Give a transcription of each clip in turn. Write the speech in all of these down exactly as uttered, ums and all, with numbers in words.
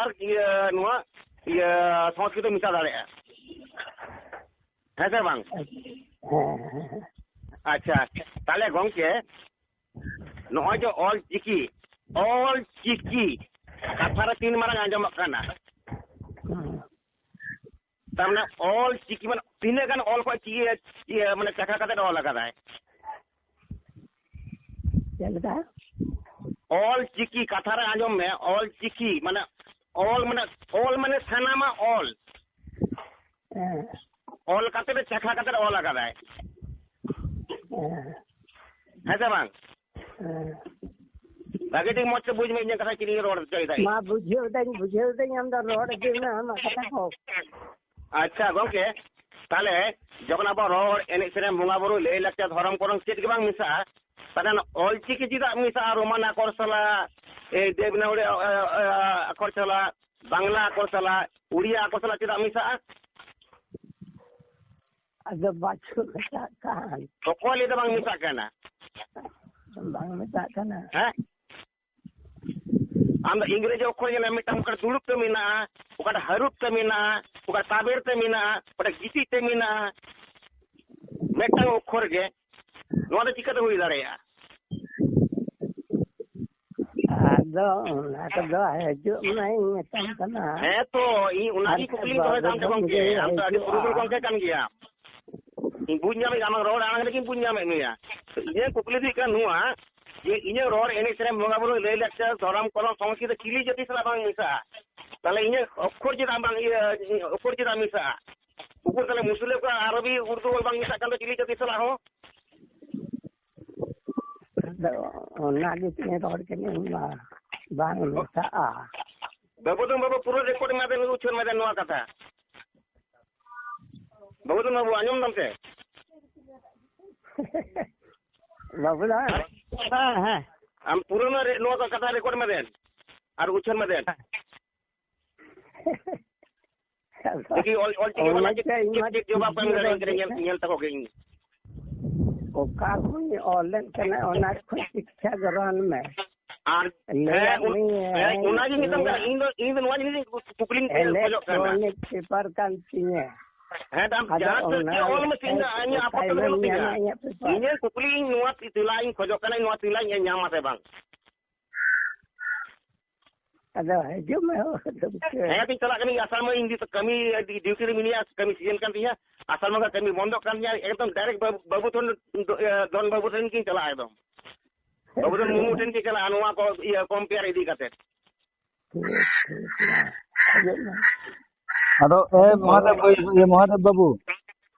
ᱟᱨ ᱤᱭᱟᱹ ᱱᱚᱣᱟ ᱤᱭᱟᱹ ᱥᱚᱝᱥᱠᱨᱤᱛ ᱢᱮᱥᱟ ᱫᱟᱲᱮᱭᱟᱜᱼᱟ᱾ ᱦᱮᱸ ᱥᱮ ᱵᱟᱝ? ᱦᱮᱸ, ᱦᱮᱸ, ᱦᱮᱸ᱾ ᱟᱪᱪᱷᱟ, ᱛᱟᱦᱚᱞᱮ ᱜᱚᱝᱠᱮ, ᱱᱚᱜᱼᱚᱭ ᱡᱮ ᱚᱞ ᱪᱤᱠᱤ, ᱚᱞ ᱪᱤᱠᱤ ᱠᱟᱛᱷᱟ ᱨᱮ ᱛᱤᱱ ᱢᱟᱨᱟᱝ ᱟᱸᱡᱚᱢᱚᱜ ᱠᱟᱱᱟ᱾ ᱦᱮᱸ᱾ ᱛᱟᱨ ᱢᱟᱱᱮ ᱚᱞ ᱪᱤᱠᱤ ᱢᱟᱱᱮ ᱛᱤᱱᱟᱹᱜ ᱜᱟᱱ ᱚᱞ ᱠᱚ ᱪᱤᱠᱤ, ᱤᱭᱟᱹ, ᱢᱟᱱᱮ ᱪᱟᱠᱷᱟ ᱠᱟᱛᱮ ᱚᱞ ᱟᱠᱟᱫᱟᱭ᱾ ᱪᱮᱫ ᱞᱮᱠᱟ? ᱚᱞ ᱪᱤᱠᱤ ᱠᱟᱛᱷᱟ ᱨᱮ ᱟᱸᱡᱚᱢ ᱢᱮ, ᱚᱞ ᱪᱤᱠᱤ ᱢᱟᱱᱮ ᱚᱞ ᱢᱟᱱᱮ, ᱚᱞ ᱢᱟᱱᱮ ᱥᱟᱱᱟᱢᱟᱜ ᱚᱞ᱾ ᱦᱮᱸ᱾ ᱚᱞ ᱠᱟᱛᱮ ᱪᱟᱠᱷᱟ ᱠᱟᱛᱮ ᱚᱞ ᱟᱠᱟᱫᱟᱭ᱾ ᱦᱮᱸ᱾ ᱦᱮᱸ ᱥᱮ ᱵᱟᱝ? ᱦᱮᱸ᱾ ᱵᱷᱟᱜᱮ ᱴᱷᱤᱠ ᱢᱚᱡᱽ ᱛᱮ ᱵᱩᱡᱽ ᱢᱮ, ᱤᱧᱟᱹᱜ ᱠᱟᱛᱷᱟ ᱪᱮᱫ ᱤᱧ ᱨᱚᱲ ᱦᱚᱪᱚᱭᱮᱫᱟ ᱤᱧ᱾ ᱢᱟ, ᱵᱩᱡᱷᱟᱹᱣ ᱫᱟᱹᱧ, ᱵᱩᱡᱷᱟᱹᱣ ᱫᱟᱹᱧ, ᱟᱢ ᱫᱚ ᱨᱚᱲ ᱤᱫᱤ ᱢᱮ ᱟᱢᱟᱜ ᱠᱟᱛᱷᱟ ᱠᱚ᱾ ᱟᱪᱪᱷᱟ ᱜᱚᱝᱠᱮ, ᱛᱟᱦᱞᱮ ᱡᱚᱠᱷᱚᱱ ᱟᱵᱚ ᱨᱚᱲ, ᱮᱱᱮᱡ ᱥᱮᱨᱮᱧ, ᱵᱚᱸᱜᱟ ᱵᱩᱨᱩ, ᱞᱟᱹᱭ ᱞᱟᱠᱪᱟᱨ, ᱫᱷᱚᱨᱚᱢ ᱠᱚᱨᱚᱢ ᱪᱮᱫ ᱜᱮ ᱵᱟᱝ ᱢᱮᱥᱟᱜᱼᱟ, ᱛᱟᱦᱞᱮ ᱚᱞ ᱪᱤᱠᱤ ᱪᱮᱫᱟᱜ ᱢᱮᱥᱟᱜᱼᱟ ᱨᱳᱢᱟᱱ ᱟᱠᱷᱚᱨ ᱥᱟᱞᱟᱜ, ᱮ, ᱫᱮᱵᱽᱱᱟᱜᱚᱨᱤ, ᱮ, ᱮ, ᱟᱠᱷᱚᱨ ᱥᱟᱞᱟᱜ, ᱵᱟᱝᱞᱟ ᱟᱠᱷᱚᱨ ᱥᱟᱞᱟᱜ, ᱩᱲᱤᱭᱟ ᱟᱠᱷᱚᱨ ᱥᱟᱞᱟᱜ ᱪᱮᱫᱟᱜ ᱢᱮᱥᱟᱜᱼᱟ? ᱟᱫᱚ ᱵᱟᱪᱷᱩ ᱢᱮᱛᱟᱜ ᱠᱟᱱ᱾ ᱚᱠᱚᱭ ᱞᱟᱹᱭ ᱫᱚ ᱵᱟᱝ ᱢᱮᱥᱟᱜ ᱠᱟᱱᱟ? ᱵᱟᱝ ᱢᱮᱛᱟᱜ ᱠᱟᱱᱟ᱾ ᱦᱮᱸ? ᱟᱢ ᱫᱚ ᱤᱝᱨᱮᱡᱤ ᱚᱠᱷᱚᱨ ᱧᱮᱞ ᱢᱮ, ᱢᱤᱫᱴᱟᱝ ᱚᱠᱟᱴᱟᱜ ᱫᱩᱲᱩᱵ ᱛᱮ ᱢᱮᱱᱟᱜᱼᱟ, ᱚᱠᱟᱴᱟᱜ ᱦᱟᱹᱨᱩᱵ ᱛᱮ ᱢᱮᱱᱟᱜᱼᱟ, ᱚᱠᱟᱴᱟᱜ ᱛᱟᱵᱮᱨ ᱛᱮ ᱢᱮᱱᱟᱜᱼᱟ, ᱚᱠᱟᱴᱟᱜ ᱜᱤᱛᱤᱡ ᱛᱮ ᱢᱮᱱᱟᱜᱼᱟ, ᱢᱤᱫᱴᱟᱝ ᱚᱠᱷᱚᱨ ᱜᱮ᱾ ᱱᱚᱣᱟ ᱫᱚ ᱪᱤᱠᱟᱹᱛᱮ ᱦᱩᱭ ᱫᱟᱲᱮᱭᱟᱜᱼᱟ? ᱟᱫᱚ ᱚᱱᱟ ᱠᱚᱫᱚ ᱦᱤᱡᱩᱜ ᱢᱮ, ᱤᱧ ᱢᱮᱛᱟᱢ ᱠᱟᱱᱟ᱾ ᱦᱮᱸ ᱛᱚ, ᱤᱧ ᱚᱱᱟᱜᱮ ᱟᱨ ᱠᱩᱠᱞᱤᱧ ᱫᱚᱦᱚᱭᱮᱫᱟ ᱟᱢ ᱴᱷᱮᱱ ᱵᱟᱵᱩ ᱜᱚᱢᱠᱮ᱾ ᱜᱮ ᱟᱢ ᱫᱚ ᱟᱹᱰᱤ ᱦᱤᱡᱩᱜᱼᱟ᱾ ᱯᱩᱨᱩᱫᱷᱩᱞ ᱜᱚᱢᱠᱮ ᱠᱟᱱ ᱜᱮᱭᱟᱢ᱾ ᱤᱧ ᱵᱩᱡᱽ ᱧᱟᱢᱮᱫ, ᱟᱢᱟᱜ ᱨᱚᱲ ᱟᱲᱟᱝ ᱨᱮᱜᱮᱧ ᱵᱩᱡᱽ ᱧᱟᱢᱮᱫ ᱢᱮᱭᱟ᱾ ᱤᱧᱟᱹᱜ ᱠᱩᱠᱞᱤ ᱫᱚ ᱦᱩᱭᱩᱜ ᱠᱟᱱᱟ ᱱᱚᱣᱟ, ᱡᱮ ᱤᱧᱟᱹᱜ ᱨᱚᱲ, ᱮᱱᱮᱡ ᱥᱮᱨᱮᱧ, ᱵᱚᱸᱜᱟ ᱵᱩᱨᱩ, ᱞᱟᱹᱭ ᱞᱟᱠᱪᱟᱨ, ᱫᱷᱚᱨᱚᱢ ᱠᱚᱨᱚᱢ, ᱥᱚᱝᱥᱠᱨᱤᱛᱤ ᱪᱤᱞᱤ ᱡᱟᱹᱛᱤ ᱥᱟᱞᱟᱜ ᱵᱟᱝ ᱢᱮᱥᱟᱜᱼᱟ? ᱛᱟᱦᱞᱮ ᱤᱧᱟᱹᱜ ᱚᱠᱠᱷᱚᱨ ᱪᱮᱫᱟᱜ ᱵᱟᱝ, ᱤᱭᱟᱹ, ᱚᱠᱠᱷᱚᱨ ᱪᱮᱫᱟᱜ ᱢᱮᱥᱟᱜᱼᱟ? ᱩᱱᱠᱩ ᱛᱟᱦᱞᱮ ᱢᱩᱥᱞᱟᱹ ᱠᱚ ᱟᱨᱚᱵᱤ ᱩᱨᱫᱩ ᱚᱞ ᱵᱟᱝ ᱢᱮᱥᱟᱜ ᱠᱟᱱ ᱫᱚ ᱪᱤᱞᱤ ᱡᱟᱹᱛᱤ ᱥᱟᱞᱟᱜ ᱦᱚᱸ? ᱟᱫᱚ ᱚᱱᱟ ᱜᱮ ᱪᱮᱫ ᱨᱚᱲ ᱠᱟᱹᱱᱟᱹᱧ ᱢᱟ, ᱵᱟᱝ ᱢᱮᱥᱟᱜᱼᱟ᱾ ᱵᱟᱹᱵᱩ ᱫᱚ ᱵᱟᱹᱵᱩ ᱯᱩᱨᱟᱹ ᱨᱮᱠᱚᱨᱰ ᱮᱢᱟ ᱫᱮᱱ, ᱩᱪᱷᱟᱹᱱ ᱮᱢᱟ ᱫᱮᱱ ᱱᱚᱣᱟ ᱠᱟᱛᱷᱟ᱾ ᱵᱟᱹᱵᱩ ᱫᱚ ᱵᱟᱹᱵᱩ ᱟᱸᱡᱚᱢ ᱫᱟᱢ ᱥᱮ? ᱵᱟᱹᱵᱩ ᱫᱚ? ᱦᱮᱸ, ᱦᱮᱸ᱾ ᱟᱢ ᱯᱩᱨᱟᱹ ᱱᱚᱣᱟ ᱨᱮ-, ᱱᱚᱣᱟ ᱠᱟᱛᱷᱟ ᱨᱮᱠᱚᱨᱰ ᱮᱢᱟ ᱫᱮᱱ ᱟᱨ ᱩᱪᱷᱟᱹᱱ ᱮᱢᱟ ᱫᱮᱱ᱾ ᱫᱮᱠᱷᱤ, ᱚᱞ, ᱚᱞ ᱪᱤᱠᱤ ᱚᱱᱟ ᱚᱱᱟ ᱪᱮᱫ, ᱪᱮᱫ, ᱤᱧ ᱢᱟ ᱪᱮᱫ ᱡᱚᱵᱟᱵ ᱠᱚ ᱮᱢ ᱫᱟᱲᱮᱭᱟᱜ ᱠᱟᱱᱟ, ᱧᱮᱞ, ᱧᱮᱞ ᱛᱟᱠᱚ ᱜᱮ ᱤᱧ᱾ ᱚᱠᱟ ᱠᱷᱚᱱ ᱚᱞᱮᱫ ᱠᱟᱱᱟ, ᱚᱱᱟ ᱠᱷᱚᱱ ᱥᱤᱠᱠᱷᱟ ᱜᱨᱚᱦᱚᱱ ᱢᱮ᱾ ᱟᱨ ᱞᱟᱹᱭᱟᱫ ᱦᱮᱸ, ᱩᱱ- ᱢᱮᱭᱟᱹᱧ, ᱦᱮᱸ, ᱚᱱᱟᱜᱮ ᱱᱤᱛᱚᱝ ᱤᱧᱟᱹᱜ ᱠᱟᱱᱟ᱾ ᱤᱧ ᱫᱚ, ᱤᱧ ᱫᱚ ᱱᱚᱣᱟ ᱡᱤᱱᱤᱥ ᱠᱩᱠᱞᱤᱧ ᱠᱷᱚᱡᱚᱜ ᱠᱟᱱᱟ᱾ Electronic paper ᱠᱟᱱ ᱛᱤᱧᱟᱹ᱾ ᱦᱮᱸ, ᱟᱢ ᱟᱫᱚ ᱡᱟᱦᱟᱸ ᱥᱮᱫ ᱚᱱᱟ ᱜᱮ ᱚᱞ ᱢᱮᱥᱮ, ᱤᱧ ᱫᱚ, ᱤᱧᱟᱹᱜ ᱟᱯᱚᱛ ᱫᱚ ᱛᱟᱭᱱᱚᱢ ᱵᱟᱹᱱᱩᱜ ᱛᱤᱧᱟᱹ᱾ ᱧᱟᱢᱟ ᱤᱧᱟᱹᱜ paper᱾ ᱤᱧᱟᱹᱜ ᱠᱩᱠᱞᱤ, ᱤᱧ ᱱᱚᱣᱟ ᱛᱮᱞᱟ ᱤᱧ ᱠᱷᱚᱡᱚᱜ ᱠᱟᱱᱟ, ᱱᱚᱣᱟ ᱛᱮᱞᱟᱧ ᱧᱟᱢᱟ ᱥᱮ ᱵᱟᱝ? ᱟᱫᱚ ᱦᱤᱡᱩᱜ ᱢᱮ, ᱦᱚᱲ ᱫᱚ ᱪᱮᱫ? ᱦᱮᱸ, ᱛᱤᱧ ᱪᱟᱞᱟᱜ ᱠᱟᱹᱱᱟᱹᱧ, ᱟᱥᱟᱲ ᱢᱟ ᱤᱧ ᱫᱤ-, ᱠᱟᱹᱢᱤ ᱰᱤ-, duty ᱨᱮ ᱢᱤᱱᱟᱹᱧᱟ, ᱠᱟᱹᱢᱤ season ᱠᱟᱱ ᱛᱤᱧᱟ, ᱟᱥᱟᱲ ᱵᱚᱸᱜᱟ ᱠᱟᱹᱢᱤ ᱵᱚᱱᱫᱚᱜ ᱠᱟᱱ ᱛᱤᱧᱟ, ᱮᱠᱫᱚᱢ direct ᱵᱟᱹᱵᱩ, ᱵᱟᱹᱵᱩ ᱴᱷᱮᱱ ᱫᱚ, ᱤᱭᱟᱹ, ᱫᱚᱱ ᱵᱟᱹᱵᱩ ᱴᱷᱮᱱ ᱜᱤᱧ ᱪᱟᱞᱟᱜᱼᱟ ᱮᱠᱫᱚᱢ᱾ ᱵᱟᱹᱵᱩ ᱫᱚ ᱢᱩᱢᱩ ᱴᱷᱮᱱ ᱜᱮ ᱪᱟᱞᱟᱜᱼᱟ, ᱱᱚᱣᱟ ᱠᱚ ᱤᱭᱟᱹ compare ᱤᱫᱤ ᱠᱟᱛᱮ᱾ ᱴᱷᱤᱠ, ᱴᱷᱤᱠ, ᱢᱟ, ᱦᱤᱡᱩᱜ ᱢᱮ᱾ ᱟᱫᱚ, ᱮ, ᱟᱫᱚ ᱢᱚᱦᱟᱫᱮᱵ, ᱵᱚᱞᱚ ᱤᱭᱟᱹ, ᱢᱚᱦᱟᱫᱮᱵ ᱵᱟᱹᱵᱩ᱾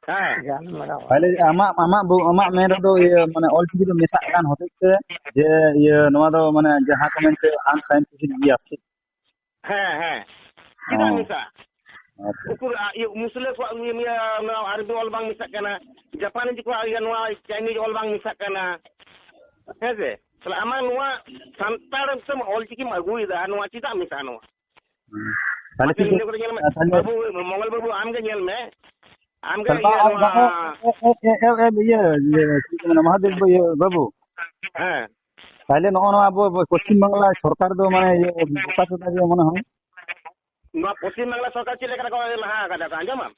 ᱦᱮᱸ᱾ ᱜᱟᱞᱢᱟᱨᱟᱣ᱾ ᱛᱟᱦᱞᱮ ᱟᱢᱟᱜ, ᱟᱢᱟᱜ ᱵᱚ-, ᱟᱢᱟᱜ ᱢᱮᱱ ᱨᱮᱫᱚ, ᱤᱭᱟᱹ, ᱢᱟᱱᱮ, ᱚᱞᱪᱤᱠᱤ ᱫᱚ ᱢᱮᱥᱟᱜ ᱠᱟᱱ ᱦᱚᱛᱮᱡ ᱛᱮ ᱡᱮ, ᱤᱭᱟᱹ, ᱱᱚᱣᱟ ᱫᱚ, ᱢᱟᱱᱮ, ᱡᱟᱦᱟᱸ ᱠᱚ ᱢᱮᱱ ᱦᱚᱪᱚᱭᱮᱫ, unscientific ᱜᱮᱭᱟ ᱥᱮ? ᱦᱮᱸ, ᱦᱮᱸ᱾ ᱪᱮᱫᱟᱜ ᱚ᱾ ᱢᱮᱥᱟᱜᱼᱟ? ᱟᱪᱪᱷᱟ᱾ ᱩᱠᱩᱨ, ᱟ, ᱤᱭᱟᱹ, ᱢᱩᱥᱞᱟᱹ ᱠᱚᱣᱟᱜ ᱤᱭᱟᱹ, ᱤᱭᱟᱹ, ᱱᱚᱣᱟ ᱟᱨᱵᱤ ᱚᱞ ᱵᱟᱝ ᱢᱮᱥᱟᱜ ᱠᱟᱱᱟ, ᱡᱟᱯᱟᱱᱤᱡᱽ ᱠᱚᱣᱟᱜ ᱤᱭᱟᱹ, ᱱᱚᱣᱟ ᱪᱟᱭᱱᱤᱡᱽ ᱚᱞ ᱵᱟᱝ ᱢᱮᱥᱟᱜ ᱠᱟᱱᱟ, ᱦᱮᱸ ᱥᱮ? ᱛᱟᱦᱞᱮ ᱟᱢᱟᱜ ᱱᱚᱣᱟ ᱥᱟᱱᱛᱟᱲ ᱛᱮᱢ ᱚᱞ ᱪᱤᱠᱤᱢ ᱟᱹᱜᱩᱭᱮᱫᱟ, ᱱᱚᱣᱟ ᱪᱮᱫᱟᱜ ᱢᱮᱥᱟᱜᱼᱟ ᱱᱚᱣᱟ? ᱦᱩᱸ᱾ ᱛᱟᱦᱞᱮ ᱟᱯᱮ ᱪᱮᱫ ᱤᱱᱟᱹ ᱠᱚᱨᱮ ᱧᱮᱞ ᱢᱮ, ᱛᱟᱦᱞᱮ ᱵᱟᱹᱵᱩ, ᱢᱚᱝᱜᱚᱞ ᱵᱟᱹᱵᱩ, ᱟᱢ ᱜᱮ ᱧᱮᱞ ᱢᱮ, ᱟᱢ ᱜᱮ ᱛᱟᱦᱞᱮ ᱤᱭᱟᱹ ᱵᱟᱝ, ᱱᱚᱣᱟ ᱵᱟᱝ, ᱮ, ᱮ, ᱤᱭᱟᱹ, ᱤᱭᱟᱹ, ᱪᱮᱫ ᱠᱚ ᱢᱮᱱᱟ, ᱢᱚᱦᱟᱫᱮᱵ ᱤᱭᱟᱹ, ᱵᱟᱹᱵᱩ᱾ ᱦᱮᱸ᱾ ᱛᱟᱦᱞᱮ ᱱᱚᱜᱼᱚ ᱱᱚᱣᱟ ᱟᱵᱚ, ᱟᱵᱚ ᱯᱚᱥᱪᱤᱢ ᱵᱟᱝᱞᱟ ᱥᱚᱨᱠᱟᱨ ᱫᱚ ᱢᱟᱱᱮ ᱤᱭᱟᱹ ᱵᱚᱠᱟ ᱪᱚᱫᱟ ᱜᱮ ᱢᱚᱱᱮ ᱦᱚᱭ᱾ ᱱᱚᱣᱟ ᱯᱚᱥᱪᱤᱢ ᱵᱟᱝᱞᱟ ᱥᱚᱨᱠᱟᱨ ᱪᱮᱫ ᱞᱮᱠᱟ ᱠᱚ ᱞᱟᱦᱟ ᱟᱠᱟᱫᱟ ᱠᱚ, ᱟᱸᱡᱚᱢᱟᱢ?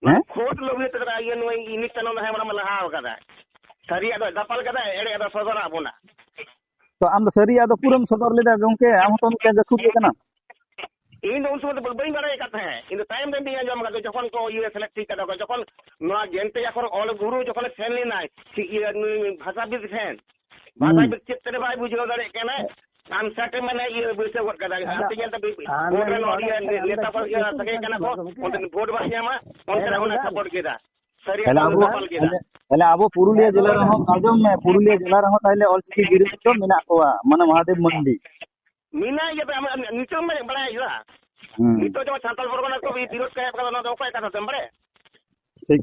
ᱱᱚᱣᱟ ᱦᱮᱸ? ᱠᱷᱳᱫ ᱞᱟᱹᱜᱤᱫ ᱛᱮ ᱤᱭᱟᱹ ᱱᱩᱭ ᱤᱱᱤᱥ ᱪᱟᱸᱫᱚ ᱞᱟᱦᱟ ᱢᱟᱲᱟᱝ ᱞᱟᱦᱟ ᱟᱠᱟᱫᱟ᱾ ᱥᱟᱹᱨᱤᱭᱟᱜ ᱫᱚ ᱫᱟᱯᱟᱞ ᱠᱟᱫᱟ, ᱮᱲᱮᱭᱟᱜ ᱫᱚ ᱥᱚᱫᱚᱨᱟᱜ ᱵᱚᱱᱟ᱾ ᱛᱚ ᱟᱢ ᱫᱚ ᱥᱟᱹᱨᱤᱭᱟᱜ ᱫᱚ ᱯᱩᱨᱟᱹᱢ ᱥᱚᱫᱚᱨ ᱞᱮᱫᱟ ᱜᱚᱝᱠᱮ, ᱟᱢ ᱦᱚᱸᱛᱚ ᱢᱤᱫᱴᱮᱱ ᱜᱟᱹᱠᱷᱩᱲᱤᱭᱟᱹ ᱠᱟᱱᱟᱢ᱾ ᱤᱧ ᱫᱚ ᱩᱱ ᱥᱚᱢᱚᱭ ᱫᱚ ᱵᱟᱹᱧ ᱵᱟᱲᱟᱭ ᱟᱠᱟᱫ ᱛᱟᱦᱮᱸᱫ, ᱤᱧ ᱫᱚ ᱛᱟᱭᱚᱢ ᱛᱟᱭᱚᱢ ᱛᱤᱧ ᱟᱸᱡᱚᱢ ᱟᱠᱟᱫᱟ, ᱡᱚᱠᱷᱚᱱ ᱠᱚ ᱤᱭᱟᱹ ᱥᱮᱞᱮᱫ ᱴᱷᱤᱠ ᱠᱟᱫᱟ ᱠᱚ, ᱡᱚᱠᱷᱚᱱ ᱱᱚᱣᱟ ᱜᱮᱱᱛᱮᱭᱟ ᱠᱷᱚᱱ ᱚᱞ ᱜᱩᱨᱩ ᱡᱚᱠᱷᱚᱱᱮ ᱥᱮᱱ ᱞᱮᱱᱟᱭ ᱤᱭᱟᱹ ᱱᱩᱭ ᱵᱷᱟᱥᱟᱵᱤᱫ ᱴᱷᱮᱱ, ᱦᱩᱸ᱾ ᱵᱷᱟᱥᱟᱵᱤᱫ ᱪᱮᱫ ᱛᱮ ᱵᱟᱭ ᱵᱩᱡᱷᱟᱹᱣ ᱫᱟᱲᱮᱭᱟᱜ ᱠᱟᱱᱟ, ᱟᱱᱥᱟᱨ ᱴᱷᱮᱱ ᱢᱟᱱᱮ ᱤᱭᱟᱹ ᱵᱟᱹᱭᱥᱟᱹᱣ ᱜᱚᱫ ᱠᱟᱫᱟ᱾ ᱟᱫᱚ ᱦᱟᱱᱛᱮ ᱧᱮᱞ ᱛᱟᱵᱤᱱ, ᱟᱢ ᱵᱷᱳᱴ ᱨᱮᱱ ᱦᱚᱲ ᱤᱭᱟᱹ ᱱᱮᱛᱟ ᱯᱟᱨ-, ᱤᱭᱟᱹ ᱥᱟᱸᱜᱮ ᱠᱟᱱᱟ ᱠᱚ, ᱚᱱᱛᱮ ᱵᱷᱳᱴ ᱵᱟᱭ ᱧᱟᱢᱟ, ᱚᱱᱛᱮ ᱨᱮ ᱚᱱᱟ ᱥᱟᱯᱳᱨᱴ ᱠᱮᱫᱟ᱾ ᱥᱟᱹᱨᱤ ᱛᱟᱦᱞᱮ ᱠᱟᱛᱷᱟ ᱟᱵᱚ, ᱫᱟᱯᱟᱞ ᱠᱮᱫᱟ᱾ ᱛᱟᱦᱞᱮ, ᱛᱟᱦᱞᱮ ᱟᱵᱚ ᱯᱩᱨᱩᱞᱤᱭᱟᱹ ᱡᱮᱞᱟ ᱨᱮᱦᱚᱸ, ᱟᱸᱡᱚᱢ ᱢᱮ, ᱯᱩᱨᱩᱞᱤᱭᱟᱹ ᱡᱮᱞᱟ ᱨᱮᱦᱚᱸ ᱛᱟᱦᱞᱮ ᱚᱞᱪᱤᱠᱤ ᱵᱤᱨᱳᱫᱷ ᱫᱚ ᱢᱮᱱᱟᱜ ᱠᱚᱣᱟ, ᱢᱟᱱᱮ ᱢᱚᱦᱟᱫᱮᱵ ᱢᱟᱱᱰᱤ᱾ ᱢᱮᱱᱟᱜ ᱜᱮᱭᱟ, ᱟᱢ, ᱟᱢ, ᱱᱤᱛᱚᱜ ᱢᱟ ᱵᱟᱲᱟᱭ ᱦᱩᱭᱩᱜᱼᱟ᱾ ᱦᱩᱸ᱾ ᱱᱤᱛᱚᱜ ᱡᱮᱢᱚᱱ ᱥᱟᱱᱛᱟᱞ ᱯᱚᱨᱜᱚᱱᱟ ᱠᱚ ᱵᱤᱨᱳᱫᱷ ᱠᱚ ᱮᱦᱚᱵ ᱠᱟᱫᱟ, ᱚᱱᱟ ᱫᱚ ᱚᱠᱚᱭ ᱠᱟᱛᱷᱟ ᱛᱮᱢ ᱵᱟᱲᱟᱭᱟ? ᱴᱷᱤᱠ᱾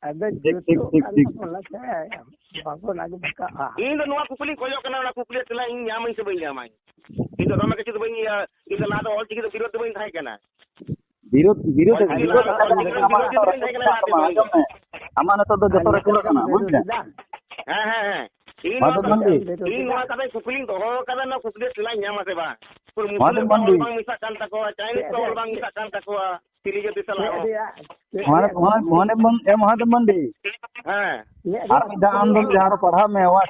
ᱟᱫᱚ ᱴᱷᱤᱠ, ᱴᱷᱤᱠ, ᱡᱩᱛᱩᱜ ᱴᱷᱤᱠ, ᱠᱟᱱ ᱴᱷᱤᱠ᱾ ᱛᱟᱵᱚᱱᱟ ᱥᱮ, ᱵᱟᱵᱚᱱ ᱟᱹᱜᱩ ᱠᱟᱜᱼᱟ᱾ ᱤᱧ ᱫᱚ ᱱᱚᱣᱟ ᱠᱩᱠᱞᱤᱧ ᱠᱚᱭᱚᱜ ᱠᱟᱱᱟ, ᱚᱱᱟ ᱠᱩᱠᱞᱤ ᱨᱮᱭᱟᱜ ᱛᱮᱞᱟ ᱤᱧ ᱧᱟᱢᱟᱹᱧ ᱥᱮ ᱵᱟᱹᱧ ᱧᱟᱢᱟ? ᱤᱧ ᱫᱚ ᱫᱚᱢᱮ ᱠᱤᱪᱷᱩ ᱫᱚ ᱵᱟᱹᱧ ᱤᱭᱟᱹ, ᱤᱧ ᱫᱚ ᱞᱟᱦᱟ ᱫᱚ ᱚᱞ ᱪᱤᱠᱤ ᱫᱚ ᱵᱤᱨᱳᱫᱷ ᱫᱚ ᱵᱟᱹᱧ ᱛᱟᱦᱮᱸ ᱠᱟᱱᱟ᱾ ᱵᱤᱨᱳᱫᱷ, ᱵᱤᱨᱳᱫᱷ, ᱵᱤᱨᱳᱫᱷ ᱟᱠᱟᱫ ᱫᱚ ᱟᱢᱟᱜ ᱱᱤᱛᱚᱜ ᱨᱮᱠᱚᱨᱰ ᱢᱮᱱᱟᱜ ᱛᱟᱢᱟ, ᱟᱸᱡᱚᱢ ᱢᱮ᱾ ᱟᱢᱟᱜ ᱱᱤᱛᱚᱜ ᱫᱚ ᱡᱚᱛᱚ ᱨᱮᱠᱚᱨᱰ ᱟᱠᱟᱱᱟ, ᱵᱩᱡᱽ ᱢᱮ᱾ ᱦᱮᱸ, ᱦᱮᱸ, ᱦᱮᱸ᱾ ᱤᱧ ᱱᱚᱣᱟ ᱢᱟᱫᱷᱮᱨ ᱠᱟᱛᱷᱟ, ᱢᱟᱱᱰᱤ᱾ ᱤᱧ ᱱᱚᱣᱟ ᱠᱟᱛᱷᱟᱧ ᱠᱩᱠᱞᱤᱧ ᱫᱚᱦᱚ ᱟᱠᱟᱫᱟ, ᱱᱚᱣᱟ ᱠᱩᱠᱞᱤ ᱨᱮᱭᱟᱜ ᱛᱮᱞᱟᱧ ᱧᱟᱢᱟ ᱥᱮ ᱵᱟᱝ? ᱩᱱᱠᱩ ᱢᱩᱥᱞᱟᱹ ᱢᱟᱫᱷᱮᱨ ᱠᱚᱣᱟᱜ ᱢᱟᱱᱰᱤ᱾ ᱚᱞ ᱵᱟᱝ ᱢᱮᱥᱟᱜ ᱠᱟᱱ ᱛᱟᱠᱚᱣᱟ, ᱪᱟᱭᱱᱤᱡᱽ ᱠᱚᱣᱟᱜ ᱚᱞ ᱵᱟᱝ ᱢᱮᱥᱟᱜ ᱠᱟᱱ ᱛᱟᱠᱚᱣᱟ, ᱪᱤᱞᱤ ᱡᱟᱹᱛᱤ ᱥᱟᱞᱟᱜ ᱦᱚᱸ᱾ ᱢᱚᱦᱟᱫᱮᱵ ᱢᱟᱱ-, ᱮ ᱢᱚᱦᱟᱫᱮᱵ ᱢᱟᱱᱰᱤ᱾ ᱦᱮᱸ᱾ ᱟᱨ ᱢᱤᱫ ᱫᱷᱟᱣ ᱟᱢ ᱫᱚ ᱡᱟᱦᱟᱸ ᱨᱮ ᱯᱟᱲᱦᱟᱜ ᱢᱮ, ᱚᱣᱟᱱ,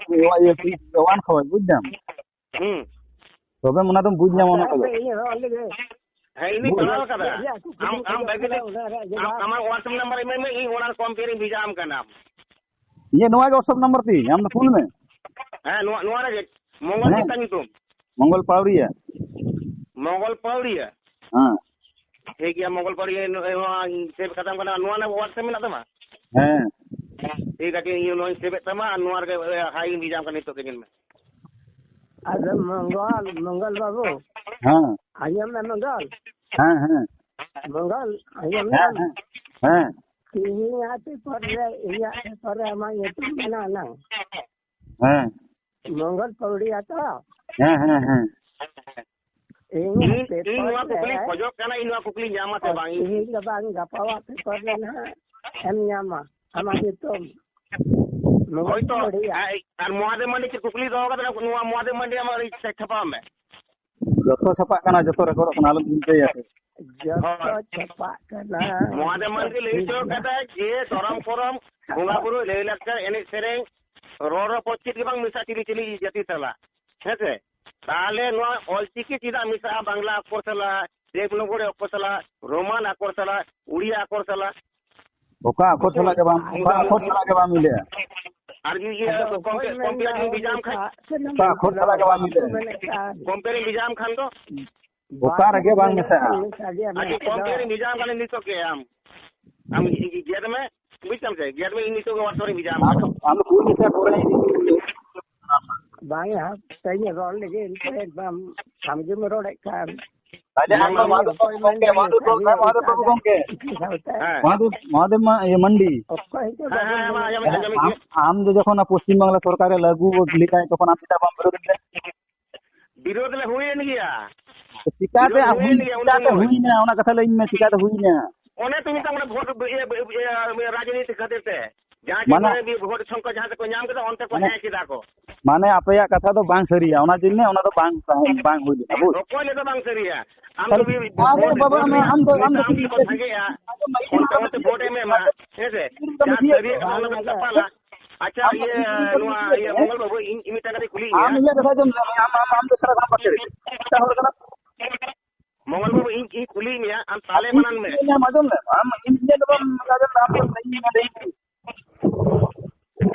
ᱚᱣᱟᱱ ᱠᱷᱚᱱ, ᱵᱩᱡ ᱫᱟᱢ? ᱦᱩᱸ᱾ ᱛᱚᱵᱮ ᱚᱱᱟ ᱫᱚᱢ ᱵᱩᱡ ᱧᱟᱢᱟ ᱚᱱᱟ ᱠᱚᱫᱚ᱾ ᱦᱮᱸ, ᱤᱧ ᱫᱩᱧ ᱵᱩᱡ᱾ ᱯᱟᱲᱦᱟᱣ ᱠᱟᱫᱟ᱾ ᱟᱢ, ᱟᱢ ᱵᱷᱟᱹᱜᱤ ᱴᱷᱤᱠ, ᱟᱢ, ᱟᱢᱟᱜ WhatsApp number ᱤᱢᱟᱹᱧ ᱢᱮ, ᱤᱧ ᱚᱱᱟ ᱠᱚᱢ ᱛᱮ ᱤᱧ ᱵᱷᱮᱡᱟ ᱟᱢ ᱠᱟᱱᱟ᱾ ᱤᱧᱟᱹᱜ ᱱᱚᱣᱟ ᱜᱮ WhatsApp number ᱛᱤᱧ, ᱟᱢ ᱫᱚ ᱠᱩᱞ ᱢᱮ᱾ ᱦᱮᱸ, ᱱᱚᱣᱟ, ᱱᱚᱣᱟ ᱨᱮᱜᱮ ᱢᱚᱝᱜᱚᱞ ᱦᱮᱸ᱾ ᱪᱮᱫ ᱛᱟᱭ ᱧᱩᱛᱩᱢ? ᱢᱚᱝᱜᱚᱞ ᱯᱟᱣᱲᱤᱭᱟ᱾ ᱢᱚᱝᱜᱚᱞ ᱯᱟᱣᱲᱤᱭᱟ? ᱦᱮᱸ᱾ ᱴᱷᱤᱠ ᱜᱮᱭᱟ, ᱢᱚᱝᱜᱚᱞ ᱯᱟᱣᱲᱤᱭᱟ, ᱱᱚᱜᱼᱚᱭ ᱱᱚᱣᱟ ᱤᱧ save ᱠᱟᱛᱟᱢ ᱠᱟᱱᱟ᱾ ᱱᱚᱣᱟ ᱨᱮ WhatsApp ᱢᱮᱱᱟᱜ ᱛᱟᱢᱟ? ᱦᱮᱸ᱾ ᱴᱷᱤᱠ ᱟᱪᱷᱮ, ᱤᱧ ᱱᱚᱣᱟᱧ save ᱮᱫ ᱛᱟᱢᱟ ᱟᱨ ᱱᱚᱣᱟ ᱨᱮᱜᱮ, ᱮ, hi ᱤᱧ ᱵᱷᱮᱡᱟ ᱟᱢ ᱠᱟᱱᱟ ᱱᱤᱛᱚᱜ ᱜᱮ, ᱧᱮᱞ ᱢᱮ᱾ ᱟᱫᱚ ᱢᱚᱝᱜᱚᱞ, ᱢᱚᱝᱜᱚᱞ ᱵᱟᱹᱵᱩ, ᱦᱮᱸ᱾ ᱟᱸᱡᱚᱢ ᱢᱮ ᱢᱚᱝᱜᱚᱞ᱾ ᱦᱮᱸ, ᱦᱮᱸ᱾ ᱢᱚᱝᱜᱚᱞ, ᱟᱸᱡᱚᱢ ᱦᱮᱸ, ᱢᱮ᱾ ᱦᱮᱸ, ᱦᱮᱸ᱾ ᱛᱮᱦᱮᱧᱟᱜ paper ᱨᱮ, ᱤᱧᱟᱹᱜ paper ᱨᱮ ᱟᱢᱟᱜ ᱧᱩᱛᱩᱢ ᱢᱮᱱᱟᱜ ᱟᱱᱟᱝ᱾ ᱦᱮᱸ᱾ ᱢᱚᱝᱜᱚᱞ ᱯᱟᱣᱲᱤᱭᱟ ᱛᱚ? ᱦᱮᱸ, ᱦᱮᱸ, ᱦᱮᱸ᱾ ᱤᱧ, ᱤᱧ paper ᱱᱚᱣᱟ ᱨᱮ ᱠᱩᱠᱞᱤᱧ ᱠᱷᱚᱡᱚᱜ ᱠᱟᱱᱟ, ᱤᱧ ᱱᱚᱣᱟ ᱠᱩᱠᱞᱤᱧ ᱧᱟᱢᱟ ᱥᱮ ᱵᱟᱝ? ᱛᱮᱦᱮᱧ ᱫᱚ ᱵᱟᱝ, ᱜᱟᱯᱟᱣᱟᱜ paper ᱨᱮ ᱱᱟᱦᱟᱜ ᱮᱢ ᱧᱟᱢᱟ ᱟᱢᱟᱜ ᱧᱩᱛᱩᱢ᱾ ᱢᱚᱝᱜᱚᱞ ᱦᱳᱭᱛᱚ, ᱯᱟᱣᱲᱤᱭᱟ᱾ ᱟᱨ, ᱟᱨ ᱢᱚᱦᱟᱫᱮᱵ ᱢᱟᱱᱰᱤ ᱪᱮᱫ ᱠᱩᱠᱞᱤ ᱫᱚᱦᱚ ᱠᱟᱫᱟ, ᱱᱚᱣᱟ ᱢᱚᱦᱟᱫᱮᱵ ᱢᱟᱱᱰᱤ ᱟᱢᱟᱜ ᱨᱮ ᱪᱷᱟᱯᱟ ᱢᱮ᱾ ᱡᱚᱛᱚ ᱪᱷᱟᱯᱟᱜ ᱠᱟᱱᱟ, ᱡᱚᱛᱚ ᱨᱮᱠᱚᱨᱰᱚᱜ ᱠᱟᱱᱟ, ᱟᱞᱚᱢ ᱪᱤᱱᱛᱟᱹᱭᱟ᱾ ᱡᱚᱛᱚ ᱦᱳᱭ᱾ ᱪᱷᱟᱯᱟᱜ ᱠᱟᱱᱟ᱾ ᱢᱚᱦᱟᱫᱮᱵ ᱢᱟᱱᱰᱤ ᱞᱟᱹᱭ ᱦᱚᱪᱚ ᱠᱟᱫᱟ ᱡᱮ ᱫᱷᱚᱨᱚᱢ ᱠᱚᱨᱚᱢ, ᱵᱚᱸᱜᱟ ᱵᱩᱨᱩ, ᱞᱟᱹᱭ ᱞᱟᱠᱪᱟᱨ, ᱮᱱᱮᱡ ᱥᱮᱨᱮᱧ, ᱨᱚᱲ ᱨᱚᱯᱚᱲ ᱪᱮᱫ ᱜᱮ ᱵᱟᱝ ᱢᱮᱥᱟ ᱪᱤᱞᱤ ᱪᱤᱞᱤ ᱡᱟᱹᱛᱤ ᱥᱟᱞᱟᱜ, ᱦᱮᱸ ᱥᱮ? ᱛᱟᱦᱞᱮ ᱱᱚᱣᱟ ᱚᱞᱪᱤᱠᱤ ᱪᱮᱫᱟᱜ ᱢᱮᱥᱟᱜᱼᱟ ᱵᱟᱝᱞᱟ ᱟᱠᱷᱚᱨ ᱥᱟᱞᱟᱜ, ᱫᱮᱵᱽᱱᱟᱜᱚᱨᱤ ᱟᱠᱷᱚᱨ ᱥᱟᱞᱟᱜ, ᱨᱳᱢᱟᱱ ᱟᱠᱷᱚᱨ ᱥᱟᱞᱟᱜ, ᱩᱲᱤᱭᱟ ᱟᱠᱷᱚᱨ ᱥᱟᱞᱟᱜ? ᱚᱠᱟ ᱟᱠᱷᱚᱨ ᱥᱟᱞᱟᱜ ᱜᱮ ᱵᱟᱝ, ᱚᱠᱟ ᱟᱠᱷᱚᱨ ᱥᱟᱞᱟᱜ ᱜᱮ ᱵᱟᱝ ᱢᱤᱞᱟᱹᱜᱼᱟ᱾ ᱟᱨ ᱡᱩᱫᱤ ᱤᱭᱟᱹ ᱟᱫᱚ ᱠᱚᱢᱯᱤ-, ᱚᱠᱚᱭ ᱢᱮᱱ ᱠᱚᱢᱯᱤᱭᱩᱴᱟᱨ ᱫᱟ ᱡᱩᱫᱤ ᱵᱷᱮᱡᱟᱢ ᱠᱷᱟᱱ? ᱚᱠᱟ ᱟᱠᱷᱚᱨ ᱥᱟᱞᱟᱜ ᱜᱮ ᱵᱟᱝ ᱢᱤᱞᱟᱹᱜᱼᱟ᱾ ᱠᱚᱢᱯᱤᱭᱩᱴᱟᱨ ᱵᱷᱮᱡᱟᱢ ᱠᱷᱟᱱ ᱫᱚ? ᱚᱠᱟ ᱨᱮᱜᱮ ᱵᱟᱝ ᱢᱮᱥᱟᱜᱼᱟ᱾ ᱢᱮᱥᱟ ᱜᱮᱭᱟ, ᱟᱪᱪᱷᱟ, ᱢᱮᱥᱟ ᱫᱚ᱾ ᱠᱚᱢᱯᱤᱭᱩᱴᱟᱨ ᱵᱷᱮᱡᱟᱢ ᱠᱷᱟᱱ ᱱᱤᱛᱚᱜ ᱜᱮ ᱟᱢ, ᱟᱢ ᱜᱮᱫ ᱢᱮ, ᱵᱩᱡᱽ ᱛᱟᱢ ᱥᱮ? ᱜᱮᱫ ᱢᱮ, ᱤᱧ ᱱᱤᱛᱚᱜ ᱜᱮ WhatsApp ᱨᱮᱧ ᱵᱷᱮᱡᱟᱢ ᱟᱢ, ᱠᱟᱱᱟ᱾ ᱟᱢ ᱫᱚ ᱠᱩᱞ ᱢᱮᱥᱮ ᱯᱚᱨᱮ᱾ ᱵᱟᱝ ᱭᱟ, ᱛᱮᱦᱮᱧ ᱨᱚᱲ ᱞᱟᱹᱜᱤᱫ ᱮᱱᱛᱮ ᱵᱟᱢ, ᱟᱢ ᱜᱮᱢ ᱨᱚᱲᱮᱫ ᱠᱟᱱ᱾ ᱟᱪᱪᱷᱟ, ᱟᱢ ᱫᱚ ᱢᱟᱫᱷᱩ ᱵᱟᱹᱵᱩ ᱜᱚᱢᱠᱮ, ᱢᱟᱫᱷᱩ ᱵᱟᱹᱵᱩ ᱜᱚᱢᱠᱮ, ᱢᱟᱫᱷᱩ ᱵᱟᱹᱵᱩ ᱜᱚᱢᱠᱮ᱾ ᱦᱮᱸ᱾ ᱢᱟᱫᱷᱩ, ᱢᱟᱫᱷᱩ ᱢᱟ-, ᱤᱭᱟᱹ, ᱢᱟᱱᱰᱤ᱾ ᱚᱠᱚᱭ ᱦᱚᱸ ᱦᱮᱸ, ᱦᱮᱸ, ᱢᱟ ᱟᱸᱡᱚᱢᱮᱫ, ᱟᱸᱡᱚᱢᱮᱫ ᱟᱢ, ᱜᱮ᱾ ᱟᱢ ᱫᱚ ᱡᱚᱠᱷᱚᱱ ᱯᱚᱥᱪᱤᱢ ᱵᱟᱝᱞᱟ ᱥᱚᱨᱠᱟᱨ ᱮ ᱞᱟᱹᱜᱩ ᱞᱮᱠᱷᱟᱱ, ᱛᱚᱠᱷᱚᱱ ᱟᱢ ᱪᱮᱫᱟᱜ ᱵᱟᱢ ᱵᱤᱨᱳᱫ ᱞᱮᱫᱟ? ᱵᱤᱨᱳᱫ ᱞᱮ ᱦᱩᱭᱮᱱ ᱜᱮᱭᱟ᱾ ᱪᱤᱠᱟᱛᱮ ᱵᱤᱨᱳᱫ ᱦᱩᱭ, ᱦᱩᱭᱮᱱ ᱜᱮᱭᱟ ᱩᱱ ᱪᱤᱠᱟᱛᱮ ᱥᱚᱢᱚᱭ᱾ ᱦᱩᱭᱱᱟ? ᱚᱱᱟ ᱠᱟᱛᱷᱟ ᱞᱟᱹᱭ ᱢᱮ, ᱪᱤᱠᱟᱛᱮ ᱦᱩᱭᱱᱟ? ᱚᱱᱮ ᱛᱚ ᱢᱮᱛᱟᱢ ᱠᱟᱱᱟ, ᱵᱷᱳᱴ, ᱤᱭᱟᱹ, ᱤᱭᱟᱹ, ᱨᱟᱡᱽᱱᱤᱛᱤ ᱠᱷᱟᱹᱛᱤᱨ ᱛᱮ᱾ ᱡᱟᱦᱟᱸ ᱢᱟᱱᱮ ᱠᱚᱨᱮ ᱵᱷᱳᱴ ᱥᱚᱝᱠᱷᱟ ᱡᱟᱦᱟᱸ ᱥᱮᱫ ᱠᱚ ᱧᱟᱢ ᱠᱮᱫᱟ, ᱚᱱᱛᱮ ᱠᱚ ᱢᱟᱱᱮ ᱦᱮᱸ ᱠᱮᱫᱟ ᱠᱚ᱾ ᱢᱟᱱᱮ ᱟᱯᱮᱭᱟᱜ ᱠᱟᱛᱷᱟ ᱫᱚ ᱵᱟᱝ ᱥᱟᱹᱨᱤᱭᱟ, ᱚᱱᱟ ᱡᱚᱱᱱᱮ ᱚᱱᱟ ᱫᱚ ᱵᱟᱝ ᱛᱟᱦᱮᱸ, ᱵᱟᱝ ᱦᱩᱭ ᱞᱮᱱᱟ, ᱵᱩᱡᱽ? ᱚᱠᱚᱭ ᱞᱟᱹᱭ ᱫᱚ ᱵᱟᱝ ᱥᱟᱹᱨᱤᱭᱟ? ᱟᱢ ᱫᱚ ᱛᱟᱦᱞᱮ ᱵᱤ-, ᱟᱫᱚ ᱵᱷᱳᱴ ᱵᱟᱵᱟ, ᱟᱢ, ᱟᱢ ᱫᱚ, ᱟᱢ ᱫᱚ ᱱᱮᱛᱟ ᱪᱮᱫ ᱮᱢ ᱟᱢ ᱠᱚ ᱞᱟᱹᱭ ᱥᱟᱸᱜᱮᱜᱼᱟ, ᱟᱸᱡᱚᱢ ᱢᱮ, ᱤᱧ ᱚᱱᱛᱮ ᱢᱟ ᱚᱱᱛᱮ ᱵᱩᱡᱷᱟᱹᱣ ᱵᱷᱳᱴ ᱮᱢ ᱮᱢᱟ, ᱟᱸᱡᱚᱢ ᱦᱮᱸ ᱥᱮ? ᱢᱮ, ᱤᱧ ᱢᱟ ᱡᱟᱦᱟᱸ ᱵᱩᱡᱷᱟᱹᱣ ᱥᱟᱹᱨᱤᱭᱟᱜ ᱠᱟᱛᱷᱟ ᱟᱢ ᱫᱚ ᱚᱱᱟ ᱫᱚᱢ ᱪᱟᱯᱟᱞᱟ᱾ ᱟᱪᱪᱷᱟ, ᱟᱢ ᱫᱚ ᱤᱭᱟᱹ, ᱤᱧ ᱱᱚᱣᱟ ᱢᱟ ᱤᱭᱟᱹ, ᱵᱩᱡᱷᱟᱹᱣ ᱢᱚᱝᱜᱚᱞ ᱵᱟᱹᱵᱩ, ᱤᱧ, ᱤᱧ ᱢᱤᱫᱴᱟᱝ ᱠᱟᱛᱷᱟᱧ ᱠᱩᱞᱤᱭᱮᱫ ᱟᱢ ᱢᱮᱭᱟ᱾ ᱤᱧᱟᱹᱜ ᱠᱟᱛᱷᱟ ᱟᱸᱡᱚᱢ ᱢᱮ, ᱟᱢ, ᱟᱢ, ᱟᱢ ᱫᱚ ᱥᱟᱞᱟᱜ ᱵᱟᱢ ᱵᱟᱠᱷᱮᱲ ᱮᱫᱟ᱾ ᱮᱴᱟᱜ ᱦᱚᱲ ᱠᱟᱱᱟ᱾ ᱢᱚᱝᱜᱚᱞ ᱵᱟᱹᱵᱩ, ᱤᱧ, ᱤᱧ ᱠᱩᱞᱤᱭᱮᱫ ᱢᱮᱭᱟ, ᱟᱢ ᱟᱨ ᱛᱟᱞᱮ ᱤᱧ ᱵᱟᱱᱟᱱ ᱢᱮ᱾ ᱠᱩᱞᱤᱭᱮᱫ ᱢᱮᱭᱟ, ᱟᱸᱡᱚᱢ ᱢᱮ, ᱟᱢ ᱤᱧ ᱤᱧᱟᱹᱜ ᱫᱚ ᱵᱟᱢ ᱟᱸᱡᱚᱢ ᱮᱫᱟ, ᱟᱢ ᱫᱚ ᱤᱧ ᱢᱮᱱᱫᱟ, ᱤᱧ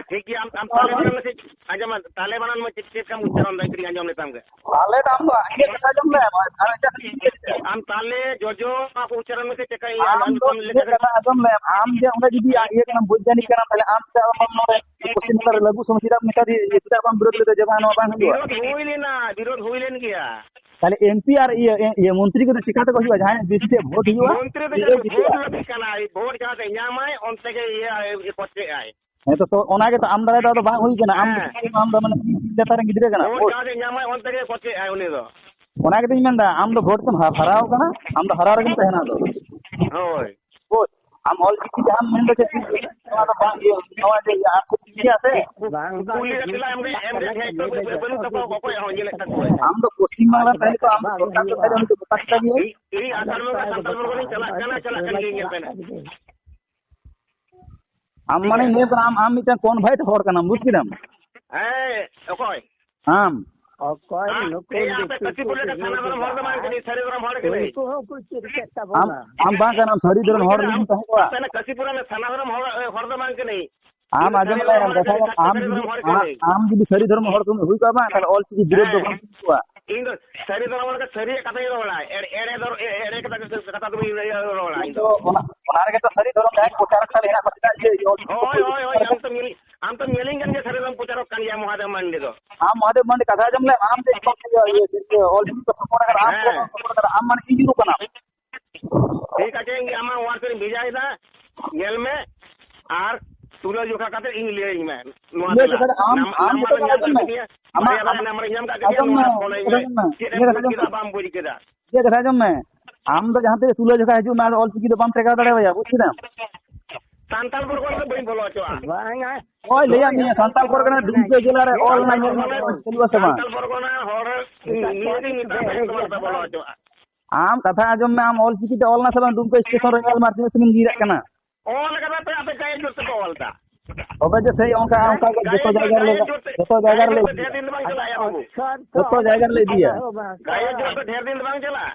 ᱴᱷᱤᱠ ᱜᱮᱭᱟ, ᱟᱢ, ᱟᱢ ᱛᱟᱞᱮ ᱵᱟᱱᱟᱱ ᱢᱮ ᱥᱮ, ᱟᱸᱡᱚᱢ ᱢᱮ, ᱛᱟᱞᱮ ᱵᱟᱱᱟᱱ ᱢᱮ, ᱪᱮᱫ, ᱪᱮᱫ ᱞᱮᱠᱟᱢ ᱩᱪᱪᱟᱨᱚᱱ ᱫᱟ, ᱠᱟᱹᱴᱤᱡ ᱟᱸᱡᱚᱢ ᱞᱮᱛᱟᱢ ᱜᱮ᱾ ᱛᱟᱦᱞᱮ ᱫᱚ ᱟᱢ ᱫᱚ ᱤᱧᱟᱹᱜ ᱠᱟᱛᱷᱟ ᱟᱸᱡᱚᱢ ᱢᱮ, ᱟᱨ ᱮᱴᱟᱜ ᱥᱮᱫ ᱤᱧ ᱞᱟᱹᱭ ᱮᱫᱟ᱾ ᱟᱢ ᱛᱟᱞᱮ, ᱡᱚᱡᱚ, ᱚᱱᱟ ᱠᱚ ᱩᱪᱪᱟᱨᱚᱱ ᱢᱮ ᱥᱮ, ᱪᱮᱫ ᱞᱮᱠᱟ ᱤᱧ ᱟᱢ ᱟᱸᱡᱚᱢ ᱫᱚ ᱞᱮᱠᱟ ᱤᱧᱟᱹᱜ ᱜᱮ᱾ ᱠᱟᱛᱷᱟ ᱟᱸᱡᱚᱢ ᱞᱮᱢ, ᱟᱢ ᱡᱮ ᱚᱸᱰᱮ ᱡᱩᱫᱤ ᱤᱭᱟᱹ ᱠᱟᱱᱟᱢ, ᱵᱳᱭᱜᱟᱱᱤᱠ ᱠᱟᱱᱟᱢ, ᱛᱟᱦᱞᱮ ᱟᱢ ᱪᱮᱫᱟᱜ ᱵᱟᱢ ᱱᱚᱰᱮ ᱯᱚᱥᱪᱤᱢ ᱵᱟᱝᱞᱟ ᱨᱮ ᱞᱟᱹᱜᱩ ᱥᱚᱢᱚᱥᱥᱟ ᱢᱮᱛᱟ ᱫᱤᱭᱟ, ᱪᱮᱫᱟᱜ ᱵᱟᱢ ᱵᱤᱨᱳᱫ ᱞᱮᱫᱟ ᱡᱮ ᱵᱟᱝ, ᱱᱚᱣᱟ ᱵᱟᱝ ᱦᱩᱭᱩᱜᱼᱟ? ᱵᱤᱨᱳᱫ ᱦᱩᱭ ᱞᱮᱱᱟ, ᱵᱤᱨᱳᱫ ᱦᱩᱭ ᱞᱮᱱ ᱜᱮᱭᱟ᱾ ᱛᱟᱦᱞᱮ ᱮᱢ ᱯᱤ ᱟᱨ ᱤᱭᱟᱹ, ᱤᱭᱟᱹ ᱢᱚᱱᱛᱨᱤ ᱠᱚᱫᱚ ᱪᱤᱠᱟᱹ ᱛᱮᱠᱚ ᱦᱩᱭᱩᱜᱼᱟ? ᱡᱟᱦᱟᱸᱭ ᱵᱮᱥᱤ ᱥᱮ ᱵᱷᱳᱴ ᱦᱩᱭᱩᱜᱼᱟ, ᱢᱚᱱᱛᱨᱤ ᱫᱚ ᱩᱱᱤ ᱜᱮ ᱡᱟᱦᱟᱸᱭ ᱵᱷᱳᱴ ᱡᱤᱛᱟᱹᱜᱼᱟ᱾ ᱞᱟᱹᱠᱛᱤ ᱠᱟᱱᱟᱭ, ᱵᱷᱳᱴ ᱡᱟᱦᱟᱸ ᱥᱮᱫ ᱧᱟᱢᱟᱭ, ᱚᱱᱛᱮ ᱜᱮ ᱤᱭᱟᱹ, ᱤᱭᱟᱹ ᱯᱚᱪᱮᱜ ᱟᱭ᱾ ᱦᱮᱸ ᱛᱚ, ᱛᱚ ᱚᱱᱟ ᱜᱮᱛᱚ ᱟᱢ ᱫᱟᱨᱟᱭ ᱫᱚ ᱟᱫᱚ ᱵᱟᱝ ᱦᱩᱭ ᱠᱟᱱᱟ᱾ ᱟᱢ ᱫᱚ, ᱦᱮᱸ᱾ ᱟᱢ ᱫᱚ ᱢᱟᱱᱮ ᱱᱮᱛᱟ ᱨᱮᱱ ᱜᱤᱫᱽᱨᱟᱹ ᱠᱟᱱᱟ, ᱵᱷᱳᱴ ᱵᱩᱡᱽ? ᱡᱟᱦᱟᱸ ᱥᱮᱫ ᱧᱟᱢᱟᱭ, ᱚᱱᱛᱮ ᱜᱮ ᱯᱚᱪᱮᱜ ᱟᱭ ᱩᱱᱤ ᱫᱚ᱾ ᱚᱱᱟ ᱜᱮᱛᱚᱧ ᱢᱮᱱᱫᱟ, ᱟᱢ ᱫᱚ ᱵᱷᱳᱴ ᱛᱮᱢ ᱦᱟ-, ᱦᱟᱨᱟᱣ ᱠᱟᱱᱟ, ᱟᱢ ᱫᱚ ᱦᱟᱨᱟᱣ ᱨᱮᱜᱮᱢ ᱛᱟᱦᱮᱱᱟ ᱟᱫᱚ᱾ ᱦᱳᱭ᱾ ᱦᱳᱭ, ᱟᱢ ᱚᱞ ᱪᱤᱠᱤ ᱡᱟᱦᱟᱸᱢ ᱢᱮᱱᱫᱟ ᱪᱮᱫ, ᱱᱚᱣᱟ ᱫᱚ ᱵᱟᱝ ᱤᱭᱟᱹ, ᱱᱚᱣᱟ ᱡᱮ ᱤᱭᱟᱹ ᱟᱨ ᱠᱚ ᱪᱤᱠᱤᱭᱟ ᱥᱮ? ᱵᱟᱝ, ᱵᱟᱝ, ᱠᱩᱞᱤ ᱠᱟᱛᱮ ᱞᱟᱝ ᱮᱢ ᱨᱮ, ᱮᱢ ᱨᱮ, ᱦᱮᱡ ᱠᱚ ᱵᱟᱹᱱᱩᱜ ᱛᱟᱠᱚᱣᱟ, ᱚᱠᱚᱭ ᱦᱚᱸ ᱧᱮᱞᱮᱫ ᱛᱟᱠᱚᱣᱟ᱾ ᱟᱢ ᱫᱚ ᱯᱚᱥᱪᱤᱢ ᱵᱟᱝᱞᱟ ᱛᱟᱦᱮᱸ ᱠᱚᱜ ᱟᱢ ᱫᱚ ᱥᱚᱨᱠᱟᱨ ᱠᱚ ᱛᱟᱦᱮᱸ ᱩᱱᱤ ᱫᱚ ᱢᱮᱛᱟ ᱠᱚ ᱜᱮᱭᱟ᱾ ᱤᱧ, ᱤᱧ ᱟᱥᱟᱲ ᱵᱚᱸᱜᱟ ᱥᱟᱱᱛᱟᱲ ᱯᱚᱨᱜᱚᱱᱟᱧ ᱪᱟᱞᱟᱜ ᱠᱟᱱᱟ, ᱪᱟᱞᱟᱜ ᱠᱟᱱ ᱜᱤᱭᱟᱹᱧ, ᱧᱮᱞ ᱯᱮ ᱱᱟᱜ᱾ ᱟᱢ ᱢᱟᱱᱮ ᱞᱟᱹᱭ ᱠᱟᱱᱟ, ᱟᱢ, ᱟᱢ ᱢᱤᱫᱴᱟᱝ convert ᱦᱚᱲ ᱠᱟᱱᱟᱢ, ᱵᱩᱡ ᱠᱮᱫᱟᱢ? ᱦᱮᱸ, ᱚᱠᱚᱭ? ᱟᱢ᱾ ᱚᱠᱚᱭ ᱟᱢ, ᱱᱩᱠᱩ ᱮᱭ, ᱟᱯᱮ ᱫᱤᱠᱩ ᱠᱟᱹᱥᱤᱯᱩᱨ ᱨᱮ ᱠᱚ ᱥᱟᱨᱱᱟ ᱫᱷᱚᱨᱚᱢ ᱦᱚᱲ ᱫᱚ ᱵᱟᱝ ᱠᱟᱹᱱᱟᱹᱧ, ᱥᱟᱹᱨᱤ ᱫᱷᱚᱨᱚᱢ ᱦᱚᱲ ᱠᱟᱹᱱᱟᱹᱧ᱾ ᱩᱱᱠᱩ ᱦᱚᱸ ᱠᱚ ᱪᱮᱫ ᱠᱮᱫ ᱟᱢ, ᱛᱟᱵᱚᱱᱟ᱾ ᱟᱢ ᱵᱟᱝ ᱠᱟᱱᱟᱢ, ᱥᱟᱹᱨᱤ ᱫᱷᱚᱨᱚᱢ ᱦᱚᱲ ᱡᱩᱫᱤᱢ ᱛᱟᱦᱮᱸ ᱠᱚᱜᱼᱟ᱾ ᱟᱯᱮ ᱚᱱᱟ ᱠᱟᱹᱥᱤᱯᱩᱨ ᱨᱮ ᱥᱟᱨᱱᱟ ᱫᱷᱚᱨᱚᱢ ᱦᱚᱲ, ᱦᱚᱲ ᱫᱚ ᱵᱟᱝ ᱠᱟᱹᱱᱟᱹᱧ᱾ ᱟᱢ ᱤᱧ ᱫᱚ ᱟᱸᱡᱚᱢ ᱥᱟᱹᱨᱤ ᱞᱮ ᱫᱷᱚᱨᱚᱢ ᱟᱢ ᱦᱚᱲ ᱠᱟᱛᱷᱟ, ᱠᱟᱹᱱᱟᱹᱧ, ᱥᱟᱹᱨᱤ ᱟᱢ ᱫᱷᱚᱨᱚᱢ ᱡᱩᱫᱤ, ᱦᱚᱲ ᱟᱢ, ᱠᱟᱹᱱᱟᱹᱧ᱾ ᱟᱢ ᱡᱩᱫᱤ ᱥᱟᱹᱨᱤ ᱫᱷᱚᱨᱚᱢ ᱦᱚᱲ ᱠᱚᱢ ᱦᱩᱭ ᱠᱚᱜᱼᱟ ᱵᱟᱝ, ᱛᱟᱦᱞᱮ ᱚᱞ ᱪᱤᱠᱤ ᱵᱤᱨᱳᱫᱷ ᱫᱚ ᱦᱮᱸ᱾ ᱵᱟᱝ ᱦᱩᱭ ᱠᱚᱜᱼᱟ᱾ ᱤᱧ ᱫᱚ ᱥᱟᱹᱨᱤ ᱫᱷᱚᱨᱚᱢ ᱦᱚᱲ ᱠᱟᱱᱟ, ᱥᱟᱹᱨᱤᱭᱟᱜ ᱠᱟᱛᱷᱟ ᱜᱤᱧ ᱨᱚᱲᱟ᱾ ᱮᱲ-, ᱮᱲᱮ ᱫᱚ, ᱮ-, ᱮᱲᱮ ᱠᱟᱛᱷᱟ, ᱠᱟᱛᱷᱟ ᱫᱚ ᱵᱟᱹᱧ ᱨᱚᱲᱟ ᱤᱧ ᱫᱚ᱾ ᱚᱱᱟ, ᱚᱱᱟ ᱨᱮᱜᱮ ᱛᱚ ᱥᱟᱹᱨᱤ ᱫᱷᱚᱨᱚᱢ ᱡᱟᱦᱟᱸᱭ ᱯᱨᱚᱪᱟᱨ ᱠᱟᱱ ᱦᱮᱱᱟᱜ ᱠᱚᱣᱟ, ᱪᱮᱫᱟᱜ ᱤᱭᱟᱹ, ᱤᱭᱟᱹ ᱚᱞ ᱪᱤᱠᱤ ᱦᱳᱭ, ᱠᱚ ᱦᱳᱭ, ᱦᱳᱭ, ᱟᱢ ᱛᱚᱢ ᱧᱮᱞ-, ᱟᱢ ᱛᱚᱢ ᱧᱮᱞᱤᱧ ᱠᱟᱱ ᱜᱮᱭᱟ, ᱥᱟᱹᱨᱤ ᱫᱷᱚᱨᱚᱢ ᱯᱨᱚᱪᱟᱨᱚᱜ ᱠᱟᱱ ᱜᱮᱭᱟ ᱢᱚᱦᱟᱫᱮᱵ ᱢᱟᱱᱰᱤ ᱫᱚ᱾ ᱟᱢ ᱢᱚᱦᱟᱫᱮᱵ ᱢᱟᱱᱰᱤ ᱠᱟᱛᱷᱟ ᱟᱸᱡᱚᱢ ᱞᱮᱢ, ᱟᱢ ᱡᱮ ᱤᱭᱟᱹ, ᱤᱭᱟᱹ, ᱚᱞ ᱪᱤᱠᱤ ᱠᱚ ᱥᱟᱯᱳᱨᱴ ᱠᱟᱫᱟ, ᱟᱢ ᱦᱮᱸ᱾ ᱪᱮᱫᱟᱜ ᱵᱟᱢ ᱥᱟᱯᱳᱨᱴ ᱠᱟᱫᱟ? ᱟᱢ ᱢᱟᱱᱮ ᱤᱧ ᱨᱩ ᱠᱟᱱᱟᱢ᱾ ᱴᱷᱤᱠ ᱟᱪᱷᱮ, ᱤᱧ ᱟᱢᱟᱜ WhatsApp ᱨᱤᱧ ᱵᱷᱮᱡᱟᱭᱮᱫᱟ, ᱧᱮᱞ ᱢᱮ, ᱟᱨ ᱛᱩᱞᱟᱹ ᱡᱚᱠᱷᱟ ᱠᱟᱛᱮ ᱤᱧ ᱞᱟᱹᱭᱟᱹᱧ ᱢᱮ᱾ ᱱᱚᱣᱟ ᱛᱩᱞᱟᱹ ᱛᱮᱞᱟ᱾ ᱡᱚᱠᱷᱟ ᱫᱚ ᱟᱢ, ᱱᱟᱢ-, ᱟᱢ ᱱᱟᱢᱵᱟᱨ ᱡᱚᱛᱚ ᱫᱚ ᱠᱟᱛᱷᱟ ᱧᱟᱢ ᱠᱟᱜ ᱟᱸᱡᱚᱢ ᱢᱮ᱾ ᱛᱤᱧᱟ, ᱟᱢᱟᱜ, ᱵᱟᱨᱭᱟ ᱵᱟᱨᱭᱟ ᱟᱢᱟᱜ, ᱱᱟᱢᱵᱟᱨ ᱧᱟᱢ ᱠᱟᱜ ᱛᱤᱧᱟ, ᱟᱸᱡᱚᱢ ᱢᱮ, ᱱᱚᱣᱟ ᱨᱮ ᱯᱷᱳᱱ ᱟᱹᱧ ᱢᱮ᱾ ᱟᱸᱡᱚᱢ ᱢᱮ᱾ ᱪᱮᱫ ᱮᱢ ᱤᱧᱟᱹᱜ ᱠᱟᱛᱷᱟ ᱵᱩᱡ ᱟᱸᱡᱚᱢ ᱠᱮᱫᱟ, ᱢᱮ᱾ ᱵᱟᱢ ᱵᱩᱡ ᱠᱮᱫᱟ? ᱤᱧᱟᱹᱜ ᱠᱟᱛᱷᱟ ᱟᱸᱡᱚᱢ ᱢᱮ᱾ ᱟᱢ ᱫᱚ ᱡᱟᱦᱟᱸ ᱛᱤᱱᱟᱹᱜ ᱛᱩᱞᱟᱹ ᱡᱚᱠᱷᱟ ᱦᱤᱡᱩᱜ ᱢᱮ, ᱟᱫᱚ ᱚᱞ ᱪᱤᱠᱤ ᱫᱚ ᱵᱟᱢ ᱴᱮᱠᱟᱣ ᱫᱟᱲᱮᱣᱟᱭᱟ, ᱵᱩᱡ ᱠᱮᱫᱟᱢ? ᱥᱟᱱᱛᱟᱲ ᱯᱚᱨᱜᱚᱱᱟ ᱫᱚ ᱵᱟᱹᱧ ᱵᱚᱞᱚ ᱦᱚᱪᱚᱣᱟᱜᱼᱟ᱾ ᱵᱟᱝᱟ᱾ ᱦᱳᱭ, ᱞᱟᱹᱭᱟᱢ ᱜᱮᱭᱟ, ᱥᱟᱱᱛᱟᱲ ᱯᱚᱨᱜᱟᱱᱟ ᱰᱩᱢᱠᱟᱹ ᱡᱮᱞᱟ ᱨᱮ ᱚᱞ ᱨᱮᱱᱟᱜ ᱧᱮᱞ ᱢᱮ, ᱪᱟᱹᱞᱩ ᱟᱥᱮ ᱵᱟᱝ? ᱥᱟᱱᱛᱟᱲ ᱯᱚᱨᱜᱚᱱᱟ ᱦᱚᱲ ᱱᱤᱭᱟᱹ ᱜᱮ ᱢᱮᱛᱟᱜ ᱢᱮ, ᱵᱟᱹᱧ ᱵᱚᱞᱚ ᱦᱚᱪᱚᱣᱟᱜᱼᱟ᱾ ᱟᱢ ᱠᱟᱛᱷᱟ ᱟᱸᱡᱚᱢ ᱢᱮ, ᱟᱢ ᱚᱞ ᱪᱤᱠᱤ ᱛᱮ ᱚᱞ ᱱᱟ ᱥᱮ ᱵᱟᱝ? ᱰᱩᱢᱠᱟᱹ ᱥᱴᱮᱥᱚᱱ ᱨᱮ ᱧᱮᱞ ᱢᱮ, ᱟᱨ ᱛᱤᱱᱟᱹᱜ ᱥᱟᱺᱜᱤᱧ ᱜᱤᱨᱟᱜ ᱠᱟᱱᱟ᱾ ᱚᱞ ᱠᱟᱫᱟ ᱯᱮ, ᱟᱯᱮ ᱜᱟᱭᱮᱱ ᱡᱳᱨ ᱛᱮᱯᱮ ᱚᱞ ᱫᱟ᱾ ᱛᱚᱵᱮ ᱡᱮ ᱥᱮᱭ ᱚᱱᱠᱟ, ᱚᱱᱠᱟ ᱜᱮ ᱡᱚᱛᱚ ᱜᱟᱭᱮᱱ ᱡᱟᱭᱜᱟ ᱨᱮ, ᱜᱟᱭᱮᱱ ᱡᱳᱨ ᱛᱮ, ᱡᱚᱛᱚ ᱡᱟᱭᱜᱟ ᱜᱟᱭᱮᱱ ᱨᱮᱞᱮ ᱡᱳᱨ ᱛᱮ ᱤᱫᱤᱭᱟ᱾ ᱰᱷᱮᱨ ᱫᱤᱱ ᱫᱚ ᱵᱟᱝ ᱪᱟᱞᱟᱜᱼᱟ, ᱭᱟ ᱵᱟᱹᱵᱩ᱾ ᱚᱠᱥᱚᱨ ᱛᱚ ᱜᱟᱭᱮᱱ ᱡᱳᱨ ᱛᱮ ᱰᱷᱮᱨ ᱫᱤᱱ ᱫᱚ ᱵᱟᱝ ᱪᱟᱞᱟᱜᱼᱟ᱾ ᱜᱟᱭᱮᱱ ᱡᱳᱨ ᱛᱮ ᱰᱷᱮᱨ ᱫᱤᱱ ᱫᱚ ᱵᱟᱝ ᱪᱟᱞᱟᱜᱼᱟ᱾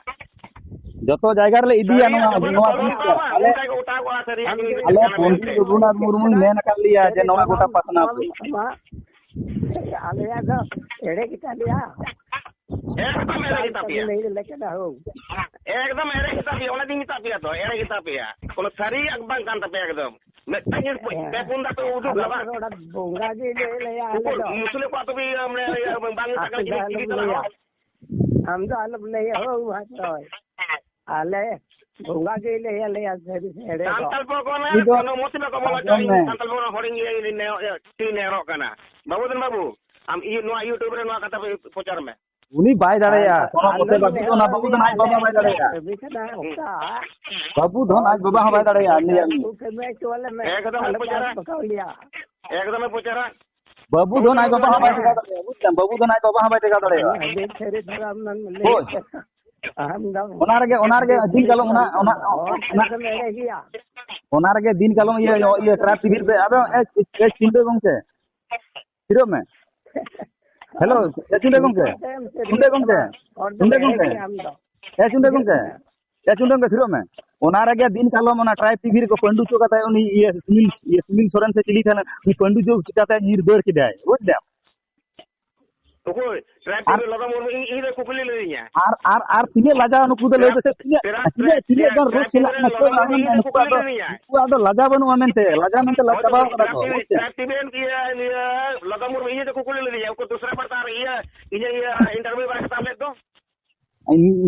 ᱥᱟᱹᱨᱤᱭᱟᱜ ᱡᱚᱠᱷᱚᱱ ᱱᱚᱣᱟ ᱠᱚ ᱫᱤᱱ ᱚᱞ ᱛᱮ ᱠᱚ ᱟᱞᱮ, ᱚᱞᱟ, ᱩᱱ ᱡᱟᱭᱜᱟ ᱚᱴᱟᱜᱚᱜᱼᱟ, ᱥᱟᱹᱨᱤᱭᱟᱜ ᱜᱮ ᱟᱞᱮ ᱠᱟᱱᱟ ᱯᱚᱱᱰᱤᱛ ᱢᱮᱱᱛᱮ᱾ ᱨᱚᱜᱷᱩᱱᱟᱛᱷ ᱢᱩᱨᱢᱩᱭ ᱢᱮᱱ ᱟᱠᱟᱫ ᱞᱮᱭᱟ ᱡᱮ ᱱᱚᱣᱟ ᱜᱚᱴᱟ ᱯᱟᱥᱱᱟᱣ ᱯᱮ᱾ ᱟᱞᱮᱭᱟᱜ ᱫᱚ ᱮᱲᱮ ᱜᱮᱛᱟ ᱞᱮᱭᱟ᱾ ᱮᱠᱫᱚᱢ ᱮᱲᱮ ᱜᱮᱛᱟ ᱯᱮᱭᱟ᱾ ᱞᱟᱹᱭ ᱞᱮᱠᱟ ᱫᱚ ᱦᱳ᱾ ᱮᱠᱫᱚᱢ ᱮᱲᱮ ᱜᱮᱛᱟ ᱯᱮᱭᱟ, ᱚᱱᱟ ᱫᱚᱧ ᱢᱮᱛᱟ ᱯᱮᱭᱟ ᱛᱚ, ᱮᱲᱮ ᱜᱮᱛᱟ ᱯᱮᱭᱟ᱾ ᱠᱳᱱᱳ ᱥᱟᱹᱨᱤᱭᱟᱜ ᱵᱟᱝ ᱠᱟᱱ ᱛᱟᱯᱮᱭᱟ ᱮᱠᱫᱚᱢ᱾ ᱢᱤᱫᱴᱟᱝ ᱡᱤᱱᱤᱥ ᱯᱮ, ᱦᱮᱸ᱾ ᱯᱮ ᱯᱩᱱ ᱫᱷᱟᱣ ᱯᱮ ᱩᱫᱩᱜ ᱟᱞᱮ ᱫᱟ ᱵᱟᱝ? ᱫᱚ ᱚᱱᱟ ᱵᱚᱸᱜᱟ ᱜᱮ ᱞᱟᱹᱭ ᱞᱮᱭᱟ, ᱟᱞᱮ ᱩᱠᱩᱨ ᱫᱚ᱾ ᱢᱩᱥᱞᱟᱹ ᱠᱚᱣᱟᱜ ᱛᱚᱵᱮ ᱤᱭᱟᱹ, ᱢᱟᱱᱮ, ᱤᱭᱟᱹ, ᱵᱟᱝ ᱢᱮᱛᱟᱜ ᱠᱟᱱᱟ, ᱟᱯᱮ ᱫᱚ ᱪᱤᱞᱤ, ᱟᱞᱚᱢ ᱪᱤᱞᱤ ᱠᱟᱱᱟ ᱞᱟᱹᱭᱟ᱾ ᱦᱚᱲ? ᱟᱢ ᱫᱚ ᱟᱞᱚᱢ ᱞᱟᱹᱭᱟ ᱦᱳ, ᱢᱟ ᱛᱚᱭ᱾ ᱟᱞᱮ ᱵᱚᱸᱜᱟ ᱜᱮ ᱞᱟᱹᱭ ᱟᱞᱮᱭᱟ, ᱥᱟᱹᱨᱤ ᱥᱮ ᱮᱲᱮ ᱫᱚ᱾ ᱥᱟᱱᱛᱟᱲ ᱯᱚᱨᱜᱚᱱᱟ ᱩᱱᱤ ᱫᱚ ᱠᱳᱱᱳ ᱢᱩᱥᱞᱟᱹ ᱠᱚ ᱵᱚᱞᱚ ᱟᱸᱡᱚᱢ ᱦᱚᱪᱚ, ᱢᱮ᱾ ᱥᱟᱱᱛᱟᱲ ᱯᱚᱨᱜᱚᱱᱟ ᱦᱚᱲᱤᱧ ᱤᱭᱟᱹ, ᱤᱭᱟᱹ, ᱱᱮ-, ᱤᱭᱟᱹ, ᱱᱮᱦᱚᱨᱚᱜ ᱠᱟᱱᱟ᱾ ᱵᱟᱹᱵᱩ ᱫᱷᱚᱱ ᱵᱟᱹᱵᱩ, ᱟᱢ ᱤᱭᱟᱹ, ᱱᱚᱣᱟ YouTube ᱨᱮ ᱱᱚᱣᱟ ᱠᱟᱛᱷᱟ ᱯᱨᱚᱪᱟᱨ ᱢᱮ᱾ ᱩᱱᱤ ᱵᱟᱭ ᱫᱟᱲᱮᱭᱟᱜᱼᱟ, ᱟᱨ ᱠᱳᱱᱳ ᱟᱞᱮ ᱢᱚᱛᱮ ᱫᱚ ᱵᱟᱹᱵᱩ ᱫᱚ ᱚᱱᱟ, ᱱᱮᱦᱚᱨ ᱵᱟᱹᱵᱩ ᱫᱚ ᱟᱡ ᱵᱟᱵᱟ ᱵᱟᱭ ᱫᱟᱲᱮᱭᱟᱜᱼᱟ᱾ ᱠᱟᱹᱢᱤ ᱠᱟᱱᱟ, ᱚᱱᱠᱟ᱾ ᱵᱟᱹᱵᱩ ᱫᱷᱚᱱ ᱟᱡ ᱵᱟᱵᱟ ᱦᱚᱸ ᱵᱟᱭ ᱫᱟᱲᱮᱭᱟᱜᱼᱟ, ᱞᱟᱹᱭᱟᱢ᱾ ᱩᱱᱠᱩ ᱠᱟᱹᱢᱤ ᱦᱚᱪᱚ ᱟᱞᱮ ᱢᱮ᱾ ᱮᱠᱫᱚᱢ ᱟᱞᱮ ᱯᱨᱚᱪᱟᱨᱟ᱾ ᱵᱟᱝ ᱵᱟᱠᱟᱣ ᱞᱮᱭᱟ᱾ ᱮᱠᱫᱚᱢᱮ ᱯᱨᱚᱪᱟᱨᱟ᱾ ᱵᱟᱹᱵᱩ ᱫᱷᱚᱱ ᱟᱡ ᱵᱟᱵᱟ ᱦᱚᱸ ᱵᱟᱭ ᱴᱮᱠᱟᱣ ᱫᱟᱲᱮᱭᱟᱜᱼᱟ, ᱵᱩᱡᱽ ᱫᱟᱢ? ᱵᱟᱹᱵᱩ ᱫᱷᱚᱱ ᱟᱡ ᱵᱟᱵᱟ ᱦᱚᱸ ᱵᱟᱭ ᱴᱮᱠᱟᱣ ᱫᱟᱲᱮᱭᱟᱜᱼᱟ᱾ ᱟᱹᱰᱤ ᱥᱟᱹᱨᱤ ᱫᱷᱚᱨᱚᱢ ᱮᱢ ᱞᱟᱹᱭ ᱦᱳᱭ᱾ ᱠᱮᱫᱟ᱾ ᱟᱢ ᱫᱚ ᱚᱱᱟ ᱨᱮᱜᱮ, ᱚᱱᱟ ᱨᱮᱜᱮ ᱟᱹᱰᱤ ᱫᱤᱱ ᱠᱟᱞᱚᱢ ᱚᱱᱟ, ᱥᱟᱹᱨᱤ ᱚᱱᱟ, ᱦᱚᱲ ᱚᱱᱟ, ᱠᱟᱛᱷᱟᱢ ᱮᱲᱮ ᱜᱮᱭᱟ᱾ ᱚᱱᱟ ᱨᱮᱜᱮ ᱫᱤᱱ ᱠᱟᱞᱚᱢ ᱤᱭᱟᱹ, ᱤᱭᱟᱹ, ᱴᱨᱟᱭᱤᱵᱽ ᱴᱤᱵᱷᱤ ᱨᱮ, ᱟᱫᱚ, ᱮ, ᱮ, ᱪᱤᱱᱰᱟᱹ ᱜᱚᱢᱠᱮ, ᱛᱷᱤᱨᱚᱜ ᱢᱮ᱾ ᱦᱮᱞᱳ, ᱮ ᱪᱩᱸᱰᱟᱹ ᱜᱚᱢᱠᱮ, ᱪᱩᱸᱰᱟᱹ ᱜᱚᱢᱠᱮ, ᱦᱚᱲ ᱫᱚ ᱪᱩᱸᱰᱟᱹ ᱮᱲᱮ ᱜᱚᱢᱠᱮ, ᱜᱮᱭᱟᱢ ᱫᱚ᱾ ᱮ ᱪᱩᱸᱰᱟᱹ ᱜᱚᱢᱠᱮ, ᱮ ᱪᱩᱸᱰᱟᱹ ᱜᱚᱢᱠᱮ, ᱛᱷᱤᱨᱚᱜ ᱢᱮ᱾ ᱚᱱᱟ ᱨᱮᱜᱮ ᱫᱤᱱ ᱠᱟᱞᱚᱢ ᱚᱱᱟ ᱴᱨᱟᱭᱤᱵᱽ ᱴᱤᱵᱷᱤ ᱨᱮᱠᱚ ᱯᱟᱹᱱᱰᱩ ᱦᱚᱪᱚ ᱠᱟᱛᱮ ᱩᱱᱤ ᱤᱭᱟᱹ ᱥᱩᱱᱤᱞ, ᱤᱭᱟᱹ ᱥᱩᱱᱤᱞ ᱥᱚᱨᱮᱱ ᱥᱮ ᱪᱤᱞᱤ ᱛᱟᱦᱮᱱᱟ, ᱩᱱᱤ ᱯᱟᱹᱱᱰᱩ ᱦᱚᱪᱚ ᱠᱟᱛᱮ ᱧᱤᱨ ᱫᱟᱹᱲ ᱠᱮᱫᱟᱭ, ᱵᱩᱡᱽ ᱫᱟᱢ? ᱚᱠᱚᱭ? ᱴᱨᱟᱭᱤᱵᱽ ᱟᱨ ᱴᱤᱵᱷᱤ ᱞᱚᱫᱟ ᱢᱩᱨᱢᱩ ᱤᱧ, ᱤᱧ ᱫᱚ ᱠᱩᱠᱞᱤ ᱞᱤᱫᱤᱧᱟ᱾ ᱟᱨ, ᱟᱨ, ᱟᱨ ᱛᱤᱱᱟᱹᱜ ᱞᱟᱡᱟᱣ ᱱᱩᱠᱩ ᱫᱚ ᱞᱟᱹᱭ ᱯᱮᱥᱮ, ᱛᱤᱱᱟᱹᱜ, ᱴᱨᱟᱭᱤᱵᱽ, ᱛᱤᱱᱟᱹᱜ, ᱴᱨᱟᱭᱤᱵᱽ, ᱛᱤᱱᱟᱹᱜ ᱜᱟᱱ ᱴᱨᱟᱭᱤᱵᱽ ᱨᱳᱥ ᱴᱤᱵᱷᱤ ᱦᱮᱱᱟᱜ ᱨᱮ ᱱᱩᱠᱩ ᱞᱚᱫᱟ ᱢᱩᱨᱢᱩ ᱤᱧ ᱫᱚ ᱱᱩᱠᱩᱣᱟᱜ ᱠᱩᱠᱞᱤ ᱫᱚ, ᱞᱤᱫᱤᱧᱟ᱾ ᱱᱩᱠᱩᱣᱟᱜ ᱫᱚ ᱞᱟᱡᱟ ᱵᱟᱹᱱᱩᱜᱼᱟ ᱢᱮᱱᱛᱮ, ᱞᱟᱡᱟ ᱢᱮᱱᱛᱮ ᱞᱟᱡᱟ ᱦᱳᱭ, ᱪᱟᱵᱟᱣ ᱠᱟᱫᱟ ᱠᱚ, ᱴᱨᱟᱭᱤᱵᱽ ᱴᱤᱵᱷᱤ, ᱵᱩᱡᱽ ᱫᱟᱢ? ᱴᱨᱟᱭᱤᱵᱽ ᱴᱤᱵᱷᱤ ᱨᱮᱱ ᱤᱭᱟᱹ, ᱤᱭᱟᱹ ᱞᱚᱫᱟ ᱢᱩᱨᱢᱩ ᱤᱧ ᱫᱚ ᱠᱩᱠᱞᱤ ᱞᱤᱫᱤᱧᱟ, ᱩᱱᱠᱩ ᱫᱩᱥᱨᱟ ᱯᱟᱲ ᱛᱟᱨ ᱤᱭᱟᱹ, ᱤᱧᱟᱹᱜ ᱤᱭᱟᱹ ᱤᱱᱴᱟᱨᱵᱷᱤᱭᱩ ᱵᱟᱭ ᱦᱟᱛᱟᱣ ᱞᱮᱫ ᱫᱚ᱾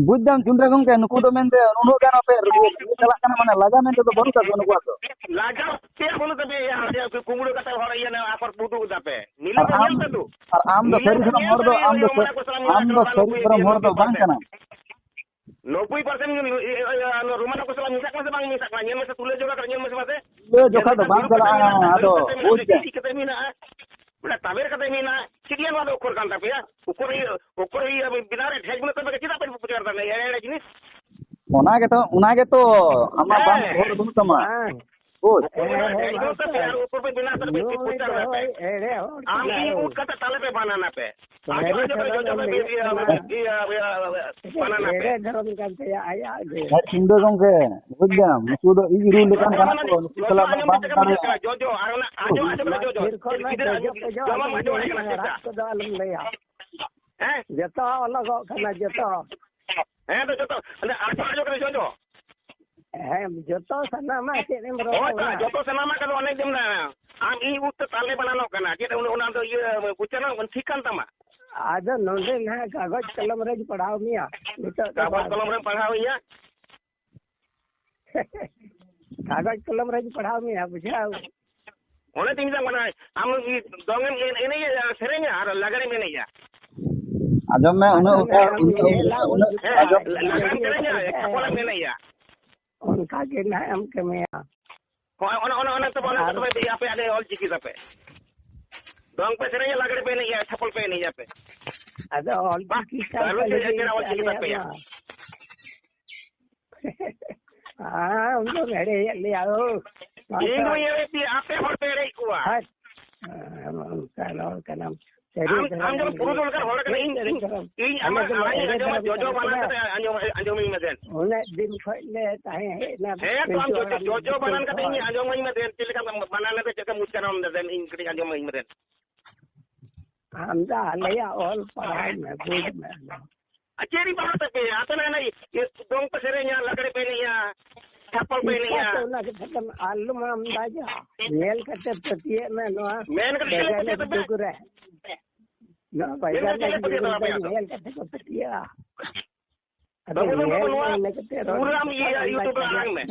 ᱵᱩᱡᱽ ᱫᱟᱢ ᱪᱩᱱᱰᱨᱟ ᱜᱚᱢᱠᱮ, ᱱᱩᱠᱩ ᱫᱚ ᱢᱮᱱᱛᱮ ᱩᱱᱟᱹᱜ ᱜᱟᱱ ᱟᱯᱮ ᱨᱩᱣᱟᱹᱲ ᱪᱟᱞᱟᱜ ᱠᱟᱱᱟ, ᱢᱟᱱᱮ ᱞᱟᱡᱟ ᱢᱮᱱᱛᱮ ᱫᱚ ᱵᱟᱹᱱᱩᱜ ᱛᱟᱠᱚᱣᱟ ᱱᱩᱠᱩᱣᱟᱜ ᱫᱚ᱾ ᱞᱟᱡᱟᱣ ᱪᱮᱫ ᱵᱟᱹᱱᱩᱜ ᱛᱟᱯᱮᱭᱟ? ᱤᱭᱟᱹ, ᱠᱩᱢᱵᱽᱲᱩ ᱠᱟᱛᱮ ᱦᱚᱲ ᱤᱭᱟᱹ ᱟᱠᱚᱨ ᱠᱚ ᱩᱫᱩᱜ ᱮᱫᱟ ᱯᱮ᱾ ᱧᱮᱞ ᱟᱨ ᱯᱮ, ᱟᱢ, ᱧᱮᱞ ᱯᱮ ᱛᱚ᱾ ᱟᱨ ᱟᱢ ᱫᱚ ᱧᱮᱞ ᱥᱟᱹᱨᱤ ᱯᱮ, ᱫᱷᱚᱨᱚᱢ ᱧᱮᱞ ᱦᱚᱲ ᱯᱮ, ᱫᱚ, ᱤᱭᱟᱹ, ᱟᱢ ᱫᱚ ᱤᱭᱟᱹ, ᱥᱟᱹ-, ᱢᱟᱱᱮ ᱠᱚ ᱥᱟᱞᱟᱜ ᱢᱤᱫ ᱟᱢ ᱫᱚ ᱨᱚᱲ ᱥᱟᱹᱨᱤ ᱠᱚ ᱫᱷᱚᱨᱚᱢ ᱦᱚᱲ ᱫᱚ ᱵᱟᱝ ᱠᱟᱱᱟᱢ᱾ ᱱᱚᱵᱵᱳᱭ ᱯᱟᱨᱥᱮᱱᱴ ᱜᱮ, ᱤᱭᱟᱹ, ᱤᱭᱟᱹ, ᱤᱭᱟᱹ, ᱨᱳᱢᱟᱱ ᱠᱚ ᱥᱟᱞᱟᱜ ᱢᱮᱥᱟᱜ ᱠᱟᱱᱟ ᱥᱮ ᱵᱟᱝ ᱢᱮᱥᱟᱜ ᱠᱟᱱᱟ? ᱧᱮᱞ ᱢᱮᱥᱮ, ᱛᱩᱞᱟᱹ ᱡᱚᱠᱷᱟ ᱠᱟᱛᱮ ᱧᱮᱞ ᱢᱮᱥᱮ ᱢᱟᱥᱮ᱾ ᱤᱭᱟᱹ ᱡᱚᱠᱷᱟ ᱫᱚ ᱵᱟᱝ ᱪᱟᱞᱟᱜᱼᱟ, ᱟᱫᱚ ᱵᱩᱡᱽ ᱜᱮ᱾ ᱪᱤᱠᱟᱹᱛᱮ ᱢᱮᱱᱟᱜᱼᱟ? ᱚᱱᱟ ᱛᱟᱵᱮᱨ ᱠᱟᱛᱮ ᱢᱮᱱᱟᱜᱼᱟ᱾ ᱪᱮᱫ ᱜᱮ ᱱᱚᱣᱟ ᱫᱚ ᱚᱠᱷᱚᱨ ᱠᱟᱱ ᱛᱟᱯᱮᱭᱟ? ᱚᱠᱷᱚᱨ ᱤᱭᱟᱹ, ᱚᱠᱷᱚᱨ ᱤᱭᱟᱹ ᱵᱮᱱᱟᱣ ᱨᱮ ᱴᱷᱮᱡ ᱵᱟᱹᱱᱩᱜ ᱛᱟᱯᱮᱭᱟ, ᱪᱮᱫᱟᱜ ᱯᱮ ᱯᱨᱚᱪᱟᱨ ᱮᱫᱟ ᱮᱲᱮ ᱮᱲᱮ ᱡᱤᱱᱤᱥ? ᱚᱱᱟ ᱜᱮᱛᱚ, ᱚᱱᱟ ᱜᱮᱛᱚ ᱟᱢᱟᱜ ᱵᱟᱝ ᱦᱮᱸ᱾ ᱵᱚᱦᱚᱜ ᱨᱮ ᱵᱟᱹᱱᱩᱜ ᱛᱟᱢᱟ᱾ ᱵᱟᱝ᱾ ᱵᱩᱡᱽ? ᱚᱠᱷᱚᱨ ᱵᱮᱱᱟᱣ ᱨᱮ ᱴᱷᱮᱡ ᱵᱟᱹᱱᱩᱜ ᱛᱟᱯᱮᱭᱟ, ᱟᱨ ᱚᱠᱷᱚᱨ ᱯᱮ ᱵᱮᱱᱟᱣ ᱠᱟᱛᱮ ᱯᱮ ᱱᱩᱭ ᱯᱨᱚᱪᱟᱨ ᱫᱚ ᱮᱫᱟ ᱯᱮ᱾ ᱮᱲᱮ ᱦᱚᱲ ᱟᱢ ᱠᱟᱱᱟᱭ᱾ ᱤᱧ ᱩᱫ ᱠᱟᱛᱮ ᱛᱟᱞᱮ ᱯᱮ ᱵᱟᱱᱟᱱᱟ ᱯᱮ᱾ ᱟᱸᱡᱚᱢ ᱟᱸᱡᱚᱢ ᱨᱮ ᱡᱚᱡᱚ ᱯᱮ ᱤᱭᱟᱹ, ᱤᱭᱟᱹ, ᱤᱭᱟᱹ, ᱵᱟᱱᱟᱱᱟ ᱯᱮ᱾ ᱮᱲᱮ ᱫᱷᱚᱨᱚᱢ ᱠᱟᱱ ᱛᱟᱭᱟ ᱟᱭᱟᱜ ᱜᱮ᱾ ᱦᱮᱸ, ᱥᱤᱝᱜᱟᱹ ᱜᱚᱝᱠᱮ, ᱵᱩᱡᱽ ᱫᱟᱢ, ᱱᱩᱠᱩ ᱫᱚ ᱤᱧ ᱨᱩᱞ ᱞᱮᱠᱟᱱ ᱠᱟᱱᱟ ᱠᱚ, ᱱᱩᱠᱩ ᱥᱟᱞᱟᱜ ᱫᱚ ᱵᱟᱝ ᱫᱟᱲᱮᱭᱟᱜᱼᱟ᱾ ᱡᱚᱡᱚ, ᱟᱨ ᱚᱱᱟ ᱟᱸᱡᱚᱢ, ᱟᱸᱡᱚᱢ ᱨᱮ ᱡᱚᱡᱚ᱾ ᱛᱷᱤᱨ ᱠᱚᱜ ᱢᱮ, ᱜᱤᱫᱽᱨᱟᱹ ᱡᱚᱡᱚ ᱟᱸᱡᱚᱢ, ᱠᱚ ᱡᱚᱡᱚ ᱡᱚᱢᱟᱢ ᱟᱞᱚᱢ ᱟᱸᱡᱚᱢ ᱞᱟᱹᱭᱟ, ᱠᱟᱱᱟ ᱪᱮᱫ ᱨᱟᱜ ᱠᱚᱫᱚ ᱟᱞᱚᱢ ᱞᱟᱹᱭᱟ᱾ ᱦᱮᱸ? ᱡᱚᱛᱚ ᱚᱞᱚᱜᱚᱜ ᱠᱟᱱᱟ, ᱡᱚᱛᱚ᱾ ᱦᱮᱸ, ᱛᱚ ᱡᱚᱛᱚ, ᱚᱱᱮ ᱟᱸᱡᱚᱢ, ᱟᱸᱡᱚᱢ ᱠᱟᱱᱟ ᱡᱚᱡᱚ᱾ ᱦᱮᱸ, ᱡᱚᱛᱚ ᱥᱟᱱᱟᱢᱟᱜ ᱪᱮᱫ ᱮᱢ ᱨᱚᱲ ᱦᱳᱭ, ᱠᱟᱱᱟ? ᱡᱚᱛᱚ ᱥᱟᱱᱟᱢᱟᱜ ᱠᱚᱫᱚ ᱚᱱᱮ ᱡᱮ ᱢᱮᱱᱟᱜᱼᱟ᱾ ᱟᱢ ᱤᱧ ᱩᱫ ᱛᱮ ᱛᱟᱞᱮ ᱵᱟᱱᱟᱱᱚᱜ ᱠᱟᱱᱟ᱾ ᱪᱮᱫ ᱚᱱᱟ, ᱚᱱᱟ ᱫᱚ ᱤᱭᱟᱹ, ᱩᱪᱪᱟᱨᱚᱱ ᱴᱷᱤᱠ ᱠᱟᱱ ᱛᱟᱢᱟ? ᱟᱫᱚ ᱱᱚᱰᱮ ᱱᱟᱦᱟᱜ ᱠᱟᱜᱚᱡᱽ ᱠᱚᱞᱚᱢ ᱨᱮᱧ ᱯᱟᱲᱦᱟᱣ ᱢᱮᱭᱟ᱾ ᱱᱤᱛᱚᱜ ᱫᱚ ᱠᱟᱜᱚᱡᱽ ᱵᱟᱝ᱾ ᱠᱚᱞᱚᱢ ᱨᱮᱢ ᱯᱟᱲᱦᱟᱣ ᱤᱧᱟ? ᱠᱟᱜᱚᱡᱽ ᱠᱚᱞᱚᱢ ᱨᱮᱧ ᱯᱟᱲᱦᱟᱣ ᱢᱮᱭᱟ, ᱵᱩᱡᱷᱟᱹᱣ᱾ ᱚᱱᱮ ᱛᱤᱧ ᱢᱮᱛᱟᱢ ᱠᱟᱱᱟ, ᱟᱢ ᱫᱚ ᱫᱚᱝ ᱮᱢ ᱮᱱ-, ᱮᱱᱮᱡᱟ, ᱥᱮᱨᱮᱧᱟ ᱟᱨ ᱞᱟᱜᱽᱲᱮᱢ ᱮᱱᱮᱡᱟ᱾ ᱟᱸᱡᱚᱢ ᱢᱮ, ᱩᱱᱟᱹᱜ ᱟᱫᱚ ᱩᱛᱟᱹᱨ, ᱱᱟᱦᱟᱜ ᱩᱱᱟᱹᱜ, ᱧᱮᱞᱟ ᱩᱱᱟᱹᱜ, ᱩᱱ ᱩᱱᱟᱹᱜ, ᱡᱚᱠᱷᱚᱱ᱾ ᱦᱮᱸ, ᱟᱸᱡᱚᱢ᱾ ᱞᱟᱜᱽᱲᱮᱢ ᱥᱮᱨᱮᱧᱟ, ᱪᱷᱟᱯᱚᱞᱮᱢ ᱮᱱᱮᱡᱟ᱾ ᱚᱱᱠᱟ ᱜᱮ ᱱᱟᱦᱟᱜ ᱮᱢ ᱠᱟᱹᱢᱤᱭᱟ᱾ ᱦᱳᱭ, ᱚᱱᱮ, ᱚᱱᱮ, ᱚᱱᱮ ᱛᱚ, ᱚᱱᱮ ᱟᱨ ᱛᱚᱵᱮ ᱟᱯᱮᱭᱟᱜ ᱫᱚ ᱚᱞ ᱪᱤᱠᱤ ᱛᱟᱯᱮ᱾ ᱫᱚᱝ ᱯᱮ ᱥᱮᱨᱮᱧᱟ, ᱞᱟᱜᱽᱲᱮ ᱯᱮ ᱮᱱᱮᱡᱟ, ᱪᱷᱟᱯᱚᱞ ᱯᱮ ᱮᱱᱮᱡᱟ ᱯᱮ᱾ ᱟᱫᱚ ᱚᱞ ᱵᱟᱦ, ᱪᱤᱠᱤ ᱠᱟᱱ ᱫᱟᱨᱩᱱ ᱛᱟᱞᱮ ᱥᱮ ᱜᱮ ᱮᱠᱮᱱᱟᱜ ᱚᱞ ᱪᱤᱠᱤ ᱟᱞᱮᱭᱟᱜ ᱛᱟᱯᱮᱭᱟ᱾ ᱢᱟ᱾ ᱦᱮᱸ, ᱩᱱ ᱫᱚ ᱮᱲᱮᱭᱮᱫ ᱞᱮᱭᱟ, ᱳ᱾ ᱤᱧ ᱫᱚ ᱮᱲᱮ ᱯᱮᱭᱟ, ᱟᱯᱮ ᱦᱚᱲ ᱯᱮ ᱮᱲᱮᱭᱮᱫ ᱠᱚᱣᱟ᱾ ᱦᱮᱸ, ᱚᱱᱠᱟᱱ ᱦᱚᱲ ᱠᱟᱱᱟᱢ᱾ ᱥᱟᱹᱨᱤ ᱟᱢ, ᱫᱷᱚᱨᱚᱢ ᱟᱢ ᱡᱮᱢᱚᱱ ᱮᱢ ᱯᱩᱨᱩᱫᱷᱩᱞ ᱞᱟᱹᱭ ᱞᱮᱠᱟᱱ ᱦᱚᱲ ᱠᱟᱱᱟ, ᱤᱧ, ᱤᱧ, ᱥᱟᱹᱨᱤ ᱫᱷᱚᱨᱚᱢ᱾ ᱤᱧ ᱟᱞᱮ ᱟᱢᱟᱜ ᱫᱚ ᱟᱲᱟᱝ ᱤᱧ ᱮᱲᱮ ᱟᱸᱡᱚᱢᱟ, ᱫᱷᱚᱨᱚᱢ ᱡᱚᱡᱚ ᱠᱟᱱᱟ ᱵᱟᱱᱟᱢ ᱠᱟᱱᱟ᱾ ᱠᱟᱛᱮ ᱟᱸᱡᱚᱢ, ᱟᱸᱡᱚᱢᱟᱹᱧ ᱢᱮ ᱫᱮᱱ᱾ ᱩᱱᱟᱹᱜ ᱫᱤᱱ ᱠᱷᱚᱡ ᱞᱮ ᱛᱟᱦᱮᱸ ᱦᱮᱡ ᱮᱱᱟ ᱦᱮᱸ ᱛᱚ, ᱟᱢ ᱯᱤᱞᱪᱩ ᱡᱚᱡᱚ, ᱦᱟᱲᱟᱢ ᱡᱚᱡᱚ ᱵᱤᱫᱟᱹᱞ ᱵᱟᱱᱟᱢ ᱠᱟᱛᱮ ᱤᱧ ᱠᱷᱚᱡ᱾ ᱟᱸᱡᱚᱢᱟᱹᱧ ᱢᱮ ᱫᱮᱱ, ᱪᱮᱫ ᱞᱮᱠᱟᱢ ᱵᱟᱱᱟᱢ ᱮᱫᱟ, ᱪᱮᱫ ᱞᱮᱠᱟᱢ ᱩᱪᱪᱟᱨᱚᱱ ᱮᱫᱟ ᱫᱮᱱ, ᱤᱧ ᱠᱟᱹᱴᱤᱡ ᱟᱸᱡᱚᱢᱟᱹᱧ ᱢᱮ ᱫᱮᱱ᱾ ᱟᱢ ᱫᱚ ᱟᱞᱮᱭᱟᱜ ᱚᱞ ᱯᱟᱲᱦᱟᱣ ᱢᱮ, ᱵᱩᱡᱽ ᱢᱮ ᱟᱫᱚ᱾ ᱟᱨ ᱪᱮᱫ ᱤᱧ ᱯᱟᱲᱦᱟᱣ ᱛᱟᱯᱮᱭᱟ? ᱟᱯᱮ ᱢᱟ ᱦᱟᱱᱮ ᱤᱭᱟᱹ ᱫᱚᱝ ᱯᱮ ᱥᱮᱨᱮᱧᱟ, ᱞᱟᱜᱽᱲᱮ ᱯᱮ ᱮᱱᱮᱡᱼᱟ, ᱪᱷᱟᱯᱚᱞ ᱯᱮ ᱮᱱᱮᱡᱼᱟ᱾ ᱪᱤᱠᱟᱹᱛᱮ ᱚᱱᱟ ᱠᱟᱛᱷᱟ ᱫᱚᱢ ᱟᱞᱚᱢ ᱟᱢᱫᱟᱡᱟ? ᱧᱮᱞ ᱠᱟᱛᱮ ᱯᱟᱹᱛᱭᱟᱹᱜ ᱢᱮ ᱱᱚᱣᱟ ᱢᱮᱱ ᱠᱟᱛᱮ ᱪᱮᱫ ᱵᱟᱡᱟᱨ ᱯᱟᱹᱛᱭᱟᱹᱜ ᱨᱮᱱᱟᱜ ᱛᱟᱯᱮ? ᱫᱩᱠ ᱨᱮ᱾ ᱱᱚᱣᱟ ᱢᱮᱱ ᱵᱟᱡᱟᱨ ᱠᱟᱛᱮ ᱪᱮᱫ ᱨᱮᱱᱟᱜ ᱯᱟᱹᱛᱭᱟᱹᱜ ᱫᱩᱠ ᱛᱟᱯᱮ ᱨᱮ ᱟᱯᱮ ᱫᱚ? ᱧᱮᱞ ᱠᱟᱛᱮ ᱠᱚ ᱯᱟᱹᱛᱭᱟᱹᱜᱼᱟ᱾ ᱟᱫᱚ ᱵᱟᱹᱵᱩ, ᱵᱟᱹᱵᱩ, ᱧᱮᱞ ᱵᱟᱹᱵᱩ, ᱢᱮ, ᱱᱚᱣᱟ ᱤᱱᱟᱹ ᱠᱟᱛᱮ ᱨᱚᱲ ᱯᱩᱨᱟᱹ ᱟᱢ ᱢᱮ᱾ ᱤᱭᱟᱹ, ᱟᱢ YouTube ᱨᱮ ᱟᱲᱟᱝ ᱢᱮ᱾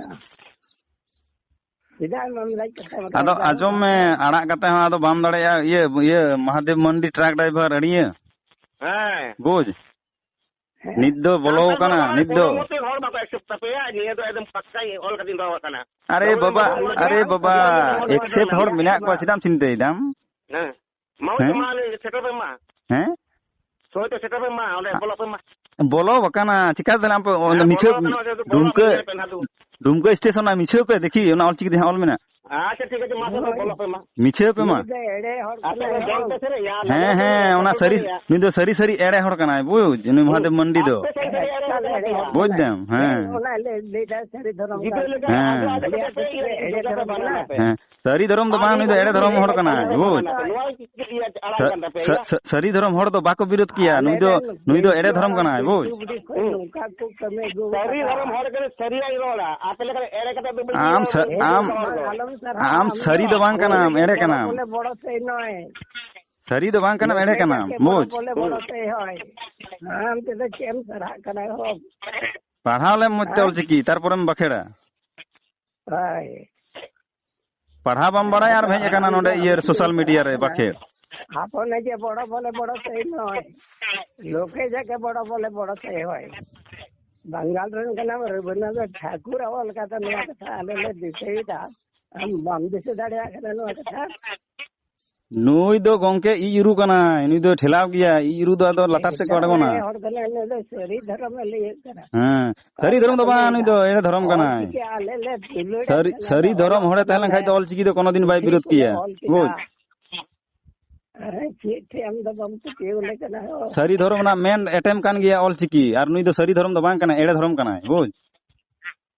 ᱪᱮᱫᱟᱜ ᱮᱢ ᱟᱢᱫᱟᱡ ᱠᱟᱛᱮ ᱟᱫᱚ ᱟᱸᱡᱚᱢ ᱢᱮ, ᱟᱲᱟᱜ ᱠᱟᱛᱮ ᱦᱚᱸ ᱟᱫᱚ ᱵᱟᱢ ᱫᱟᱲᱮᱭᱟᱜᱼᱟ᱾ ᱤᱭᱟᱹ, ᱤᱭᱟᱹ, ᱢᱟᱦᱟᱫᱮᱵ ᱢᱟᱱᱰᱤ ᱴᱨᱟᱠ ᱰᱨᱟᱭᱵᱷᱟᱨ ᱟᱹᱲᱤᱭᱟᱹ᱾ ᱦᱮᱸ᱾ ᱵᱩᱡᱽ? ᱦᱮᱸ᱾ ᱱᱤᱛ ᱫᱚ ᱵᱚᱞᱚ ᱟᱠᱟᱱᱟ, ᱱᱤᱛ ᱫᱚ᱾ ᱦᱚᱲ ᱵᱟᱠᱚ accept ᱛᱟᱯᱮᱭᱟ, ᱱᱤᱭᱟᱹ ᱫᱚ ᱮᱠᱫᱚᱢ ᱯᱟᱠᱠᱟᱧ ᱚᱞ ᱠᱟᱛᱮᱧ ᱫᱚᱦᱚ ᱠᱟᱜ ᱠᱟᱱᱟ᱾ ᱟᱨᱮ ᱵᱟᱵᱟ, ᱟᱨᱮ ᱵᱟᱵᱟ, accept ᱦᱚᱲ ᱢᱮᱱᱟᱜ ᱠᱚᱣᱟ, ᱪᱮᱫᱟᱜ ᱮᱢ ᱪᱤᱱᱛᱟᱹᱭᱮᱫᱟᱢ? ᱦᱮᱸ᱾ ᱢᱟ, ᱦᱮᱸ? ᱢᱟ, ᱞᱟᱹᱭ ᱥᱮᱴᱮᱨ ᱯᱮ ᱢᱟ᱾ ᱦᱮᱸ? ᱥᱚᱢᱚᱭ ᱛᱮ ᱥᱮᱴᱮᱨ ᱯᱮ ᱢᱟ, ᱚᱸᱰᱮ ᱵᱚᱞᱚᱜ ᱯᱮ ᱢᱟ᱾ ᱵᱚᱞᱚ ᱟᱠᱟᱱᱟ, ᱪᱤᱠᱟᱹ ᱫᱟᱲᱮᱭᱟᱜ ᱟᱢ ᱯᱮ? ᱚᱸᱰᱮ ᱦᱮᱸ, ᱢᱤᱪᱷᱟᱹ, ᱵᱚᱞᱚ ᱟᱠᱟᱱᱟ, ᱚᱸᱰᱮ ᱫᱚ ᱵᱚᱞᱚ ᱰᱩᱢᱠᱟᱹ, ᱟᱠᱟᱱᱟ, ᱧᱮᱞ ᱯᱮ ᱱᱟᱦᱟᱜ ᱫᱩ᱾ ᱰᱩᱢᱠᱟᱹ ᱥᱴᱮᱥᱚᱱ ᱨᱮᱱᱟᱜ ᱢᱤᱪᱷᱟᱹ ᱯᱮ, ᱫᱮᱠᱷᱤ, ᱚᱱᱟ ᱚᱞᱪᱤᱠᱤ ᱛᱮ ᱦᱟᱸᱜ ᱚᱞ ᱢᱮᱱᱟᱜ᱾ ᱟᱪᱪᱷᱟ, ᱴᱷᱤᱠ ᱟᱪᱷᱮ, ᱢᱟ, ᱛᱚᱵᱮ ᱵᱚᱞᱚᱜ ᱯᱮ ᱢᱟ᱾ ᱢᱤᱪᱷᱟᱹ ᱯᱮ ᱢᱟ᱾ ᱱᱩᱭ ᱫᱚ ᱮᱲᱮ ᱦᱚᱲ ᱟᱯᱮ ᱠᱟᱱᱟᱭ ᱫᱚ ᱦᱳ᱾ ᱡᱚᱢ ᱯᱮ ᱥᱮ ᱨᱮ, ᱭᱟ, ᱦᱮᱸ, ᱟᱯᱮ ᱦᱮᱸ, ᱫᱚ ᱚᱱᱟ ᱥᱟᱹᱨᱤ, ᱥᱮ ᱨᱮ, ᱭᱟ᱾ ᱱᱩᱭ ᱫᱚ ᱥᱟᱹᱨᱤ ᱥᱟᱹᱨᱤ ᱮᱲᱮ ᱦᱚᱲ ᱠᱟᱱᱟᱭ, ᱵᱩᱡᱽ? ᱱᱩᱭ ᱢᱚᱦᱟᱫᱮᱵ ᱢᱟᱱᱰᱤ ᱫᱚ᱾ ᱟᱯᱮ ᱥᱮᱫ ᱫᱚ ᱮᱲᱮ ᱦᱚᱲ ᱠᱟᱱᱟ ᱯᱮ᱾ ᱵᱩᱡᱽ ᱫᱟᱢ? ᱦᱮᱸ᱾ ᱚᱱᱟ ᱞᱟᱹᱭ, ᱞᱟᱹᱭ ᱫᱟᱭ ᱥᱟᱹᱨᱤ ᱫᱷᱚᱨᱚᱢ ᱜᱤᱫᱽᱨᱟᱹ ᱠᱟᱱ᱾ ᱞᱮᱠᱟ ᱦᱮᱸ᱾ ᱟᱫᱚ ᱟᱞᱮ ᱥᱮᱫ ᱫᱚ ᱮᱲᱮ ᱫᱷᱚᱨᱚᱢ ᱠᱟᱱᱟ ᱯᱮ᱾ ᱦᱮᱸ᱾ ᱥᱟᱹᱨᱤ ᱫᱷᱚᱨᱚᱢ ᱫᱚ ᱵᱟᱝ, ᱱᱩᱭ ᱫᱚ ᱮᱲᱮ ᱫᱷᱚᱨᱚᱢ ᱦᱚᱲ ᱠᱟᱱᱟᱭ, ᱵᱩᱡᱽ? ᱥᱟ-, ᱥᱟ-, ᱥᱟ-, ᱥᱟᱹᱨᱤ ᱫᱷᱚᱨᱚᱢ ᱦᱚᱲ ᱫᱚ ᱵᱟᱠᱚ ᱵᱤᱨᱳᱫ ᱠᱮᱭᱟ᱾ ᱱᱩᱭ ᱫᱚ, ᱱᱩᱭ ᱫᱚ ᱮᱲᱮ ᱫᱷᱚᱨᱚᱢ ᱠᱟᱱᱟᱭ, ᱵᱩᱡᱽ? ᱥᱟᱹᱨᱤ ᱫᱷᱚᱨᱚᱢ ᱦᱚᱲ ᱠᱟᱱᱟᱭ, ᱥᱟᱹᱨᱤᱭᱟᱜ ᱤᱧ ᱨᱚᱲᱟ᱾ ᱟᱯᱮ ᱞᱮᱠᱟ ᱮᱲᱮ ᱠᱟᱛᱮ ᱫᱚ ᱵᱟᱹᱧ ᱟᱢ ᱧᱮᱞ ᱥᱟ-, ᱠᱟᱫᱟ᱾ ᱟᱢ, ᱟᱞᱚᱢ ᱥᱟᱨᱦᱟᱣᱟ, ᱟᱢ ᱟᱢ ᱥᱟᱹᱨᱤ ᱫᱚ ᱵᱟᱝ ᱠᱟᱱᱟᱢ, ᱮᱲᱮ ᱠᱟᱱᱟᱢ᱾ ᱵᱚᱞᱮ ᱵᱚᱲᱚ ᱥᱮᱭ ᱱᱚᱭ᱾ ᱥᱟᱹᱨᱤ ᱫᱚ ᱵᱟᱝ ᱠᱟᱱᱟᱢ, ᱮᱲᱮ ᱠᱟᱱᱟᱢ, ᱵᱩᱡᱽ? ᱵᱚᱞᱮ ᱵᱚᱲᱚ ᱥᱮᱭ ᱦᱚᱭ᱾ ᱟᱢ ᱛᱮᱫᱚ ᱪᱮᱫ ᱮᱢ ᱥᱟᱨᱦᱟᱜ ᱠᱟᱱᱟ ᱦᱳ? ᱯᱟᱲᱦᱟᱣ ᱞᱮᱢ ᱢᱚᱡᱽ ᱛᱮ ᱦᱮᱸ? ᱚᱞᱪᱤᱠᱤ, ᱛᱟᱨᱯᱚᱨᱮᱢ ᱵᱟᱠᱷᱮᱲᱟ᱾ ᱦᱳᱭ᱾ ᱯᱟᱲᱦᱟᱣ ᱵᱟᱢ ᱵᱟᱲᱟᱭᱟ ᱟᱨ ᱦᱮᱡ ᱟᱠᱟᱱᱟ ᱱᱚᱰᱮ ᱤᱭᱟᱹ social media ᱨᱮ ᱵᱟᱠᱷᱮᱲ᱾ ᱟᱯᱚᱱᱮ ᱡᱮ ᱵᱚᱲᱚ ᱵᱚᱞᱮ ᱵᱚᱲᱚ ᱥᱮᱭ ᱱᱚᱭ, ᱞᱳᱠᱮ ᱡᱟᱠᱮ ᱵᱚᱲᱚ ᱵᱚᱞᱮ ᱵᱚᱲᱚ ᱥᱮᱭ ᱦᱚᱭ᱾ ᱵᱟᱝᱜᱟᱞ ᱨᱮᱱ ᱠᱟᱱᱟᱢ, ᱨᱚᱵᱤᱱᱫᱨᱚᱱᱟᱛᱷ ᱴᱷᱟᱠᱩᱨ ᱚᱞ ᱠᱟᱫᱟ ᱱᱚᱣᱟ ᱠᱟᱛᱷᱟ, ᱟᱞᱮ ᱞᱮ ᱫᱤᱥᱟᱹᱭᱮᱫᱟ᱾ ᱟᱢ ᱵᱟᱢ ᱫᱤᱥᱟᱹ ᱫᱟᱲᱮᱭᱟᱜ ᱠᱟᱱᱟ ᱱᱚᱣᱟ ᱠᱟᱛᱷᱟ? ᱱᱩᱭ ᱫᱚ ᱜᱚᱝᱠᱮ ᱤᱡ ᱩᱨᱩ ᱠᱟᱱᱟᱭ, ᱱᱩᱭ ᱫᱚ ᱴᱷᱮᱞᱟᱣ ᱜᱮᱭᱟ, ᱤᱡ ᱩᱨᱩ ᱫᱚ ᱟᱫᱚ ᱞᱟᱛᱟᱨ ᱥᱮᱫ ᱠᱚ ᱮᱠᱫᱚᱢ ᱟᱬᱜᱚᱱᱟ᱾ ᱮᱲᱮ ᱦᱚᱲ ᱠᱟᱱᱟᱭ, ᱱᱩᱭ ᱫᱚ ᱥᱟᱹᱨᱤ ᱫᱷᱚᱨᱚᱢᱮ ᱞᱟᱹᱭᱮᱫ ᱠᱟᱱᱟ᱾ ᱦᱮᱸ, ᱥᱟᱹᱨᱤ ᱫᱷᱚᱨᱚᱢ ᱫᱚ ᱵᱟᱝ, ᱱᱩᱭ ᱫᱚ ᱮᱲᱮ ᱫᱷᱚᱨᱚᱢ ᱠᱟᱱᱟᱭ᱾ ᱚᱞᱪᱤᱠᱤ ᱟᱞᱮ ᱞᱮ ᱫᱩᱞᱟᱹᱲᱮᱫ ᱥᱟᱹᱨᱤ, ᱠᱟᱱᱟ, ᱥᱟᱹᱨᱤ ᱞᱮ ᱫᱷᱚᱨᱚᱢ ᱚᱞᱚᱜ ᱦᱚᱲᱮ ᱛᱟᱦᱮᱸ ᱠᱟᱱᱟ, ᱞᱮᱱ ᱠᱷᱟᱡ ᱫᱚ ᱚᱞᱪᱤᱠᱤ ᱫᱚ ᱠᱳᱱᱳ ᱫᱤᱱ ᱵᱟᱭ ᱪᱤᱠᱤ ᱵᱤᱨᱳᱫ ᱞᱮ ᱠᱮᱭᱟ, ᱚᱞ ᱠᱮᱫᱟ᱾ ᱵᱩᱡᱽ? ᱦᱮᱸ, ᱪᱮᱫ ᱴᱷᱮᱡ ᱟᱢ ᱫᱚ ᱵᱟᱢ ᱯᱟᱹᱛᱭᱟᱹᱣ ᱞᱮ ᱠᱟᱱᱟ ᱦᱳ? ᱥᱟᱹᱨᱤ ᱫᱷᱚᱨᱚᱢ ᱨᱮᱱᱟᱜ ᱢᱮᱱ ᱮᱴᱮᱢ ᱠᱟᱱ ᱜᱮᱭᱟ ᱚᱞᱪᱤᱠᱤ, ᱟᱨ ᱱᱩᱭ ᱫᱚ ᱥᱟᱹᱨᱤ ᱫᱷᱚᱨᱚᱢ ᱫᱚ ᱵᱟᱝ ᱠᱟᱱᱟᱭ, ᱮᱲᱮ ᱫᱷᱚᱨᱚᱢ ᱠᱟᱱᱟᱭ, ᱵᱩᱡᱽ?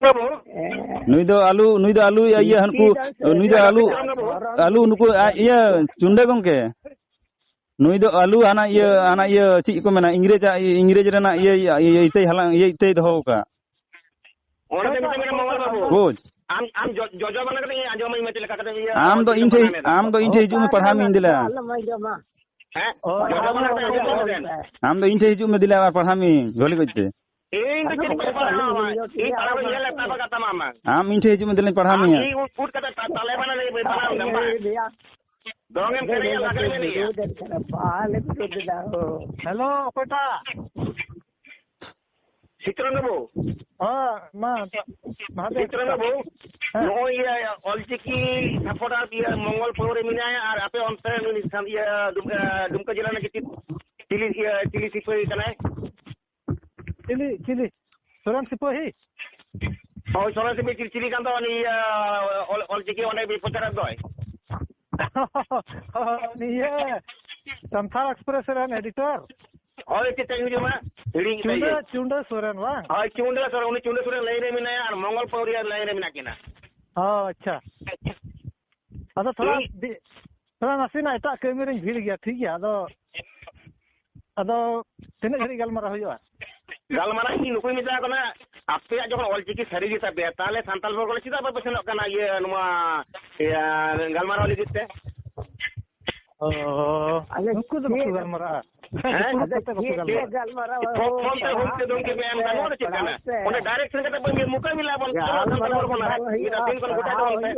ᱦᱮᱸ᱾ ᱱᱩᱭ ᱫᱚ ᱟᱞᱩ, ᱱᱩᱭ ᱫᱚ ᱟᱞᱩ ᱤᱭᱟᱹ ᱦᱟᱱᱠᱩ, ᱪᱤᱠᱤ ᱫᱚ ᱥᱟᱹᱨᱤ ᱱᱩᱭ ᱫᱚ ᱟᱞᱩ, ᱫᱷᱚᱨᱚᱢ ᱟᱞᱩ ᱱᱩᱠᱩ ᱟ-, ᱤᱭᱟᱹ ᱪᱩᱱᱰᱟᱹ ᱜᱚᱝᱠᱮ᱾ ᱱᱩᱭ ᱫᱚ ᱟᱞᱩ ᱦᱟᱱᱟ ᱤᱭᱟᱹ, ᱦᱟᱱᱟ ᱤᱭᱟᱹ ᱪᱮᱫ ᱠᱚ ᱢᱮᱱᱟ, ᱤᱝᱨᱮᱡᱽ, ᱤᱝᱨᱮᱡᱽ ᱨᱮᱱᱟᱜ ᱤᱭᱟᱹ, ᱤᱭᱟᱹ, ᱤᱭᱟᱹ ᱤᱛᱟᱹᱭ ᱦᱟᱞᱟᱝ, ᱤᱭᱟᱹ ᱤᱛᱟᱹᱭ ᱫᱚᱦᱚ ᱟᱠᱟᱫ᱾ ᱚᱱᱟ ᱛᱮᱜᱮ ᱛᱚ ᱢᱮᱱᱟ, ᱢᱟᱢᱟ ᱵᱟᱹᱵᱩ᱾ ᱵᱩᱡᱽ? ᱟᱢ, ᱟᱢ ᱡᱚ-, ᱡᱚᱡᱚ ᱢᱟᱱᱮ ᱠᱟᱛᱮ ᱤᱧ ᱟᱸᱡᱚᱢᱟᱹᱧ ᱢᱮ ᱪᱮᱫ ᱞᱮᱠᱟ ᱠᱟᱛᱮ ᱤᱭᱟᱹ ᱟᱢ ᱫᱚ ᱚᱞᱪᱤᱠᱤ ᱤᱧ ᱴᱷᱮᱡ, ᱵᱟᱱᱟᱢ ᱮᱫᱟ᱾ ᱟᱢ ᱫᱚ ᱤᱧ ᱴᱷᱮᱡ ᱦᱤᱡᱩᱜ ᱢᱮ, ᱯᱟᱲᱦᱟᱣ ᱢᱮ ᱤᱧ ᱫᱮᱞᱟ᱾ ᱟᱞᱚᱢ ᱟᱸᱡᱚᱢᱟ᱾ ᱦᱮᱸ? ᱚ, ᱡᱚᱡᱚ ᱟᱞᱚᱢ ᱢᱟᱱᱮ ᱠᱟᱛᱮ ᱟᱸᱡᱚᱢᱟ᱾ ᱟᱸᱡᱚᱢᱟᱹᱧ ᱢᱮ᱾ ᱟᱢ ᱫᱚ ᱤᱧ ᱴᱷᱮᱡ ᱦᱤᱡᱩᱜ ᱢᱮ ᱫᱮᱞᱟ, ᱟᱵᱟᱨ ᱯᱟᱲᱦᱟᱣ ᱢᱮ ᱤᱧ ᱵᱷᱟᱹᱞᱤ ᱠᱚᱡ ᱛᱮ᱾ ᱤᱧ ᱫᱚ ᱪᱮᱫ ᱠᱚᱧ ᱯᱟᱲᱦᱟᱣᱟ? ᱤᱧ ᱯᱟᱲᱦᱟᱣ ᱵᱟᱹᱧ ᱧᱮᱞ ᱞᱮᱫ ᱛᱟᱢᱟ ᱠᱟᱛᱷᱟ ᱢᱟ ᱟᱢ᱾ ᱟᱢ ᱤᱧ ᱴᱷᱮᱡ ᱦᱤᱡᱩᱜ ᱢᱮ ᱫᱮᱞᱟᱧ ᱯᱟᱲᱦᱟᱣ ᱟᱢ ᱢᱮᱭᱟ᱾ ᱤᱧ ᱩᱫ, ᱩᱫ ᱠᱟᱛᱮ ᱛᱟ-, ᱛᱟᱞᱮ ᱵᱟᱱᱟ ᱞᱟᱹᱜᱤᱫ ᱵᱟᱹᱧ ᱯᱟᱲᱦᱟᱣ ᱞᱮᱫᱟ, ᱵᱟᱝ? ᱫᱚᱝ ᱮᱢ ᱥᱮᱨᱮᱧᱟ, ᱞᱟᱜᱽᱲᱮ ᱮᱱᱮᱡ ᱮᱭᱟ᱾ ᱵᱟᱞᱮ ᱵᱤᱨᱳᱫᱷ ᱮᱫᱟ ᱦᱳ᱾ ᱦᱮᱞᱳ, ᱚᱠᱚᱭᱴᱟᱜ? ᱪᱤᱛᱨᱚᱱ ᱵᱟᱹᱵᱩ᱾ ᱦᱮᱸ, ᱢᱟ, ᱢᱟ, ᱪᱤᱛᱨᱚᱱ ᱵᱟᱹᱵᱩ, ᱦᱮᱸ᱾ ᱱᱚᱜᱼᱚᱭ ᱤᱭᱟᱹ ᱚᱞᱪᱤᱠᱤ ᱥᱟᱯᱚᱴᱟᱨ ᱤᱭᱟᱹ ᱢᱚᱝᱜᱚᱞ ᱯᱟᱹᱣᱨᱟᱹ ᱢᱮᱱᱟᱭᱟ, ᱟᱨ ᱟᱯᱮ ᱚᱱᱛᱮ ᱩᱱᱤ ᱥᱟᱱ-, ᱤᱭᱟᱹ ᱫᱩᱢ-, ᱮ, ᱫᱩᱢᱠᱟ ᱡᱮᱞᱟ ᱨᱮᱱᱟᱜ ᱪᱤᱞᱤ, ᱪᱤᱞᱤ, ᱤᱭᱟᱹ, ᱪᱤᱞᱤ ᱥᱤᱯᱟᱹᱦᱤ ᱠᱟᱱᱟᱭ? ᱪᱤᱞᱤ, ᱪᱤᱞᱤ? ᱥᱚᱨᱮᱱ ᱥᱤᱯᱟᱹᱦᱤ? ᱦᱳᱭ, ᱥᱚᱨᱮᱱ ᱥᱤᱯᱟᱹᱦᱤ ᱪᱤᱞᱤ, ᱪᱤᱞᱤ ᱠᱟᱱ ᱫᱚ ᱩᱱᱤ, ᱤᱭᱟᱹ, ᱚᱞ, ᱚᱞᱪᱤᱠᱤ ᱚᱸᱰᱮ ᱵᱤᱱ ᱯᱨᱚᱪᱟᱨᱮᱫ ᱫᱚᱭ? ᱱᱤᱭᱟᱹ ᱥᱟᱱᱛᱟᱲ ᱮᱠᱥᱯᱨᱮᱥ ᱨᱮᱱ ᱮᱰᱤᱴᱚᱨ᱾ ᱦᱳᱭ, ᱪᱮᱫ ᱛᱟᱭ ᱧᱩᱛᱩᱢᱟ? ᱦᱤᱲᱤᱧ ᱠᱮᱫᱟ ᱪᱩᱸᱰᱟᱹ, ᱤᱭᱟᱹ᱾ ᱪᱩᱸᱰᱟᱹ ᱥᱚᱨᱮᱱ ᱵᱟᱝ? ᱦᱳᱭ, ᱪᱩᱸᱰᱟᱹ ᱥᱚᱨᱮᱱ, ᱩᱱᱤ ᱪᱩᱸᱰᱟᱹ ᱥᱚᱨᱮᱱ ᱞᱟᱭᱤᱱ ᱨᱮ ᱢᱮᱱᱟᱭᱟ ᱟᱨ ᱢᱚᱝᱜᱚᱞ ᱯᱟᱹᱣᱨᱤᱭᱟ ᱞᱟᱭᱤᱱ ᱨᱮ ᱢᱮᱱᱟᱜ ᱠᱤᱱᱟ᱾ ᱚ, ᱟᱪᱪᱷᱟ᱾ ᱟᱫᱚ ᱛᱷᱚᱲᱟ ᱤᱧ ᱫᱤ-, ᱛᱷᱚᱲᱟ ᱱᱟᱥᱮᱱᱟᱜ ᱮᱴᱟᱜ ᱠᱟᱹᱢᱤ ᱨᱤᱧ ᱵᱷᱤᱲ ᱜᱮᱭᱟ, ᱴᱷᱤᱠ ᱜᱮᱭᱟ᱾ ᱟᱫᱚ, ᱟᱫᱚ ᱛᱤᱱᱟᱹᱜ ᱜᱷᱟᱹᱲᱤᱡ ᱜᱟᱞᱢᱟᱨᱟᱣ ᱦᱩᱭᱩᱜᱼᱟ? ᱜᱟᱞᱢᱟᱨᱟᱣ ᱤᱧ ᱱᱩᱠᱩᱧ ᱢᱮᱛᱟ ᱠᱚ ᱠᱟᱱᱟ, ᱟᱯᱮᱭᱟᱜ ᱡᱚᱠᱷᱚᱱ ᱚᱞᱪᱤᱠᱤ ᱥᱟᱹᱨᱤ ᱜᱮ ᱛᱟᱯᱮᱭᱟ, ᱛᱟᱦᱚᱞᱮ ᱥᱟᱱᱛᱟᱲ ᱯᱚᱨᱜᱚᱱᱟ ᱪᱮᱫᱟᱜ ᱵᱟᱯᱮ ᱥᱮᱱᱚᱜ ᱠᱟᱱᱟ ᱤᱭᱟᱹ ᱱᱚᱣᱟ, ᱤᱭᱟᱹ ᱜᱟᱞᱢᱟᱨᱟᱣ ᱞᱟᱹᱜᱤᱫ ᱛᱮ? ᱚ, ᱟᱞᱮ ᱱᱩᱠᱩ ᱫᱚ ᱵᱟᱠᱚ ᱪᱮᱫ ᱜᱟᱞᱢᱟᱨᱟᱜᱼᱟ᱾ ᱦᱮᱸ? ᱫᱩᱲᱩᱵ ᱟᱫᱚ ᱠᱟᱛᱮ ᱵᱟᱠᱚ ᱪᱮᱫ ᱜᱟᱞᱢᱟᱨᱟᱜᱼᱟ᱾ ᱜᱟᱞᱢᱟᱨᱟᱣ ᱯᱷᱳᱱ, ᱯᱷᱳᱱ ᱛᱮ ᱦᱩᱞ ᱛᱮ ᱫᱷᱩᱢᱠᱤ ᱯᱮ ᱮᱢ ᱠᱟᱱᱟ, ᱱᱚᱣᱟ ᱫᱚ ᱪᱮᱫ ᱠᱟᱱᱟ? ᱚᱸᱰᱮ ᱰᱟᱭᱨᱮᱠᱴ ᱥᱮᱱ ᱠᱟᱛᱮ ᱵᱚᱱ ᱢᱩᱠᱟᱹᱵᱤᱞᱟ ᱵᱚᱱ, ᱪᱟᱞᱟᱣ ᱥᱟᱱᱛᱟᱲ ᱦᱚᱲ ᱵᱚᱱ ᱦᱟᱨᱟᱜ, ᱢᱤᱫ ᱫᱤᱱ ᱠᱷᱚᱱ ᱜᱚᱴᱟ ᱛᱟᱵᱚᱱ ᱯᱮ᱾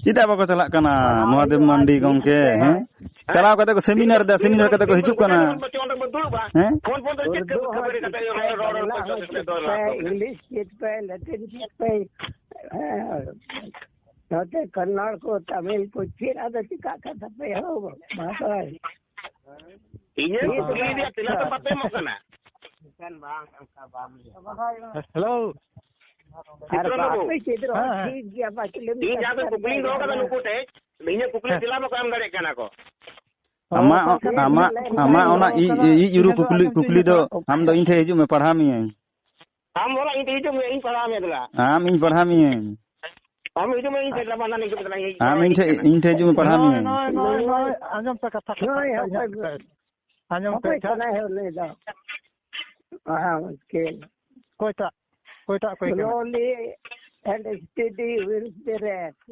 ᱪᱮᱫᱟᱜ ᱵᱟᱠᱚ ᱪᱟᱞᱟᱜ ᱠᱟᱱᱟ ᱢᱚᱦᱟᱫᱮᱵ ᱢᱟᱱᱰᱤ ᱜᱚᱢᱠᱮ? ᱦᱮᱸ? ᱪᱟᱞᱟᱣ ᱠᱟᱛᱮ ᱠᱚ ᱥᱮᱢᱤᱱᱟᱨ ᱮᱫᱟ, ᱥᱮᱢᱤᱱᱟᱨ ᱠᱟᱛᱮ ᱠᱚ ᱦᱤᱡᱩᱜ ᱠᱟᱱᱟ᱾ ᱦᱮᱸ? ᱯᱷᱳᱱ, ᱯᱷᱳᱱ ᱛᱮ ᱪᱮᱫ ᱠᱚ ᱠᱷᱟᱹᱯᱟᱹᱨᱤ ᱠᱟᱛᱮ ᱨᱚᱲ, ᱨᱚᱲ, ᱨᱚᱲ, ᱨᱚᱲ, ᱨᱚᱲ, ᱨᱚᱲ, ᱨᱚᱲ᱾ ᱤᱝᱞᱤᱥ ᱪᱮᱫ ᱯᱮ, ᱞᱮᱴᱤᱱ ᱪᱮᱫ ᱯᱮ, ᱦᱮᱸ, ᱱᱚᱛᱮ ᱠᱚᱱᱱᱚᱲ ᱠᱚ, ᱛᱟᱢᱤᱞ ᱠᱚ ᱪᱮᱫ ᱟᱫᱚ ᱪᱤᱠᱟᱹᱜ ᱠᱟᱱ ᱛᱟᱯᱮᱭᱟ ᱦᱳ? ᱢᱟ ᱛᱚᱵᱮ᱾ ᱤᱧᱟᱹᱜ ᱠᱩᱠᱞᱤ ᱨᱮᱭᱟᱜ ᱛᱮᱞᱟ ᱫᱚ ᱵᱟᱯᱮ ᱮᱢᱚᱜ ᱠᱟᱱᱟ᱾ ᱦᱮᱞᱳ᱾ ᱟᱨ ᱪᱤᱛᱨᱚᱱ ᱵᱟᱹᱵᱩ᱾ ᱵᱟᱯᱮ ᱪᱮᱫ ᱨᱮᱦᱚᱸ ᱦᱮᱸ, ᱦᱮᱸ᱾ ᱴᱷᱤᱠ ᱜᱮᱭᱟ, ᱵᱟᱠᱤ ᱞᱟᱹᱭ ᱤᱧ ᱡᱟᱦᱟᱸ ᱠᱟᱛᱷᱟ ᱠᱩᱠᱞᱤᱧ ᱫᱚᱦᱚ ᱠᱟᱱᱟ᱾ ᱠᱟᱫᱟ ᱱᱩᱠᱩ ᱴᱷᱮᱡ, ᱤᱧᱟᱹᱜ ᱠᱩᱠᱞᱤ ᱦᱮᱸ᱾ ᱛᱮᱞᱟ ᱵᱟᱠᱚ ᱮᱢ ᱫᱟᱲᱮᱭᱟᱜ ᱠᱟᱱᱟ ᱠᱚ᱾ ᱚ, ᱟᱢᱟᱜ, ᱚᱠᱟ ᱠᱷᱚᱱ ᱟᱢᱟᱜ, ᱞᱟᱹᱭ ᱟᱢᱟᱜ ᱚᱱᱟ ᱠᱟᱫᱟ? ᱤ-, ᱤ-, ᱤᱡ ᱩᱨᱩ ᱤᱧ ᱫᱚ ᱠᱩᱠᱞᱤ, ᱟᱸᱡᱚᱢ ᱠᱩᱠᱞᱤ ᱫᱚ ᱛᱤᱧ ᱟᱢ ᱫᱚ ᱤᱧ ᱴᱷᱮᱱ ᱦᱤᱡᱩᱜ ᱢᱮ, ᱯᱟᱲᱦᱟᱣ ᱢᱤᱭᱟᱹᱧ᱾ ᱟᱢ ᱵᱚᱞᱚ ᱤᱧ ᱴᱷᱮᱱ ᱦᱤᱡᱩᱜ ᱢᱮ, ᱤᱧ ᱯᱟᱲᱦᱟᱣ ᱢᱮᱭᱟ ᱫᱮᱞᱟ᱾ ᱟᱢ ᱦᱤᱡᱩᱜ ᱢᱮ, ᱤᱧ ᱯᱟᱲᱦᱟᱣ ᱢᱮᱭᱟᱹᱧ᱾ ᱟᱢ ᱦᱤᱡᱩᱜ ᱢᱮ, ᱤᱧ ᱴᱷᱮᱱ ᱫᱮᱞᱟ, ᱢᱟ, ᱤᱧ ᱦᱤᱡᱩᱜ ᱢᱮ, ᱫᱮᱞᱟ, ᱤᱧ ᱯᱟᱲᱦᱟᱣ ᱱᱚᱜᱼᱚᱭ, ᱢᱮᱭᱟ᱾ ᱱᱚᱜᱼᱚᱭ, ᱱᱚᱜᱼᱚᱭ, ᱱᱚᱜᱼᱚᱭ, ᱟᱸᱡᱚᱢ ᱯᱮ ᱠᱟᱛᱷᱟ, ᱱᱚᱜᱼᱚᱭ, ᱠᱟᱛᱷᱟ, ᱦᱟᱯᱮ, ᱤᱧᱟᱹᱜ ᱠᱟᱛᱷᱟ᱾ ᱟᱸᱡᱚᱢ ᱯᱮ, ᱚᱠᱚᱭ ᱠᱟᱱᱟᱭ ᱩᱱᱤ ᱫᱚ? ᱦᱮᱸ, ᱢᱩᱥᱠᱤᱞ᱾ ᱚᱠᱚᱭᱴᱟᱜ, ᱚᱠᱚᱭᱴᱟᱜ ᱚᱠᱚᱭ ᱠᱟᱱᱟ? Slowly and steady wins the race.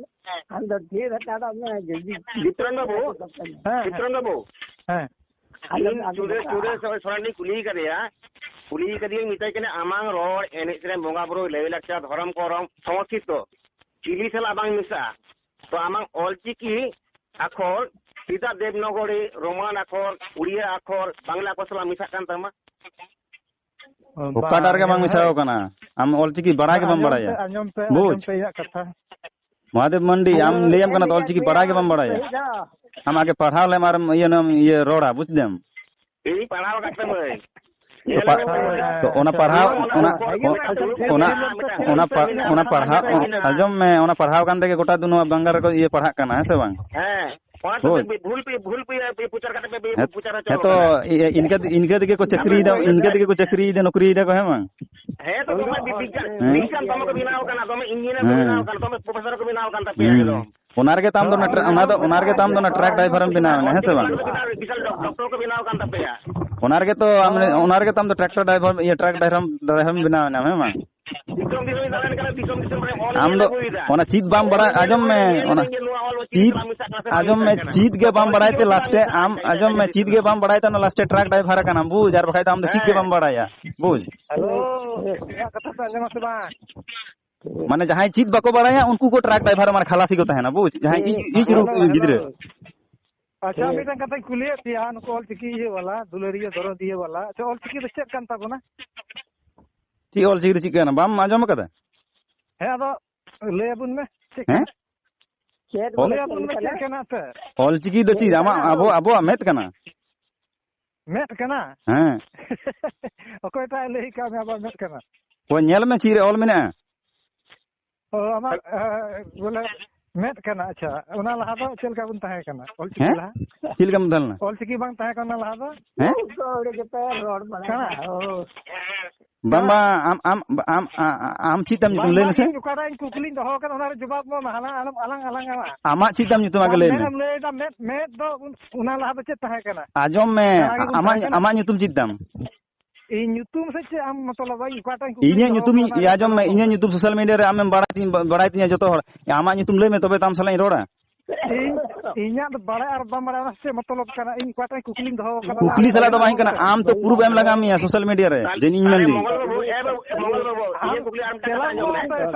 ᱟᱢ ᱫᱚ ᱛᱷᱤᱨ ᱦᱟᱛᱟᱲᱚᱜ ᱢᱮ, ᱡᱩᱫᱤ ᱡᱤᱛᱨᱚᱱ ᱵᱟᱹᱵᱩ, ᱦᱮᱸ, ᱦᱮᱸ᱾ ᱡᱤᱛᱨᱚᱱ ᱵᱟᱹᱵᱩ, ᱦᱮᱸ᱾ ᱟᱞᱚᱢ ᱤᱧ ᱟᱞᱚᱢ ᱪᱩᱰᱟᱹ, ᱦᱟᱛᱟᱣᱟ᱾ ᱪᱩᱰᱟᱹ ᱥᱚ-, ᱥᱚᱨᱮᱱᱤᱧ ᱠᱩᱞᱤᱭᱮ ᱠᱟᱫᱮᱭᱟ, ᱠᱩᱞᱤᱭᱮ ᱠᱟᱫᱮᱭᱟᱧ, ᱢᱮᱛᱟᱭ ᱠᱟᱱᱟ, ᱟᱢᱟᱝ ᱨᱚᱲ, ᱮᱱᱮᱡ ᱥᱮᱨᱮᱧ, ᱵᱚᱸᱜᱟ ᱵᱩᱨᱩ, ᱞᱟᱹᱭ ᱞᱟᱠᱪᱟᱨ, ᱫᱷᱚᱨᱚᱢ ᱠᱚᱨᱚᱢ, ᱥᱚᱝᱥᱠᱨᱤᱛᱚ, ᱪᱤᱞᱤ ᱥᱟᱞᱟᱜ ᱵᱟᱝ ᱢᱮᱥᱟᱜᱼᱟ? ᱛᱚ ᱟᱢᱟᱝ ᱚᱞᱪᱤᱠᱤ ᱟᱠᱷᱚᱨ ᱪᱮᱫᱟᱜ ᱫᱮᱵᱽᱱᱚᱜᱚᱨᱤ, ᱨᱳᱢᱟᱱ ᱟᱠᱷᱚᱨ, ᱩᱲᱤᱭᱟ ᱟᱠᱷᱚᱨ, ᱵᱟᱝᱞᱟ ᱟᱠᱷᱚᱨ ᱥᱟᱞᱟᱜ ᱢᱮᱥᱟᱜ ᱠᱟᱱ ᱛᱟᱢᱟ? ᱚᱠᱟᱴᱟᱜ ᱨᱮᱜᱮ ᱵᱟᱝ ᱢᱮᱥᱟᱣ ᱠᱟᱱᱟ᱾ ᱟᱢ ᱚᱞᱪᱤᱠᱤ ᱵᱟᱲᱟᱭ ᱜᱮ ᱵᱟᱢ ᱵᱟᱲᱟᱭᱟ᱾ ᱟᱸᱡᱚᱢ ᱯᱮ, ᱵᱩᱡᱽ? ᱟᱸᱡᱚᱢ ᱯᱮ ᱤᱧᱟᱹᱜ ᱠᱟᱛᱷᱟ᱾ ᱢᱚᱦᱟᱫᱮᱵ ᱢᱟᱱᱰᱤ, ᱟᱢ ᱞᱟᱹᱭᱟᱢ ᱠᱟᱱᱟ ᱛᱚ, ᱚᱞᱪᱤᱠᱤ ᱵᱟᱲᱟᱭ ᱜᱮ ᱵᱟᱢ ᱵᱟᱲᱟᱭᱟ᱾ ᱟᱢ ᱟᱜᱮ ᱯᱟᱲᱦᱟᱣ ᱞᱮᱢ ᱟᱨ ᱤᱭᱟᱹ ᱱᱟᱢ, ᱤᱭᱟᱹ ᱨᱚᱲᱟ, ᱵᱩᱡᱽ ᱫᱟᱢ? ᱤᱧ ᱯᱟᱲᱦᱟᱣ ᱟᱠᱟᱫ ᱛᱟᱹᱢᱟᱹᱧ᱾ ᱛᱚ ᱯᱟ-, ᱛᱚ ᱚᱱᱟ ᱯᱟᱲᱦᱟᱣ, ᱚᱱᱟ, ᱚᱱᱟ, ᱚᱱᱟ ᱯᱟ-, ᱚᱱᱟ ᱯᱟᱲᱦᱟᱣ, ᱟᱸᱡᱚᱢ ᱢᱮ, ᱚᱱᱟ ᱯᱟᱲᱦᱟᱣ ᱠᱟᱱ ᱛᱮᱜᱮ ᱜᱚᱴᱟ ᱫᱩᱱᱤᱭᱟᱹ ᱵᱟᱝᱜᱟᱞ ᱨᱮᱠᱚ ᱤᱭᱟᱹ ᱯᱟᱲᱦᱟᱜ ᱠᱟᱱᱟ, ᱦᱮᱸ ᱥᱮ ᱵᱟᱝ? ᱦᱮᱸ, ᱚᱱᱟ ᱛᱮ ᱵᱩᱡᱽ᱾ ᱵᱷᱩᱞ ᱯᱮ, ᱵᱷᱩᱞ ᱯᱮ, ᱯᱮ ᱯᱨᱚᱪᱟᱨ ᱠᱟᱛᱮ ᱯᱮ ᱦᱮᱸ, ᱯᱨᱚᱪᱟᱨ ᱦᱚᱪᱚ ᱦᱮᱸ ᱛᱚ, ᱠᱟᱫᱟ᱾ ᱤᱭᱟᱹ, ᱤᱱᱠᱟᱹ, ᱤᱱᱠᱟᱹ ᱛᱮᱜᱮ ᱠᱚ ᱪᱟᱹᱠᱨᱤᱭᱮᱫᱟ, ᱤᱱᱠᱟᱹ ᱛᱮᱜᱮ ᱠᱚ ᱪᱟᱹᱠᱨᱤᱭᱮᱫᱟ, ᱱᱚᱠᱨᱤᱭᱮᱫᱟ ᱠᱚ, ᱦᱮᱸ ᱵᱟᱝ? ᱦᱮᱸ ᱛᱚ, ᱫᱚᱢᱮ ᱵᱤ-, ᱵᱤᱜᱽᱜᱟᱱ, ᱦᱮᱸ᱾ ᱵᱤᱜᱽᱜᱟᱱ ᱫᱚᱢᱮ ᱠᱚ ᱵᱮᱱᱟᱣ ᱠᱟᱱᱟ, ᱫᱚᱢᱮ ᱤᱧᱡᱤᱱᱤᱭᱟᱨ ᱠᱚ ᱦᱮᱸ᱾ ᱵᱮᱱᱟᱣ ᱠᱟᱱᱟ, ᱫᱚᱢᱮ ᱯᱨᱚᱯᱷᱮᱥᱚᱨ ᱠᱚ ᱵᱮᱱᱟᱣ ᱠᱟᱱ ᱛᱟᱯᱮᱭᱟ ᱦᱩᱸ᱾ ᱮᱠᱫᱚᱢ᱾ ᱚᱱᱟ ᱨᱮᱜᱮ ᱛᱚ ᱟᱢ ᱫᱚ ᱱᱟ-, ᱚᱱᱟ ᱫᱚ, ᱚᱱᱟ ᱨᱮᱜᱮ ᱛᱚ ᱟᱢ ᱫᱚ ᱚᱱᱟ ᱴᱨᱟᱠ ᱰᱨᱟᱭᱵᱷᱟᱨ ᱮᱢ ᱵᱮᱱᱟᱣ ᱮᱱᱟ, ᱦᱮᱸ ᱥᱮ ᱵᱟᱝ? ᱵᱤᱥᱟᱞ ᱰᱚᱠ-, ᱰᱚᱠᱴᱚᱨ ᱠᱚ ᱵᱮᱱᱟᱣ ᱠᱟᱱ ᱛᱟᱯᱮᱭᱟ᱾ ᱚᱱᱟ ᱨᱮᱜᱮ ᱛᱚ ᱟᱢ, ᱚᱱᱟ ᱨᱮᱜᱮ ᱛᱚ ᱟᱢ ᱫᱚ ᱴᱨᱟᱠᱴᱚᱨ ᱰᱨᱟᱭᱵᱷᱟᱨ, ᱤᱭᱟᱹ, ᱴᱨᱟᱠ ᱰᱨᱟᱭᱵᱷᱟᱨ, ᱰᱨᱟᱭᱵᱷᱟᱨ ᱮᱢ ᱵᱮᱱᱟᱣ ᱮᱱᱟ, ᱦᱮᱸ ᱵᱟᱝ? ᱫᱤᱥᱚᱢ ᱫᱤᱥᱚᱢ ᱫᱟᱬᱟᱱ ᱠᱟᱱᱟ, ᱫᱤᱥᱚᱢ ᱫᱤᱥᱚᱢ ᱨᱮ ᱚᱞ ᱟᱢ ᱧᱮᱞ ᱫᱚ ᱟᱹᱜᱩᱭᱮᱫᱟ᱾ ᱚᱱᱟ ᱪᱮᱫ ᱵᱟᱢ ᱵᱟᱲᱟᱭ, ᱟᱸᱡᱚᱢ ᱢᱮ, ᱧᱮᱞ ᱚᱱᱟ ᱟᱹᱜᱩᱭᱮᱫᱟ ᱡᱮ ᱪᱮᱫ, ᱱᱚᱣᱟ ᱚᱞ ᱪᱤᱠᱤ ᱟᱸᱡᱚᱢ ᱥᱟᱞᱟᱜ ᱢᱮ, ᱢᱮᱥᱟᱜ ᱠᱟᱱᱟ ᱥᱮ ᱪᱮᱫ ᱵᱟᱝ ᱜᱮ ᱵᱟᱢ ᱢᱮᱥᱟᱜ ᱵᱟᱲᱟᱭ ᱛᱮ ᱠᱟᱱᱟ᱾ ᱞᱟᱥᱴᱮ ᱟᱢ, ᱟᱸᱡᱚᱢ ᱢᱮ, ᱪᱮᱫ ᱜᱮ ᱵᱟᱢ ᱵᱟᱲᱟᱭ ᱛᱮ ᱚᱱᱟ ᱞᱟᱥᱴᱮ ᱴᱨᱟᱠ ᱰᱨᱟᱭᱵᱷᱟᱨ ᱟᱠᱟᱱᱟᱢ, ᱵᱩᱡᱽ, ᱟᱨ ᱵᱟᱠᱷᱟᱡ ᱫᱚ ᱟᱢ ᱫᱚ ᱪᱮᱫ ᱜᱮ ᱦᱮᱸ᱾ ᱵᱟᱢ ᱵᱟᱲᱟᱭᱟ, ᱵᱩᱡᱽ᱾ ᱦᱮᱞᱳ, ᱤᱧᱟᱹᱜ ᱠᱟᱛᱷᱟ ᱯᱮ ᱟᱸᱡᱚᱢᱟ ᱥᱮ ᱵᱟᱝ? ᱢᱟᱱᱮ ᱡᱟᱦᱟᱸᱭ ᱪᱮᱫ ᱵᱟᱠᱚ ᱵᱟᱲᱟᱭᱟ, ᱩᱱᱠᱩ ᱠᱚ ᱴᱨᱟᱠ ᱰᱨᱟᱭᱵᱷᱟᱨ, ᱢᱟᱱᱮ ᱠᱷᱟᱞᱟᱥᱤ ᱠᱚ ᱛᱟᱦᱮᱱᱟ, ᱵᱩᱡᱽ? ᱡᱟᱦᱟᱸᱭ ᱤᱡ, ᱤᱡ ᱨᱩ ᱦᱮᱞᱳ, ᱦᱮᱞᱳ᱾ ᱜᱤᱫᱽᱨᱟᱹ᱾ ᱟᱪᱪᱷᱟ, ᱦᱮᱸ᱾ ᱢᱤᱫᱴᱟᱝ ᱠᱟᱛᱷᱟᱧ ᱠᱩᱞᱤᱭᱮᱫ ᱯᱮᱭᱟ, ᱱᱩᱠᱩ ᱚᱞ ᱪᱤᱠᱤ ᱤᱭᱟᱹ ᱵᱟᱞᱟ, ᱫᱩᱞᱟᱹᱲᱤᱭᱟᱹ, ᱫᱚᱨᱚᱫᱤᱭᱟᱹ ᱵᱟᱞᱟ᱾ ᱟᱪᱪᱷᱟ, ᱚᱞ ᱪᱤᱠᱤ ᱫᱚ ᱪᱮᱫ ᱠᱟᱱ ᱛᱟᱵᱚᱱᱟ? ᱪᱮᱫ ᱚᱞ ᱪᱤᱠᱤ ᱫᱚ ᱪᱮᱫ ᱠᱟᱱᱟ? ᱵᱟᱢ ᱟᱸᱡᱚᱢ ᱟᱠᱟᱫᱟ? ᱦᱮᱸ, ᱟᱫᱚ ᱞᱟᱹᱭ ᱟᱵᱚᱱ ᱢᱮ, ᱪᱮᱫ ᱦᱮᱸ? ᱠᱟᱱᱟ? ᱪᱮᱫ ᱚᱞ-, ᱵᱚᱞᱮ ᱟᱵᱚᱱ ᱢᱮ, ᱪᱮᱫ ᱠᱟᱱᱟ? ᱪᱮᱫ ᱠᱟᱱᱟ ᱟᱵᱚ-, ᱟᱵᱚᱣᱟᱜ ᱢᱮᱫ ᱠᱟᱱᱟ᱾ ᱢᱮᱫ ᱠᱟᱱᱟ? ᱦᱮᱸ᱾ ᱚᱠᱚᱭᱴᱟᱜ ᱮ ᱞᱟᱹᱭ ᱟᱠᱟᱫ ᱢᱮᱭᱟ ᱟᱵᱚᱣᱟᱜ ᱢᱮᱫ ᱠᱟᱱᱟ? ᱦᱳᱭ, ᱧᱮᱞ ᱢᱮ ᱪᱮᱫ ᱨᱮ ᱚᱞ ᱢᱮᱱᱟᱜᱼᱟ᱾ ᱚ, ᱟᱢᱟᱜ, ᱮ, ᱵᱚᱞᱮ ᱢᱮᱫ ᱠᱟᱱᱟ᱾ ᱟᱪᱪᱷᱟ, ᱚᱱᱟ ᱞᱟᱦᱟ ᱫᱚ ᱪᱮᱫ ᱞᱮᱠᱟ ᱵᱚᱱ ᱛᱟᱦᱮᱸ ᱠᱟᱱᱟ? ᱚᱞ ᱪᱤᱠᱤ ᱦᱮᱸ? ᱞᱟᱦᱟ? ᱪᱮᱫ ᱞᱮᱠᱟᱢ ᱛᱟᱦᱮᱸ ᱞᱮᱱᱟ? ᱚᱞ ᱪᱤᱠᱤ ᱵᱟᱝ ᱛᱟᱦᱮᱸ ᱠᱟᱱᱟ ᱞᱟᱦᱟ ᱫᱚ? ᱦᱮᱸ? ᱠᱟᱱᱟ᱾ ᱚ᱾ ᱵᱟᱝ, ᱵᱟᱝ, ᱟᱢ, ᱟᱢ, ᱟᱢ, ᱟ-, ᱟ-, ᱟᱢ ᱪᱮᱫ ᱛᱟᱢ ᱧᱩᱛᱩᱢ ᱵᱟᱝ, ᱞᱟᱹᱭ ᱵᱟᱝ, ᱢᱮᱥᱮ? ᱤᱧ ᱚᱠᱟᱴᱟᱜ ᱤᱧ ᱠᱩᱠᱞᱤᱧ ᱫᱚᱦᱚ ᱟᱠᱟᱫᱟ, ᱚᱱᱟ ᱨᱮ ᱡᱚᱵᱟᱵ ᱢᱮ ᱢᱟ, ᱦᱟᱱᱟ ᱟᱞᱚᱢ ᱟᱞᱟᱝ ᱟᱞᱟᱝ ᱟᱢᱟ᱾ ᱟᱢᱟᱜ ᱪᱮᱫ ᱛᱟᱢ ᱧᱩᱛᱩᱢ ᱟᱜᱮ ᱵᱟᱢ ᱞᱟᱹᱭ ᱢᱮ᱾ ᱢᱮᱫ ᱮᱢ ᱞᱟᱹᱭ ᱮᱫᱟ, ᱢᱮᱫ, ᱢᱮᱫ ᱫᱚ ᱩᱱ-, ᱚᱱᱟ ᱞᱟᱦᱟ ᱫᱚ ᱪᱮᱫ ᱛᱟᱦᱮᱸ ᱠᱟᱱᱟ? ᱟᱸᱡᱚᱢ ᱢᱮ, ᱠᱟᱬᱟ ᱜᱮᱵᱚᱱ ᱟᱢᱟᱜ, ᱛᱟᱦᱮᱸ ᱠᱟᱱᱟ᱾ ᱟᱢᱟᱜ ᱧᱩᱛᱩᱢ ᱪᱮᱫ ᱛᱟᱢ? ᱤᱧ ᱧᱩᱛᱩᱢ ᱥᱮ ᱪᱮᱫ ᱟᱢ ᱢᱚᱛᱞᱚᱵ ᱤᱧ ᱚᱠᱟᱴᱟᱜ ᱤᱧ ᱠᱩᱠᱞᱤᱧ ᱤᱧᱟᱹᱜ ᱫᱚᱦᱚ ᱧᱩᱛᱩᱢ, ᱠᱟᱫᱟ, ᱚᱱᱟ ᱤᱭᱟᱹ, ᱨᱮ ᱟᱸᱡᱚᱢ ᱢᱮ, ᱡᱚᱵᱟᱵ ᱤᱧᱟᱹᱜ ᱢᱮ᱾ ᱧᱩᱛᱩᱢ social media ᱨᱮ ᱟᱢᱮᱢ ᱵᱟᱲᱟᱭ ᱛᱤᱧ, ᱵᱟᱲᱟᱭ ᱛᱤᱧᱟ ᱡᱚᱛᱚ ᱦᱚᱲ᱾ ᱟᱢᱟᱜ ᱧᱩᱛᱩᱢ ᱞᱟᱹᱭ ᱢᱮ, ᱛᱚᱵᱮ ᱛᱚ ᱟᱢ ᱥᱟᱞᱟᱜ ᱤᱧ ᱨᱚᱲᱟ᱾ ᱤᱧ ᱤᱧᱟᱹᱜ ᱫᱚ ᱵᱟᱲᱟᱭ ᱟᱨ ᱵᱟᱝ ᱵᱟᱲᱟᱭ, ᱚᱱᱟ ᱪᱮᱫ ᱢᱚᱛᱞᱚᱵ ᱠᱟᱱᱟ? ᱤᱧ ᱚᱠᱟᱴᱟᱜ ᱤᱧ ᱠᱩᱠᱞᱤᱧ ᱫᱚᱦᱚ ᱠᱟᱫᱟ? ᱠᱩᱠᱞᱤ ᱥᱟᱞᱟᱜ ᱫᱚ ᱵᱟᱝ ᱠᱟᱱᱟ, ᱟᱢ ᱛᱚ ᱯᱩᱨᱩᱵ ᱮᱢ ᱞᱟᱜᱟᱣ ᱢᱮᱭᱟ ᱥᱳᱥᱟᱞ ᱢᱤᱰᱤᱭᱟ ᱨᱮ, ᱡᱮ ᱤᱧ ᱢᱮᱱᱫᱟᱹᱧ᱾ ᱢᱚᱝᱜᱚᱞ ᱵᱟᱹᱵᱩ, ᱮ ᱵᱟᱹᱵᱩ, ᱢᱚᱝᱜᱚᱞ ᱵᱟᱹᱵᱩ, ᱤᱧᱟᱹᱜ ᱠᱩᱠᱞᱤ ᱟᱨ ᱢᱤᱫᱴᱟᱝ ᱠᱟᱛᱷᱟ ᱟᱸᱡᱚᱢ ᱞᱮ᱾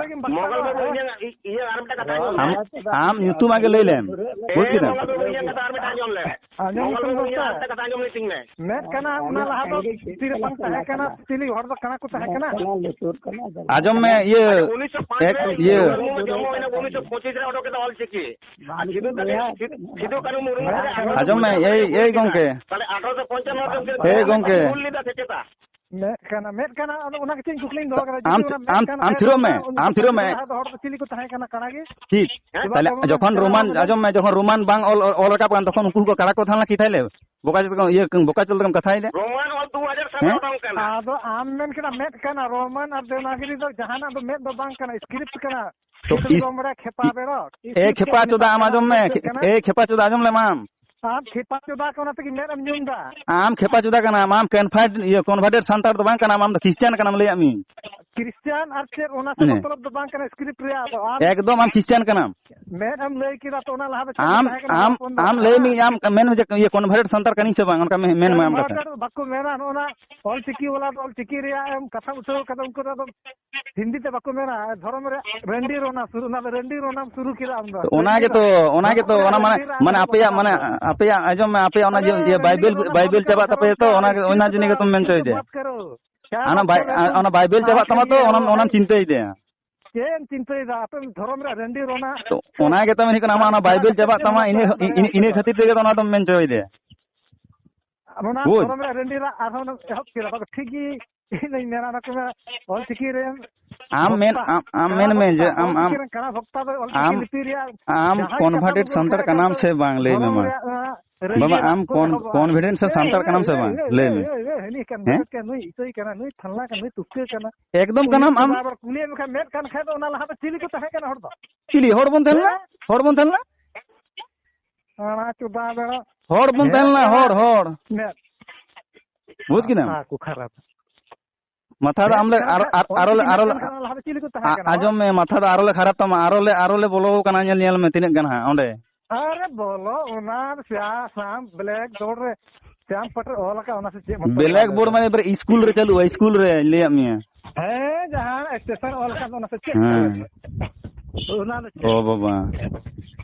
ᱢᱚᱝᱜᱚᱞ ᱵᱟᱹᱵᱩ, ᱤᱧᱟᱹᱜ, ᱤᱧᱟᱹᱜ ᱟᱨ ᱢᱤᱫᱴᱟᱝ ᱠᱟᱛᱷᱟ ᱟᱸᱡᱚᱢ ᱞᱮ᱾ ᱟᱢ, ᱟᱢ ᱧᱩᱛᱩᱢ ᱟᱜᱮ ᱞᱟᱹᱭ ᱞᱮᱢ, ᱵᱩᱡᱽ ᱠᱮᱫᱟᱢ? ᱢᱚᱝᱜᱚᱞ ᱵᱟᱹᱵᱩ, ᱤᱧᱟᱹᱜ ᱠᱟᱛᱷᱟ ᱟᱨ ᱢᱤᱫᱴᱟᱝ ᱟᱸᱡᱚᱢ ᱞᱮ᱾ ᱟᱸᱡᱚᱢ ᱢᱚᱝᱜᱚᱞ ᱵᱟᱹᱵᱩ, ᱤᱧᱟᱹᱜ ᱟᱨ ᱢᱤᱫᱴᱟᱝ ᱠᱟᱛᱷᱟ ᱟᱸᱡᱚᱢ ᱞᱤᱧ ᱢᱮ᱾ ᱢᱮᱫ ᱠᱟᱱᱟ, ᱚᱱᱟ ᱞᱟᱦᱟ ᱫᱚ ᱛᱤᱨᱮ ᱵᱟᱝ ᱛᱟᱦᱮᱸ ᱠᱟᱱᱟ, ᱪᱤᱞᱤ ᱦᱚᱲ ᱫᱚ ᱠᱟᱱᱟ ᱠᱚ ᱛᱟᱦᱮᱸ ᱠᱟᱱᱟ? ᱟᱸᱡᱚᱢ ᱢᱮ, ᱤᱭᱟᱹ, ᱩᱱᱤᱥᱥᱚ ᱯᱟᱸᱪ ᱮᱠ, ᱨᱮ ᱤᱭᱟᱹ᱾ ᱢᱩᱨᱢᱩ ᱡᱚᱱᱢᱚ ᱦᱩᱭᱱᱟ, ᱩᱱᱤᱥᱥᱚ ᱯᱚᱸᱪᱤᱥ ᱨᱮ ᱚᱰᱚᱠ ᱠᱮᱫᱟ ᱚᱞ ᱪᱤᱠᱤ᱾ ᱟᱨ ᱥᱤᱫᱩ ᱠᱟᱹᱱᱦᱩ, ᱥᱤᱫᱩ ᱠᱟᱹᱱᱦᱩ ᱢᱩᱨᱢᱩ ᱨᱮ ᱟᱴᱷᱨᱚᱥᱚ ᱟᱸᱡᱚᱢ ᱢᱮ, ᱯᱚᱧᱪᱟᱱᱱᱚ ᱮᱭ, ᱨᱮ ᱮᱭ ᱜᱚᱝᱠᱮ᱾ ᱛᱟᱦᱞᱮ ᱟᱴᱷᱨᱚᱥᱚ ᱯᱚᱧᱪᱟᱱᱱᱚ ᱨᱮ ᱮᱭ ᱜᱚᱝᱠᱮ᱾ ᱦᱩᱞ ᱞᱮᱫᱟ ᱥᱮ ᱪᱮᱛᱟ? ᱢᱮᱫ ᱠᱟᱱᱟ, ᱢᱮᱫ ᱠᱟᱱᱟ, ᱟᱫᱚ ᱚᱱᱟ ᱜᱮᱪᱚᱧ ᱠᱩᱠᱞᱤᱧ ᱫᱚᱦᱚ ᱠᱟᱫᱟ, ᱟᱢ, ᱡᱩᱫᱤ ᱚᱱᱟ ᱢᱮᱫ ᱟᱢ, ᱠᱟᱱᱟ ᱟᱢ ᱠᱷᱟᱡ ᱛᱷᱤᱨᱚᱜ ᱫᱚ ᱢᱮ, ᱚᱱᱟ ᱟᱢ ᱛᱷᱤᱨᱚᱜ ᱢᱮ᱾ ᱞᱟᱦᱟ ᱫᱚ ᱦᱚᱲ ᱫᱚ ᱪᱤᱞᱤ ᱠᱚ ᱛᱟᱦᱮᱸ ᱠᱟᱱᱟ, ᱠᱟᱲᱟ ᱜᱮ? ᱪᱮᱫ? ᱪᱮᱫᱟᱜ ᱛᱟᱦᱞᱮ ᱵᱟᱵᱚᱱ ᱡᱚᱠᱷᱚᱱ ᱢᱮᱱ ᱨᱳᱢᱟᱱ, ᱠᱟᱱᱟ? ᱟᱸᱡᱚᱢ ᱢᱮ, ᱡᱚᱠᱷᱚᱱ ᱨᱳᱢᱟᱱ ᱵᱟᱝ ᱚᱞ, ᱚᱞ, ᱚᱞ ᱨᱟᱠᱟᱵ ᱠᱟᱱ, ᱛᱚᱠᱷᱚᱱ ᱩᱱᱠᱩ ᱠᱚ ᱠᱟᱲᱟ ᱠᱚ ᱛᱟᱦᱮᱸ ᱞᱮᱱᱟ ᱠᱤ ᱛᱟᱦᱞᱮ? ᱵᱚᱠᱟ ᱪᱮᱫ ᱞᱮᱠᱟᱢ, ᱤᱭᱟᱹ, ᱵᱚᱠᱟ ᱪᱮᱫ ᱞᱮᱠᱟᱢ ᱠᱟᱛᱷᱟᱭᱮᱫᱟ? ᱨᱳᱢᱟᱱ ᱚᱞ ᱫᱩ ᱦᱟᱡᱟᱨ ᱥᱟᱞ ᱨᱮ ᱦᱮᱸ? ᱵᱟᱝ ᱠᱟᱱᱟ᱾ ᱟᱫᱚ ᱟᱢ ᱢᱮᱱ ᱠᱮᱫᱟ ᱢᱮᱫ ᱠᱟᱱᱟ, ᱨᱳᱢᱟᱱ ᱟᱨ ᱫᱮᱵᱽᱱᱟᱜᱤᱨᱤ ᱫᱚ ᱡᱟᱦᱟᱱᱟᱜ ᱫᱚ ᱢᱮᱫ ᱫᱚ ᱵᱟᱝ ᱠᱟᱱᱟ, ᱥᱠᱨᱤᱯᱴ ᱠᱟᱱᱟ᱾ ᱛᱚ ᱠᱷᱮᱛ ᱤᱥ-, ᱨᱮᱫᱚ ᱢᱚᱬᱮ ᱠᱷᱮᱯᱟ ᱤ-, ᱵᱮᱨᱚ, ᱮ ᱤᱥᱠᱨᱤᱯᱴ ᱠᱷᱮᱯᱟ ᱠᱟᱱᱟ, ᱪᱚᱫᱟ, ᱟᱢ ᱟᱸᱡᱚᱢ ᱢᱮ, ᱪᱮᱫ ᱠᱟᱱᱟ? ᱮ ᱠᱷᱮᱯᱟ ᱪᱚᱫᱟ, ᱟᱸᱡᱚᱢ ᱞᱮᱢ ᱟᱢ᱾ ᱟᱢ ᱠᱷᱮᱯᱟ ᱪᱚᱫᱟ ᱠᱚ, ᱚᱱᱟ ᱛᱮᱜᱮ ᱢᱮᱫ ᱮᱢ ᱧᱩᱢ ᱫᱟ᱾ ᱟᱢ ᱠᱷᱮᱯᱟ ᱪᱚᱫᱟ ᱠᱟᱱᱟᱢ, ᱟᱢ ᱠᱚᱱᱵᱷᱟᱨᱴ, ᱤᱭᱟᱹ, ᱠᱚᱱᱵᱷᱟᱨᱴᱮᱰ ᱥᱟᱱᱛᱟᱲ ᱫᱚ ᱵᱟᱝ ᱠᱟᱱᱟᱢ, ᱟᱢ ᱫᱚ ᱠᱷᱨᱤᱥᱪᱟᱱ ᱠᱟᱱᱟᱢ, ᱞᱟᱹᱭᱟᱜ ᱢᱤᱧ᱾ ᱠᱷᱨᱤᱥᱪᱟᱱ ᱟᱨ ᱪᱮᱫ, ᱚᱱᱟ ᱥᱮ ᱦᱮᱸ᱾ ᱢᱚᱛᱞᱚᱵ ᱫᱚ ᱵᱟᱝ ᱠᱟᱱᱟ ᱥᱠᱨᱤᱯᱴ ᱨᱮᱭᱟᱜ ᱫᱚ᱾ ᱟᱢ ᱮᱠᱫᱚᱢ ᱟᱢ ᱠᱷᱨᱤᱥᱪᱟᱱ ᱠᱟᱱᱟᱢ᱾ ᱢᱮᱫ ᱮᱢ ᱞᱟᱹᱭ ᱠᱮᱫᱟ ᱛᱚ, ᱚᱱᱟ ᱞᱟᱦᱟ ᱫᱚ ᱪᱮᱫ ᱟᱢ, ᱠᱚ ᱛᱟᱦᱮᱸ ᱠᱟᱱᱟ ᱟᱢ, ᱦᱚᱯᱚᱱ ᱫᱚ? ᱟᱢ ᱞᱟᱹᱭ ᱢᱮ, ᱟᱢ ᱢᱮᱱ ᱢᱮ ᱡᱮ ᱤᱭᱟᱹ ᱠᱚᱱᱵᱷᱟᱨᱴᱮᱰ ᱥᱟᱱᱛᱟᱲ ᱠᱟᱹᱱᱟᱹᱧ ᱥᱮ ᱵᱟᱝ, ᱚᱱᱠᱟ ᱢᱮ-, ᱢᱮᱱ ᱢᱮ ᱟᱢ ᱠᱟᱛᱷᱟ᱾ ᱠᱚᱱᱵᱷᱟᱨᱴᱮᱰ ᱵᱟᱠᱚ ᱢᱮᱱᱟ, ᱱᱚᱜᱼᱚ ᱱᱟ ᱚᱞ ᱪᱤᱠᱤ ᱵᱟᱞᱟ ᱫᱚ ᱚᱞ ᱪᱤᱠᱤ ᱨᱮᱭᱟᱜ ᱮᱢ ᱠᱟᱛᱷᱟᱢ ᱩᱴᱷᱟᱹᱣ ᱠᱟᱫᱟ, ᱩᱱᱠᱩ ᱫᱚ ᱟᱫᱚ ᱦᱤᱱᱫᱤ ᱛᱮ ᱵᱟᱠᱚ ᱢᱮᱱᱟ, ᱫᱷᱚᱨᱚᱢ ᱨᱮ ᱨᱟᱱᱰᱤ ᱨᱚᱱᱟ ᱥᱩᱨᱩ, ᱚᱱᱟ ᱫᱚ ᱨᱟᱱᱰᱤ ᱨᱚᱱᱟᱢ ᱥᱩᱨᱩ ᱠᱮᱫᱟ ᱟᱢ ᱫᱚ᱾ ᱛᱚ ᱚᱱᱟ ᱨᱟᱱᱰᱤ ᱜᱮᱛᱚ, ᱨᱚᱱᱟ᱾ ᱚᱱᱟ ᱜᱮᱛᱚ, ᱫᱷᱚᱨᱚᱢ ᱨᱮ ᱚᱱᱟ ᱢᱟᱱᱮ, ᱨᱟᱱᱰᱤ ᱨᱚᱱᱟ ᱢᱟᱱᱮ ᱟᱯᱮᱭᱟᱜ, ᱥᱩᱨᱩ ᱢᱟᱱᱮ ᱠᱮᱫᱟ ᱟᱯᱮᱭᱟᱜ ᱟᱢ ᱟᱸᱡᱚᱢ ᱫᱚ᱾ ᱢᱮ, ᱟᱯᱮᱭᱟᱜ ᱚᱱᱟ ᱡᱮ, ᱟᱨᱮ ᱤᱭᱟᱹ, ᱨᱟᱱᱰᱤ ᱵᱟᱭᱵᱮᱞ, ᱨᱚᱱᱟ ᱵᱟᱭᱵᱮᱞ ᱢᱚᱛᱞᱚᱵ ᱪᱟᱵᱟᱜ ᱛᱟᱯᱮᱭᱟ ᱛᱚ, ᱚᱱᱟ, ᱚᱱᱟ ᱡᱤᱱᱤᱥ ᱜᱮᱛᱚᱢ ᱢᱮᱱ ᱦᱚᱪᱚᱭᱮᱫᱟ᱾ ᱢᱚᱛ ᱠᱟᱨᱳ᱾ ᱠᱭᱟ ᱚᱱᱟ ᱵᱟᱭ-, ᱢᱚᱛᱞᱚᱵ ᱚᱱᱟ ᱵᱟᱭᱵᱮᱞ ᱪᱟᱵᱟᱜ ᱛᱟᱢᱟ ᱛᱚ, ᱚᱱᱟ, ᱚᱱᱟᱢ ᱪᱤᱱᱛᱟᱹᱭᱮᱫᱟ᱾ ᱪᱮᱫ ᱮᱢ ᱪᱤᱱᱛᱟᱹᱭᱮᱫᱟ? ᱟᱯᱮ ᱫᱷᱚᱨᱚᱢ ᱨᱮ ᱨᱟᱱᱰᱤ ᱨᱚᱱᱟ ᱛᱚ ᱚᱱᱟ ᱜᱮᱛᱚ ᱢᱮᱱ ᱦᱩᱭᱩᱜ ᱠᱟᱱᱟ, ᱟᱢᱟᱜ ᱚᱱᱟ ᱵᱟᱭᱵᱮᱞ ᱪᱟᱵᱟᱜ ᱛᱟᱢᱟ, ᱤᱱᱟᱹ, ᱤᱱᱟᱹ, ᱤᱱᱟᱹ ᱠᱷᱟᱹᱛᱤᱨ ᱛᱮᱜᱮ ᱛᱚ ᱚᱱᱟ ᱫᱚᱢ ᱢᱮᱱ ᱦᱚᱪᱚᱭᱮᱫᱟ᱾ ᱚᱱᱟ ᱵᱩᱡᱽ? ᱫᱷᱚᱨᱚᱢ ᱨᱮ ᱨᱟᱱᱰᱤ ᱨᱟᱜ ᱟᱨᱦᱚᱸ ᱮᱦᱚᱵ ᱠᱮᱫᱟ᱾ ᱵᱟᱠᱚ ᱴᱷᱤᱠ ᱜᱮ, ᱤᱧ ᱫᱩᱧ ᱢᱮᱱᱟ, ᱚᱱᱟ ᱠᱚ ᱢᱮᱱᱟ, ᱚᱞᱪᱤᱠᱤ ᱨᱮᱱ ᱟᱢ ᱢᱮᱱ, ᱵᱷᱚᱠᱛᱟ, ᱟᱢ, ᱟᱢ ᱠᱟᱬᱟ ᱢᱮᱱ ᱢᱮ ᱵᱷᱚᱠᱛᱟ, ᱡᱮ ᱟᱢ, ᱚᱞᱪᱤᱠᱤ ᱟᱢ, ᱞᱤᱯᱤ ᱨᱮᱭᱟᱜ ᱟᱢ ᱡᱟᱦᱟᱸᱭ ᱠᱟᱛᱷᱟ ᱠᱚ ᱠᱚᱱᱵᱷᱟᱨᱴᱮᱰ ᱥᱟᱱᱛᱟᱲ ᱠᱟᱱᱟᱢ ᱥᱮ ᱵᱟᱝ? ᱞᱟᱹᱭ ᱢᱮ ᱫᱷᱚᱨᱚᱢ ᱢᱟ᱾ ᱨᱮᱭᱟᱜ, ᱟᱸ, ᱨᱟᱹᱭᱨᱤᱛ ᱵᱟᱵᱟ, ᱟᱢ ᱠᱚ ᱠᱚᱱ-, ᱮᱦᱚᱵᱚᱜᱼᱟ᱾ ᱠᱚᱱᱯᱷᱤᱰᱮᱱᱥ ᱥᱮ ᱮᱭ, ᱥᱟᱱᱛᱟᱲ ᱮᱭ, ᱠᱟᱱᱟᱢ ᱥᱮ ᱮᱭ, ᱵᱟᱝ? ᱮᱭ, ᱞᱟᱹᱭ ᱮᱭ, ᱢᱮ᱾ ᱮᱭ, ᱮᱭ, ᱦᱟᱹᱱᱤ ᱠᱟᱱ ᱦᱮᱸ? ᱱᱩᱭ ᱠᱟᱱ, ᱱᱩᱭ ᱤᱛᱟᱹᱭ ᱠᱟᱱᱟ, ᱱᱩᱭ ᱯᱷᱟᱞᱱᱟ ᱠᱟᱱᱟ, ᱱᱩᱭ ᱛᱩᱥᱠᱟᱹ ᱠᱟᱱᱟ᱾ ᱮᱠᱫᱚᱢ ᱩᱱᱤ ᱠᱟᱱᱟᱢ ᱟᱢ᱾ ᱵᱟᱨ ᱵᱟᱨ ᱠᱩᱞᱤᱭᱮᱫ ᱢᱮᱠᱷᱟᱱ ᱢᱮᱫ ᱠᱟᱱ ᱠᱷᱟᱡ ᱫᱚ ᱚᱱᱟ ᱞᱟᱦᱟ ᱫᱚ ᱪᱤᱞᱤ ᱠᱚ ᱛᱟᱦᱮᱸ ᱠᱟᱱᱟ ᱦᱚᱲ ᱫᱚ? ᱪᱤᱞᱤ? ᱦᱚᱲ ᱵᱚᱱ ᱛᱟᱦᱮᱸ ᱞᱮᱱᱟ? ᱦᱮᱸ? ᱦᱚᱲ ᱵᱚᱱ ᱛᱟᱦᱮᱸ ᱞᱮᱱᱟ? ᱚᱱᱟ ᱪᱚᱫᱟ ᱵᱮᱲᱟ᱾ ᱦᱚᱲ ᱵᱚᱱ ᱛᱟᱦᱮᱸ ᱞᱮᱱᱟ, ᱦᱚᱲ, ᱦᱚᱲ᱾ ᱢᱮᱫ᱾ ᱵᱩᱡᱽ ᱠᱮᱫᱟᱢ? ᱢᱟᱛᱷᱟ ᱠᱚ ᱠᱷᱟᱨᱟᱯ᱾ ᱢᱟᱛᱷᱟ ᱫᱚ ᱢᱮᱫ ᱟᱢ ᱞᱮ ᱠᱟᱱ ᱟᱨ, ᱠᱷᱟᱡ ᱟᱨ, ᱚᱞ ᱟᱨᱚ ᱞᱮ, ᱪᱤᱠᱤ ᱟᱨᱚ ᱢᱮᱫ ᱞᱮ, ᱠᱟᱱ ᱠᱷᱟᱡ ᱚᱱᱟ ᱞᱟᱦᱟ ᱫᱚ ᱪᱤᱞᱤ ᱠᱚ ᱛᱟᱦᱮᱸ ᱟ-, ᱠᱟᱱᱟ? ᱟᱸᱡᱚᱢ ᱢᱮ, ᱢᱟᱛᱷᱟ ᱫᱚ ᱟᱨᱚ ᱞᱮ ᱠᱷᱟᱨᱟᱯ ᱛᱟᱢᱟ, ᱟᱨᱚ ᱞᱮ, ᱟᱨᱚ ᱞᱮ ᱵᱚᱞᱚ ᱠᱟᱱᱟ, ᱧᱮᱞ, ᱧᱮᱞ ᱢᱮ ᱛᱤᱱᱟᱹᱜ ᱜᱟᱱ ᱦᱟᱸᱜ ᱚᱸᱰᱮ᱾ ᱟᱨᱮ ᱵᱚᱞᱚ, ᱚᱱᱟ ᱥᱭᱟ-, ᱥᱟᱢ ᱵᱞᱮᱠ ᱵᱳᱨᱰ ᱨᱮ, ᱥᱭᱟᱢ ᱯᱟᱴ ᱨᱮ ᱚᱞ ᱟᱠᱟᱫ, ᱚᱱᱟ ᱥᱮ ᱪᱮᱫ ᱢᱚᱛᱞᱚᱵ ᱵᱞᱮᱠ ᱵᱳᱨᱰ ᱚᱱᱟ ᱫᱚ? ᱢᱟᱱᱮ ᱮᱵᱟᱨᱮ ᱤᱥᱠᱩᱞ ᱨᱮ ᱪᱟᱹᱞᱩᱜᱼᱟ, ᱤᱥᱠᱩᱞ ᱨᱮ ᱞᱟᱹᱭᱟᱫ ᱢᱮᱭᱟ᱾ ᱦᱮᱸ, ᱡᱟᱦᱟᱸ ᱥᱴᱮᱥᱚᱱ ᱚᱞ ᱟᱠᱟᱫ, ᱚᱱᱟ ᱥᱮ ᱪᱮᱫ? ᱦᱮᱸ᱾ ᱚᱱᱟ ᱫᱚ ᱪᱮᱫ? ᱚ ᱵᱟᱵᱟ᱾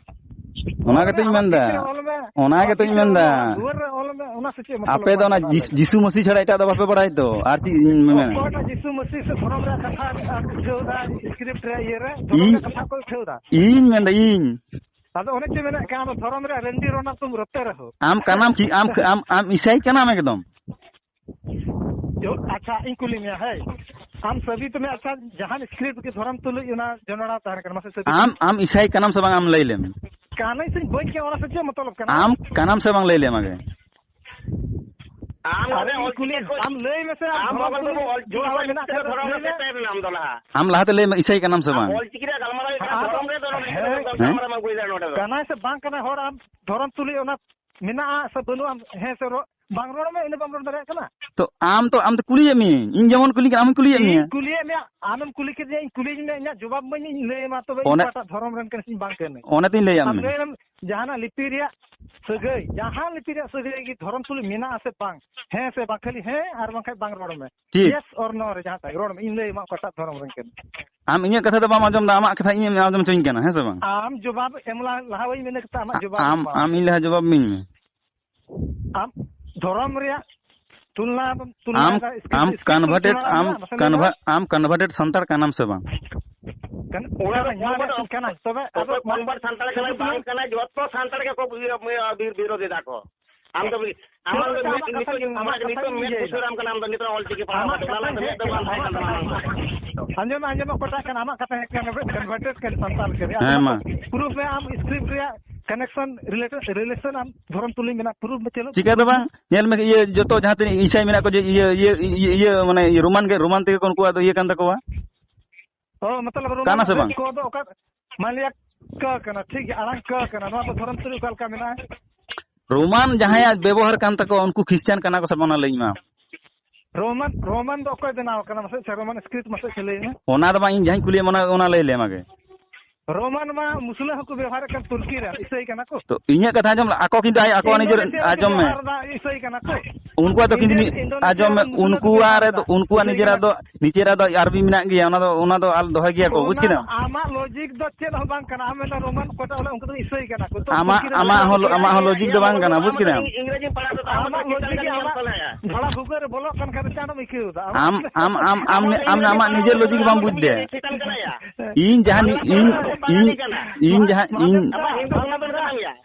ᱚᱱᱟ ᱚᱞ ᱜᱮᱛᱚᱧ ᱢᱮ, ᱟᱢᱟᱜ ᱢᱮᱱᱫᱟ᱾ ᱛᱤ ᱨᱮ ᱚᱞ ᱢᱮ᱾ ᱚᱱᱟ ᱟᱢᱟᱜ ᱜᱮᱛᱚᱧ ᱛᱤ ᱨᱮ ᱢᱮᱱᱫᱟ᱾ ᱚᱞ ᱢᱮ, ᱫᱩᱣᱟᱹᱨ ᱨᱮ ᱚᱞ ᱢᱮ, ᱚᱱᱟ ᱥᱮ ᱪᱮᱫ ᱢᱚᱛᱞᱚᱵ ᱟᱯᱮ ᱫᱚ ᱚᱱᱟ ᱚᱱᱟ ᱫᱚ ᱡᱤᱥ-, ᱟᱞᱮ ᱡᱤᱥᱩ ᱢᱟᱹᱥᱤ ᱪᱷᱟᱲᱟ ᱮᱴᱟᱜ ᱫᱚ ᱵᱟᱯᱮ ᱵᱟᱲᱟᱭ ᱛᱚ, ᱟᱨ ᱪᱮᱫ ᱤᱧ ᱢᱮᱱᱟ? ᱚᱠᱚᱭᱴᱟᱜ ᱡᱤᱥᱩ ᱢᱟᱹᱥᱤ ᱥᱮ ᱫᱷᱚᱨᱚᱢ ᱨᱮᱭᱟᱜ ᱠᱟᱛᱷᱟ ᱟᱨ ᱩᱴᱷᱟᱹᱣ ᱫᱟ, ᱥᱠᱨᱤᱯᱴ ᱨᱮ, ᱤᱭᱟᱹ ᱨᱮ, ᱫᱷᱚᱨᱚᱢ ᱤᱧ, ᱨᱮᱭᱟᱜ ᱠᱟᱛᱷᱟ ᱚᱠᱚᱭ ᱩᱴᱷᱟᱹᱣ ᱫᱟ? ᱤᱧ ᱢᱮᱱᱫᱟ, ᱤᱧ᱾ ᱟᱫᱚ ᱚᱱᱮ ᱪᱮ ᱢᱮᱱᱮᱫ ᱠᱟᱱ, ᱟᱢ ᱫᱚ ᱫᱷᱚᱨᱚᱢ ᱨᱮᱭᱟᱜ ᱨᱟᱹᱱᱰᱤ ᱨᱚᱱᱟ ᱛᱚᱢ ᱨᱚᱴᱮ ᱨᱮᱦᱚᱸ᱾ ᱟᱢ ᱠᱟᱱᱟᱢ ᱠᱤ? ᱟᱢ, ᱟᱢ, ᱟᱢ ᱤᱥᱟᱭ ᱠᱟᱱᱟᱢ ᱮᱠᱫᱚᱢ? ᱡᱚ-, ᱟᱪᱪᱷᱟ, ᱤᱧ ᱠᱩᱞᱤ ᱢᱮᱭᱟ, ᱦᱮᱸ, ᱟᱢ ᱥᱟᱹᱵᱤᱛ ᱢᱮ, ᱟᱪᱪᱷᱟ, ᱡᱟᱦᱟᱱ ᱥᱠᱨᱤᱯᱴ ᱜᱮ ᱫᱷᱚᱨᱚᱢ ᱛᱩᱞᱩᱡ ᱚᱱᱟ ᱡᱚᱱᱚᱲᱟ ᱛᱟᱦᱮᱱ ᱠᱟᱱᱟ, ᱢᱟᱥᱮ ᱥᱟᱹᱵᱤᱛ ᱟᱢ, ᱢᱮ᱾ ᱟᱢ ᱤᱥᱟᱭ ᱠᱟᱱᱟᱢ ᱥᱮ ᱵᱟᱝ, ᱟᱢ ᱞᱟᱹᱭ ᱞᱮᱢ᱾ ᱠᱟᱱᱟᱧ ᱥᱮ ᱵᱟᱹᱧ ᱠᱟᱱᱟ, ᱚᱱᱟ ᱥᱮ ᱪᱮᱫ ᱢᱚᱛᱞᱚᱵ ᱠᱟᱱᱟ? ᱟᱢ ᱠᱟᱱᱟᱢ ᱥᱮ ᱵᱟᱝ, ᱞᱟᱹᱭ ᱞᱮᱢ ᱟᱜᱮ᱾ ᱟᱢ ᱟᱨᱮ ᱚᱸᱰᱮ ᱤᱧ ᱠᱩᱞᱤ, ᱚᱞᱪᱤᱠᱤ ᱠᱷᱚᱱ, ᱟᱢ ᱞᱟᱹᱭ ᱢᱮᱥᱮ, ᱟᱢ ᱟᱢ ᱫᱷᱚᱨᱚᱢ ᱚᱞ ᱛᱩᱞᱩᱡ ᱵᱟᱵᱩ ᱚᱞᱪᱤᱠᱤ ᱡᱚᱲᱟᱣ ᱠᱷᱚᱱ ᱢᱮᱱᱟᱜ ᱱᱤᱛᱚᱜ ᱠᱷᱟᱱ ᱫᱷᱚᱨᱚᱢ ᱞᱟᱹᱭ ᱨᱮ ᱢᱮ᱾ ᱥᱮᱴᱮᱨ ᱮᱱᱟᱢ ᱫᱚ ᱞᱟᱦᱟ᱾ ᱟᱢ ᱚᱞᱪᱤᱠᱤ ᱨᱮᱭᱟᱜ ᱜᱟᱞᱢᱟᱨᱟᱣ ᱦᱩᱭᱩᱜ ᱠᱟᱱᱟ, ᱟᱫᱚ ᱫᱷᱚᱨᱚᱢ ᱨᱮ ᱫᱚ ᱱᱚᱰᱮ ᱫᱚ ᱦᱮᱸ᱾ ᱜᱟᱞᱢᱟᱨᱟᱣ ᱢᱟ ᱟᱹᱜᱩᱭᱮᱫᱟ ᱱᱚᱰᱮ ᱫᱚ᱾ ᱠᱟᱱᱟᱭ ᱥᱮ ᱵᱟᱝ ᱠᱟᱱᱟᱭ, ᱦᱚᱲ ᱟᱢ ᱫᱷᱚᱨᱚᱢ ᱛᱩᱞᱩᱡ ᱚᱱᱟ ᱢᱮᱱᱟᱜᱼᱟ ᱥᱮ ᱵᱟᱹᱱᱩᱜᱼᱟ, ᱦᱮᱸ ᱥᱮ ᱨᱚ-, ᱵᱟᱝ ᱨᱚᱲ ᱢᱮ, ᱤᱱᱟᱹ ᱵᱟᱢ ᱨᱚᱲ ᱫᱟᱲᱮᱭᱟᱜ ᱠᱟᱱᱟ᱾ ᱛᱚ ᱟᱢ ᱛᱚ, ᱟᱢ ᱛᱚ ᱠᱩᱞᱤᱭᱮᱫ ᱢᱤᱭᱟᱹᱧ, ᱤᱧ ᱡᱮᱢᱚᱱ ᱠᱩᱞᱤ ᱠᱟᱱᱟ, ᱟᱢ ᱠᱩᱞᱤᱭᱮᱫ ᱢᱤᱭᱟᱹᱧ ᱢᱮᱭᱟ᱾ ᱠᱩᱞᱤᱭᱮᱫ ᱢᱮᱭᱟ, ᱟᱢᱮᱢ ᱠᱩᱞᱤ ᱠᱤᱫᱤᱧᱟ, ᱤᱧ ᱠᱩᱞᱤᱭᱤᱧ ᱢᱮ, ᱤᱧᱟᱹᱜ ᱡᱚᱵᱟᱵ ᱤᱢᱟᱹᱧ, ᱤᱧ ᱞᱟᱹᱭ ᱟᱢᱟ ᱛᱚᱵᱮ ᱤᱧ ᱚᱱᱮ, ᱚᱠᱟᱴᱟᱜ ᱫᱷᱚᱨᱚᱢ ᱨᱮᱱ ᱠᱟᱹᱱᱟᱹᱧ ᱥᱮ ᱵᱟᱝ ᱠᱟᱹᱱᱟᱹᱧ᱾ ᱚᱱᱮ ᱛᱚᱧ ᱞᱟᱹᱭᱟᱢ ᱟᱢ ᱢᱮ᱾ ᱞᱟᱹᱭ ᱢᱮ, ᱡᱟᱦᱟᱱᱟᱜ ᱞᱤᱯᱤ ᱨᱮᱭᱟᱜ ᱥᱟᱹᱜᱟᱹᱭ, ᱡᱟᱦᱟᱸ ᱞᱤᱯᱤ ᱨᱮᱭᱟᱜ ᱥᱟᱹᱜᱟᱹᱭ ᱜᱮ ᱫᱷᱚᱨᱚᱢ ᱛᱩᱞᱩᱡ ᱢᱮᱱᱟᱜᱼᱟ ᱥᱮ ᱵᱟᱝ, ᱦᱮᱸ ᱥᱮ ᱵᱟᱝ, ᱠᱷᱟᱹᱞᱤ ᱦᱮᱸ ᱟᱨ ᱵᱟᱝᱠᱷᱟᱱ ᱵᱟᱝ ᱨᱚᱲ ᱢᱮ᱾ ᱴᱷᱤᱠ᱾ Yes or no ᱨᱮ ᱡᱟᱦᱟᱸᱴᱟᱜ ᱨᱚᱲ ᱢᱮ, ᱤᱧ ᱞᱟᱹᱭ ᱟᱢᱟ ᱚᱠᱟᱴᱟᱜ ᱫᱷᱚᱨᱚᱢ ᱨᱮᱱ ᱠᱟᱹᱱᱟᱹᱧ᱾ ᱟᱢ ᱤᱧᱟᱹᱜ ᱠᱟᱛᱷᱟ ᱫᱚ ᱵᱟᱢ ᱟᱸᱡᱚᱢ ᱫᱟ, ᱟᱢᱟᱜ ᱠᱟᱛᱷᱟ ᱤᱧᱮᱢ ᱟᱸᱡᱚᱢ ᱦᱚᱪᱚᱧ ᱠᱟᱱᱟ, ᱦᱮᱸ ᱥᱮ ᱵᱟᱝ? ᱟᱢ ᱡᱚᱵᱟᱵ ᱮᱢ ᱞᱟᱦᱟ, ᱞᱟᱦᱟ ᱵᱟᱹᱧ ᱢᱮᱱ ᱠᱟᱫᱟ, ᱟᱢᱟᱜ ᱡᱚᱵᱟᱵ ᱟᱢ, ᱮᱢ ᱢᱟ᱾ ᱟᱢ ᱤᱧ ᱞᱟᱦᱟ ᱡᱚᱵᱟᱵ ᱤᱢᱟᱹᱧ ᱢᱮ᱾ ᱟᱢ ᱫᱷᱚᱨᱚᱢ ᱨᱮᱭᱟᱜ ᱛᱩᱞᱱᱟ ᱫᱚᱢ ᱛᱩᱞᱱᱟ ᱟᱢ, ᱮᱫᱟ, ᱥᱠᱨᱤᱯᱴ, ᱟᱢ ᱥᱠᱨᱤᱯᱴ converted, ᱛᱩᱞᱱᱟ ᱟᱢ ᱢᱮᱱᱟᱜᱼᱟ, ᱢᱟᱥᱮ ᱞᱟᱹᱭ ᱢᱮ᱾ Conver-, ᱟᱢ converted ᱥᱟᱱᱛᱟᱲ ᱠᱟᱱᱟᱢ ᱥᱮ ᱵᱟᱝ? ᱠᱟᱱ-, ᱚᱱᱟ ᱫᱚ ᱠᱟᱱᱟ, ᱧᱮᱞ convert, ᱠᱟᱱᱟ, ᱛᱚᱵᱮ ᱟᱫᱚ ᱚᱠᱚᱭ convert ᱥᱟᱱᱛᱟᱲ ᱠᱟᱱᱟᱭ, ᱥᱩᱫᱷᱩ ᱵᱟᱝ ᱠᱟᱱᱟᱭ, ᱡᱚᱛᱚ ᱥᱟᱱᱛᱟᱲ ᱜᱮᱠᱚ ᱵᱤᱨ-, ᱵᱤᱨ-, ᱵᱤᱨᱳᱫᱷ ᱮᱫᱟ ᱠᱚ᱾ ᱟᱢ ᱫᱚ, ᱟᱢᱟᱜ ᱪᱮᱫ ᱞᱮᱠᱟ ᱟᱢᱟᱜ ᱠᱟᱛᱷᱟ ᱱᱤᱛᱚᱜ, ᱜᱮ, ᱟᱢᱟᱜ ᱱᱤᱛᱚᱜ ᱠᱟᱛᱷᱟ ᱢᱮᱫ ᱜᱮ ᱵᱩᱥᱟᱹᱨᱟᱢ ᱠᱟᱱᱟ, ᱟᱢ ᱫᱚ ᱱᱤᱛᱚᱜ ᱚᱞ ᱪᱤᱠᱤ ᱯᱟᱲᱦᱟᱣ ᱟᱢᱟᱜ ᱠᱟᱛᱮ, ᱠᱟᱛᱷᱟ ᱚᱱᱟ ᱜᱮ ᱫᱚ ᱢᱮᱫ ᱫᱚ ᱵᱟᱝ ᱛᱟᱦᱮᱸ ᱠᱟᱱ ᱛᱟᱢᱟ᱾ ᱟᱢᱟᱜ ᱠᱟᱛᱷᱟ᱾ ᱟᱸᱡᱚᱢ ᱢᱮ, ᱟᱸᱡᱚᱢ ᱢᱮ, ᱚᱠᱚᱭᱴᱟᱜ ᱠᱟᱱᱟ, ᱟᱢᱟᱜ ᱠᱟᱛᱷᱟ ᱦᱮᱡ ᱠᱟᱱᱟ, converted ᱠᱟᱱᱟ ᱥᱟᱱᱛᱟᱲ ᱠᱟᱱᱟ᱾ ᱦᱮᱸ, ᱟᱢ ᱢᱟ᱾ Proof ᱢᱮ, ᱟᱢ script ᱨᱮᱭᱟᱜ connection, relation, relation ᱟᱢ ᱫᱷᱚᱨᱚᱢ ᱛᱩᱞᱩᱡ ᱢᱮᱱᱟᱜ, proof ᱢᱮ, ᱪᱚᱞᱚ, ᱪᱤᱠᱟᱹ ᱫᱚ proof ᱢᱮ᱾ ᱵᱟᱝ, ᱧᱮᱞ ᱢᱮ, ᱤᱭᱟᱹ, ᱡᱚᱛᱚ ᱡᱟᱦᱟᱸ ᱛᱤᱱᱟᱹᱜ ᱤᱥᱟᱹᱭ ᱢᱮᱱᱟᱜ ᱠᱚᱣᱟ, ᱡᱮ ᱤᱭᱟᱹ, ᱤᱭᱟᱹ, ᱤᱭᱟᱹ, ᱤᱭᱟᱹ, ᱢᱟᱱᱮ, ᱤᱭᱟᱹ, ᱨᱳᱢᱟᱱ ᱜᱮ, ᱨᱳᱢᱟᱱ ᱛᱮᱜᱮ ᱠᱚ ᱩᱱᱠᱩᱣᱟᱜ ᱫᱚ ᱤᱭᱟᱹ ᱠᱟᱱ ᱛᱟᱠᱚᱣᱟ᱾ ᱚ, ᱢᱚᱛᱞᱚᱵ, ᱨᱳᱢᱟᱱ ᱠᱟᱱᱟ ᱥᱮ ᱵᱟᱝ? ᱠᱚ ᱫᱚ ᱚᱠᱟ, ᱢᱟᱱ ᱞᱤᱭᱟ, ᱠ ᱠᱟᱱᱟ, ᱴᱷᱤᱠ ᱜᱮᱭᱟ, ᱟᱲᱟᱝ ᱠ ᱠᱟᱱᱟ, ᱱᱚᱣᱟ ᱫᱚ ᱫᱷᱚᱨᱚᱢ ᱛᱩᱞᱩᱡ ᱚᱠᱟ ᱞᱮᱠᱟ ᱢᱮᱱᱟᱜᱼᱟ? ᱨᱳᱢᱟᱱ ᱡᱟᱦᱟᱸᱭᱟᱜ ᱵᱮᱵᱚᱦᱟᱨ ᱠᱟᱱ ᱛᱟᱠᱚᱣᱟ, ᱩᱱᱠᱩ ᱠᱷᱨᱤᱥᱪᱟᱱ ᱠᱟᱱᱟ ᱠᱚ ᱥᱮ ᱵᱟᱝ, ᱚᱱᱟ ᱞᱟᱹᱭ ᱤᱧ ᱢᱟ᱾ ᱨᱳᱢᱟᱱ, ᱨᱳᱢᱟᱱ ᱫᱚ ᱚᱠᱚᱭ ᱵᱮᱱᱟᱣ ᱠᱟᱱᱟ ᱢᱟᱥᱮ? ᱟᱪᱪᱷᱟ, ᱨᱳᱢᱟᱱ script ᱢᱟᱥᱮ, ᱟᱪᱪᱷᱟ, ᱞᱟᱹᱭ ᱢᱮ᱾ ᱚᱱᱟ ᱫᱚ ᱵᱟᱝ, ᱤᱧ ᱡᱟᱦᱟᱸᱧ ᱠᱩᱞᱤᱭᱮᱫ ᱢᱮ, ᱚᱱᱟ, ᱚᱱᱟ ᱞᱟᱹᱭ ᱞᱮᱢ ᱟᱜᱮ᱾ ᱨᱳᱢᱟᱱ ᱢᱟ ᱢᱩᱥᱞᱟᱹ ᱦᱚᱸᱠᱚ ᱵᱮᱣᱦᱟᱨᱮᱫ ᱠᱟᱱ, ᱛᱩᱨᱠᱤ ᱨᱮᱱ ᱤᱥᱟᱹᱭ ᱠᱟᱱᱟ ᱠᱚ᱾ ᱛᱚ ᱤᱧᱟᱹᱜ ᱠᱟᱛᱷᱟ ᱟᱸᱡᱚᱢ ᱞᱮ, ᱟᱠᱚ ᱠᱤᱱᱛᱩ ᱟᱭ-, ᱟᱠᱚᱣᱟᱜ ᱱᱤᱡᱮᱨ, ᱤᱱᱫᱳᱱᱮᱥᱤᱭᱟ ᱨᱮᱠᱚ ᱟᱸᱡᱚᱢ ᱢᱮ᱾ ᱵᱮᱣᱦᱟᱨ ᱮᱫᱟ, ᱤᱥᱟᱹᱭ ᱠᱟᱱᱟ ᱠᱚ᱾ ᱩᱱᱠᱩᱣᱟᱜ ᱫᱚ ᱠᱤᱱᱛᱩ ᱤᱱᱫᱳᱱᱮᱥᱤᱭᱟ ᱟᱸᱡᱚᱢ ᱢᱮ, ᱨᱮᱱ ᱢᱩᱥᱞᱟᱹ ᱠᱚ ᱩᱱᱠᱩᱣᱟᱜ ᱵᱮᱣᱦᱟᱨ ᱨᱮᱫᱚ, ᱮᱫᱟ, ᱩᱱᱠᱩᱣᱟᱜ ᱤᱥᱟᱹᱭ ᱱᱤᱡᱮᱨᱟᱜ ᱠᱟᱱᱟ ᱫᱚ, ᱠᱚ᱾ ᱱᱤᱡᱮᱨᱟᱜ ᱫᱚ ᱟᱨᱵᱤ ᱢᱮᱱᱟᱜ ᱜᱮᱭᱟ, ᱚᱱᱟ ᱫᱚ, ᱚᱱᱟ ᱫᱚ ᱟᱞ ᱫᱚᱦᱚᱭ ᱜᱮᱭᱟ ᱠᱚ, ᱵᱩᱡᱽ ᱨᱳᱢᱟᱱ, ᱠᱮᱫᱟᱢ? ᱟᱢᱟᱜ ᱞᱚᱡᱤᱠ ᱫᱚ ᱪᱮᱫ ᱦᱚᱸ ᱵᱟᱝ ᱠᱟᱱᱟ᱾ ᱟᱢ ᱢᱮᱱᱫᱟ ᱨᱳᱢᱟᱱ ᱚᱠᱚᱭᱴᱟᱜ ᱵᱚᱞᱮ, ᱩᱱᱠᱩ ᱫᱚ ᱤᱥᱟᱹᱭ ᱠᱟᱱᱟ ᱠᱚ᱾ ᱛᱚ ᱟᱢᱟᱜ, ᱛᱩᱨᱠᱤ ᱨᱮᱱ ᱟᱢᱟᱜ ᱦᱚᱸ ᱞᱚ-, ᱟᱢᱟᱜ ᱦᱚᱸ ᱞᱚᱡᱤᱠ ᱫᱚ ᱵᱟᱝ ᱠᱟᱱᱟ, ᱵᱩᱡᱽ ᱠᱮᱫᱟᱢ? ᱤᱝᱨᱮᱡᱤᱢ ᱯᱟᱲᱦᱟᱣ ᱠᱟᱫᱟ, ᱟᱢᱟᱜ ᱞᱚᱡᱤᱠ ᱜᱮ ᱟᱢᱟᱜ ᱵᱷᱟᱲᱟ ᱵᱷᱩᱜᱟᱹᱜ ᱨᱮ ᱵᱚᱞᱚᱜ ᱠᱟᱱ ᱠᱷᱟᱱ ᱫᱚ ᱪᱟᱸᱫᱚᱢ ᱟᱹᱭᱠᱟᱹᱣ ᱮᱫᱟ᱾ ᱟᱢᱟᱜ ᱟᱢ, ᱟᱢ, ᱟᱢ, ᱟᱢ, ᱟᱢ, ᱟᱢ ᱟᱢᱟᱜ ᱱᱤᱡᱮᱨ ᱞᱚᱡᱤᱠ ᱵᱟᱢ ᱵᱩᱡᱽ ᱫᱟ᱾ ᱤᱧ ᱡᱟᱦᱟᱸ ᱱᱤ-, ᱤᱧ, ᱤᱧ, ᱤᱧ ᱡᱟᱦᱟᱸ, ᱤᱧ,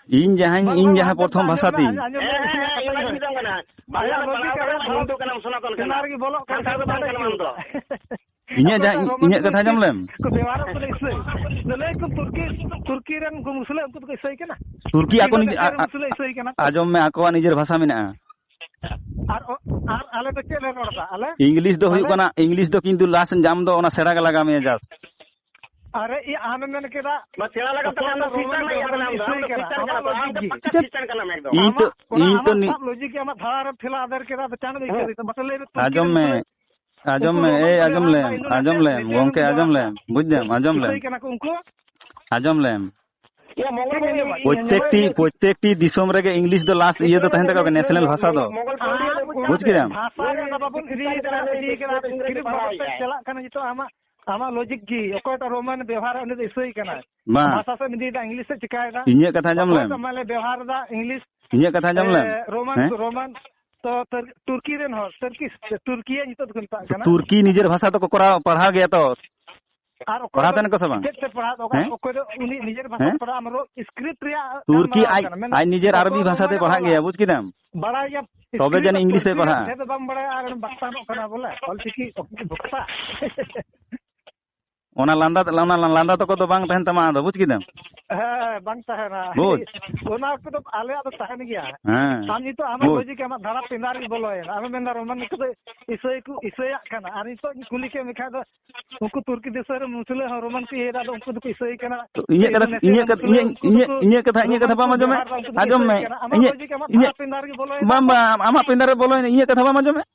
ᱤᱧ ᱡᱟᱦᱟᱸᱧ, ᱤᱧ ᱡᱟᱦᱟᱸ ᱯᱨᱚᱛᱷᱚᱢ ᱵᱷᱟᱥᱟ ᱛᱤᱧ᱾ ᱦᱮᱸ, ᱦᱮᱸ, ᱤᱧ ᱦᱤᱡᱩᱜ ᱠᱟᱱᱟ᱾ ᱵᱟᱝᱞᱟ ᱫᱚ ᱯᱟᱲᱦᱟᱣ ᱠᱟᱱᱟ, ᱦᱤᱱᱫᱩ ᱠᱟᱱᱟ, ᱢᱩᱥᱚᱞᱢᱟᱱ ᱠᱟᱱᱟ᱾ ᱥᱮᱱᱟ ᱨᱮᱜᱮ ᱵᱚᱞᱚᱜ ᱠᱟᱱ ᱥᱟᱱᱛᱟᱲ ᱫᱚ ᱵᱟᱝ ᱠᱟᱱᱟ ᱟᱢ ᱫᱚ᱾ ᱤᱧᱟᱹᱜ ᱡᱟᱦᱟᱸ, ᱚᱠᱚᱭ ᱫᱚ ᱤᱧᱟᱹᱜ ᱠᱟᱛᱷᱟ ᱟᱸᱡᱚᱢ ᱞᱮᱢ᱾ ᱠᱚ ᱵᱮᱣᱦᱟᱨᱚᱜ ᱠᱟᱱᱟ ᱤᱥᱟᱹᱭ᱾ ᱞᱟᱹᱞᱟᱹᱭ ᱠᱚ ᱛᱩᱨᱠᱤ, ᱛᱩᱨᱠᱤ ᱨᱮᱱ ᱩᱱᱠᱩ ᱢᱩᱥᱞᱟᱹ, ᱩᱱᱠᱩ ᱫᱚᱠᱚ ᱤᱥᱟᱹᱭ ᱠᱟᱱᱟ᱾ ᱛᱩᱨᱠᱤ ᱟᱠᱚ ᱩᱱᱠᱩ ᱫᱚ ᱱᱤᱡᱮ, ᱮᱠᱮᱱ ᱟ-, ᱟ-, ᱢᱩᱥᱞᱟᱹ ᱤᱥᱟᱹᱭ ᱠᱟᱱᱟ ᱠᱚ᱾ ᱟᱸᱡᱚᱢ ᱢᱮ, ᱟᱠᱚᱣᱟᱜ ᱱᱤᱡᱮᱨ ᱵᱷᱟᱥᱟ ᱢᱮᱱᱟᱜᱼᱟ᱾ ᱟᱨ ᱚ-, ᱟᱨ ᱟᱞᱮ ᱫᱚ ᱪᱮᱫ ᱞᱮ ᱨᱚᱲ ᱮᱫᱟ? ᱟᱞᱮ ᱤᱝᱞᱤᱥ ᱫᱚ ᱦᱩᱭᱩᱜ ᱟᱞᱮ ᱠᱟᱱᱟ, ᱤᱝᱞᱤᱥ ᱫᱚ ᱠᱤᱱᱛᱩ ᱞᱟᱥ ᱡᱟᱢ ᱫᱚ ᱚᱱᱟ ᱥᱮᱬᱟ ᱜᱮ ᱞᱟᱜᱟᱣ ᱢᱮᱭᱟ ᱡᱟᱥ᱾ ᱟᱨᱮ, ᱤᱭᱟᱹ, ᱟᱢᱮᱢ ᱢᱮᱱ ᱠᱮᱫᱟ, ᱵᱟ, ᱥᱮᱬᱟ ᱞᱟᱜᱟᱜ ᱛᱟᱢᱟ, ᱟᱢ ᱫᱚ ᱚᱠᱚᱭ ᱠᱷᱨᱤᱥᱴᱟᱱ ᱫᱚ ᱦᱮᱡ ᱟᱠᱟᱱᱟ, ᱟᱢ ᱫᱚ ᱤᱥᱟᱹᱭ ᱟᱢ ᱫᱚ ᱠᱟᱱᱟ, ᱠᱷᱨᱤᱥᱴᱟᱱ ᱟᱢᱟᱜ ᱠᱟᱱᱟ ᱛᱚ, ᱟᱢ ᱞᱚᱡᱤᱠ ᱫᱚ ᱜᱮ᱾ ᱯᱟᱠᱟ ᱠᱷᱨᱤᱥᱴᱟᱱ ᱠᱟᱱᱟᱢ ᱮᱠᱫᱚᱢ᱾ ᱤᱧ ᱟᱢᱟᱜ, ᱛᱚ, ᱚᱱᱟ ᱤᱧ ᱛᱚ ᱟᱢᱟᱜ ᱱᱤ-, ᱥᱟᱵ ᱞᱚᱡᱤᱠ ᱜᱮ ᱟᱢᱟᱜ ᱫᱷᱟᱨᱟ ᱨᱮ ᱴᱷᱮᱞᱟᱣ ᱟᱫᱮᱨ ᱠᱮᱫᱟ, ᱟᱫᱚ ᱪᱟᱬ ᱮᱢ ᱟᱹᱭᱠᱟᱹᱣ ᱫᱟ᱾ ᱢᱟᱥᱮ ᱞᱟᱹᱭ ᱢᱮ, ᱛᱩᱨᱠᱤ ᱟᱸᱡᱚᱢ ᱨᱮᱱ ᱢᱮ, ᱢᱩᱥᱞᱟᱹ ᱟᱸᱡᱚᱢ ᱩᱱᱠᱩ ᱢᱮ, ᱨᱳᱢᱟᱱ ᱮᱭ, ᱠᱚ ᱟᱸᱡᱚᱢ ᱵᱮᱣᱦᱟᱨ ᱞᱮᱢ, ᱮᱫᱟ, ᱟᱸᱡᱚᱢ ᱤᱱᱫᱳᱱᱮᱥᱤᱭᱟ ᱞᱮᱢ, ᱨᱮᱱ ᱜᱚᱝᱠᱮ, ᱢᱩᱥᱞᱟᱹ ᱟᱸᱡᱚᱢ ᱠᱚ ᱞᱮᱢ, ᱵᱮᱣᱦᱟᱨ ᱵᱩᱡᱽ ᱫᱟᱢ, ᱮᱫᱟ᱾ ᱟᱸᱡᱚᱢ ᱞᱮᱢ᱾ ᱤᱥᱟᱹᱭ ᱠᱟᱱᱟ ᱠᱚ ᱩᱱᱠᱩ᱾ ᱟᱸᱡᱚᱢ ᱞᱮᱢ᱾ ᱤᱭᱟᱹ, ᱢᱚᱝᱜᱚᱞ ᱪᱮᱫ ᱮᱢ ᱵᱷᱟᱹᱭ, ᱟᱸᱡᱚᱢᱟ? ᱯᱨᱚᱛᱮᱠᱴᱤ, ᱯᱨᱚᱛᱮᱠᱴᱤ ᱫᱤᱥᱚᱢ ᱨᱮᱜᱮ ᱤᱝᱞᱤᱥ ᱫᱚ ᱞᱟᱥ ᱤᱭᱟᱹ ᱫᱚ ᱛᱟᱦᱮᱸᱱ ᱛᱟᱠᱚᱣᱟ, ᱱᱮᱥᱱᱟᱞ ᱵᱷᱟᱥᱟ ᱫᱚ᱾ ᱢᱚᱝᱜᱚᱞ ᱯᱟᱱᱰᱮ ᱫᱚ ᱵᱩᱡᱽ ᱠᱮᱫᱟᱢ? ᱵᱷᱟᱥᱟ ᱨᱮ ᱟᱫᱚ ᱵᱟᱵᱚᱱ ᱤᱫᱤᱭ ᱠᱟᱱᱟ, ᱤᱫᱤᱭ ᱠᱟᱱᱟ, ᱤᱝᱨᱮᱡᱤ ᱯᱟᱲᱦᱟᱣ ᱮᱫ ᱪᱟᱞᱟᱜ ᱠᱟᱱᱟ ᱱᱤᱛᱚᱜ ᱟᱢᱟᱜ ᱟᱢᱟᱜ ᱞᱚᱡᱤᱠ ᱜᱮ, ᱚᱠᱚᱭᱴᱟᱜ ᱨᱳᱢᱟᱱ ᱵᱮᱣᱦᱟᱨᱟ ᱩᱱᱤ ᱫᱚ ᱤᱥᱟᱹᱭ ᱠᱟᱱᱟᱭ᱾ ᱵᱟᱝ᱾ ᱵᱷᱟᱥᱟ ᱥᱮᱫ ᱮᱢ ᱤᱫᱤᱭᱮᱫᱟ, ᱤᱝᱞᱤᱥ ᱥᱮᱫ ᱪᱤᱠᱟᱭᱮᱫᱟ? ᱤᱧᱟᱹᱜ ᱠᱟᱛᱷᱟ ᱟᱸᱡᱚᱢ ᱞᱮᱢ᱾ ᱚᱠᱚᱭᱴᱟᱜ ᱢᱟᱱᱮ ᱵᱮᱣᱦᱟᱨ ᱮᱫᱟ ᱤᱝᱞᱤᱥ, ᱤᱧᱟᱹᱜ ᱠᱟᱛᱷᱟ ᱟᱸᱡᱚᱢ ᱞᱮᱢ᱾ ᱮ, ᱨᱳᱢᱟᱱ, ᱦᱮᱸ? ᱨᱳᱢᱟᱱ, ᱛᱚ ᱛᱟᱨ-, ᱛᱩᱨᱠᱤ ᱨᱮᱱ ᱦᱚᱲ, ᱛᱟᱨᱠᱤᱥ, ᱛᱩᱨᱠᱤᱭᱟᱹ ᱧᱩᱛᱩᱢ ᱛᱮᱠᱚ ᱢᱮᱛᱟᱜ ᱠᱟᱱᱟ᱾ ᱛᱩᱨᱠᱤ ᱱᱤᱡᱮᱨ ᱵᱷᱟᱥᱟ ᱛᱮᱠᱚ ᱠᱚᱨᱟᱣ, ᱯᱟᱲᱦᱟᱣ ᱜᱮᱭᱟ ᱛᱚ᱾ ᱟᱨ ᱚᱠᱚᱭ ᱯᱟᱲᱦᱟᱣ ᱫᱚ ᱛᱟᱦᱮᱱ ᱠᱚ ᱥᱮ ᱵᱟᱝ? ᱪᱮᱫ ᱛᱮ ᱯᱟᱲᱦᱟᱣ ᱫᱚ? ᱦᱮᱸ? ᱚᱠᱚᱭ ᱫᱚ ᱩᱱᱤ ᱱᱤᱡᱮᱨ ᱵᱷᱟᱥᱟ ᱦᱮᱸ? ᱯᱟᱲᱦᱟᱣ, ᱟᱢ ᱨᱚ-, ᱥᱠᱨᱤᱯᱴ ᱨᱮᱭᱟᱜ ᱛᱩᱨᱠᱤ ᱜᱟᱞᱢᱟᱨᱟᱣ ᱟᱡ, ᱠᱟᱱᱟ, ᱢᱮᱱᱫᱚ ᱟᱡ ᱱᱤᱡᱮᱨ ᱚᱠᱚᱭ ᱟᱨᱵᱤ ᱫᱚ ᱵᱷᱟᱥᱟ ᱛᱮ ᱨᱳᱢᱟᱱ ᱯᱟᱲᱦᱟᱜ ᱚᱞᱚᱜ ᱜᱮᱭᱟ, ᱵᱩᱡᱽ ᱠᱮᱫᱟᱢ? ᱵᱟᱲᱟᱭ ᱜᱮᱭᱟ, ᱛᱚᱵᱮ ᱥᱠᱨᱤᱯᱴ ᱡᱟᱹᱱᱤᱡ ᱟᱨ ᱤᱝᱞᱤᱥ ᱛᱮᱭ ᱛᱩᱨᱠᱤ ᱨᱮᱭᱟᱜ ᱯᱟᱲᱦᱟᱜᱼᱟ᱾ ᱵᱷᱮᱫ ᱫᱚ ᱵᱟᱢ ᱵᱟᱲᱟᱭᱟ ᱟᱨ ᱵᱟᱠᱛᱟᱱᱚᱜ ᱠᱟᱱᱟ ᱵᱚᱞᱮ, ᱚᱞᱪᱤᱠᱤ ᱵᱷᱚᱠᱛᱟ᱾ ᱚᱱᱟ ᱞᱟᱸᱫᱟ, ᱚᱱᱟ ᱞᱟᱸᱫᱟ ᱛᱟᱠᱚ ᱫᱚ ᱵᱟᱝ ᱛᱟᱦᱮᱱ ᱛᱟᱢᱟ ᱟᱫᱚ, ᱵᱩᱡᱽ ᱠᱮᱫᱟᱢ? ᱦᱮᱸ, ᱵᱟᱝ ᱛᱟᱦᱮᱱᱟ᱾ ᱵᱩᱡᱽ? ᱚᱱᱟ ᱠᱚᱫᱚ ᱟᱞᱮᱭᱟᱜ ᱫᱚ ᱛᱟᱦᱮᱱ ᱜᱮᱭᱟ᱾ ᱦᱮᱸ᱾ ᱟᱢ ᱱᱤᱛᱚᱜ ᱟᱢᱟᱜ ᱵᱩᱡᱽ᱾ ᱞᱚᱡᱤᱠ ᱟᱢᱟᱜ ᱫᱷᱟᱨᱟ ᱯᱤᱸᱰᱟᱨ ᱜᱮ ᱵᱚᱞᱚᱭᱮᱱᱟ᱾ ᱟᱢᱮᱢ ᱢᱮᱱᱫᱟ ᱨᱳᱢᱟᱱ ᱱᱩᱠᱩ ᱫᱚ ᱤᱥᱟᱹᱭ ᱠᱚ ᱤᱥᱟᱹᱭᱟᱜ ᱠᱟᱱᱟ᱾ ᱟᱨ ᱱᱤᱛᱚᱜ ᱤᱧ ᱠᱩᱞᱤ ᱠᱮᱫ ᱢᱮᱠᱷᱟᱱ ᱫᱚ ᱩᱱᱠᱩ ᱛᱩᱨᱠᱤ ᱫᱤᱥᱚᱢ ᱨᱮ ᱢᱩᱥᱞᱟᱹ ᱦᱚᱸ ᱨᱳᱢᱟᱱ ᱠᱚ ᱤᱭᱟᱹᱭᱮᱫᱟ, ᱟᱫᱚ ᱩᱱᱠᱩ ᱫᱚᱠᱚ ᱤᱥᱟᱹᱭ ᱠᱟᱱᱟ᱾ ᱛᱚ ᱤᱧᱟᱹᱜ ᱠᱟᱛᱷᱟ, ᱤᱧᱟᱹᱜ ᱠᱟᱛᱷᱟ, ᱤᱧᱟᱹᱜ, ᱤᱧᱟᱹᱜ ᱠᱟᱛᱷᱟ ᱵᱟᱢ ᱟᱸᱡᱚᱢᱮᱫ? ᱟᱸᱡᱚᱢ ᱢᱮ᱾ ᱤᱧᱟᱹᱜ, ᱤᱧᱟᱹᱜ, ᱵᱟᱝ, ᱵᱟᱝ, ᱟᱢᱟᱜ ᱯᱤᱸᱰᱟᱨ ᱨᱮ ᱵᱚᱞᱚᱭᱮᱱᱟ᱾ ᱤᱧᱟᱹᱜ ᱠᱟᱛᱷᱟ ᱵᱟᱢ ᱟᱸᱡᱚᱢᱮᱫ?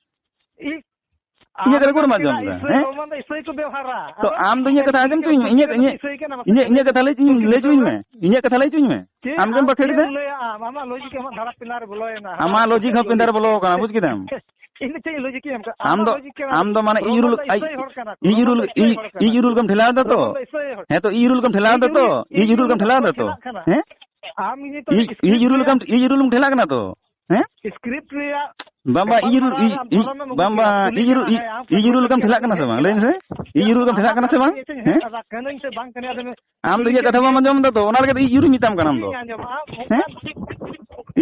ᱤᱧᱟᱹᱜ ᱠᱟᱛᱷᱟ ᱠᱚ ᱵᱟᱢ ᱟᱸᱡᱚᱢ ᱮᱫᱟ, ᱤᱥᱟᱹᱭ ᱦᱮᱸ? ᱦᱚᱲ ᱢᱟ ᱫᱚ ᱤᱥᱟᱹᱭ ᱠᱚ ᱵᱮᱣᱦᱟᱨᱟ᱾ ᱛᱚ ᱟᱫᱚ ᱟᱢ ᱫᱚ ᱤᱧᱟᱹᱜ ᱠᱟᱛᱷᱟ ᱟᱸᱡᱚᱢ ᱦᱚᱪᱚᱧ ᱢᱮ, ᱤᱧᱟᱹᱜ, ᱤᱥᱟᱹᱭ ᱠᱟᱱᱟ, ᱤᱧᱟᱹᱜ, ᱤᱧᱟᱹᱜ ᱠᱟᱛᱷᱟ ᱞᱟᱹᱭ ᱦᱚᱪᱚᱧ, ᱞᱟᱹᱭ ᱦᱚᱪᱚᱧ ᱢᱮ, ᱤᱧᱟᱹᱜ ᱠᱟᱛᱷᱟ ᱞᱟᱹᱭ ᱦᱚᱪᱚᱧ ᱢᱮ᱾ ᱪᱮᱫ ᱟᱢ ᱜᱮᱢ ᱟᱢ ᱵᱟᱠᱷᱮᱲ ᱪᱮᱫ ᱮᱫᱟ᱾ ᱮᱢ ᱞᱟᱹᱭᱟ ᱟᱢ? ᱟᱢᱟᱜ ᱞᱚᱡᱤᱠ ᱟᱢᱟᱜ ᱫᱷᱟᱨᱟ ᱯᱤᱞᱟᱨ ᱨᱮ ᱵᱚᱞᱚᱭᱮᱱᱟ᱾ ᱟᱢᱟᱜ ᱞᱚᱡᱤᱠ ᱦᱚᱸ ᱯᱤᱸᱰᱟᱹ ᱨᱮ ᱵᱚᱞᱚ ᱟᱠᱟᱱᱟ, ᱵᱩᱡ ᱠᱮᱫᱟᱢ? ᱤᱧ ᱫᱚ ᱪᱮᱫ ᱤᱧ ᱞᱚᱡᱤᱠ ᱤᱧ ᱮᱢ ᱠᱟᱜᱼᱟ? ᱟᱢ ᱟᱢᱟᱜ ᱫᱚ, ᱞᱚᱡᱤᱠ ᱠᱟᱱᱟ᱾ ᱟᱢ ᱫᱚ ᱢᱟᱱᱮ ᱤᱧ ᱨᱩᱞ, ᱨᱳᱢᱟᱱ ᱫᱚ ᱤᱥᱟᱹᱭ ᱦᱚᱲ ᱠᱟᱱᱟ ᱠᱚ᱾ ᱤᱧ ᱨᱩᱞ, ᱨᱳᱢᱟᱱ ᱫᱚ ᱤᱥᱟᱹᱭ ᱦᱚᱲ ᱠᱟᱱᱟ ᱠᱚ᱾ ᱤᱧ ᱨᱩᱞ ᱠᱟᱢ ᱴᱷᱮᱞᱟᱣ ᱮᱫᱟ ᱛᱚ? ᱨᱳᱢᱟᱱ ᱫᱚ ᱤᱥᱟᱹᱭ ᱦᱚᱲ᱾ ᱦᱮᱸ ᱛᱚ, ᱤᱧ ᱨᱩᱞ ᱠᱟᱢ ᱴᱷᱮᱞᱟᱣ ᱮᱫᱟ ᱛᱚ? ᱤᱧ ᱨᱩᱞ ᱠᱟᱢ ᱴᱷᱮᱞᱟᱣ ᱮᱫᱟ ᱛᱚ? ᱦᱮᱸ? ᱟᱢ ᱤᱧ ᱱᱤᱛᱚᱜ ᱤᱧ, ᱤᱧ ᱨᱩᱞ ᱠᱟᱢ, ᱤᱧ ᱨᱩᱞ ᱠᱟᱢ ᱴᱷᱮᱞᱟᱜ ᱠᱟᱱᱟ ᱛᱚ? ᱦᱮᱸ? ᱥᱠᱨᱤᱯᱴ ᱨᱮᱭᱟᱜ ᱵᱟᱝ, ᱵᱟᱝ, ᱤᱧ ᱨᱩᱞ, ᱜᱟᱯᱟᱞᱢᱟᱨᱟᱣ ᱤᱧ, ᱨᱮᱭᱟᱜ ᱤᱧ, ᱫᱷᱚᱨᱚᱢᱮᱢ ᱵᱟᱝ, ᱩᱫᱩᱜ ᱵᱟᱝ, ᱠᱮᱫᱟ᱾ ᱤᱧ ᱨᱩᱞ, ᱤᱧ, ᱦᱮᱸ, ᱟᱢ ᱤᱧ ᱨᱩᱞ ᱠᱟᱢ ᱴᱷᱮᱞᱟᱜ ᱠᱟᱱᱟ ᱥᱮ ᱵᱟᱝ? ᱞᱟᱹᱭ ᱢᱮᱥᱮ᱾ ᱤᱧ ᱨᱩᱞ ᱠᱟᱢ ᱴᱷᱮᱞᱟᱜ ᱠᱟᱱᱟ ᱥᱮ ᱵᱟᱝ? ᱦᱮᱸ? ᱠᱟᱹᱱᱟᱹᱧ ᱥᱮ ᱵᱟᱝ ᱠᱟᱹᱱᱟᱹᱧ ᱟᱫᱚ ᱟᱢ ᱫᱚ ᱤᱧᱟᱹᱜ ᱠᱟᱛᱷᱟ ᱵᱟᱢ ᱟᱸᱡᱚᱢ ᱮᱫᱟ ᱛᱚ, ᱚᱱᱟ ᱞᱟᱹᱜᱤᱫ ᱤᱧ ᱨᱩᱞ ᱢᱮᱛᱟᱢ ᱠᱟᱱᱟ ᱟᱢ ᱫᱚ᱾ ᱤᱧ ᱟᱸᱡᱚᱢᱟ, ᱟᱢ ᱦᱮᱸ?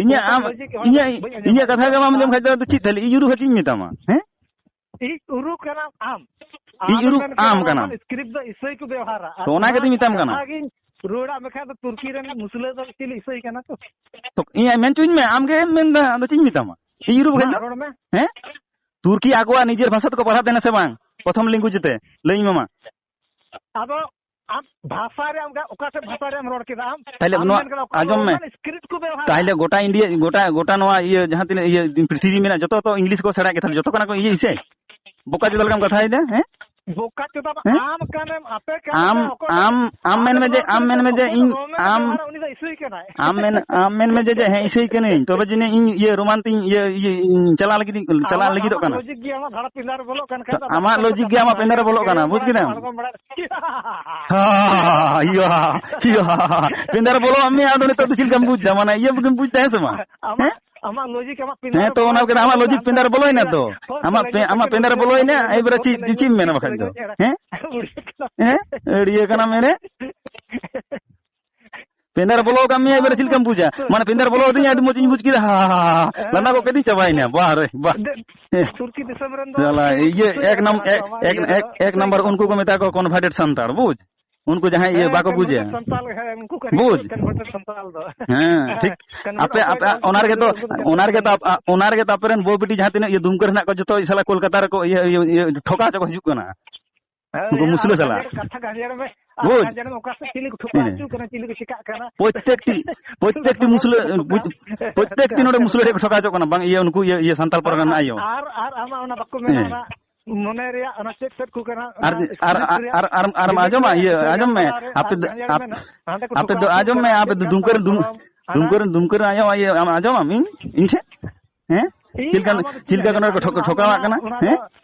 ᱤᱧᱟᱹᱜ, ᱟᱢ, ᱞᱚᱡᱤᱠ ᱦᱚᱸ ᱤᱧᱟᱹᱜ, ᱵᱟᱹᱧ ᱟᱸᱡᱚᱢ ᱤᱧᱟᱹᱜ ᱠᱟᱛᱷᱟ ᱜᱮ ᱵᱟᱢ ᱟᱸᱡᱚᱢ ᱠᱷᱟᱡ ᱫᱚ ᱟᱫᱚ ᱪᱮᱫ ᱛᱟᱦᱞᱮ? ᱤᱧ ᱨᱩᱞ ᱦᱚᱸ ᱪᱮᱫ ᱤᱧ ᱢᱮᱛᱟᱢᱟ? ᱦᱮᱸ? ᱤᱧ ᱩᱨᱩ ᱟᱢ ᱠᱟᱱᱟᱢ᱾ ᱤᱧ ᱩᱨᱩ ᱟᱢ ᱠᱟᱱᱟᱢ᱾ ᱥᱠᱨᱤᱯᱴ ᱫᱚ ᱤᱥᱟᱹᱭ ᱠᱚ ᱵᱮᱣᱦᱟᱨᱟ᱾ ᱟᱨ ᱛᱚ ᱚᱱᱟ ᱜᱮᱛᱚᱧ ᱢᱮᱛᱟᱢ ᱠᱟᱱᱟ᱾ ᱠᱟᱛᱷᱟ ᱜᱤᱧ ᱨᱩᱣᱟᱹᱲᱟᱜ ᱢᱮ ᱠᱷᱟᱡ ᱫᱚ ᱛᱩᱨᱠᱤ ᱨᱮᱱ ᱢᱩᱥᱞᱟᱹ ᱫᱚ ᱪᱤᱞᱤ ᱤᱥᱟᱹᱭ ᱠᱟᱱᱟ ᱠᱚ? ᱛᱚ ᱤᱧ ᱢᱮᱱ ᱦᱚᱪᱚᱧ ᱢᱮ, ᱟᱢ ᱜᱮᱢ ᱢᱮᱱ ᱮᱫᱟ, ᱟᱫᱚ ᱪᱮᱫ ᱤᱧ ᱢᱮᱛᱟᱢᱟ? ᱤᱧ ᱩᱨᱩ ᱵᱟᱠᱷᱟᱡ ᱢᱟ ᱫᱚ? ᱨᱚᱲ ᱢᱮ᱾ ᱦᱮᱸ? ᱛᱩᱨᱠᱤ ᱟᱠᱚᱣᱟᱜ ᱱᱤᱡᱮᱨ ᱵᱷᱟᱥᱟ ᱛᱮᱠᱚ ᱯᱟᱲᱦᱟᱣ ᱛᱟᱦᱮᱱᱟ ᱥᱮ ᱵᱟᱝ? ᱯᱨᱚᱛᱷᱚᱢ ᱞᱮᱝᱜᱩᱭᱮᱡᱽ ᱛᱮ? ᱞᱟᱹᱭᱟᱹᱧ ᱢᱮ ᱢᱟ᱾ ᱟᱫᱚ ᱟᱢ ᱵᱷᱟᱥᱟ ᱨᱮ, ᱟᱢ ᱚᱠᱟ ᱥᱮᱫ ᱵᱷᱟᱥᱟ ᱨᱮᱢ ᱨᱚᱲ ᱠᱮᱫᱟ ᱟᱢ? ᱛᱟᱦᱞᱮ ᱟᱢ ᱱᱚᱣᱟ ᱢᱮᱱ ᱠᱮᱫᱟ ᱚᱠᱟ ᱟᱸᱡᱚᱢ ᱢᱮ᱾ ᱨᱳᱢᱟᱱ ᱥᱠᱨᱤᱯᱴ ᱠᱚ ᱵᱮᱣᱦᱟᱨᱟ᱾ ᱛᱟᱦᱞᱮ ᱜᱚᱴᱟ ᱤᱱᱰᱤᱭᱟ, ᱜᱚᱴᱟ, ᱜᱚᱴᱟ ᱱᱚᱣᱟ ᱤᱭᱟᱹ ᱡᱟᱦᱟᱸ ᱛᱤᱱᱟᱹᱜ ᱤᱭᱟᱹ ᱯᱨᱤᱛᱷᱤᱵᱤ ᱢᱮᱱᱟᱜᱼᱟ, ᱡᱚᱛᱚ ᱛᱚ ᱤᱝᱞᱤᱥ ᱠᱚ ᱥᱮᱬᱟᱭᱮᱫ ᱜᱮ, ᱛᱟᱦᱞᱮ ᱡᱚᱛᱚ ᱠᱟᱱᱟ ᱠᱚ ᱤᱭᱟᱹ ᱤᱥᱟᱹᱭ? ᱵᱚᱠᱟ ᱪᱮᱫ ᱞᱮᱠᱟᱢ ᱠᱟᱛᱷᱟᱭᱮᱫᱟ, ᱦᱮᱸ? ᱵᱚᱠᱟ ᱪᱮᱫᱟᱜ ᱦᱮᱸ? ᱟᱢ ᱠᱟᱱᱮᱢ, ᱟᱯᱮ ᱠᱟᱱ ᱟᱢ, ᱯᱮ, ᱚᱠᱚᱭ ᱟᱢ, ᱟᱢ ᱢᱮᱱ ᱢᱮ ᱡᱮ, ᱟᱢ ᱢᱮᱱ ᱢᱮ ᱡᱮ, ᱤᱧ, ᱟᱢ, ᱵᱮᱣᱦᱟᱨᱟ, ᱩᱱᱤ ᱫᱚ ᱤᱥᱟᱹᱭ ᱠᱟᱱᱟᱭ᱾ ᱟᱢ ᱢᱮᱱ, ᱟᱢ ᱢᱮᱱ ᱢᱮ ᱡᱮ, ᱡᱮ, ᱦᱮᱸ, ᱤᱥᱟᱹᱭ ᱠᱟᱹᱱᱟᱹᱧ, ᱛᱚᱵᱮ ᱡᱟᱹᱱᱤᱡ ᱤᱧ ᱤᱭᱟᱹ ᱨᱳᱢᱟᱱ ᱛᱤᱧ ᱤᱭᱟᱹ, ᱤᱭᱟᱹ, ᱤᱧ ᱪᱟᱞᱟᱜ ᱞᱟᱹᱜᱤᱫ, ᱤᱧ ᱪᱟᱞᱟᱜ ᱟᱢᱟᱜ, ᱞᱟᱹᱜᱤᱫᱚᱜ ᱟᱢᱟᱜ ᱠᱟᱱᱟ᱾ ᱞᱚᱡᱤᱠ ᱜᱮ ᱟᱢᱟᱜ ᱫᱷᱟᱨᱟ ᱯᱤᱸᱰᱟᱹ ᱨᱮ ᱵᱚᱞᱚᱜ ᱠᱟᱱ ᱠᱷᱟᱱ ᱫᱚ ᱟᱢᱟᱜ ᱞᱚᱡᱤᱠ ᱜᱮ ᱟᱢᱟᱜ ᱯᱤᱸᱰᱟᱹ ᱨᱮ ᱵᱚᱞᱚᱜ ᱠᱟᱱᱟ, ᱵᱩᱡ ᱠᱮᱫᱟᱢ? ᱦᱟ, ᱦᱟ, ᱦᱟ, ᱦᱟ, ᱦᱟ᱾ ᱯᱤᱸᱰᱟᱹ ᱨᱮ ᱵᱚᱞᱚᱜ ᱢᱮ, ᱟᱫᱚ ᱱᱤᱛᱚᱜ ᱫᱚ ᱪᱮᱫ ᱞᱮᱠᱟᱢ ᱵᱩᱡ ᱫᱟ? ᱢᱟᱱᱮ ᱤᱭᱟᱹ ᱜᱮᱢ ᱵᱩᱡ ᱫᱟ, ᱦᱮᱸ ᱥᱮ ᱵᱟᱝ? ᱟᱢᱟᱜ, ᱦᱮᱸ? ᱟᱢᱟᱜ ᱞᱚᱡᱤᱠ ᱟᱢᱟᱜ ᱯᱤᱸᱰᱟᱹ ᱦᱮᱸ, ᱨᱮ ᱛᱚ, ᱵᱚᱞᱚ ᱚᱱᱟ ᱠᱚᱫᱚ ᱠᱟᱱᱟ, ᱟᱢᱟᱜ ᱟᱢ ᱞᱚᱡᱤᱠ ᱫᱚ ᱯᱤᱸᱰᱟᱹ ᱨᱮ ᱵᱚᱞᱚᱭᱮᱱᱟ ᱛᱚ᱾ ᱦᱳᱭ, ᱟᱢᱟᱜ ᱯᱮ-, ᱟᱢᱟᱜ ᱯᱤᱸᱰᱟᱹ ᱨᱮ ᱵᱚᱞᱚᱭᱮᱱᱟ, ᱮᱭᱵᱟᱨᱮ ᱪᱮᱫ, ᱪᱮᱫ ᱮᱢ ᱢᱮᱱᱟ ᱵᱟᱠᱷᱟᱡ ᱫᱚ? ᱦᱮᱸ? ᱦᱮᱸ? ᱟᱹᱲᱤᱭᱟᱹ ᱠᱟᱱᱟᱢ ᱮᱲᱮ? ᱯᱤᱸᱰᱟᱹ ᱨᱮ ᱵᱚᱞᱚ ᱟᱠᱟᱫ ᱢᱮᱭᱟ, ᱮᱭᱵᱟᱨᱮ ᱪᱮᱫ ᱞᱮᱠᱟᱢ ᱵᱩᱡᱟ? ᱢᱟᱱᱮ ᱯᱤᱸᱰᱟᱹ ᱨᱮ ᱵᱚᱞᱚ ᱟᱹᱫᱤᱧᱟ, ᱟᱹᱰᱤ ᱢᱚᱡᱽ ᱤᱧ ᱵᱩᱡᱽ ᱠᱮᱫᱟ᱾ ᱦᱟ, ᱦᱟ, ᱦᱟ, ᱦᱟ᱾ ᱞᱟᱸᱫᱟ ᱜᱚᱫ ᱠᱟᱛᱮᱧ ᱪᱟᱵᱟᱭᱮᱱᱟ᱾ ᱵᱟᱦ ᱨᱮ, ᱵᱟᱦ᱾ ᱫᱮ-, ᱦᱮᱸ᱾ ᱛᱩᱨᱠᱤ ᱫᱤᱥᱚᱢ ᱨᱮᱱ ᱫᱚ ᱥᱟᱞᱟ, ᱤᱭᱟᱹ, ᱤᱥᱟᱹᱭ ᱮᱠ ᱱᱟᱢ-, ᱟᱠᱟᱱᱟ, ᱮᱠ, ᱱᱚᱣᱟ ᱮᱠ, ᱤᱭᱟᱹ ᱮᱠ, ᱫᱚ ᱮᱠ ᱱᱟᱢᱵᱟᱨ ᱩᱱᱠᱩ ᱠᱚ ᱢᱮᱛᱟ ᱠᱚᱣᱟ converted ᱥᱟᱱᱛᱟᱲ, ᱵᱩᱡᱽ? ᱩᱱᱠᱩ ᱡᱟᱦᱟᱸᱭ ᱤᱭᱟᱹ ᱦᱮᱸ, ᱵᱟᱠᱚ ᱵᱩᱡᱟ᱾ Converted ᱥᱟᱱᱛᱟᱲ, ᱦᱮᱸ, ᱩᱱᱠᱩ ᱠᱟᱱ ᱜᱮᱭᱟ ᱵᱩᱡᱽ? Converted ᱥᱟᱱᱛᱟᱲ ᱫᱚ᱾ ᱦᱮᱸ, ᱴᱷᱤᱠ᱾ ᱠᱟᱱ ᱟᱯᱮ, ᱚᱠᱚᱭ ᱟᱯᱮ, ᱠᱚ ᱚᱱᱟ ᱨᱮᱜᱮ ᱛᱚ, ᱩᱱᱠᱩ ᱫᱚ ᱚᱱᱟ ᱨᱮᱜᱮ ᱛᱚ ᱟᱯ-, ᱟᱯ-, ᱚᱱᱟ ᱨᱮᱜᱮ ᱛᱚ ᱟᱯᱮᱨᱮᱱ ᱵᱟᱹᱦᱩ ᱵᱤᱴᱤ ᱡᱟᱦᱟᱸ ᱛᱤᱱᱟᱹᱜ ᱤᱭᱟᱹ ᱫᱩᱢᱠᱟᱹ ᱨᱮ ᱦᱮᱱᱟᱜ ᱠᱚᱣᱟ, ᱡᱚᱛᱚ ᱥᱟᱞᱟ ᱠᱳᱞᱠᱟᱛᱟ ᱨᱮᱠᱚ ᱤᱭᱟᱹ, ᱤᱭᱟᱹ, ᱤᱭᱟᱹ, ᱴᱷᱚᱠᱟ ᱦᱚᱪᱚ ᱠᱚ ᱦᱤᱡᱩᱜ ᱠᱟᱱᱟ᱾ ᱦᱮᱸ, ᱩᱱᱠᱩ ᱦᱮᱸ, ᱢᱩᱥᱞᱟᱹ ᱟᱨ ᱥᱟᱞᱟᱜ᱾ ᱠᱟᱛᱷᱟ ᱜᱟᱹᱲᱭᱟᱹ ᱨᱮ, ᱟᱨ ᱵᱩᱡᱽ? ᱠᱟᱛᱷᱟ ᱜᱟᱹᱲᱭᱟᱹ ᱨᱮ ᱚᱠᱟ ᱥᱮᱫ ᱪᱤᱞᱤ ᱠᱚ ᱴᱷᱚᱠᱟ ᱦᱮᱸ᱾ ᱦᱚᱪᱚ ᱠᱟᱱᱟ, ᱪᱤᱞᱤ ᱠᱚ ᱪᱤᱠᱟᱜ ᱠᱟᱱᱟ᱾ ᱯᱨᱚᱛᱛᱮᱠᱴᱤ, ᱯᱨᱚᱛᱛᱮᱠᱴᱤ ᱢᱩᱥᱞᱟᱹ, ᱯᱨᱚᱛᱛᱮᱠᱴᱤ ᱱᱚᱰᱮ ᱢᱩᱥᱞᱟᱹ ᱴᱷᱮᱱ ᱠᱚ ᱴᱷᱚᱠᱟ ᱦᱚᱪᱚᱜ ᱠᱟᱱᱟ, ᱵᱟᱝ ᱤᱭᱟᱹ, ᱩᱱᱠᱩ ᱤᱭᱟᱹ, ᱤᱭᱟᱹ ᱥᱟᱱᱛᱟᱲ ᱯᱟᱨᱜᱟᱱᱟ ᱨᱮᱱ ᱟᱭᱳ᱾ ᱟᱨ, ᱟᱨ ᱟᱢᱟᱜ ᱚᱱᱟ ᱵᱟᱠᱚ ᱢᱮᱱᱟ ᱦᱮᱸ᱾ ᱚᱱᱟ ᱢᱚᱱᱮ ᱨᱮᱭᱟᱜ ᱚᱱᱟ ᱪᱮᱫ ᱪᱮᱫ ᱠᱚ ᱠᱟᱱᱟ, ᱟᱨ ᱚᱱᱟ ᱟᱨ ᱥᱤᱠᱷᱱᱟᱹᱛ ᱟᱨ ᱨᱮᱭᱟᱜ ᱟᱨ ᱟᱨ ᱟᱨ ᱡᱤᱵᱚᱱ ᱟᱸᱡᱚᱢᱟ, ᱨᱮᱭᱟᱜ ᱤᱭᱟᱹ, ᱥᱤᱠᱷᱱᱟᱹᱛ ᱟᱸᱡᱚᱢ ᱢᱮ, ᱨᱮᱭᱟᱜ ᱟᱯᱮ ᱫᱚ, ᱡᱟᱦᱟᱸ ᱧᱮᱞ ᱟᱯ-, ᱢᱮ, ᱦᱟᱸᱰᱮ ᱠᱚ ᱟᱯᱮ ᱴᱷᱚᱠᱟᱣ ᱫᱚ ᱦᱚᱪᱚ ᱟᱸᱡᱚᱢ ᱢᱮ, ᱠᱚᱣᱟ, ᱟᱯᱮ ᱪᱮᱫ ᱫᱚ ᱠᱟᱱ ᱫᱩᱢᱠᱟᱹ ᱨᱮᱱ ᱫᱩᱢ-, ᱛᱟᱵᱚᱱᱟ, ᱦᱟᱸᱰᱮ ᱫᱩᱢᱠᱟᱹ ᱨᱮᱱ, ᱫᱩᱢᱠᱟᱹ ᱨᱮᱱ ᱟᱸᱡᱚᱢᱟ, ᱤᱭᱟᱹ, ᱟᱸᱡᱚᱢᱟᱢ ᱤᱧ, ᱤᱧ ᱴᱷᱮᱱ? ᱦᱮᱸ? ᱤᱧ ᱪᱮᱫ ᱞᱮᱠᱟ, ᱟᱢᱟᱜ ᱪᱮᱫ ᱞᱮᱠᱟ ᱧᱮᱞ ᱠᱟᱱᱟ ᱢᱮ, ᱠᱚ ᱴᱷᱚᱠ-, ᱚᱱᱟ, ᱴᱷᱚᱠᱟᱣᱟᱜ ᱚᱱᱟ, ᱠᱟᱱᱟ? ᱚᱱᱟ ᱦᱮᱸ?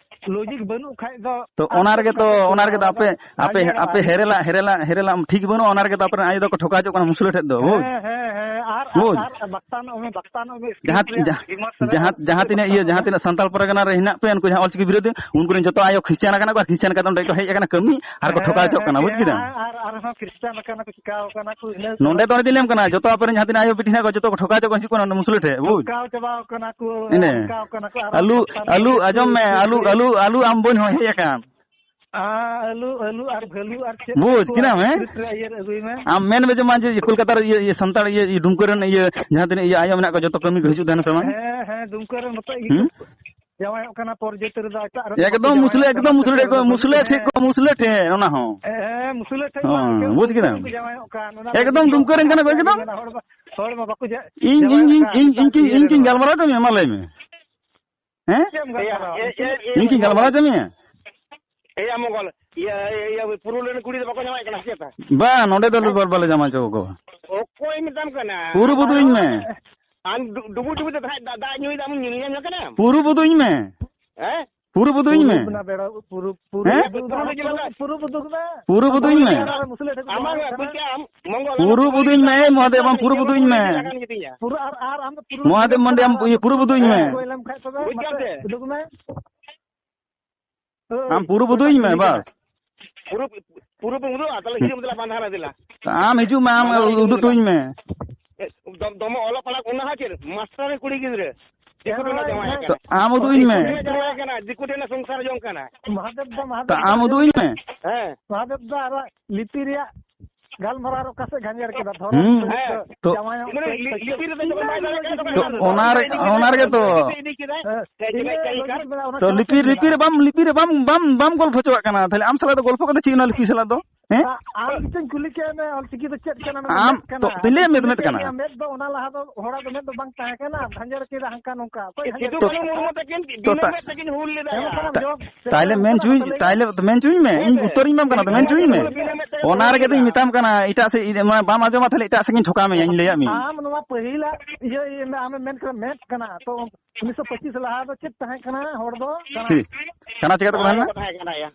ᱫᱚ ᱞᱚᱡᱤᱠ ᱵᱟᱹᱱᱩᱜ ᱠᱷᱟᱡ ᱫᱚ ᱛᱚ ᱟᱨ ᱚᱱᱟ ᱪᱮᱫ ᱨᱮᱜᱮ ᱛᱚ, ᱞᱮᱠᱟ ᱚᱱᱟ ᱨᱮᱜᱮ ᱛᱚ ᱟᱯᱮ, ᱟᱯᱮ, ᱡᱟᱦᱟᱸ ᱟᱯᱮ ᱧᱮᱞ ᱦᱮᱨᱮᱞᱟ, ᱦᱮᱨᱮᱞᱟ, ᱦᱮᱨᱮᱞᱟ ᱴᱷᱤᱠ ᱵᱟᱹᱱᱩᱜᱼᱟ, ᱚᱱᱟ ᱨᱮᱜᱮ ᱛᱚ ᱟᱯᱮ ᱨᱮᱱ ᱟᱭᱳ ᱫᱚᱠᱚ ᱴᱷᱚᱠᱟᱣ ᱦᱚᱪᱚᱜ ᱠᱟᱱᱟ ᱢᱩᱥᱞᱟᱹ ᱴᱷᱮᱡ ᱫᱚ, ᱵᱩᱡᱽ? ᱦᱮᱸ, ᱦᱮᱸ, ᱦᱮᱸ, ᱟᱨ, ᱟᱨ, ᱵᱩᱡᱽ? ᱟᱨ ᱵᱟᱠᱛᱟᱱᱚᱜ ᱢᱮ, ᱵᱟᱠᱛᱟᱱᱚᱜ ᱢᱮ, ᱥᱠᱨᱤᱯᱴ ᱡᱟᱦᱟᱸ, ᱨᱮᱭᱟᱜ ᱡᱟᱦᱟᱸ, ᱵᱤᱢᱚᱨᱥᱚ ᱨᱮᱭᱟᱜ ᱡᱟᱦᱟᱸ, ᱡᱟᱦᱟᱸ ᱛᱤᱱᱟᱹᱜ ᱤᱭᱟᱹ, ᱡᱟᱦᱟᱸ ᱛᱤᱱᱟᱹᱜ ᱥᱟᱱᱛᱟᱲ ᱯᱟᱨᱜᱟᱱᱟ ᱨᱮ ᱦᱮᱱᱟᱜ ᱯᱮ, ᱩᱱᱠᱩ ᱡᱟᱦᱟᱸ ᱚᱞᱪᱤᱠᱤ ᱵᱤᱨᱳᱫᱷᱤ, ᱩᱱᱠᱩ ᱨᱮᱱ ᱡᱚᱛᱚ ᱟᱭᱳ ᱠᱷᱨᱤᱥᱴᱤᱭᱟᱱ ᱟᱠᱟᱱᱟ ᱠᱚ, ᱟᱨ ᱠᱷᱨᱤᱥᱴᱤᱭᱟᱱ ᱠᱟᱛᱮ ᱚᱸᱰᱮ ᱠᱚ ᱦᱮᱡ ᱟᱠᱟᱱᱟ ᱠᱟᱹᱢᱤ, ᱟᱨ ᱠᱚ ᱦᱮᱸ, ᱴᱷᱚᱠᱟᱣ ᱦᱚᱪᱚᱜ ᱦᱮᱸ, ᱠᱟᱱᱟ, ᱵᱩᱡᱽ ᱦᱮᱸ, ᱠᱮᱫᱟᱢ? ᱟᱨ, ᱟᱨ, ᱟᱨᱦᱚᱸ ᱠᱷᱨᱤᱥᱴᱟᱱ ᱟᱠᱟᱱᱟ ᱠᱚ, ᱪᱤᱠᱟᱣ ᱟᱠᱟᱱᱟ ᱠᱚ, ᱤᱱᱟᱹ ᱠᱚ ᱱᱚᱰᱮ ᱫᱚ ᱚᱱᱮ ᱫᱤᱱ ᱞᱟᱹᱭᱟᱢ ᱠᱟᱱᱟ, ᱡᱚᱛᱚ ᱟᱯᱮ ᱨᱮᱱ ᱡᱟᱦᱟᱸ ᱛᱤᱱᱟᱹᱜ ᱟᱭᱳ ᱵᱤᱴᱤ ᱦᱮᱱᱟᱜ ᱠᱚᱣᱟ, ᱡᱚᱛᱚ ᱠᱚ ᱴᱷᱚᱠᱟᱣ ᱦᱚᱪᱚᱜ ᱠᱟᱱᱟ, ᱦᱤᱡᱩᱜ ᱠᱟᱱᱟ ᱚᱸᱰᱮ ᱢᱩᱥᱞᱟᱹ ᱴᱷᱮᱡ, ᱵᱩᱡᱽ? ᱴᱷᱚᱠᱟᱣ ᱪᱟᱵᱟᱣ ᱠᱟᱱᱟ ᱠᱚ, ᱤᱱᱟᱹ᱾ ᱚᱱᱠᱟᱣ ᱠᱟᱱᱟ ᱠᱚ, ᱟᱨ ᱟᱞᱩ, ᱵᱟᱠᱛᱟ ᱟᱞᱩ, ᱱᱚᱜᱼᱚᱭ ᱟᱸᱡᱚᱢ ᱢᱮ, ᱥᱠᱨᱤᱯᱴ ᱟᱞᱩ, ᱨᱮ ᱟᱞᱩ, ᱟᱞᱩ ᱟᱢ ᱵᱟᱹᱧ ᱦᱚᱦᱚᱭ ᱦᱮᱡ ᱟᱠᱟᱱ᱾ ᱟᱸ, ᱟᱹᱞᱩ, ᱟᱹᱞᱩ ᱟᱨ ᱵᱷᱟᱹᱞᱩ ᱟᱨ ᱪᱮᱫ ᱵᱩᱡᱽ ᱠᱚ ᱠᱮᱫᱟᱢ, ᱦᱮᱸ? ᱥᱠᱨᱤᱯᱴ ᱨᱮ ᱤᱭᱟᱹ ᱟᱹᱜᱩᱭ ᱢᱮ᱾ ᱟᱢ ᱢᱮᱱ ᱢᱮ ᱡᱮ, ᱢᱟ, ᱡᱮ ᱠᱳᱞᱠᱟᱛᱟ ᱨᱮ ᱤᱭᱟᱹ, ᱤᱭᱟᱹ ᱥᱟᱱᱛᱟᱲ ᱤᱭᱟᱹ, ᱤᱭᱟᱹ ᱰᱩᱢᱠᱟᱹ ᱨᱮᱱ ᱤᱭᱟᱹ ᱡᱟᱦᱟᱸ ᱛᱤᱱᱟᱹᱜ ᱤᱭᱟᱹ ᱟᱭᱳ ᱢᱮᱱᱟᱜ ᱠᱚᱣᱟ, ᱡᱚᱛᱚ ᱠᱟᱹᱢᱤ ᱠᱚ ᱦᱤᱡᱩᱜ ᱛᱟᱦᱮᱱᱟ ᱥᱮ ᱵᱟᱝ? ᱦᱮᱸ, ᱦᱮᱸ, ᱰᱩᱢᱠᱟᱹ ᱨᱮ ᱱᱚᱛᱮ ᱤᱭᱟᱹ ᱦᱩᱸ? ᱠᱚ ᱡᱟᱶᱟᱭᱚᱜ ᱠᱟᱱᱟ, ᱯᱚᱨ ᱡᱟᱹᱛ ᱨᱮᱫᱚ ᱮᱴᱟᱜ ᱨᱮᱫᱚ ᱠᱚ ᱮᱠᱫᱚᱢ ᱡᱟᱶᱟᱭᱚᱜ ᱢᱩᱥᱞᱟᱹ, ᱠᱟᱱᱟ, ᱮᱠᱫᱚᱢ ᱢᱩᱥᱞᱟᱹ ᱱᱚᱛᱮ ᱴᱷᱮᱡ ᱠᱚ, ᱨᱮᱫᱚ ᱢᱩᱥᱞᱟᱹ ᱵᱟᱹᱱᱩᱜ ᱴᱷᱮᱡ ᱠᱚ, ᱠᱚᱣᱟ᱾ ᱢᱩᱥᱞᱟᱹ ᱴᱷᱮᱡ, ᱚᱱᱟ ᱦᱚᱸ᱾ ᱦᱮᱸ, ᱦᱮᱸ, ᱢᱩᱥᱞᱟᱹ ᱴᱷᱮᱡ ᱦᱚᱸ ᱦᱚᱸ, ᱵᱩᱡᱽ ᱠᱮᱫᱟᱢ? ᱠᱚ ᱡᱟᱶᱟᱭᱚᱜ ᱠᱟᱱ, ᱚᱱᱟ ᱮᱠᱫᱚᱢ ᱦᱚᱸ ᱰᱩᱢᱠᱟᱹ ᱨᱮᱱ ᱠᱟᱱᱟ ᱠᱚ, ᱮᱠᱫᱚᱢ᱾ ᱦᱚᱲ ᱢᱟ, ᱦᱚᱲ ᱢᱟ ᱵᱟᱠᱚ ᱡᱟ-, ᱤᱧ, ᱤᱧ, ᱡᱟᱶᱟᱭᱚᱜ ᱤᱧ, ᱠᱟᱱ ᱤᱧ, ᱤᱭᱟᱹ ᱤᱧ, ᱨᱮᱱ ᱤᱧ ᱦᱚᱲ᱾ ᱜᱟᱞᱢᱟᱨᱟᱣ ᱦᱚᱪᱚ ᱢᱮᱭᱟ, ᱢᱟ ᱞᱟᱹᱭ ᱢᱮ᱾ ᱦᱮᱸ? ᱪᱮᱫ ᱮᱢ ᱮᱭᱟ, ᱜᱟᱞᱢᱟᱨᱟᱣᱟ? ᱮ, ᱮ, ᱮ, ᱤᱧ ᱠᱤᱧ ᱜᱟᱞᱢᱟᱨᱟᱣ ᱦᱚᱪᱚ ᱢᱮᱭᱟ? ᱮᱭᱟ, ᱢᱚᱝᱜᱚᱞ, ᱤᱭᱟᱹ, ᱤᱭᱟᱹ, ᱤᱭᱟᱹ, ᱯᱩᱨᱩᱞ ᱨᱮᱱ ᱠᱩᱲᱤ ᱫᱚ ᱵᱟᱠᱚ ᱡᱟᱶᱟᱭᱚᱜ ᱠᱟᱱᱟ ᱥᱮ ᱪᱮᱛᱟ? ᱵᱟᱝ, ᱱᱚᱸᱰᱮ ᱫᱚ ᱦᱮᱸ? ᱵᱟ-, ᱵᱟᱞᱮ ᱡᱟᱶᱟᱭ ᱦᱚᱪᱚ ᱠᱟᱠᱚᱣᱟ᱾ ᱚᱠᱚᱭ ᱢᱮᱛᱟᱢ ᱠᱟᱱᱟ? ᱯᱩᱨᱩ ᱟᱢ ᱵᱩᱫᱩᱧ ᱢᱮ᱾ ᱟᱨᱦᱚᱸ, ᱟᱢ ᱰᱩ-, ᱰᱩᱵᱩᱡ ᱰᱩᱵᱩᱡ ᱛᱮ ᱫᱟᱜ, ᱫᱟᱜ, ᱫᱟᱜ ᱧᱩᱭ ᱫᱟᱢ, ᱧᱩ ᱧᱟᱢ ᱠᱟᱱᱟᱢ? ᱯᱩᱨᱩ ᱵᱩᱫᱩᱧ ᱢᱮ᱾ ᱦᱮᱸ? ᱯᱩᱨᱩ ᱵᱩᱫᱩᱧ ᱢᱮ᱾ ᱯᱩᱨᱩ ᱵᱩᱫᱩ ᱠᱟᱱᱟ ᱵᱮᱲᱟ, ᱯᱩᱨᱩ, ᱦᱮᱸ? ᱯᱩᱨᱩ, ᱯᱩᱨᱩ ᱵᱩᱫᱩ ᱠᱟᱱᱟ᱾ ᱯᱩᱨᱩ ᱵᱩᱫᱩᱧ ᱢᱮ᱾ ᱟᱢᱟᱜ ᱜᱮ, ᱵᱩᱡᱽ ᱠᱮᱜ ᱟᱢ, ᱢᱚᱝᱜᱚᱞ, ᱯᱩᱨᱩ ᱟᱢᱟᱜ ᱵᱩᱫᱩᱧ ᱢᱮ, ᱢᱚᱦᱟᱫᱮᱵ, ᱟᱢ ᱯᱩᱨᱩ ᱵᱩᱫᱩᱧ ᱢᱮ᱾ ᱯᱩᱨᱩ ᱟᱨ, ᱟᱨ ᱟᱢ ᱫᱚ ᱯᱩᱨᱩ ᱢᱚᱦᱟᱫᱮᱵ ᱢᱟᱱᱰᱤ, ᱟᱢ ᱤᱭᱟᱹ ᱯᱩᱨᱩ ᱵᱩᱫᱩᱧ ᱢᱮ᱾ ᱦᱮᱸ, ᱜᱚᱡ ᱞᱮᱱ ᱠᱷᱟᱡ ᱛᱚᱵᱮ ᱵᱩᱡᱽ ᱠᱮᱜ ᱟᱢ ᱢᱟᱥᱮ ᱥᱮ? ᱩᱰᱩᱠ ᱢᱮ᱾ ᱦᱳᱭ, ᱟᱢ ᱯᱩᱨᱩ ᱵᱩᱫᱩᱧ ᱢᱮ, ᱵᱟᱥ᱾ ᱯᱩᱨᱩ, ᱯᱩᱨᱩ ᱯᱩᱝ ᱫᱚ, ᱛᱟᱦᱞᱮ ᱦᱤᱡᱩᱜ ᱢᱮ, ᱫᱮᱞᱟ, ᱵᱟᱸᱫᱷᱟ ᱨᱮ, ᱫᱮᱞᱟ᱾ ᱟᱢ ᱦᱤᱡᱩᱜ ᱢᱮ, ᱟᱢ ᱵᱟᱸᱫᱷᱟ ᱨᱮ ᱦᱤᱡᱩᱜ ᱩᱫᱩᱜ ᱢᱮ, ᱦᱚᱴᱚᱧ ᱢᱮ᱾ ᱮ, ᱫᱚ-, ᱫᱚᱢᱮ ᱚᱞᱚᱜ ᱯᱟᱲᱦᱟᱜ ᱠᱚ ᱚᱱᱟ ᱦᱚᱸ ᱪᱮᱫ? ᱢᱟᱥᱴᱟᱨ ᱨᱮᱱ ᱠᱩᱲᱤ ᱜᱤᱫᱽᱨᱟᱹ᱾ ᱫᱤᱠᱩ ᱴᱷᱮᱱ ᱮ ᱡᱟᱶᱟᱭ ᱦᱳᱭ, ᱟᱠᱟᱱᱟ᱾ ᱛᱚ ᱟᱢ ᱩᱫᱩᱜ ᱟᱹᱧ ᱢᱮ᱾ ᱫᱤᱠᱩ ᱴᱷᱮᱱ ᱡᱟᱶᱟᱭ ᱟᱠᱟᱱᱟ, ᱫᱤᱠᱩ ᱴᱷᱮᱱ ᱥᱚᱝᱥᱟᱨ ᱡᱚᱝ ᱠᱟᱱᱟ᱾ ᱢᱚᱦᱟᱫᱮᱵ ᱫᱚ, ᱢᱚᱦᱟᱫᱮᱵ ᱛᱚ ᱫᱚ ᱟᱢ ᱩᱫᱩᱜ ᱟᱹᱧ ᱢᱮ᱾ ᱦᱮᱸ᱾ ᱢᱚᱦᱟᱫᱮᱵ ᱫᱚ ᱟᱨᱚ ᱞᱤᱯᱤ ᱨᱮᱭᱟᱜ ᱜᱟᱞᱢᱟᱨᱟᱣ ᱚᱠᱟ ᱥᱮᱫ ᱜᱷᱟᱸᱡᱮᱲ ᱠᱮᱫᱟ? ᱫᱷᱚᱨᱚᱢ ᱦᱩᱸ᱾ ᱪᱚᱨᱤᱛᱨᱚ, ᱛᱚ ᱡᱟᱶᱟᱭ ᱢᱟᱱᱮ ᱚᱠᱛᱮ ᱞᱤ-, ᱞᱤᱯᱤ ᱨᱮᱫᱚ ᱡᱚᱠᱷᱚᱱ ᱵᱟᱭ ᱫᱟᱲᱮᱭᱟᱜ ᱠᱟᱱᱟ, ᱛᱚᱠᱷᱚᱱ ᱛᱚ ᱦᱟᱸᱜ ᱚᱱᱟ ᱨᱮ, ᱚᱱᱟ ᱨᱮᱜᱮ ᱛᱚ᱾ ᱤᱫᱤ ᱠᱮᱫᱟᱭ᱾ ᱦᱮᱸ᱾ ᱪᱮᱫ ᱤᱧ ᱞᱟᱹᱭ ᱠᱮᱫᱟ? ᱚᱱᱟ ᱛᱚ ᱪᱚᱨᱪᱟ ᱞᱤᱯᱤ, ᱞᱤᱯᱤ ᱨᱮ ᱵᱟᱢ, ᱞᱤᱯᱤ ᱨᱮ ᱵᱟᱢ, ᱵᱟᱢ, ᱵᱟᱢ ᱜᱚᱞᱯᱷᱚ ᱦᱚᱪᱚᱣᱟᱜ ᱠᱟᱱᱟ, ᱛᱟᱦᱞᱮ ᱟᱢ ᱥᱟᱞᱟᱜ ᱫᱚ ᱜᱚᱞᱯᱷᱚ ᱠᱟᱛᱮ ᱪᱮᱫ ᱚᱱᱟ ᱞᱤᱯᱤ ᱥᱟᱞᱟᱜ ᱫᱚ? ᱦᱮᱸ? ᱟ-, ᱟᱢ ᱜᱮᱪᱚᱧ ᱠᱩᱞᱤ ᱠᱮᱫ ᱢᱮ, ᱚᱞᱪᱤᱠᱤ ᱫᱚ ᱪᱮᱫ ᱠᱟᱱᱟ? ᱢᱮᱱᱫᱟ ᱟᱢ ᱢᱮᱫ ᱠᱟᱱᱟ᱾ ᱛᱚ, ᱛᱤᱱᱟᱹᱜ ᱮᱢ ᱢᱮᱫ, ᱢᱮᱫ ᱠᱟᱱᱟ? ᱢᱮᱫ ᱫᱚ ᱚᱱᱟ ᱞᱟᱦᱟ ᱫᱚ ᱦᱚᱲᱟᱜ ᱫᱚ ᱢᱮᱫ ᱫᱚ ᱵᱟᱝ ᱛᱟᱦᱮᱸ ᱠᱟᱱᱟ, ᱫᱷᱟᱸᱡᱮᱨ ᱠᱮᱫᱟ ᱦᱟᱱᱠᱟ ᱱᱚᱝᱠᱟ᱾ ᱚᱠᱚᱭ ᱫᱷᱟᱸᱡᱮᱨ ᱥᱤᱫᱩ ᱠᱮᱫᱟ? ᱠᱟᱹᱱᱦᱩ ᱢᱩᱨᱢᱩ ᱛᱟᱹᱠᱤᱱ ᱛᱚ, ᱵᱤᱱᱟᱹ ᱛᱟ-, ᱢᱮᱫ ᱛᱟᱹᱠᱤᱱ ᱦᱩᱞ ᱞᱮᱫᱟ᱾ ᱦᱮᱸ, ᱵᱟᱠᱷᱟᱱ ᱛᱟ-, ᱡᱚᱵ ᱛᱟᱦᱞᱮ ᱢᱮᱱ ᱦᱚᱪᱚᱭ-, ᱛᱟᱦᱞᱮ ᱢᱮᱱ ᱦᱚᱪᱚᱭ ᱢᱮ, ᱤᱧ ᱩᱛᱛᱚᱨᱤᱧ ᱮᱢᱟᱢ ᱠᱟᱱᱟ ᱛᱚ, ᱢᱮᱱ ᱦᱚᱪᱚᱭ ᱢᱮ᱾ ᱵᱤᱱᱟᱹ ᱢᱮᱫ ᱛᱮ ᱚᱱᱟ ᱦᱩᱞ ᱨᱮᱜᱮ ᱞᱮᱫᱟ᱾ ᱫᱚᱧ ᱢᱮᱛᱟᱢ ᱠᱟᱱᱟ, ᱮᱴᱟᱜ ᱥᱮᱫ ᱤᱫᱤ-, ᱢᱟᱱᱮ ᱵᱟᱢ ᱟᱸᱡᱚᱢᱟ, ᱛᱟᱦᱞᱮ ᱮᱴᱟᱜ ᱥᱮᱫ ᱤᱧ ᱴᱷᱚᱠᱟᱣ ᱢᱮᱭᱟ, ᱤᱧ ᱞᱟᱹᱭᱟᱫ ᱢᱮᱭᱟ᱾ ᱟᱢ ᱱᱚᱣᱟ ᱯᱟᱹᱦᱤᱞᱟᱜ ᱤᱭᱟᱹ, ᱤᱭᱟᱹ, ᱟᱢᱮᱢ ᱢᱮᱱ ᱠᱟᱱᱟ ᱢᱮᱫ ᱠᱟᱱᱟ, ᱛᱚ ᱩᱱᱤᱥᱥᱚ ᱯᱚᱸᱪᱤᱥ ᱞᱟᱦᱟ ᱫᱚ ᱪᱮᱫ ᱛᱟᱦᱮᱸ ᱠᱟᱱᱟ? ᱦᱚᱲ ᱫᱚ ᱠᱟᱱᱟ᱾ ᱴᱷᱤᱠ᱾ ᱠᱟᱱᱟ ᱪᱤᱠᱟᱹ ᱛᱮᱠᱚ ᱛᱟᱦᱮᱸ ᱞᱮᱱᱟ? ᱠᱟᱛᱷᱟ ᱠᱟᱱᱟ ᱭᱟ᱾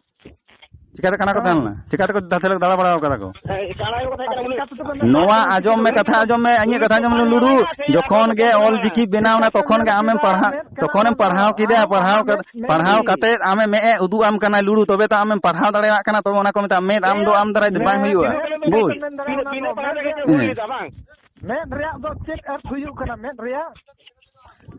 ᱪᱤᱠᱟᱹᱛᱮ ᱠᱟᱱᱟ ᱠᱚ ᱛᱟᱦᱮᱸ ᱞᱮᱱᱟ? ᱪᱤᱠᱟᱹᱛᱮ ᱠᱚ ᱫᱟᱛᱮ ᱞᱮ ᱫᱟᱬᱟ ᱵᱟᱲᱟ ᱠᱟᱫᱟ ᱠᱚ? ᱦᱮᱸ, ᱠᱟᱱᱟ ᱠᱚ ᱛᱟᱦᱮᱸ ᱠᱟᱱᱟ, ᱩᱱᱟᱹᱜ ᱱᱚᱣᱟ ᱟᱸᱡᱚᱢ ᱢᱮ, ᱠᱟᱛᱷᱟ ᱟᱸᱡᱚᱢ ᱢᱮ, ᱤᱧᱟᱹᱜ ᱠᱟᱛᱷᱟ ᱟᱸᱡᱚᱢ ᱢᱮ, ᱞᱩᱰᱩ᱾ ᱡᱚᱠᱷᱚᱱ ᱜᱮ ᱚᱞ ᱪᱤᱠᱤ ᱵᱮᱱᱟᱣ ᱮᱱᱟ, ᱛᱚᱠᱷᱚᱱ ᱜᱮ ᱟᱢᱮᱢ ᱯᱟᱲᱦᱟᱜ, ᱛᱚᱠᱷᱚᱱᱮᱢ ᱯᱟᱲᱦᱟᱣ ᱠᱮᱫᱟ, ᱯᱟᱲᱦᱟᱣ ᱠᱟ-, ᱯᱟᱲᱦᱟᱣ ᱠᱟᱛᱮ ᱟᱢᱮ ᱢᱮᱫ ᱮ ᱩᱫᱩᱜ ᱟᱢ ᱠᱟᱱᱟ, ᱞᱩᱰᱩ, ᱛᱚᱵᱮ ᱛᱚ ᱟᱢᱮᱢ ᱯᱟᱲᱦᱟᱣ ᱫᱟᱲᱮᱭᱟᱜ ᱠᱟᱱᱟ, ᱛᱚᱵᱮ ᱚᱱᱟ ᱠᱚ ᱢᱮᱛᱟᱜᱼᱟ ᱢᱮᱫ, ᱟᱢ ᱫᱚ ᱟᱢ ᱫᱟᱨᱟᱭ ᱛᱮ ᱵᱟᱝ ᱦᱩᱭᱩᱜᱼᱟ᱾ ᱵᱩᱡᱽ? ᱵᱤᱱᱟᱹ, ᱵᱤᱱᱟᱹ ᱯᱟᱲᱦᱟᱣ ᱛᱮᱜᱮ ᱦᱩᱭ ᱦᱮᱸ᱾ ᱞᱮᱫᱟ, ᱵᱟᱝ? ᱢᱮᱫ ᱨᱮᱭᱟᱜ ᱫᱚ ᱪᱮᱫ ᱟᱨ ᱦᱩᱭᱩᱜ ᱠᱟᱱᱟ? ᱢᱮᱫ ᱨᱮᱭᱟᱜ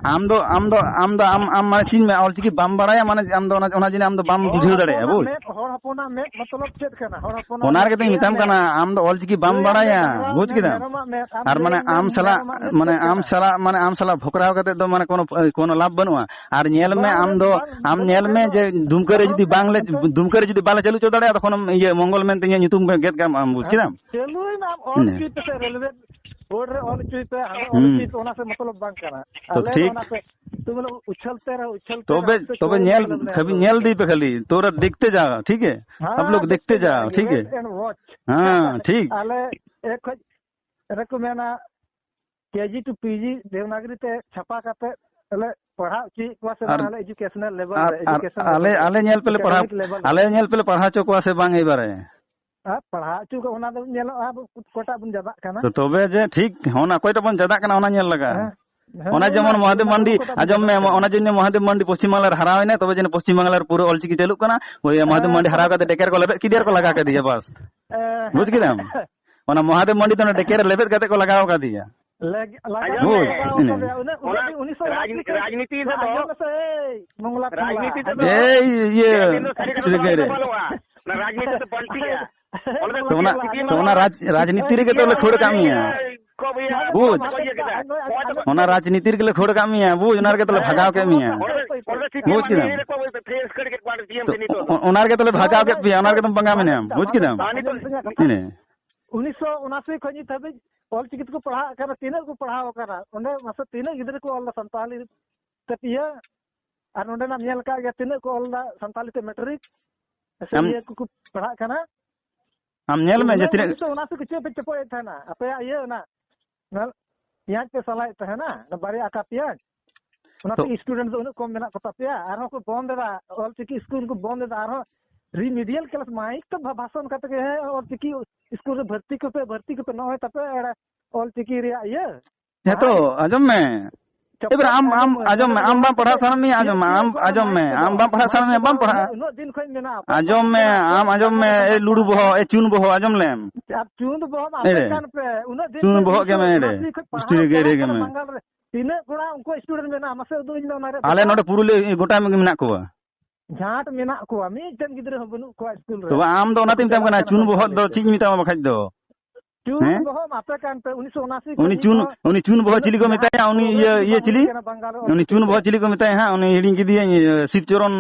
ᱟᱢ ᱫᱚ, ᱟᱢ ᱫᱚ, ᱟᱢ ᱫᱚ, ᱟᱢ, ᱟᱢ ᱢᱟᱱᱮ ᱪᱮᱫ ᱤᱧ ᱢᱮ, ᱚᱞᱪᱤᱠᱤ ᱵᱟᱢ ᱵᱟᱲᱟᱭᱟ, ᱢᱟᱱᱮ ᱟᱢ ᱫᱚ ᱚᱱᱟ, ᱚᱱᱟ ᱡᱤᱱᱤᱥ ᱟᱢ ᱫᱚ ᱵᱟᱢ ᱦᱚᱲ ᱵᱩᱡᱷᱟᱹᱣ ᱫᱟᱲᱮᱭᱟᱜᱼᱟ, ᱦᱚᱯᱚᱱᱟᱜ ᱵᱩᱡᱽ? ᱢᱮᱫ, ᱦᱚᱲ ᱦᱚᱯᱚᱱᱟᱜ ᱢᱮᱫ ᱢᱚᱛᱞᱚᱵ ᱪᱮᱫ ᱠᱟᱱᱟ? ᱦᱚᱲ ᱦᱚᱯᱚᱱᱟᱜ ᱚᱱᱟ ᱢᱮᱫ, ᱨᱮᱜᱮ ᱛᱚᱧ ᱜᱟᱹᱭᱟᱜ ᱢᱮᱛᱟᱢ ᱢᱮᱫ, ᱠᱟᱱᱟ, ᱟᱢ ᱫᱚ ᱚᱞᱪᱤᱠᱤ ᱵᱟᱢ ᱜᱟᱹᱭᱟᱜ ᱢᱮᱫ, ᱵᱟᱲᱟᱭᱟ, ᱰᱟᱝᱨᱟᱣᱟᱜ ᱵᱩᱡᱽ ᱢᱮᱫ, ᱠᱮᱫᱟᱢ? ᱢᱮᱨᱚᱢᱟᱜ ᱢᱮᱫ, ᱟᱢ ᱟᱨ ᱢᱟᱱᱮ ᱢᱮᱱᱟᱢ ᱟᱢ ᱢᱮᱨᱚᱢᱟᱜ ᱥᱟᱞᱟᱜ, ᱢᱮᱫ ᱢᱟᱱᱮ ᱪᱮᱫ ᱟᱢ ᱠᱟᱱᱟ? ᱥᱟᱞᱟᱜ, ᱢᱟᱱᱮ ᱟᱢ ᱥᱟᱞᱟᱜ ᱵᱷᱚᱠᱨᱟᱣ ᱠᱟᱛᱮ ᱫᱚ ᱢᱟᱱᱮ ᱠᱳᱱᱳ, ᱠᱳᱱᱳ ᱞᱟᱵᱷ ᱵᱟᱹᱱᱩᱜᱼᱟ᱾ ᱟᱨ ᱧᱮᱞ ᱢᱮ, ᱵᱟᱝ, ᱟᱢ ᱫᱚ, ᱵᱟᱝ, ᱟᱢ ᱵᱟᱹᱱᱩᱜ ᱧᱮᱞ ᱠᱷᱟᱱ ᱢᱮ ᱫᱚ ᱡᱮ ᱫᱩᱢᱠᱟᱹ ᱨᱮ ᱟᱫᱚ ᱡᱩᱫᱤ ᱵᱟᱝ ᱞᱮ, ᱮᱱᱛᱮ ᱫᱩᱢᱠᱟᱹ ᱨᱮ ᱡᱩᱫᱤ ᱵᱟᱞᱮ ᱪᱟᱹᱞᱩ ᱦᱚᱪᱚ ᱫᱟᱲᱮᱭᱟᱜᱼᱟ, ᱛᱚᱠᱷᱚᱱ ᱤᱭᱟᱹ ᱢᱚᱝᱜᱚᱞ ᱢᱮᱱᱛᱮ ᱤᱧᱟᱹᱜ ᱧᱩᱛᱩᱢ ᱜᱮᱫ ᱠᱟᱜ ᱟᱢ, ᱵᱩᱡᱽ ᱠᱮᱫᱟᱢ? ᱪᱟᱹᱞᱩᱭ ᱢᱮ ᱟᱢ, ᱚᱞ ᱤᱱᱟᱹ᱾ ᱦᱚᱪᱚᱭ ᱯᱮᱥᱮ, ᱨᱮᱞᱣᱮ ᱵᱳᱨᱰ ᱨᱮ ᱚᱞ ᱦᱚᱪᱚᱭ ᱯᱮ, ᱦᱟᱸᱰᱮ ᱚᱞ ᱦᱩᱸ᱾ ᱦᱚᱪᱚᱭ ᱯᱮ, ᱚᱱᱟ ᱥᱮ ᱢᱚᱛᱞᱚᱵ ᱵᱟᱝ ᱠᱟᱱᱟ᱾ ᱛᱚ ᱟᱞᱮ ᱫᱚ ᱴᱷᱤᱠ᱾ ᱚᱱᱟ ᱯᱮ, ᱛᱩᱢ ᱞᱳᱜ ᱩᱪᱷᱟᱞ ᱛᱮ ᱨᱮᱦᱚᱸ ᱩᱪᱷᱟᱞ ᱛᱮ ᱛᱚᱵᱮ, ᱨᱟᱥᱛᱟ ᱛᱚᱵᱮ ᱪᱚᱣᱲᱟ ᱧᱮᱞ, ᱟᱞᱮ ᱵᱚᱱᱮ ᱠᱷᱟᱹᱞᱤ ᱟᱞᱮ ᱧᱮᱞ ᱵᱚᱱᱮ᱾ ᱤᱫᱤ ᱯᱮ ᱠᱷᱟᱹᱞᱤ, ᱛᱚᱨᱟ ᱫᱮᱠᱷᱛᱮ ᱡᱟᱣ, ᱴᱷᱤᱠ ᱜᱮ? ᱦᱮᱸ, ᱟᱯ ᱞᱳᱜ ᱫᱮᱠᱷᱛᱮ ᱫᱮᱠᱷᱛᱮ ᱡᱟᱣ, ᱡᱟᱣ, ᱴᱷᱤᱠ ᱜᱮ? Wait and watch. ᱦᱮᱸ, ᱴᱷᱤᱠ᱾ ᱟᱞᱮ ᱮᱠ ᱠᱷᱚᱡ ᱨᱮᱠᱚ ᱢᱮᱱᱟ, ᱠᱮᱡᱤ to ᱯᱤᱡᱤ ᱫᱮᱵᱽᱱᱟᱜᱚᱨᱤ ᱛᱮ ᱪᱷᱟᱯᱟ ᱠᱟᱛᱮ ᱞᱮ ᱯᱟᱲᱦᱟᱣ ᱦᱚᱪᱚᱭᱮᱫ ᱠᱚᱣᱟ ᱥᱮ ᱟᱨ ᱵᱟᱝ? ᱟᱞᱮ educational level ᱟᱨ, ᱨᱮ, ᱟᱨ educational ᱟᱞᱮ, level ᱨᱮ, ᱟᱞᱮ ᱧᱮᱞ ᱯᱮᱞᱮ ᱯᱟᱲᱦᱟᱣ, academic level ᱨᱮ᱾ ᱟᱞᱮ ᱧᱮᱞ ᱯᱮᱞᱮ ᱯᱟᱲᱦᱟᱣ ᱦᱚᱪᱚ ᱠᱚᱣᱟ ᱥᱮ ᱵᱟᱝ ᱮᱭ ᱵᱟᱨᱮ? ᱟᱨ ᱯᱟᱲᱦᱟᱣ ᱦᱚᱪᱚ ᱠᱚ, ᱚᱱᱟ ᱫᱚ ᱧᱮᱞᱚᱜᱼᱟ, ᱟᱵᱚ ᱚᱠᱚᱭᱴᱟᱜ ᱵᱚᱱ ᱡᱟᱫᱟᱜ ᱠᱟᱱᱟ᱾ ᱛᱚ ᱛᱚᱵᱮ ᱡᱮ ᱴᱷᱤᱠ, ᱚᱱᱟ ᱚᱠᱚᱭᱴᱟᱜ ᱵᱚᱱ ᱡᱟᱫᱟᱜ ᱠᱟᱱᱟ, ᱚᱱᱟ ᱧᱮᱞ ᱞᱟᱜᱟᱜᱼᱟ᱾ ᱦᱮᱸ, ᱦᱮᱸ, ᱚᱱᱟ ᱚᱱᱟ ᱡᱮᱢᱚᱱ ᱢᱚᱦᱟᱫᱮᱵ ᱚᱠᱚᱭᱴᱟᱜ ᱢᱟᱱᱰᱤ, ᱵᱚᱱ ᱟᱸᱡᱚᱢ ᱢᱮ, ᱡᱟᱫᱟᱜ ᱠᱟᱱᱟ᱾ ᱚᱱᱟ ᱡᱮ ᱢᱚᱦᱟᱫᱮᱵ ᱢᱟᱱᱰᱤ ᱯᱚᱥᱪᱤᱢ ᱵᱟᱝᱞᱟ ᱨᱮ ᱦᱟᱨᱟᱣ ᱮᱱᱟᱭ, ᱛᱚᱵᱮ ᱡᱮᱱᱚ ᱯᱚᱥᱪᱤᱢ ᱵᱟᱝᱞᱟ ᱨᱮ ᱯᱩᱨᱟᱹ ᱚᱞᱪᱤᱠᱤ ᱪᱟᱹᱞᱩᱜ ᱠᱟᱱᱟ, ᱳᱭ ᱢᱚᱦᱟᱫᱮᱵ ᱦᱮᱸ, ᱢᱟᱱᱰᱤ ᱦᱟᱨᱟᱣ ᱦᱮᱸ, ᱠᱟᱛᱮ ᱰᱮᱠᱮᱨ ᱠᱚ ᱞᱮᱵᱮᱫ ᱠᱮᱫᱮᱭᱟ, ᱟᱨ ᱠᱚ ᱞᱟᱜᱟ ᱠᱮᱫᱮᱭᱟ, ᱵᱟᱥ᱾ ᱦᱮᱸ, ᱵᱩᱡᱽ ᱠᱮᱫᱟᱢ? ᱚᱱᱟ ᱢᱚᱦᱟᱫᱮᱵ ᱢᱟᱱᱰᱤ ᱫᱚ ᱚᱱᱟ ᱰᱮᱠᱮᱨ ᱨᱮ ᱞᱮᱵᱮᱫ ᱠᱟᱛᱮ ᱠᱚ ᱞᱟᱜᱟᱣ ᱠᱟᱫᱮᱭᱟ᱾ ᱞᱮᱜ-, ᱞᱟᱜᱟ ᱟᱸᱡᱚᱢ ᱵᱩᱡᱽ, ᱢᱮ᱾ ᱠᱮᱫᱟ ᱠᱚ ᱤᱱᱟᱹ᱾ ᱛᱚᱵᱮ ᱩᱱᱟᱹᱜ ᱚᱱᱟ ᱩᱱᱟᱹᱜ ᱫᱤᱱ ᱩᱱᱤᱥᱥᱚ ᱨᱟᱡᱽ-, ᱨᱟᱡᱽᱱᱤᱛᱤ ᱨᱮᱫᱚ ᱟᱸᱡᱚᱢ ᱢᱮᱥᱮ, ᱮᱭ, ᱢᱚᱝᱞᱟ ᱠᱷᱚᱱ ᱨᱟᱡᱽᱱᱤᱛᱤ ᱞᱟᱦᱟ᱾ ᱛᱮᱫᱚ ᱮᱭ, ᱤᱭᱟᱹ, ᱪᱮᱫ ᱫᱤᱱ ᱫᱚ ᱥᱟᱹᱨᱤ ᱠᱟᱛᱷᱟ ᱪᱤᱞᱤ ᱫᱚ ᱠᱟᱹᱭ ᱨᱮ? ᱵᱟᱹᱱᱩᱜᱼᱟ᱾ ᱚᱱᱟ ᱨᱟᱡᱽᱱᱤᱛᱤ ᱫᱚ ᱯᱟᱞᱴᱤᱜᱼᱟ᱾ ᱚᱸᱰᱮ ᱫᱚ ᱛᱚ ᱚᱱᱟ, ᱪᱮᱫ ᱛᱚ ᱚᱱᱟ ᱨᱟᱡᱽ-, ᱨᱟᱡᱽᱱᱤᱛᱤ ᱨᱮᱜᱮ ᱛᱚ ᱞᱮ ᱠᱷᱟᱹᱲ ᱠᱟᱜ ᱢᱮᱭᱟ᱾ ᱠᱚ ᱵᱚᱭᱦᱟ᱾ ᱵᱩᱡᱽ? ᱚᱱᱟ ᱨᱟᱡᱽᱱᱤᱛᱤ ᱨᱮᱜᱮ ᱞᱮ ᱠᱷᱟᱹᱲ ᱠᱟᱜ ᱢᱮᱭᱟ, ᱵᱩᱡᱽ? ᱚᱱᱟ ᱨᱮᱜᱮ ᱛᱟᱦᱞᱮ ᱵᱷᱟᱜᱟᱣ ᱠᱮᱫ ᱢᱮᱭᱟ᱾ ᱵᱩᱡᱽ ᱠᱮᱫᱟᱢ? ᱛᱚ, ᱚ-, ᱚᱱᱟ ᱨᱮᱜᱮ ᱛᱟᱦᱞᱮ ᱵᱷᱟᱜᱟᱣ ᱠᱮᱫ ᱯᱮᱭᱟ, ᱚᱱᱟ ᱨᱮᱜᱮ ᱛᱚᱢ ᱵᱟᱝᱟ ᱢᱮᱱᱟᱢ, ᱵᱩᱡᱽ ᱠᱮᱫᱟᱢ? ᱤᱱᱟᱹ᱾ ᱩᱱᱤᱥᱥᱚ ᱩᱱᱟᱥᱤ ᱠᱷᱚᱱ ᱱᱤᱛ ᱦᱟᱹᱵᱤᱡ ᱚᱞ ᱪᱤᱠᱤ ᱛᱮᱠᱚ ᱯᱟᱲᱦᱟᱜ ᱠᱟᱱᱟ, ᱛᱤᱱᱟᱹᱜ ᱠᱚ ᱯᱟᱲᱦᱟᱣ ᱟᱠᱟᱱᱟ? ᱚᱸᱰᱮ ᱢᱟᱥᱮ ᱛᱤᱱᱟᱹᱜ ᱜᱤᱫᱽᱨᱟᱹ ᱠᱚ ᱚᱞ ᱮᱫᱟ ᱥᱟᱱᱛᱟᱲᱤ ᱛᱮ ᱯᱤᱭᱟᱹ? ᱟᱨ ᱱᱚᱸᱰᱮᱱᱟᱜ ᱧᱮᱞ ᱟᱠᱟᱫ ᱜᱮᱭᱟ, ᱛᱤᱱᱟᱹᱜ ᱠᱚ ᱚᱞ ᱮᱫᱟ ᱥᱟᱱᱛᱟᱲᱤ ᱛᱮ ᱢᱮᱴᱨᱤᱠ ᱥᱮ ᱟᱢ ᱤᱭᱟᱹ ᱠᱚᱠᱚ ᱯᱟᱲᱦᱟᱜ ᱠᱟᱱᱟ? ᱟᱢ ᱧᱮᱞ ᱢᱮ ᱡᱮ ᱛᱤᱱᱟᱹᱜ ᱩᱱᱤᱥᱥᱚ ᱩᱱᱟᱥᱤ ᱠᱚ ᱪᱮᱫ ᱯᱮ ᱪᱚᱯᱚᱡ ᱮᱫ ᱛᱟᱦᱮᱱᱟ? ᱟᱯᱮᱭᱟᱜ ᱤᱭᱟᱹ ᱚᱱᱟ, ᱚᱱᱟ ᱯᱮᱸᱭᱟᱡᱽ ᱯᱮ ᱥᱟᱞᱟᱭᱮᱫ ᱛᱟᱦᱮᱱᱟ, ᱚᱱᱟ ᱵᱟᱨᱭᱟ ᱟᱠᱟ ᱯᱮᱸᱭᱟᱡᱽ, ᱚᱱᱟᱛᱮ ᱛᱚ student ᱫᱚ ᱩᱱᱟᱹᱜ ᱠᱚᱢ ᱢᱮᱱᱟᱜ ᱠᱚ ᱛᱟᱯᱮᱭᱟ᱾ ᱟᱨᱦᱚᱸ ᱠᱚ ᱵᱚᱱᱫ ᱮᱫᱟ, ᱚᱞ ᱪᱤᱠᱤ ᱥᱠᱩᱞ ᱠᱚ ᱵᱚᱱᱫ ᱮᱫᱟ, ᱟᱨᱦᱚᱸ remedial class ᱢᱟᱭᱤᱠ ᱛᱮ ᱵᱷᱟ-, ᱵᱷᱟᱥᱚᱱ ᱠᱟᱛᱮ ᱜᱮ, "ᱦᱮᱸ, ᱚᱞ ᱪᱤᱠᱤ ᱥᱠᱩᱞ ᱨᱮ ᱵᱷᱚᱨᱛᱤ ᱠᱚᱯᱮ, ᱵᱷᱚᱨᱛᱤ ᱠᱚᱯᱮ", ᱱᱚᱜᱼᱚᱭ ᱛᱟᱯᱮ ᱮᱲᱮ ᱚᱞ ᱪᱤᱠᱤ ᱨᱮᱭᱟᱜ ᱤᱭᱟᱹ᱾ ᱦᱮᱸ ᱛᱚ, ᱵᱟᱝ? ᱟᱸᱡᱚᱢ ᱢᱮ᱾ ᱪᱚᱯᱚᱞ ᱮᱵᱟᱨ ᱟᱢ, ᱟᱢ ᱟᱸᱡᱚᱢ ᱢᱮ, ᱟᱸᱡᱚᱢ ᱢᱮ, ᱟᱸᱡᱚᱢ ᱟᱢ ᱢᱮ, ᱵᱟᱢ ᱯᱟᱲᱦᱟᱜ ᱠᱟᱛᱮ ᱥᱟᱱᱟ ᱢᱮᱭᱟ, ᱪᱮᱫ ᱟᱸᱡᱚᱢ ᱢᱮ, ᱠᱚ ᱟᱢ ᱟᱸᱡᱚᱢ ᱢᱮ, ᱢᱟᱭᱤᱠ ᱟᱢ ᱵᱟᱢ ᱯᱟᱲᱦᱟᱜ ᱥᱟᱱᱟ ᱢᱮᱭᱟ, ᱵᱟᱢ ᱯᱟᱲᱦᱟᱜᱼᱟ᱾ ᱩᱱᱟᱹᱜ ᱫᱤᱱ ᱠᱷᱚᱱ ᱢᱮᱱᱟᱜᱼᱟ, ᱟᱸᱡᱚᱢ ᱢᱮ, ᱯᱟᱲᱦᱟᱜ ᱟᱢ ᱟᱸᱡᱚᱢ ᱢᱮ, ᱠᱟᱱᱟ, ᱮ ᱞᱩᱲᱩ ᱵᱚᱦᱚᱜ, ᱮ ᱪᱩᱱ ᱵᱚᱦᱚᱜ, ᱟᱸᱡᱚᱢ ᱞᱮᱢ᱾ ᱟᱨ ᱪᱩᱱ ᱵᱚᱦᱚᱜ ᱢᱟ ᱮᱲᱮ᱾ ᱟᱯᱮ ᱠᱟᱱ ᱯᱮ, ᱩᱱᱟᱹᱜ ᱫᱤᱱ ᱪᱩᱱ ᱠᱷᱚᱱ ᱵᱚᱦᱚᱜ ᱜᱮ ᱢᱮ ᱮᱲᱮ᱾ ᱩᱱᱟᱹᱥᱤ ᱠᱷᱚᱱ ᱯᱩᱥᱴᱤ ᱯᱟᱲᱦᱟᱣ ᱨᱮᱜᱮ ᱮᱲᱮ ᱪᱟᱞᱟᱜ ᱜᱮ ᱠᱟᱱᱟ ᱢᱮ᱾ ᱵᱟᱝᱜᱟᱞ ᱨᱮ᱾ ᱛᱤᱱᱟᱹᱜ ᱠᱚᱲᱟ ᱩᱱᱠᱩ student ᱢᱮᱱᱟᱜᱼᱟ, ᱢᱟᱥᱮ ᱩᱫᱩᱜ ᱟᱹᱧ ᱢᱮ ᱚᱱᱟ ᱨᱮ ᱟᱞᱮ ᱵᱟᱵᱟ᱾ ᱱᱚᱰᱮ ᱯᱩᱨᱩᱞᱤᱭᱟᱹ ᱜᱚᱴᱟ ᱢᱮᱱᱟᱜ ᱠᱚᱣᱟ᱾ ᱡᱷᱟᱸᱴ ᱢᱮᱱᱟᱜ ᱠᱚᱣᱟ, ᱢᱤᱫᱴᱮᱱ ᱜᱤᱫᱽᱨᱟᱹ ᱦᱚᱸ ᱵᱟᱹᱱᱩᱜ ᱠᱚᱣᱟ ᱥᱠᱩᱞ ᱨᱮ᱾ ᱛᱚᱵᱮ ᱟᱢ ᱫᱚ ᱚᱱᱟᱛᱮᱧ ᱢᱮᱛᱟᱢ ᱠᱟᱱᱟ, ᱪᱩᱱ ᱵᱚᱦᱚᱜ ᱫᱚ ᱪᱮᱫ ᱤᱧ ᱢᱮᱛᱟᱢᱟ ᱵᱟᱠᱷᱟᱡ ᱫᱚ? ᱪᱩᱱ ᱦᱮᱸ? ᱵᱚᱦᱚᱜ ᱟᱯᱮ ᱠᱟᱱ ᱯᱮ, ᱩᱱᱤᱥᱥᱚ ᱩᱱᱟᱥᱤ ᱠᱷᱚᱱ ᱩᱱᱤ ᱱᱤᱛ ᱪᱩᱱ, ᱦᱚᱸ ᱩᱱᱤ ᱪᱩᱱ ᱵᱚᱦᱚᱜ ᱩᱱᱟᱹᱜ ᱪᱤᱞᱤ ᱠᱚ ᱡᱟᱦᱟᱸ ᱢᱮᱛᱟᱭᱟ? ᱩᱱᱤ ᱤᱭᱟᱹ, ᱤᱭᱟᱹ ᱵᱟᱝ ᱪᱤᱞᱤ? ᱦᱩᱭ ᱠᱟᱱᱟ ᱵᱟᱝᱜᱟᱞ ᱩᱱᱤ ᱪᱩᱱ ᱚᱞᱪᱤᱠᱤ ᱵᱚᱦᱚᱜ ᱛᱮ᱾ ᱪᱤᱞᱤ ᱠᱚ ᱢᱮᱛᱟᱭᱟ ᱦᱟᱸᱜ? ᱩᱱᱤ ᱦᱤᱲᱤᱧ ᱠᱮᱫᱮᱭᱟᱹᱧ, ᱤᱭᱟᱹ, ᱥᱤᱵᱪᱚᱨᱚᱱ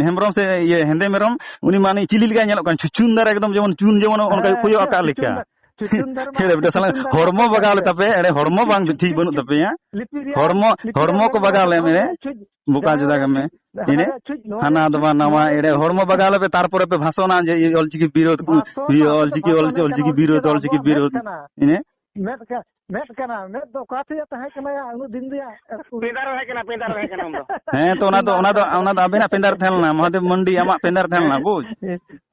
ᱦᱮᱢᱵᱨᱚᱢ ᱥᱮ ᱤᱭᱟᱹ ᱦᱮᱸᱫᱮ ᱢᱮᱨᱚᱢ, ᱩᱱᱤ ᱢᱟ ᱩᱱᱤ ᱪᱤᱞᱤ ᱞᱮᱠᱟᱭ ᱧᱮᱞᱚᱜ ᱠᱟᱱ, ᱪᱷᱩᱪᱷᱩᱱᱫᱟᱨ ᱮᱠᱫᱚᱢ ᱡᱮᱢᱚᱱ ᱪᱩᱱ ᱡᱮᱢᱚᱱ ᱚᱱᱠᱟ ᱦᱮᱸ, ᱠᱚᱭᱚᱜ ᱟᱠᱟᱫ ᱞᱮᱠᱟ᱾ ᱪᱷᱩᱪᱷᱩᱱᱫᱟᱨ ᱢᱟ, ᱮᱲᱮ ᱵᱮᱴᱟ ᱥᱟᱞᱟ ᱪᱷᱩᱪᱷᱩᱱᱫᱟᱨ ᱢᱟ ᱦᱚᱲᱢᱚ ᱟᱯᱮ ᱵᱟᱜᱟᱣ ᱠᱟᱱ ᱞᱮ ᱛᱟᱯᱮ, ᱮᱲᱮ ᱦᱚᱲᱢᱚ ᱵᱟᱝ ᱴᱷᱤᱠ ᱵᱟᱹᱱᱩᱜ ᱛᱟᱯᱮᱭᱟ᱾ ᱞᱤᱯᱤ ᱨᱮᱭᱟᱜ, ᱦᱚᱲᱢᱚ, ᱞᱤᱯᱤ ᱦᱚᱲᱢᱚ ᱨᱮᱭᱟᱜ ᱠᱚ ᱵᱟᱜᱟᱣ ᱞᱮᱢ ᱮᱲᱮ᱾ ᱪᱷᱩᱪ, ᱵᱚᱠᱟ ᱡᱟᱦᱟᱸ ᱪᱮᱫᱟᱜ ᱨᱮ ᱜᱮ ᱢᱮ᱾ ᱪᱷᱩᱪ, ᱤᱱᱟᱹ ᱡᱟᱦᱟᱸ ᱨᱮ ᱪᱷᱩᱪ, ᱱᱚᱣᱟ ᱦᱟᱱᱟ ᱨᱮ ᱫᱚ ᱪᱷᱩᱪ, ᱵᱟᱝ ᱱᱟᱣᱟ ᱱᱚᱣᱟ ᱨᱮ ᱮᱲᱮ ᱪᱷᱩᱪ᱾ ᱦᱚᱲᱢᱚ ᱵᱟᱜᱟᱣ ᱞᱮᱯᱮ, ᱛᱟᱨᱯᱚᱨᱮ ᱯᱮ ᱵᱷᱟᱥᱚᱱᱟ ᱡᱮ ᱚᱞᱪᱤᱠᱤ ᱵᱤᱨᱳᱫᱷ, ᱵᱷᱟᱥᱚᱱ ᱤᱭᱟᱹ ᱢᱟ ᱚᱞᱪᱤᱠᱤ, ᱟᱯᱮ ᱚᱞ-, ᱪᱟᱞᱟᱜ ᱚᱞᱪᱤᱠᱤ ᱠᱟᱱᱟ, ᱵᱤᱨᱳᱫᱷ, ᱪᱮᱫᱟᱜ ᱚᱞᱪᱤᱠᱤ ᱟᱵᱚᱣᱟᱜ ᱢᱮᱫ ᱵᱤᱨᱳᱫᱷ᱾ ᱠᱟᱱᱟ? ᱤᱱᱟᱹ ᱢᱮᱫ ᱠᱟ-, ᱢᱮᱫ ᱠᱟᱱᱟ, ᱢᱮᱫ ᱫᱚ ᱚᱠᱟ ᱴᱷᱮᱡ ᱮ ᱛᱟᱦᱮᱸ ᱠᱟᱱᱟ ᱭᱟ ᱩᱱᱟᱹᱜ ᱫᱤᱱ ᱨᱮᱭᱟᱜ? ᱯᱮᱸᱫᱟ ᱨᱮ ᱛᱟᱦᱮᱸ ᱠᱟᱱᱟ, ᱯᱮᱸᱫᱟ ᱨᱮ ᱛᱟᱦᱮᱸ ᱠᱟᱱᱟ ᱩᱱ ᱫᱚ᱾ ᱦᱮᱸ, ᱛᱚ, ᱚᱱᱟ ᱫᱚ, ᱚᱱᱟ ᱫᱚ, ᱚᱱᱟ ᱫᱚ ᱟᱵᱮᱱᱟᱜ ᱯᱮᱸᱫᱟ ᱨᱮ ᱛᱟᱦᱮᱸ ᱞᱮᱱᱟ, ᱢᱚᱦᱟᱫᱮᱵ ᱢᱟᱱᱰᱤ ᱟᱢᱟᱜ ᱯᱮᱸᱫᱟ ᱨᱮ ᱛᱟᱦᱮᱸ ᱞᱮᱱᱟ, ᱵᱩᱡᱽ?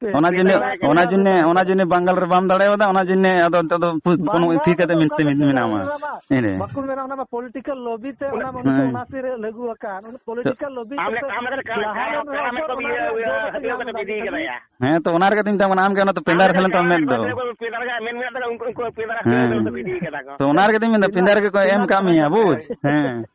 ᱯᱮᱸᱫᱟ ᱚᱱᱟ ᱨᱮ ᱡᱚᱱᱱᱮ, ᱛᱟᱦᱮᱸ ᱚᱱᱟ ᱠᱟᱱᱟ, ᱡᱚᱱᱱᱮ, ᱯᱮᱸᱫᱟ ᱨᱮ ᱚᱱᱟ ᱛᱟᱦᱮᱸ ᱡᱚᱱᱱᱮ ᱠᱟᱱᱟ᱾ ᱵᱟᱝᱜᱟᱞ ᱨᱮ ᱵᱟᱢ ᱫᱟᱲᱮᱭᱟᱫᱟ, ᱚᱱᱟ ᱡᱚᱱᱱᱮ ᱟᱫᱚ ᱱᱤᱛᱚᱜ ᱫᱚ ᱯᱩ-, ᱵᱟᱝ, ᱠᱳᱱᱳ ᱵᱟᱝ, ᱛᱷᱤᱨ ᱠᱟᱛᱮ ᱚᱱᱟ ᱢᱮᱱᱛᱮ ᱫᱚ ᱢᱮᱱ-, ᱢᱮᱱᱟᱢᱟ᱾ ᱵᱟᱝ, ᱤᱱᱟᱹ᱾ ᱵᱟᱠᱚ ᱢᱮᱱᱟ, ᱚᱱᱟ ᱢᱟ political lobby ᱛᱮ, ᱚᱱᱟ ᱢᱟ ᱩᱱᱤᱥᱥᱚ ᱩᱱᱟᱥᱤ ᱨᱮ ᱞᱟᱹᱜᱩ ᱟᱠᱟᱱ᱾ ᱚᱱᱟ political lobby ᱟᱢ ᱛᱮ ᱞᱮ-, ᱟᱢ ᱞᱮᱠᱟ ᱞᱟᱦᱟ ᱨᱮᱱ ᱦᱚᱲ ᱟᱢ ᱠᱚ ᱞᱮᱠᱟ ᱚᱱᱟ ᱤᱭᱟᱹ, ᱨᱮᱭᱟᱜ ᱤᱭᱟᱹ, ᱡᱚ ᱵᱟᱠᱚ ᱦᱟᱹᱛᱭᱟᱹᱣ ᱧᱟᱢ ᱠᱟᱛᱮ ᱠᱟᱫᱟ᱾ ᱤᱫᱤ ᱠᱟᱫᱟ ᱭᱟ᱾ ᱦᱮᱸ, ᱛᱚ ᱚᱱᱟ ᱨᱮᱜᱮ ᱛᱚᱧ ᱢᱮᱛᱟᱢ ᱠᱟᱱᱟ, ᱟᱢ ᱜᱮ ᱚᱱᱟ ᱛᱚ ᱯᱮᱸᱫᱟ ᱨᱮ ᱛᱟᱦᱮᱸ ᱞᱮᱱ ᱛᱟᱢᱟ ᱢᱮᱫ ᱫᱚ᱾ ᱯᱮᱸᱫᱟ ᱨᱮ ᱢᱮᱱ ᱢᱮᱱᱟᱜ ᱛᱟᱠᱚᱣᱟ, ᱩᱱᱠᱩ, ᱩᱱᱠᱩ ᱯᱮᱸᱫᱟ ᱨᱮ ᱦᱮᱸ᱾ ᱤᱫᱤ ᱠᱟᱫᱟ ᱠᱚ᱾ ᱛᱚ ᱚᱱᱟ ᱨᱮᱜᱮ ᱛᱚᱧ ᱢᱮᱱᱫᱟ, ᱯᱮᱸᱫᱟ ᱨᱮᱜᱮ ᱠᱚ ᱮᱢ ᱠᱟᱜ ᱢᱮᱭᱟ, ᱵᱩᱡᱽ? ᱦᱮᱸ᱾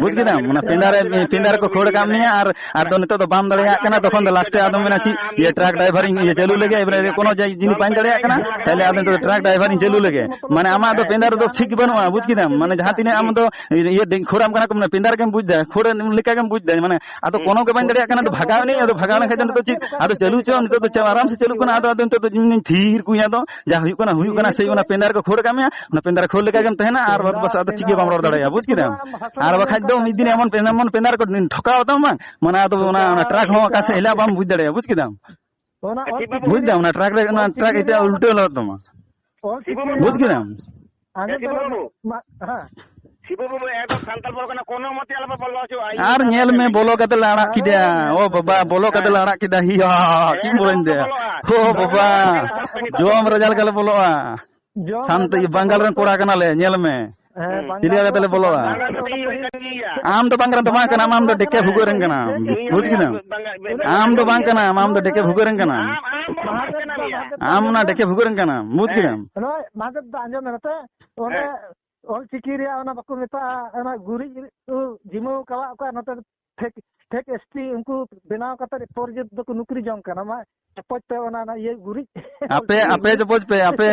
ᱵᱩᱡᱽ ᱠᱮᱫᱟᱢ? ᱚᱱᱟ ᱯᱮᱸᱫᱟ ᱨᱮ, ᱯᱮᱸᱫᱟ ᱨᱮᱠᱚ ᱠᱷᱟᱹᱲ ᱟᱠᱟᱫ ᱢᱮᱭᱟ, ᱟᱨ, ᱟᱨ ᱫᱚ ᱱᱤᱛᱚᱜ ᱫᱚ ᱵᱟᱢ ᱫᱟᱲᱮᱭᱟᱜ ᱠᱟᱱᱟ, ᱛᱚᱠᱷᱚᱱ ᱫᱚ ᱞᱟᱥᱴᱮ ᱟᱫᱚᱢ ᱢᱮᱱᱟ, "ᱪᱮᱫ ᱤᱭᱟᱹ ᱴᱨᱟᱠ ᱰᱨᱟᱭᱵᱷᱟᱨ ᱤᱧ ᱤᱭᱟᱹ ᱪᱟᱹᱞᱩ ᱞᱮᱜᱮ, ᱮᱵᱟᱨᱮ ᱠᱳᱱᱳ ᱡᱤ-, ᱡᱤᱱᱤᱥ ᱵᱟᱹᱧ ᱫᱟᱲᱮᱭᱟᱜ ᱠᱟᱱᱟ", ᱛᱟᱦᱞᱮ ᱟᱫᱚ ᱱᱤᱛᱚᱜ ᱫᱚ ᱴᱨᱟᱠ ᱰᱨᱟᱭᱵᱷᱟᱨ ᱤᱧ ᱪᱟᱹᱞᱩ ᱞᱮᱜᱮ᱾ ᱢᱟᱱᱮ ᱟᱢᱟᱜ ᱫᱚ ᱯᱮᱸᱫᱟ ᱨᱮᱫᱚ ᱴᱷᱤᱠ ᱜᱮ ᱵᱟᱹᱱᱩᱜᱼᱟ, ᱵᱩᱡᱽ ᱠᱮᱫᱟᱢ? ᱢᱟᱱᱮ ᱡᱟᱦᱟᱸ ᱛᱤᱱᱟᱹᱜ ᱟᱢ ᱫᱚ ᱤᱭᱟᱹ ᱰᱮ-, ᱠᱷᱟᱹᱲ ᱟᱢ ᱠᱟᱱᱟ ᱠᱚ, ᱢᱟᱱᱮ ᱯᱮᱸᱫᱟ ᱨᱮᱜᱮᱢ ᱵᱩᱡᱽ ᱫᱟ, ᱠᱷᱟᱹᱲ ᱞᱮᱠᱟ ᱜᱮᱢ ᱵᱩᱡᱽ ᱫᱟ, ᱢᱟᱱᱮ ᱟᱫᱚ ᱠᱳᱱᱳ ᱜᱮ ᱵᱟᱹᱧ ᱫᱟᱲᱮᱭᱟᱜ ᱠᱟᱱᱟ, ᱟᱫᱚ ᱵᱷᱟᱜᱟᱣ ᱮᱱᱟᱹᱧ, ᱟᱫᱚ ᱵᱷᱟᱜᱟᱣ ᱞᱮᱱᱠᱷᱟᱱ ᱱᱤᱛᱚᱜ ᱫᱚ ᱪᱮᱫ, ᱟᱫᱚ ᱪᱟᱹᱞᱩ ᱦᱚᱪᱚ, ᱱᱤᱛᱚᱜ ᱫᱚ ᱪᱟ-, ᱟᱨᱟᱢ ᱥᱮ ᱪᱟᱹᱞᱩᱜ ᱠᱟᱱᱟ, ᱟᱫᱚ, ᱟᱫᱚ ᱱᱤᱛᱚᱜ ᱫᱚ ᱤᱧ ᱛᱷᱤᱨ ᱠᱚᱧ, ᱟᱫᱚ ᱡᱟ ᱦᱩᱭᱩᱜ ᱠᱟᱱᱟ, ᱦᱩᱭᱩᱜ ᱠᱟᱱᱟ, ᱥᱮᱭ ᱚᱱᱟ ᱯᱮᱸᱫᱟ ᱨᱮᱠᱚ ᱠᱷᱟᱹᱲ ᱠᱟᱜ ᱢᱮᱭᱟ, ᱚᱱᱟ ᱯᱮᱸᱫᱟ ᱨᱮ ᱠᱷᱟᱹᱲ ᱞᱮᱠᱟ ᱜᱮᱢ ᱛᱟᱦᱮᱱᱟ, ᱟᱨ ᱵᱟᱫ ᱵᱟᱥ ᱟᱫᱚ ᱪᱮᱫ ᱜᱮ ᱵᱟᱢ ᱨᱚᱲ ᱫᱟᱲᱮᱭᱟᱜᱼᱟ, ᱵᱩᱡᱽ ᱠᱮᱫᱟᱢ? ᱟᱨ ᱵᱟᱠᱷᱟᱡ ᱫᱚ ᱢᱤᱫ ᱫᱤᱱ ᱮᱢᱚᱱ, ᱮᱢᱚᱱ ᱯᱮᱸᱫᱟ ᱨᱮᱠᱚ ᱴᱷᱚᱠᱟᱣ ᱛᱟᱢᱟ ᱵᱟᱝ, ᱢᱟᱱᱮ ᱟᱫᱚ ᱚᱱᱟ, ᱚᱱᱟ ᱴᱨᱟᱠ ᱦᱚᱸ ᱚᱠᱟ ᱥᱮᱫ ᱦᱤᱞᱟᱹᱜ ᱵᱟᱢ ᱵᱩᱡᱽ ᱫᱟᱲᱮᱭᱟᱜᱼᱟ, ᱵᱩᱡᱽ ᱠᱮᱫᱟᱢ? ᱚᱱᱟ ᱚᱞ ᱪᱤᱠᱤ ᱵᱩᱡᱽ ᱫᱟᱢ, ᱚᱱᱟ ᱴᱨᱟᱠ ᱨᱮ, ᱚᱱᱟ ᱚᱞ ᱪᱤᱠᱤ ᱴᱨᱟᱠ ᱮᱴᱟᱜ ᱨᱮᱭᱟᱜ ᱩᱞᱴᱟᱹ ᱞᱟᱜᱟᱣ ᱛᱟᱢᱟ᱾ ᱚᱞ ᱪᱤᱠᱤ ᱵᱩᱡᱽ ᱨᱮᱭᱟᱜ ᱠᱮᱫᱟᱢ? ᱟᱸᱡᱚᱢ ᱥᱤᱵᱩ ᱛᱟᱵᱚᱱ ᱵᱟᱹᱵᱩ᱾ ᱢᱟ, ᱦᱮᱸ᱾ ᱥᱤᱵᱩ ᱵᱟᱹᱵᱩ, ᱮᱠᱫᱚᱢ ᱥᱟᱱᱛᱟᱲ ᱯᱚᱨᱜᱟᱱᱟ ᱠᱳᱱᱳ ᱢᱚᱛᱮ ᱟᱞᱚᱯᱮ ᱵᱚᱞᱚ ᱦᱚᱪᱚᱣᱟᱜᱼᱟ᱾ ᱤᱧ ᱟᱨ ᱠᱟᱛᱷᱟ ᱧᱮᱞ ᱢᱮ, ᱞᱟᱹᱭ ᱵᱚᱞᱚ ᱠᱟᱛᱮ ᱞᱮ ᱟᱲᱟᱜ ᱠᱮᱫᱟ᱾ ᱟᱨᱮ᱾ ᱚ ᱵᱟᱵᱟ, ᱵᱚᱞᱚ ᱠᱟᱛᱮ ᱦᱮᱸ᱾ ᱞᱮ ᱟᱲᱟᱜ ᱠᱮᱫᱟ᱾ ᱦᱤᱭᱟ, ᱪᱮᱫ ᱮᱢ ᱮᱠᱫᱚᱢ ᱵᱚᱞᱚᱧ ᱯᱮ ᱫᱟ? ᱵᱚᱞᱚᱜᱼᱟ᱾ ᱚ ᱵᱟᱵᱟ, ᱡᱚᱢ ᱨᱮ ᱡᱟᱞ ᱠᱟᱞᱮ ᱵᱚᱞᱚᱜᱼᱟ᱾ ᱡᱚᱢ ᱥᱟᱱᱛ-, ᱨᱮ ᱡᱟᱞ ᱵᱟᱝᱜᱟᱞ ᱠᱟᱞᱮ ᱨᱮᱱ ᱠᱚᱲᱟ ᱵᱚᱞᱚᱜᱼᱟ᱾ ᱠᱟᱱᱟᱞᱮ, ᱧᱮᱞ ᱢᱮ᱾ ᱦᱮᱸ, ᱪᱮᱫ ᱞᱮᱠᱟ ᱠᱟᱛᱮ ᱞᱮ ᱵᱚᱞᱚᱜᱼᱟ? ᱵᱟᱝᱜᱟᱞ ᱫᱚ ᱤᱧ ᱠᱟᱱ ᱜᱮᱭᱟ᱾ ᱟᱢ ᱫᱚ ᱵᱟᱝ ᱠᱟᱱᱟᱢ, ᱫᱚ ᱵᱟᱝ ᱠᱟᱱᱟᱢ, ᱟᱢ ᱫᱚ ᱰᱮᱠᱮ ᱵᱷᱩᱜᱟᱹ ᱨᱮᱱ ᱠᱟᱱᱟᱢ᱾ ᱤᱧ ᱵᱩᱡᱽ ᱠᱮᱫᱟᱢ? ᱵᱟᱝᱜᱟᱞ, ᱵᱟᱝᱜᱟᱞ, ᱟᱢ ᱫᱚ ᱵᱟᱝ ᱠᱟᱱᱟᱢ, ᱟᱢ ᱫᱚ ᱰᱮᱠᱮ ᱵᱷᱩᱜᱟᱹ ᱨᱮᱱ ᱠᱟᱱᱟᱢ᱾ ᱟᱢ, ᱟᱢ ᱠᱟᱱᱟᱢ ᱭᱟ᱾ ᱟᱢ ᱚᱱᱟ ᱰᱮᱠᱮ ᱵᱷᱩᱜᱟᱹ ᱨᱮᱱ ᱠᱟᱱᱟᱢ, ᱵᱩᱡᱽ ᱦᱮᱸ᱾ ᱠᱮᱫᱟᱢ? ᱱᱚᱜᱼᱚᱭ ᱢᱟᱫᱮᱨ ᱫᱚ ᱟᱸᱡᱚᱢ ᱢᱮ ᱱᱚᱛᱮ, ᱚᱸᱰᱮ ᱦᱮᱸ᱾ ᱚᱞ ᱪᱤᱠᱤ ᱨᱮᱭᱟᱜ ᱚᱱᱟ ᱵᱟᱠᱚ ᱢᱮᱛᱟᱜᱼᱟ, ᱚᱱᱟ ᱜᱩᱨᱤᱡ ᱠᱚ ᱡᱤᱢᱟᱹᱣ ᱠᱟᱣᱟᱜ ᱠᱚᱣᱟ, ᱱᱚᱛᱮ ᱫᱚ ᱴᱷᱮᱠ, ᱴᱷᱮᱠ ᱮᱥ ᱴᱤ ᱩᱱᱠᱩ ᱵᱮᱱᱟᱣ ᱠᱟᱛᱮ ᱯᱨᱚᱡᱮᱠᱴ ᱫᱚᱠᱚ ᱱᱩᱠᱨᱤ ᱡᱚᱝ ᱠᱟᱱᱟ᱾ ᱢᱟ ᱪᱚᱯᱚᱡ ᱯᱮ ᱚᱱᱟ, ᱚᱱᱟ ᱤᱭᱟᱹ ᱜᱩᱨᱤᱡ᱾ ᱟᱯᱮ, ᱟᱯᱮ ᱪᱚᱯᱚᱡ ᱯᱮ, ᱟᱯᱮ᱾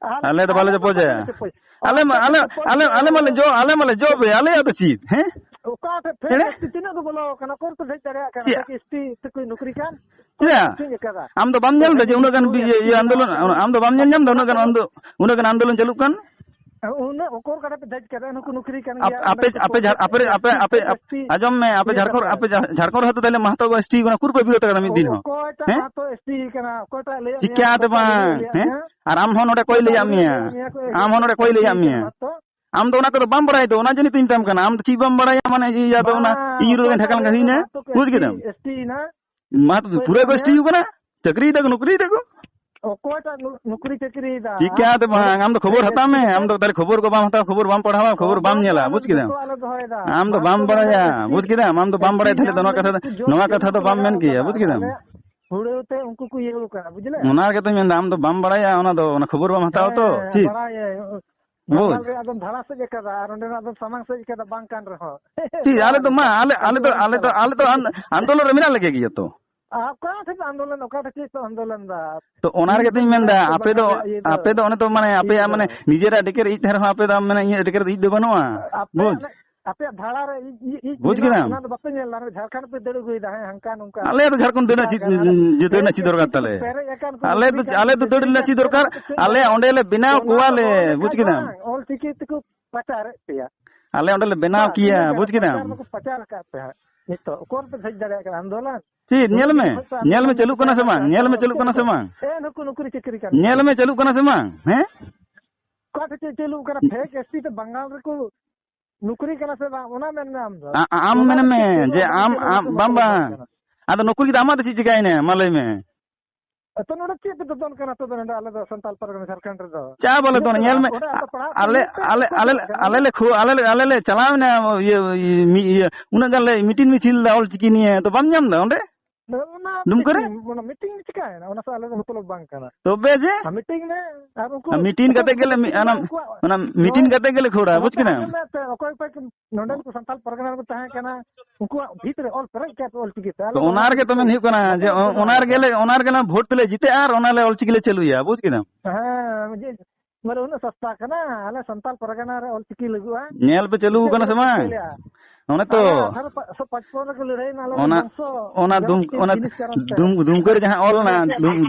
ᱟᱨ ᱟᱞᱮ ᱫᱚ ᱵᱟᱞᱮ ᱟᱞᱮ ᱫᱚ ᱪᱚᱯᱚᱡᱟ᱾ ᱵᱟᱞᱮ ᱪᱚᱯᱚᱡ᱾ ᱟᱞᱮ ᱢᱟ, ᱟᱞᱮ, ᱟᱞᱮ, ᱟᱞᱮ ᱢᱟᱞᱮ ᱡᱚ, ᱟᱞᱮ ᱢᱟᱞᱮ ᱡᱚ ᱯᱮ, ᱟᱞᱮᱭᱟᱜ ᱫᱚ ᱪᱮᱫ, ᱦᱮᱸ? ᱚᱠᱟ ᱴᱷᱮᱡ ᱯᱷᱮᱠ ᱮᱲᱮ? ᱮᱥ ᱴᱤ ᱛᱤᱱᱟᱹᱜ ᱠᱚ ᱵᱚᱞᱚ ᱟᱠᱟᱱᱟ? ᱚᱠᱚᱭ ᱠᱚ ᱦᱮᱡ ᱫᱟᱲᱮᱭᱟᱜ ᱠᱟᱱᱟ? ᱪᱮᱫ? ᱯᱷᱮᱠ ᱮᱥ ᱴᱤ ᱛᱮᱠᱚ ᱱᱩᱠᱨᱤ ᱠᱟᱱ? ᱚᱠᱚᱭ ᱪᱮᱫᱟᱜ? ᱠᱚ ᱪᱮᱫ ᱟᱠᱟᱫᱟ? ᱟᱢ ᱫᱚ ᱵᱟᱢ ᱧᱮᱞ ᱮᱫᱟ ᱡᱮ ᱩᱱᱟᱹᱜ ᱜᱟᱱ ᱵᱤ-, ᱤᱭᱟᱹ, ᱤᱭᱟᱹ ᱟᱱᱫᱳᱞᱚᱱ, ᱟᱢ ᱫᱚ ᱵᱟᱢ ᱧᱮᱞ ᱧᱟᱢ ᱮᱫᱟ ᱩᱱᱟᱹᱜ ᱜᱟᱱ ᱟᱱᱫᱳ-, ᱩᱱᱟᱹᱜ ᱜᱟᱱ ᱟᱱᱫᱳᱞᱚᱱ ᱪᱟᱹᱞᱩᱜ ᱠᱟᱱ? ᱩᱱᱟᱹᱜ ᱚᱠᱚᱨ ᱠᱟᱰᱟ ᱯᱮ ᱫᱮᱡ ᱠᱟᱫᱟ, ᱱᱩᱠᱩ ᱱᱩᱠᱨᱤ ᱠᱟᱱ ᱟᱯ-, ᱜᱮᱭᱟ, ᱟᱯᱮ, ᱚᱸᱰᱮ ᱠᱚ ᱟᱯᱮ ᱡᱷᱟᱲ-, ᱯᱨᱚᱡᱮᱠᱴ ᱟᱯᱮ, ᱠᱟᱱᱟ, ᱟᱯᱮ, ᱯᱷᱮᱠ ᱟᱯᱮ, ᱮᱥ ᱴᱤ ᱟᱸᱡᱚᱢ ᱢᱮ, ᱟᱯᱮ ᱤᱭᱟᱹ ᱡᱷᱟᱲᱠᱷᱚᱸᱰ, ᱠᱟᱛᱮ᱾ ᱟᱯᱮ ᱡᱷᱟ-, ᱡᱷᱟᱲᱠᱷᱚᱸᱰ ᱨᱮᱦᱚᱸ ᱛᱚ ᱛᱟᱦᱞᱮ ᱢᱟᱦᱟᱛᱚ ᱮᱥ ᱴᱤ ᱠᱟᱱᱟ, ᱩᱠᱩᱨ ᱯᱮ ᱵᱤᱨᱳᱫ ᱠᱟᱱᱟ ᱢᱤᱫ ᱫᱤᱱ ᱦᱚᱸ? ᱚᱠᱚᱭᱴᱟᱜ ᱦᱮᱸ? ᱢᱟᱦᱟᱛᱚ ᱮᱥ ᱴᱤ ᱠᱟᱱᱟ? ᱚᱠᱚᱭᱴᱟᱜ ᱞᱟᱹᱭᱟᱫ ᱢᱮᱭᱟ? ᱪᱤᱠᱟᱹᱛᱮ ᱚᱠᱚᱭᱴᱟᱜ ᱵᱟᱝ, ᱞᱟᱹᱭᱟᱫ ᱦᱮᱸ? ᱢᱮᱭᱟ? ᱟᱨ ᱟᱢ ᱦᱚᱸ ᱱᱚᱰᱮ ᱚᱠᱚᱭ ᱚᱠᱚᱭᱴᱟᱜ ᱞᱟᱹᱭᱟᱫ ᱢᱮᱭᱟ? ᱞᱟᱹᱭᱟᱫ ᱢᱮᱭᱟ? ᱦᱮᱸ? ᱟᱢ ᱦᱚᱸ ᱱᱚᱰᱮ ᱚᱠᱚᱭ ᱮᱥ ᱴᱤ ᱞᱟᱹᱭᱟᱫ ᱠᱟᱱᱟ ᱢᱮᱭᱟ? ᱢᱟᱦᱟᱛᱚ? ᱟᱢ ᱫᱚ ᱚᱱᱟ ᱠᱚᱫᱚ ᱵᱟᱢ ᱵᱟᱲᱟᱭ ᱫᱚ, ᱚᱱᱟ ᱡᱟᱹᱱᱤᱡ ᱛᱚᱧ ᱢᱮᱛᱟᱢ ᱠᱟᱱᱟ᱾ ᱟᱢ ᱫᱚ ᱪᱮᱫ ᱵᱟᱢ ᱵᱟᱲᱟᱭᱟ, ᱢᱟᱱᱮ ᱤᱭᱟᱹ ᱫᱚ ᱚᱱᱟ ᱵᱟᱝ, ᱤᱭᱟᱹ ᱨᱮ ᱚᱠᱚᱭᱴᱟᱜ ᱰᱷᱟᱠᱟᱞ ᱞᱟᱹᱭᱟᱫ ᱠᱟᱹᱦᱤᱱᱟ, ᱢᱮᱭᱟ? ᱢᱟᱦᱟᱛᱚ ᱠᱚ ᱵᱩᱡᱽ ᱮᱥ ᱴᱤ, ᱠᱮᱫᱟᱢ? ᱮᱥ ᱴᱤ ᱮᱱᱟ? ᱢᱟᱦᱟᱛᱚ ᱚᱠᱚᱭ ᱯᱩᱨᱟᱹ ᱠᱚ ᱮᱥ ᱴᱤ ᱞᱟᱹᱭᱟᱫ ᱠᱟᱱᱟ, ᱢᱮᱭᱟ? ᱪᱟᱹᱠᱨᱤᱭ ᱫᱟᱠᱚ, ᱱᱩᱠᱨᱤᱭ ᱫᱟᱠᱚ᱾ ᱚᱠᱚᱭᱴᱟᱜ ᱱᱩ-, ᱱᱩᱠᱨᱤ ᱪᱟᱹᱠᱨᱤᱭᱮᱫᱟ? ᱪᱤᱠᱟᱹᱛᱮ ᱵᱟᱝ? ᱟᱢ ᱫᱚ ᱠᱷᱚᱵᱚᱨ ᱦᱟᱛᱟᱣ ᱢᱮ᱾ ᱟᱢ ᱫᱚ ᱛᱟᱦᱞᱮ ᱠᱷᱚᱵᱚᱨ ᱠᱚ ᱵᱟᱢ ᱦᱟᱛᱟᱣᱟ, ᱠᱷᱚᱵᱚᱨ ᱵᱟᱢ ᱯᱟᱲᱦᱟᱣᱟ, ᱠᱷᱚᱵᱚᱨ ᱵᱟᱢ ᱧᱮᱞᱟ, ᱵᱩᱡᱽ ᱠᱮᱫᱟᱢ? ᱟᱢ ᱫᱚ ᱵᱟᱢ ᱵᱟᱲᱟᱭᱟ, ᱵᱩᱡᱽ ᱠᱮᱫᱟᱢ? ᱟᱢ ᱫᱚ ᱵᱟᱢ ᱵᱟᱲᱟᱭᱟ, ᱛᱟᱦᱞᱮ ᱫᱚ ᱱᱚᱣᱟ ᱠᱟᱛᱷᱟ ᱫᱚ, ᱱᱚᱣᱟ ᱠᱟᱛᱷᱟ ᱫᱚ ᱵᱟᱢ ᱢᱮᱱ ᱠᱮᱭᱟ, ᱵᱩᱡᱽ ᱠᱮᱫᱟᱢ? ᱦᱩᱲᱟᱹᱣ ᱛᱮ ᱩᱱᱠᱩ ᱠᱚ ᱤᱭᱟᱹ ᱠᱟᱱᱟ, ᱵᱩᱡᱽ ᱞᱮ? ᱚᱱᱟ ᱜᱮᱛᱚᱧ ᱢᱮᱱᱫᱟ, ᱟᱢ ᱫᱚ ᱵᱟᱢ ᱵᱟᱲᱟᱭᱟ ᱚᱱᱟ ᱫᱚ, ᱚᱱᱟ ᱠᱷᱚᱵᱚᱨ ᱵᱟᱢ ᱦᱟᱛᱟᱣᱟ ᱛᱚ, ᱦᱮᱸ, ᱪᱮᱫ? ᱵᱟᱲᱟᱭᱟᱹᱧ᱾ ᱵᱩᱡᱽ᱾ ᱵᱟᱝᱜᱟᱞ ᱨᱮᱭᱟᱜ ᱫᱚᱢ ᱫᱷᱟᱨᱟ ᱥᱮᱫ ᱟᱠᱟᱫᱟ ᱟᱨ ᱚᱸᱰᱮᱱᱟᱜ ᱫᱚᱢ ᱥᱟᱢᱟᱝ ᱥᱮᱫ ᱟᱠᱟᱫᱟ, ᱵᱟᱝ ᱠᱟᱱ ᱨᱮᱦᱚᱸ᱾ ᱴᱷᱤᱠ, ᱟᱞᱮ ᱫᱚ ᱢᱟ, ᱟᱞᱮ, ᱟᱞᱮ ᱫᱚ, ᱟᱞᱮ ᱫᱚ, ᱟᱞᱮ ᱫᱚ ᱟᱱ-, ᱟᱱᱫᱳᱞᱚᱱ ᱨᱮ ᱢᱮᱱᱟᱜ ᱞᱮᱜᱮ ᱜᱮᱭᱟ ᱛᱚ᱾ ᱟᱨ ᱚᱠᱟ ᱴᱷᱮᱱ ᱟᱱᱫᱳᱞᱚᱱ, ᱚᱠᱟ ᱴᱷᱮᱱ ᱪᱮᱫ ᱯᱮ ᱟᱱᱫᱳᱞᱚᱱ ᱫᱟ? ᱛᱚ ᱚᱱᱟ ᱨᱮᱜᱮ ᱛᱚᱧ ᱢᱮᱱᱫᱟ, ᱟᱯᱮ ᱫᱚ, ᱵᱟᱝᱜᱟᱞ ᱨᱮᱭᱟᱜ ᱤᱭᱟᱹ ᱫᱚ, ᱟᱯᱮ ᱫᱚ ᱚᱱᱮ ᱛᱚ ᱢᱟᱱᱮ ᱤᱭᱟᱹ ᱟᱯᱮᱭᱟᱜ ᱫᱚ᱾ ᱢᱟᱱᱮ ᱱᱤᱡᱮᱨᱟᱜ ᱰᱮᱠᱮᱨ ᱤᱡ ᱛᱟᱦᱮᱸ ᱨᱮᱦᱚᱸ ᱟᱯᱮ ᱫᱚ ᱢᱟᱱᱮ ᱤᱧᱟᱹᱜ ᱰᱮᱠᱮᱨ ᱫᱚ ᱤᱡ ᱫᱚ ᱵᱟᱹᱱᱩᱜᱼᱟ᱾ ᱟᱯᱮᱭᱟᱜ ᱵᱩᱡᱽ? ᱟᱞᱮ, ᱟᱯᱮᱭᱟᱜ ᱫᱷᱟᱨᱟ ᱨᱮ ᱤᱡ, ᱤᱡ, ᱤᱡ ᱵᱩᱡᱽ ᱢᱮᱱᱟᱜᱼᱟ, ᱠᱮᱫᱟᱢ? ᱚᱱᱟ ᱫᱚ ᱵᱟᱯᱮ ᱧᱮᱞ ᱫᱟ᱾ ᱡᱷᱟᱨᱠᱷᱚᱸᱰ ᱯᱮ ᱫᱟᱹᱲ ᱟᱹᱜᱩᱭᱮᱫᱟ, ᱦᱮᱸ, ᱦᱟᱱᱠᱟ ᱱᱚᱝᱠᱟ᱾ ᱟᱞᱮ ᱫᱚ ᱡᱷᱟᱨᱠᱷᱚᱸᱰ ᱫᱟᱹᱲ ᱨᱮᱱᱟᱜ ᱪᱮᱫ, ᱫᱟᱹᱲ ᱨᱮᱱᱟᱜ ᱪᱮᱫ ᱫᱚᱨᱠᱟᱨ ᱛᱟᱞᱮ? ᱯᱮᱨᱮᱡ ᱟᱠᱟᱱ ᱠᱚ ᱟᱞᱮ ᱫᱚ, ᱟᱞᱮ ᱫᱚ ᱫᱟᱹᱲ ᱨᱮᱱᱟᱜ ᱪᱮᱫ ᱫᱚᱨᱠᱟᱨ? ᱟᱞᱮ ᱚᱸᱰᱮ ᱞᱮ ᱵᱮᱱᱟᱣ ᱚᱱᱟ ᱠᱚᱣᱟ ᱫᱚ ᱞᱮ, ᱚᱞ ᱵᱩᱡᱽ ᱞᱮᱠᱷᱟ ᱫᱚ ᱠᱮᱫᱟᱢ? ᱵᱟᱝ, ᱚᱞ ᱪᱤᱠᱤ ᱛᱮᱠᱚ ᱯᱟᱪᱟᱨᱮᱫ ᱯᱮᱭᱟ᱾ ᱟᱞᱮ ᱚᱸᱰᱮ ᱞᱮ ᱵᱮᱱᱟᱣ ᱵᱟᱝ, ᱠᱮᱭᱟ, ᱛᱤᱱᱟᱹᱜ ᱜᱟᱱ ᱵᱩᱡᱽ ᱠᱮᱫᱟᱢ? ᱯᱟᱪᱟᱨ ᱫᱚᱠᱚ ᱯᱟᱪᱟᱨ ᱟᱠᱟᱫ ᱯᱮ ᱦᱟᱸᱜ᱾ ᱱᱤᱛᱚᱜ ᱩᱠᱩᱨ ᱯᱮ ᱦᱮᱡ ᱫᱟᱲᱮᱭᱟᱜ ᱠᱟᱱᱟ ᱟᱱᱫᱳᱞᱚᱱ? ᱪᱮᱫ ᱩᱱᱟᱹᱜ ᱧᱮᱞ ᱫᱤᱱ ᱢᱮ, ᱠᱷᱚᱱ ᱯᱮ ᱧᱮᱞ ᱢᱮ ᱟᱱᱫᱳᱞᱚᱱ ᱪᱟᱹᱞᱩᱜ ᱠᱟᱱᱟ ᱥᱮ ᱵᱟᱝ? ᱧᱮᱞ ᱢᱮ ᱪᱟᱹᱞᱩᱜ ᱠᱟᱱᱟ ᱥᱮ ᱵᱟᱝ? ᱮ, ᱱᱩᱠᱩ ᱱᱩᱠᱨᱤ ᱪᱟᱹᱠᱨᱤ ᱠᱟᱱ ᱧᱮᱞ ᱜᱮᱭᱟ᱾ ᱢᱮ ᱪᱟᱹᱞᱩᱜ ᱠᱟᱱᱟ ᱥᱮ ᱵᱟᱝ? ᱦᱮᱸ? ᱚᱠᱟ ᱴᱷᱮᱱ ᱪᱮᱫ ᱪᱟᱹᱞᱩᱜ ᱠᱟᱱᱟ? ᱯᱷᱮᱠ ᱮᱥ ᱴᱤ ᱛᱮ ᱵᱟᱝᱜᱟᱞ ᱨᱮᱠᱚ ᱱᱩᱠᱨᱤ ᱠᱟᱱᱟ ᱥᱮ ᱵᱟᱝ, ᱚᱱᱟ ᱢᱮᱱ ᱢᱮ ᱟᱢ ᱫᱚ᱾ ᱟ-, ᱟ-, ᱟᱢ ᱚᱱᱟ ᱢᱮᱱ ᱫᱚ ᱢᱮ ᱪᱮᱫ ᱡᱮ ᱚᱱᱟ ᱟᱢ, ᱪᱮᱫ ᱟᱢ, ᱚᱱᱟ ᱵᱟᱝ, ᱪᱮᱫ ᱵᱟᱝ᱾ ᱚᱱᱟ ᱟᱫᱚ ᱱᱩᱠᱩ ᱡᱩᱫᱤ ᱟᱢᱟᱜ ᱫᱚ ᱪᱮᱫ ᱪᱤᱠᱟᱭᱮᱱᱟ, ᱢᱟ ᱞᱟᱹᱭ ᱢᱮ᱾ ᱛᱚ ᱱᱚᱰᱮ ᱪᱮᱫ ᱯᱮ ᱫᱚᱫᱚᱱ ᱠᱟᱱᱟ ᱛᱚᱵᱮ ᱱᱚᱰᱮ ᱟᱞᱮ ᱫᱚ ᱥᱟᱱᱛᱟᱞ ᱯᱟᱨᱜᱟᱱᱟ ᱡᱷᱟᱲᱠᱷᱚᱸᱰ ᱨᱮᱫᱚ? ᱪᱟ ᱵᱟᱞᱮ ᱫᱚᱱᱟ, ᱧᱮᱞ ᱢᱮ᱾ ᱚᱸᱰᱮ ᱟᱯᱮ ᱯᱟᱲᱦᱟᱣ ᱟᱞᱮ, ᱯᱮ ᱟᱞᱮ, ᱚᱠᱚᱭ ᱟᱞᱮ, ᱪᱟᱞᱟᱜ ᱠᱟᱱᱟ? ᱟᱞᱮ ᱞᱮ ᱠᱷᱩ-, ᱟᱞᱮ ᱞᱮ, ᱟᱞᱮ ᱞᱮ ᱪᱟᱞᱟᱣ ᱮᱱᱟ, ᱤᱭᱟᱹ, ᱤᱭᱟᱹ, ᱢᱤ-, ᱤᱭᱟᱹ, ᱩᱱᱟᱹᱜ ᱜᱟᱱ ᱞᱮ ᱢᱤᱴᱤᱝ ᱢᱤᱪᱷᱤᱞ ᱞᱮᱫᱟ ᱚᱞ ᱪᱤᱠᱤ ᱱᱤᱭᱮ, ᱛᱚ ᱵᱟᱢ ᱧᱟᱢ ᱮᱫᱟ ᱚᱸᱰᱮ? ᱚᱱᱟ ᱫᱩᱢᱠᱟᱹ ᱨᱮ? ᱢᱤᱴᱤᱝ, ᱚᱱᱟ ᱢᱤᱴᱤᱝ ᱪᱤᱠᱟᱹᱭᱮᱱᱟ? ᱚᱱᱟ ᱥᱟᱶ ᱟᱞᱮ ᱫᱚ ᱢᱚᱛᱞᱚᱵ ᱵᱟᱝ ᱠᱟᱱᱟ᱾ ᱛᱚᱵᱮ ᱡᱮ? ᱟᱨ ᱢᱤᱴᱤᱝ ᱢᱮ, ᱟᱨ ᱩᱱᱠᱩ ᱟᱨ ᱢᱤᱴᱤᱝ ᱩᱱᱠᱩ ᱠᱟᱛᱮ ᱜᱮᱞᱮ ᱢᱤ-, ᱢᱤᱴᱤᱝ ᱢᱮ, ᱚᱱᱟ, ᱩᱱᱠᱩᱣᱟᱜ ᱚᱱᱟ ᱢᱤᱴᱤᱝ ᱱᱚᱣᱟ ᱠᱟᱛᱮ ᱜᱮᱞᱮ ᱠᱷᱚᱲᱟ, ᱵᱩᱡᱽ ᱱᱚᱛᱮ ᱠᱮᱫᱟᱢ? ᱟᱸᱡᱚᱢ ᱢᱮ ᱥᱮ, ᱚᱠᱚᱭ ᱚᱠᱚᱭ ᱠᱚ ᱱᱚᱰᱮᱱ ᱠᱚ ᱥᱟᱱᱛᱟᱲ ᱯᱟᱨᱜᱟᱱᱟ ᱨᱮᱠᱚ ᱛᱟᱦᱮᱸ ᱠᱟᱱᱟ, ᱩᱱᱠᱩᱣᱟᱜ ᱵᱷᱤᱛ ᱨᱮ ᱚᱞ ᱯᱮᱨᱮᱡ ᱠᱟᱜ ᱯᱮ ᱚᱞ ᱪᱤᱠᱤ ᱛᱮ᱾ ᱟᱞᱮ ᱛᱚ ᱫᱚ ᱚᱱᱟ ᱚᱱᱟ ᱨᱮᱜᱮ ᱛᱚ ᱢᱮᱱ ᱦᱩᱭᱩᱜ ᱠᱟᱱᱟ ᱡᱮ ᱚ-, ᱚᱱᱟ ᱨᱮᱜᱮ ᱞᱮ, ᱚᱱᱟ ᱨᱮᱜᱮ ᱞᱮ ᱵᱷᱳᱴ ᱛᱮᱞᱮ ᱡᱤᱛᱟᱹᱜᱼᱟ ᱟᱨ ᱚᱱᱟ ᱞᱮ ᱚᱞ ᱪᱤᱠᱤ ᱞᱮ ᱪᱟᱹᱞᱩᱭᱟ, ᱵᱩᱡᱽ ᱠᱮᱫᱟᱢ? ᱦᱮᱸ, ᱡᱮ ᱢᱟᱱᱮ ᱩᱱᱟᱹᱜ ᱥᱚᱥᱛᱟ ᱠᱟᱱᱟ, ᱟᱞᱮ ᱥᱟᱱᱛᱟᱞ ᱯᱟᱨᱜᱟᱱᱟ ᱨᱮ ᱚᱞ ᱪᱤᱠᱤ ᱞᱟᱹᱜᱩᱜᱼᱟ᱾ ᱧᱮᱞ ᱯᱮ ᱪᱟᱹᱞᱩ ᱪᱮᱫ ᱟᱠᱟᱱᱟ ᱞᱮ ᱥᱮ ᱵᱟᱝ? ᱪᱤᱠᱟᱹᱭᱟ? ᱚᱱᱮ ᱛᱚ᱾ ᱟᱞᱮ ᱟᱴᱷᱟᱨᱚ ᱯᱟᱸᱪᱥᱚ ᱯᱟᱸᱪᱯᱚᱱ ᱨᱮᱠᱚ ᱞᱟᱹᱲᱦᱟᱹᱭᱮᱱᱟ, ᱟᱞᱮ ᱚᱱᱟ, ᱵᱚᱝᱥᱚ ᱚᱱᱟ ᱡᱟᱦᱟᱸ ᱫᱩᱢ-, ᱪᱮᱫ ᱚᱱᱟ ᱡᱤᱱᱤᱥ ᱠᱟᱨᱚᱱ ᱛᱮ᱾ ᱫᱩᱢ-, ᱫᱩᱢᱠᱟᱹ ᱨᱮ ᱡᱟᱦᱟᱸ ᱚᱞ ᱞᱮᱱᱟ, ᱫᱩᱢ-,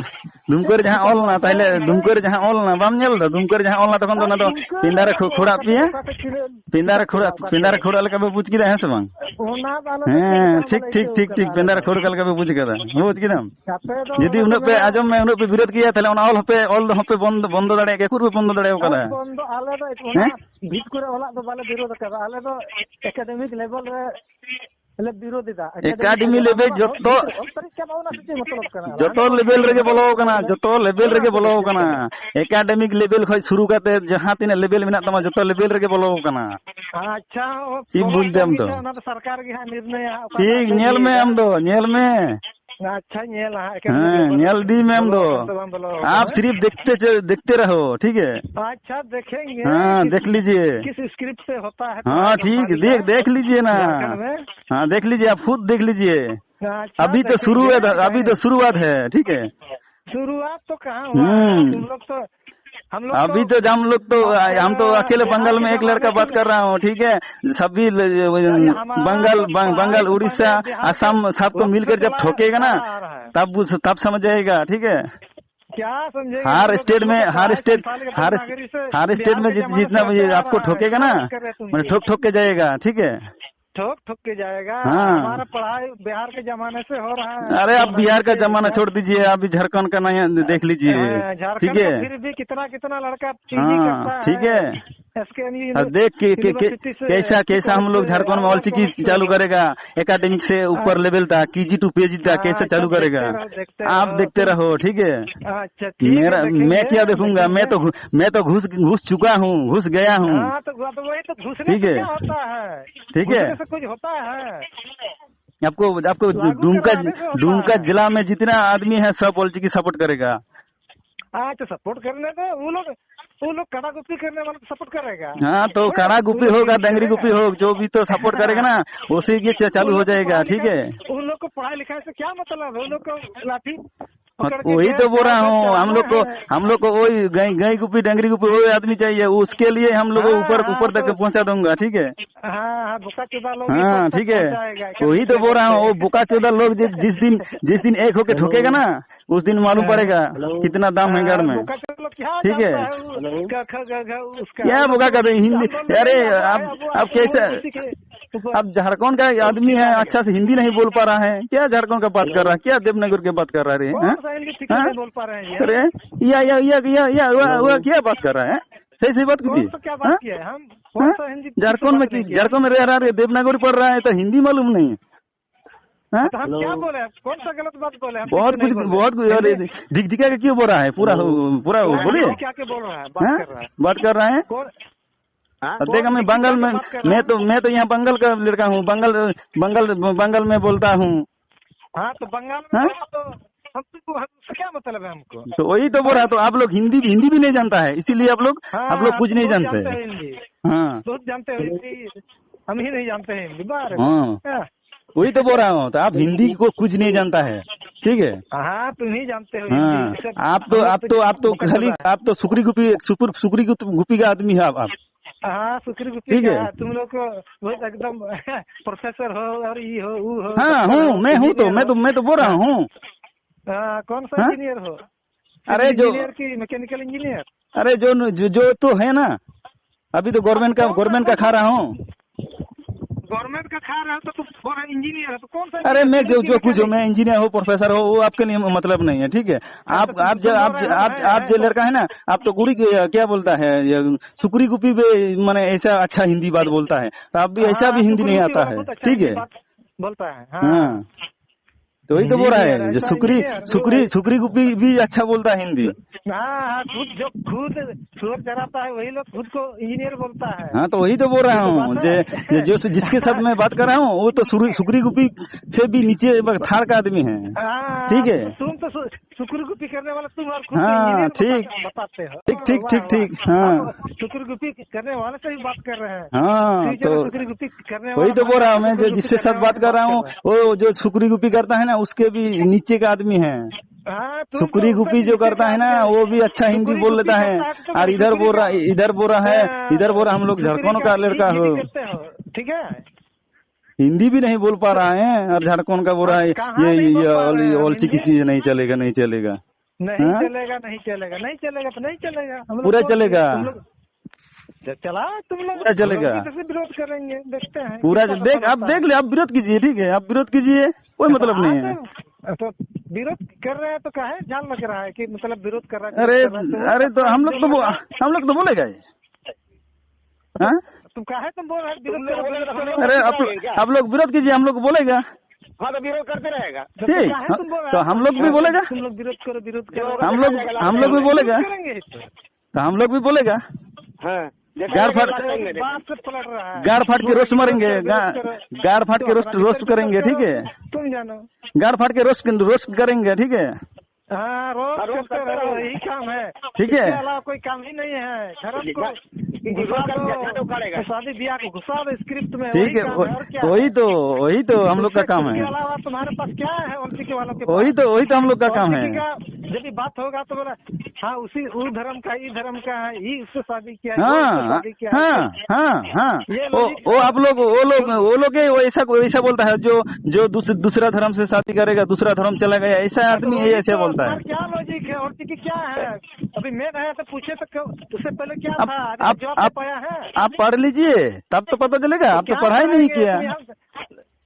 ᱫᱩᱢᱠᱟᱹ ᱨᱮ ᱡᱟᱦᱟᱸ ᱚᱞ ᱞᱮᱱᱟ, ᱛᱟᱦᱞᱮ ᱫᱩᱢᱠᱟᱹ ᱨᱮ ᱡᱟᱦᱟᱸ ᱚᱞ ᱞᱮᱱᱟ, ᱵᱟᱢ ᱧᱮᱞ ᱞᱮᱫᱟ? ᱫᱩᱢᱠᱟᱹ ᱨᱮ ᱡᱟᱦᱟᱸ ᱚᱞ ᱞᱮᱱᱟ, ᱛᱚᱠᱷᱚᱱ ᱫᱚ ᱟᱨ ᱚᱱᱟ ᱫᱚ ᱫᱩᱢᱠᱟᱹ ᱯᱮᱸᱫᱟ ᱨᱮ ᱨᱮ ᱠᱷᱩ-, ᱚᱠᱟ ᱠᱷᱩᱲᱟᱜ ᱴᱷᱮᱱ ᱯᱮᱭᱟ᱾ ᱚᱠᱟ ᱴᱷᱮᱱ ᱠᱷᱤᱨᱟᱹ ᱯᱮᱸᱫᱟ ᱨᱮ ᱚᱠᱟ ᱠᱷᱩᱲᱟᱜ, ᱴᱷᱮᱱ ᱯᱮᱸᱫᱟ ᱨᱮ ᱠᱷᱩᱲᱟᱜ ᱞᱮᱠᱟ ᱯᱮ ᱵᱩᱡᱽ ᱠᱮᱫᱟ, ᱦᱮᱸ ᱥᱮ ᱵᱟᱝ? ᱚᱱᱟ ᱫᱚ ᱟᱞᱮ ᱫᱚ ᱪᱮᱫ ᱦᱮᱸ, ᱞᱮᱠᱟ ᱦᱚᱸ ᱴᱷᱤᱠ, ᱵᱟᱞᱮ ᱴᱷᱤᱠ, ᱟᱹᱭᱠᱟᱹᱣ ᱴᱷᱤᱠ, ᱴᱷᱤᱠ᱾ ᱠᱟᱫᱟ ᱯᱮᱸᱫᱟ ᱟᱞᱮ ᱨᱮ ᱫᱚ᱾ ᱠᱷᱩᱲ ᱞᱮᱠᱟ ᱯᱮ ᱵᱩᱡᱽ ᱠᱮᱫᱟ᱾ ᱵᱩᱡᱽ ᱠᱮᱫᱟᱢ? ᱟᱯᱮ ᱫᱚ ᱡᱩᱫᱤ ᱚᱱᱟ ᱩᱱᱟᱹᱜ ᱠᱚ ᱯᱮ ᱢᱮᱱᱟ ᱟᱸᱡᱚᱢ ᱢᱮ, ᱩᱱᱟᱹᱜ ᱯᱮ ᱵᱤᱨᱳᱫ ᱜᱮᱭᱟ, ᱛᱟᱦᱞᱮ ᱚᱱᱟ ᱚᱞ ᱦᱚᱸᱯᱮ, ᱚᱞ ᱫᱚ ᱦᱚᱸᱯᱮ ᱵᱚᱱᱫᱚ, ᱵᱚᱱᱫᱚ ᱫᱟᱲᱮᱭᱟᱜ ᱜᱮᱭᱟ᱾ ᱩᱠᱩᱨ ᱯᱮ ᱵᱚᱱᱫᱚ ᱫᱟᱲᱮᱭᱟᱜ ᱠᱟᱱᱟ? ᱚᱞ ᱵᱚᱱᱫᱚ ᱟᱞᱮ ᱫᱚ ᱚᱱᱟ ᱦᱮᱸ? ᱵᱷᱤᱛ ᱠᱚᱨᱮ ᱚᱞᱟᱜ ᱫᱚ ᱵᱟᱞᱮ ᱵᱤᱨᱳᱫ ᱟᱠᱟᱫᱟ᱾ ᱟᱞᱮ ᱫᱚ academic level ᱨᱮ ᱞᱮ ᱵᱤᱨᱳᱫ ᱮᱫᱟ᱾ Academic ᱮᱠᱟᱰᱮᱢᱤ level ᱨᱮ ᱞᱮᱵᱮᱞ ᱟᱢᱟᱜ ᱡᱚᱛᱚ, ᱵᱷᱤᱛ ᱨᱮ ᱚᱞ ᱯᱮᱨᱮᱡ ᱠᱟᱜ ᱢᱟ, ᱚᱱᱟ ᱥᱮ ᱪᱮᱫ ᱢᱚᱛᱞᱚᱵ ᱠᱟᱱᱟ? ᱡᱚᱛᱚ ᱦᱟᱱᱮ ᱚᱞ ᱞᱮᱵᱮᱞ ᱪᱤᱠᱤ ᱨᱮᱜᱮ ᱵᱚᱞᱚ ᱟᱠᱟᱱᱟ, ᱚᱞ ᱡᱚᱛᱚ ᱞᱮᱵᱮᱞ ᱚᱱᱟ ᱨᱮᱜᱮ ᱥᱮ ᱵᱚᱞᱚ ᱪᱮᱫ ᱟᱠᱟᱱᱟ᱾ ᱠᱟᱱᱟ? ᱮᱠᱟᱰᱮᱢᱤᱠ ᱞᱮᱵᱮᱞ ᱠᱷᱚᱱ ᱥᱩᱨᱩ ᱠᱟᱛᱮ ᱡᱟᱦᱟᱸ ᱛᱤᱱᱟᱹᱜ ᱞᱮᱵᱮᱞ ᱢᱮᱱᱟᱜ ᱛᱟᱢᱟ, ᱡᱚᱛᱚ ᱞᱮᱵᱮᱞ ᱨᱮᱜᱮ ᱵᱚᱞᱚ ᱟᱠᱟᱱᱟ᱾ ᱟᱪᱪᱷᱟ, ᱚ, ᱪᱮᱫ ᱵᱚᱞᱚ ᱵᱩᱡᱽ ᱫᱟᱢ ᱟᱠᱟᱱ ᱛᱚ? ᱜᱮᱪᱚ, ᱚᱱᱟ ᱫᱚ ᱥᱚᱨᱠᱟᱨ ᱜᱮ ᱦᱟᱸᱜ ᱱᱤᱨᱱᱚᱭᱟ, ᱚᱠᱟ ᱴᱷᱤᱠ, ᱫᱚ ᱧᱮᱞ ᱢᱮ ᱤᱭᱟᱹᱭᱮᱫᱟ᱾ ᱟᱢ ᱫᱚ, ᱧᱮᱞ ᱢᱮ᱾ ᱟᱪᱪᱷᱟ, ᱧᱮᱞᱟ ᱦᱟᱸᱜ, ᱮᱠᱮᱱ ᱦᱮᱸ, ᱵᱚᱞᱚ, ᱧᱮᱞ ᱤᱫᱤ ᱢᱮ ᱟᱢ ᱵᱚᱞᱚ ᱫᱚ᱾ ᱟᱠᱟᱱ ᱥᱮ ᱵᱟᱝ ᱵᱚᱞᱚ ᱟᱠᱟᱱᱟ? आप सिर्फ देखते च-, देखते रहो, ठीक है? ᱟᱪᱪᱷᱟ, देखेंगे। हाँ, किस, देख लीजिए। किस स्क्रिप्ट से होता है, हाँ, क्या ठीक, देख, देख लीजिए ना। झारखंड में? हाँ, देख लीजिए, आप खुद देख लीजिए। अच्छा, अभी तो देखेंगे, शुरू है, अभी तो देखेंगे। शुरुआत है, ठीक है? शुरुआत तो कहाँ हुआ है? हम्म। तुम लोग तो हम लोग अभी तो तो, हम लोग तो, हम तो अकेले बंगाल में एक लड़का बात कर रहा हूँ, ठीक है? सभी ल-, अरे, हमारा बंगाल, तो बंग-, बंगाल, उड़ीसा, असम, सबको मिलकर जब ठोकेगा ना, तब उस, तब समझ जाएगा, ठीक है? क्या समझेगा? हर स्टेट में, हर स्टेट, हर, हर स्टेट में जित-, जितना भी आपको ठोकेगा ना, मैंने ठोक ठोक के जाएगा, ठीक है? ठोक ठोक के जाएगा। हाँ। हमारा पढ़ाई बिहार के जमाने से हो रहा है। अरे, आप बिहार का जमाना छोड़ दीजिए, आप झारखंड का नहीं देख लीजिए, हाँ, झारखंड ठीक है? का फिर भी कितना कितना लड़का पीजी हाँ, करता ठीक है। है। एसकेएम और देख के, के, के, यूनिवर्सिटी से कैसा, कैसा हम लोग झारखंड में ऑलचिकी चालू करेगा, एकेडमिक से ऊपर लेवल तक, केजी टू पीजी तक, कैसे हाँ, चालू सब करेगा? देखते रहो, देखते आप रहो। देखते रहो, ठीक है? अच्छा, ठीक है, मेरा, देखेंगे, मैं क्या देखूंगा? मैं देखेंगे। तो घु-, मैं तो घुस, घुस चुका हूँ, घुस गया हूँ। हाँ, तो, तो वही तो घुसने ठीक से है। क्या होता है? ठीक है। घुसने से कुछ होता है? आपको, आपको तो आपको दुमका, कराने से होता दुमका है। जिला में जितना आदमी है, सब ऑलचिकी सपोर्ट करेगा। हाँ, तो सपोर्ट करने दो, वो लोग, वो लोग कड़ा गुप्ती करने वाले को सपोर्ट करेगा। हाँ, तो वो कड़ा गुप्ती होगा, डंगरी गुप्ती हो, जो भी तो सपोर्ट करेगा ना, उसी के च-, चालू हो जाएगा, ठीक है? उन लोग को पढ़ाई लिखाई से क्या मतलब है? उन लोग को लाठी हाँ, पकड़ के वही तो बोल रहा हूँ, हम लोग को, हम लोग को वही गाय, गाय गुपी, डंगरी गुपी, वही आदमी चाहिए, उसके लिए हम लोग हाँ, ऊपर, हाँ, ऊपर तक तो पहुँचा दूंगा, ठीक है? हाँ, हाँ, बोका चोदा लोग हाँ, ठीक है, वही तो बोल रहा हूँ, वो बोका चोदा लोग जि-, जिस दिन, जिस दिन एक होके ठोकेगा ना, उस दिन मालूम पड़ेगा कितना दाम है गढ़ में, ठीक है? क्या बोका का हिंदी? अरे, आप, आप कैसे, अब झारखंड का आदमी है, अच्छा से हिंदी नहीं बोल पा रहा है, क्या झारखंड का बात कर रहा है, क्या देवनगर के बात कर रहा है रे? कौन सा हिंदी ठीक से नहीं बोल पा रहे हैं ये? अरे, या, या, या, या, या, हुआ, हुआ, क्या बात कर रहा है? सही, सही बात कीजिए। कौन सा क्या बात किया है? हम कौन सा हिंदी ठीक से बात नहीं किया? झारखंड में की, झारखंड में रह रहा है, देवनागरी पढ़ रहा है, तो हिंदी मालूम नहीं है? हाँ? तो हम क्या बोले? कौन सा गलत बात बोले? हम बहुत कुछ, बहुत कुछ, अरे, धिक धिका के क्यों बोल रहा है? पूरा, पूरा बोलिए। क्या के बोल रहा है? बात कर रहा है। बात कर रहा है। कौन? हाँ? और देख, मैं बंगाल में, मैं तो, मैं तो यहाँ बंगाल का लड़का हूँ, बंगाल, बंगाल, बंगाल में बोलता हूँ। हाँ, तो बंगाल में हाँ? तो हम तुमको, हमसे क्या मतलब है हमको? तो वही तो बोल रहा, तो आप लोग हिंदी हिंदी भी नहीं जानता है, इसीलिए आप लोग हाँ, आप लोग कुछ नहीं बहुत जानते। जानते हैं हिंदी। हाँ। बहुत जानते हो हिंदी, हम ही नहीं जानते हैं हिंदी। बार हाँ। क्या? वही तो बोल रहा हूँ, तो आप हिंदी को कुछ नहीं जानता है, ठीक है? हाँ, तुम ही जानते हो हिंदी। हाँ। ये सब आप तो हम आप तो तो आप तो बकत खाली बता है। आप तो सुकरी गुपी सुकुर सुकरी गुप- गुपी का आदमी है आप, आप। हाँ, सुकरी गुपी ठीक है। का तुम लोग को बहुत एकदम प्रोफेसर हो और ये हो, वो हो, हाँ, डॉक्टर हूँ, हो, मैं हूँ तो, इंजीनियर मैं हो। तो, मैं तो बोल रहा हूँ। हाँ, कौन सा हाँ? इंजीनियर हो? अरे सिविल जो इंजीनियर की मैकेनिकल इंजीनियर? अरे जो, जो, जो तो है ना, अभी तो गवर्नमेंट का, कौन सा, गवर्नमेंंट का कौन सा? खा रहा हूँ। गवर्नमेंट का खा रहा हो तो तुम बोल रहे इंजीनियर है, तो कौन सा अरे इंजीनियर? मैं जो, सिविल जो कुछ हूँ, मैकेनिक? मैं इंजीनियर हो, प्रोफेसर हो, वो आपके लिए मतलब नहीं है, ठीक है? अच्छा, आप, तो आप जो, तुम बोल आप, रहे हो, आप, है, आप है, जो तो लड़का है ना, आप तो गुड़ी के, क्या बोलता है, ये सुकरी गुपी पे, माने ऐसा अच्छा हिंदी बात बोलता है, तो आप भी ऐसा भी हाँ, हिंदी सुकरी नहीं गुपी आता वाला है, बहुत अच्छा ठीक हिंदी है? बात बोलता है, हाँ। हाँ। तो वही तो बोल रहा इंजीनियर, है, जो ऐसा सुकरी, इंजीनियर, वो सुकरी, है। सुकरी गुपी भी अच्छा बोलता है हिंदी। हाँ, हाँ, खुद जो खुद सुअर चराता है, वही लोग खुद को इंजीनियर बोलता है। हाँ, तो वही तो बोल रहा तो हूँ, बात जे, है। जे, जो, जिसके साथ मैं बात कर रहा हूँ, वो तो सुरी-, सुकरी गुपी से भी नीचे, बस, थाड़ का आदमी है। हाँ, ठीक है? तो तुम तो सु-, सुकरी गुपी करने वाला तुम और खुद को हाँ, इंजीनियर बता-, ठीक। बताते हो। ठीक, ठीक, वाह, ठीक, वाह। ठीक, हाँ। आप सुकरी गुपी करने वाले से भी बात कर रहे हैं। हाँ, ठीक है, तो सुकरी गुपी करने वही वाला तो बोल रहा हूँ मैं, सुकरी जो गुपी जिसके करने साथ वाले बात से कर रहा हूँ, बात कर रहे हैं। वो जो सुकरी गुपी करता है ना, उसके भी नीचे का आदमी है। हाँ, तुम सुकरी तो गुपी जो नीचे करता का है ना, आदमी हो। वो भी अच्छा हिंदी सुकरी बोल गुपी लेता है। करता है तो और इधर सुकरी बोल रहा, का, इधर बोल रहा है, हाँ, इधर बोल रहा, हम लोग सुकरी झारखंड का, का लड़का हिंदी भी हो। करते हो, ठीक है? हिंदी भी नहीं बोल पा रहा है और झारखंड का बोल रहा है, कहाँ ये, नहीं ये, बोल ये पा ऑल, रहे ये हैं? ऑल हिंदी चिकी चीज नहीं चलेगा, नहीं चलेगा। नहीं हाँ? चलेगा, नहीं चलेगा, नहीं चलेगा, तो नहीं चलेगा। हम लोग पूरा तो, चलेगा। हम लोग, च-, चला, तुम लोग, पूरा चलेगा। हम लोग भी तो विरोध करेंगे, देखते हैं पूरा कितना ज-, देख, सफल आप होता देख है। ले, आप विरोध कीजिए, ठीक है, आप विरोध कीजिए, कोई मतलब नहीं है। हाँ, तो, तो विरोध कर रहे हैं तो काहे जान लग रहा है कि मतलब विरोध कर रहा है, अरे, विरोध कर रहा है, तो अरे, तो हम लोग तो बो-, हम लोग तो बोलेगा ये। हाँ? तुम काहे तुम बोल रहे हो, विरोध करो, विरोध करो? अरे, आप, आप लोग विरोध कीजिए, हम लोग को बोलेगा। हाँ, तो विरोध करते रहेगा। तो ठीक, काहे हाँ, तुम बोल रहे तो हो? हम लोग भी हाँ, बोलेगा। तुम लोग विरोध करो, विरोध करो। हम लोग, हम लोग भी बोलेगा। करेंगे ही तो। तो हम लोग भी बोलेगा। हाँ। गार फाड़, बात से पलट रहा है। गार फाड़ के रोस्ट मारेंगे, गा-, गार फाड़ के रोस्ट, रोस्ट करेंगे, ठीक है? तुम जानो। गार फाड़ के रोस्ट, रोस्ट करेंगे, ठीक है? हाँ, रोज हाँ, रोज करते करते रहो, रहो। यही काम है। ठीक है। इसके अलावा कोई काम ही नहीं है। धर्म को घुसा दो, शादी ब्याह को घुसा दो स्क्रिप्ट में, ठीक वही है, काम है, वो-, और क्या वही है? तो, वही तो हम लोग का इसके, काम इसके है। अलावा तुम्हारे पास क्या है ओलचिकी वालों के वही पास? तो, वही तो हम लोग का काम ओलचिकी है। का जब भी बात होगा तो बोला, हाँ, उसी, उस धर्म का, इस धर्म का है, ये इससे शादी किया, वो हाँ, उससे शादी किया, हाँ, ऐसे। हाँ, हाँ। ये वो, logic वो है। आप लोग, वो लोग, वो लोग ही वो ऐसा, ऐसा बोलता है, जो, जो दूस-, दूसरा धर्म से शादी करेगा, दूसरा धर्म चला गया, ऐसा हाँ, तो आदमी वही ऐसे तो, बोलता है। सर, क्या logic है और कि क्या है? अभी मेन है तो पूछे तो क्यों, उससे पहले क्या अब था? अभी आप, जवाब तो आप, पाया है? आप पढ़ लीजिए, तब तो पता चलेगा। आप तो क्या पढ़ाई नहीं पढ़ाएंगे? किया। अभी हम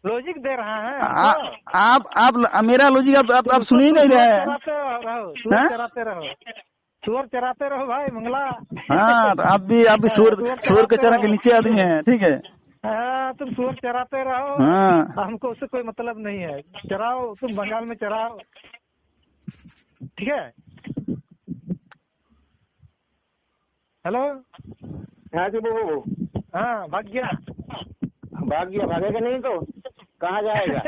logic दे रहा है आ-, हमको। आप, आप, मेरा logic आप, आप, आप सुनिए ही नहीं रहे हैं। चराते रहो, सुअर हाँ? चराते रहो। सुअर चराते रहो भाई, मंगला। हाँ, तो आप भी, आप भी सुअर, सुअर सुअर के चराते चरा के रहो। नीचे आदमी हैं, ठीक है? हाँ, तुम सुअर चराते रहो। हाँ। हमको उससे कोई मतलब नहीं है। चराओ, तुम बंगाल में चराओ। ठीक है? हेलो? हाँ जी, बाबू। हाँ, भाग गया। भाग गया, भागेगा नहीं तो कहाँ जाएगा?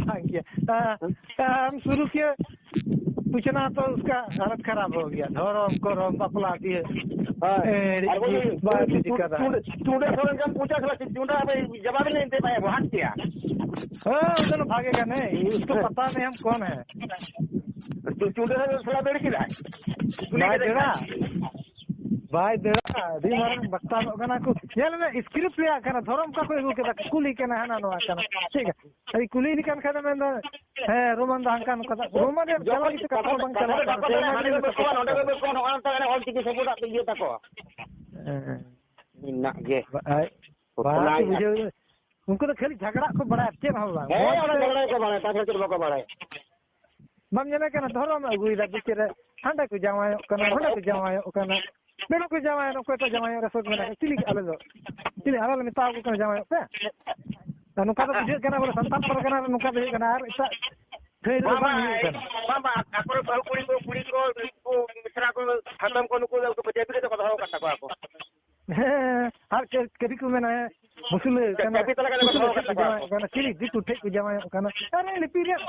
भाग गया। हाँ, हाँ, हम शुरू किए पूछना तो उसका हालत खराब हो गया। धर्म, करम, बपला दिए। हाँ। ए, अरे वो ये बात चूड़-, ही दिक्कत है। चूड़-, चूड़ा थोड़ा जब पूछा था, चूड़ा अबे जवाब नहीं दे पाया, भाग गया। हाँ, वो तो भागेगा नहीं, उसको हाँ। पता नहीं हम कौन है। तो चूड़ा थोड़ा बेड़ की रहा है। भाई बेड़ा, भाई बेड़ा, ᱟᱹᱰᱤ ᱢᱟᱨᱟᱝ ᱵᱟᱠᱛᱟ ᱱᱚᱜ ᱠᱟᱱᱟ ᱠᱚ᱾ ᱧᱮᱞ ᱢᱮ, script ᱨᱮᱭᱟᱜ ᱠᱟᱱᱟ, ᱫᱷᱚᱨᱚᱢ ᱚᱠᱟ ᱠᱷᱚᱱ ᱟᱹᱜᱩ ᱠᱮᱫᱟ, ᱠᱩᱞᱤ ᱠᱟᱱᱟ, ᱦᱟᱱᱟ ᱱᱚᱣᱟ ᱠᱟᱱᱟ᱾ ᱴᱷᱤᱠ ᱜᱮᱭᱟ, ᱟᱹᱰᱤ ᱠᱩᱞᱤ ᱞᱮᱠᱟᱱ ᱠᱷᱟᱱ ᱫᱚ ᱢᱮᱱᱫᱟ, ᱦᱮᱸ, ᱨᱳᱢᱟᱱ ᱫᱚ ᱦᱟᱱᱠᱟ ᱱᱚᱝᱠᱟ ᱫᱚ, ᱨᱳᱢᱟᱱ ᱨᱮᱭᱟᱜ ᱠᱟᱛᱷᱟ ᱜᱮ ᱥᱮ ᱠᱟᱛᱷᱟ ᱵᱟᱝ ᱪᱟᱞᱟᱜ ᱠᱟᱱᱟ, ᱥᱮ ᱨᱳᱢᱟᱱ ᱨᱮᱭᱟᱜ ᱠᱟᱛᱷᱟ ᱵᱟᱝ ᱪᱟᱞᱟᱜ ᱠᱟᱱᱟ᱾ ᱚᱞ ᱪᱤᱠᱤ ᱥᱟᱯᱳᱨᱴ ᱟᱜ ᱤᱭᱟᱹ ᱛᱟᱠᱚ᱾ ᱦᱮᱸ᱾ ᱢᱮᱱᱟᱜ ᱜᱮ᱾ ᱵᱟᱭ, ᱵᱟᱭ ᱵᱩᱡᱷᱟᱹᱣ᱾ ᱩᱱᱠᱩ ᱫᱚ ᱠᱷᱟᱹᱞᱤ ᱡᱷᱟᱜᱽᱲᱟᱜ ᱠᱚ ᱵᱟᱲᱟᱭᱟ, ᱪᱮᱫ ᱦᱚᱸ ᱵᱟᱝ᱾ ᱦᱮᱸ, ᱢᱚᱡᱽ ᱚᱱᱟ ᱛᱮ ᱡᱷᱟᱜᱽᱲᱟ ᱜᱮᱠᱚ ᱵᱟᱲᱟᱭᱟ, ᱛᱟᱪᱷᱟᱲᱟ ᱪᱮᱫ ᱵᱟᱠᱚ ᱵᱟᱲᱟᱭᱟ᱾ ᱵᱟᱢ ᱧᱮᱞᱮ ᱠᱟᱱᱟ, ᱫᱷᱚᱨᱚᱢ ᱮ ᱟᱹᱜᱩᱭᱮᱫᱟ ᱵᱤᱪᱟᱹᱨ ᱨᱮ, ᱦᱟᱸᱰᱮ ᱠᱚ ᱡᱟᱶᱟᱭᱚᱜ ᱠᱟᱱᱟ, ᱱᱚᱸᱰᱮ ᱠᱚ ᱡᱟᱶᱟᱭᱚᱜ ᱠᱟᱱᱟ, ᱯᱮᱲᱟ ᱠᱚ ᱡᱟᱶᱟᱭᱚᱜ, ᱚᱠᱚᱭ ᱠᱚ ᱡᱟᱶᱟᱭᱚᱜ ᱨᱮ ᱥᱚᱠ ᱢᱮᱱᱟᱜ ᱠᱚᱣᱟ? ᱪᱤᱞᱤ ᱟᱞᱮ ᱫᱚ, ᱪᱤᱞᱤ ᱟᱞᱮ ᱞᱮ ᱢᱮᱛᱟ ᱠᱚ ᱠᱟᱱᱟ ᱡᱟᱶᱟᱭᱚᱜ ᱯᱮ? ᱟᱨ ᱱᱚᱝᱠᱟ ᱫᱚ ᱵᱩᱡᱷᱟᱹᱜ ᱠᱟᱱᱟ ᱵᱚᱞᱮ ᱥᱟᱱᱛᱟᱲ ᱯᱟᱨᱜᱟᱱᱟ ᱨᱮ ᱱᱚᱝᱠᱟ ᱫᱚ ᱦᱩᱭᱩᱜ ᱠᱟᱱᱟ, ᱟᱨ ᱮᱴᱟᱜ ᱴᱷᱟᱹᱭ ᱨᱮᱫᱚ ᱵᱟᱝ, ᱵᱟᱝ ᱵᱟᱝ, ᱦᱩᱭᱩᱜ ᱠᱟᱱᱟ᱾ ᱵᱟᱝ, ᱵᱟᱝ, ᱟᱠᱚᱨᱮᱱ ᱵᱟᱹᱦᱩ ᱠᱩᱲᱤ ᱠᱚ, ᱠᱩᱲᱤ ᱠᱚ, ᱢᱤᱥᱨᱟ ᱠᱚ, ᱦᱟᱛᱚᱢ ᱠᱚ, ᱱᱩᱠᱩ ᱫᱚ ᱩᱱᱠᱩ ᱯᱟᱧᱡᱟᱵᱤ ᱨᱮᱫᱚ ᱠᱚ ᱫᱚᱦᱚ ᱟᱠᱟᱫ ᱛᱟᱠᱚᱣᱟ ᱠᱚ᱾ ᱢᱮᱱᱟᱭᱟ, ᱢᱩᱥᱞᱟᱹ ᱠᱟᱱᱟ, ᱪᱟᱹᱵᱤ ᱛᱟᱞᱟ ᱠᱟᱱᱟ, ᱢᱩᱥᱞᱟᱹ ᱫᱚᱦᱚ ᱴᱷᱮᱡ ᱠᱟᱜ ᱠᱚ ᱛᱟᱠᱚᱣᱟ᱾ ᱡᱟᱶᱟᱭᱚᱜ ᱠᱟᱱᱟ, ᱪᱤᱞᱤ ᱫᱤᱠᱩ ᱴᱷᱮᱡ ᱠᱚ ᱡᱟᱶᱟᱭᱚᱜ ᱠᱟᱱᱟ᱾ ᱟᱨ ᱱᱤᱯᱤ ᱨᱮᱭᱟᱜ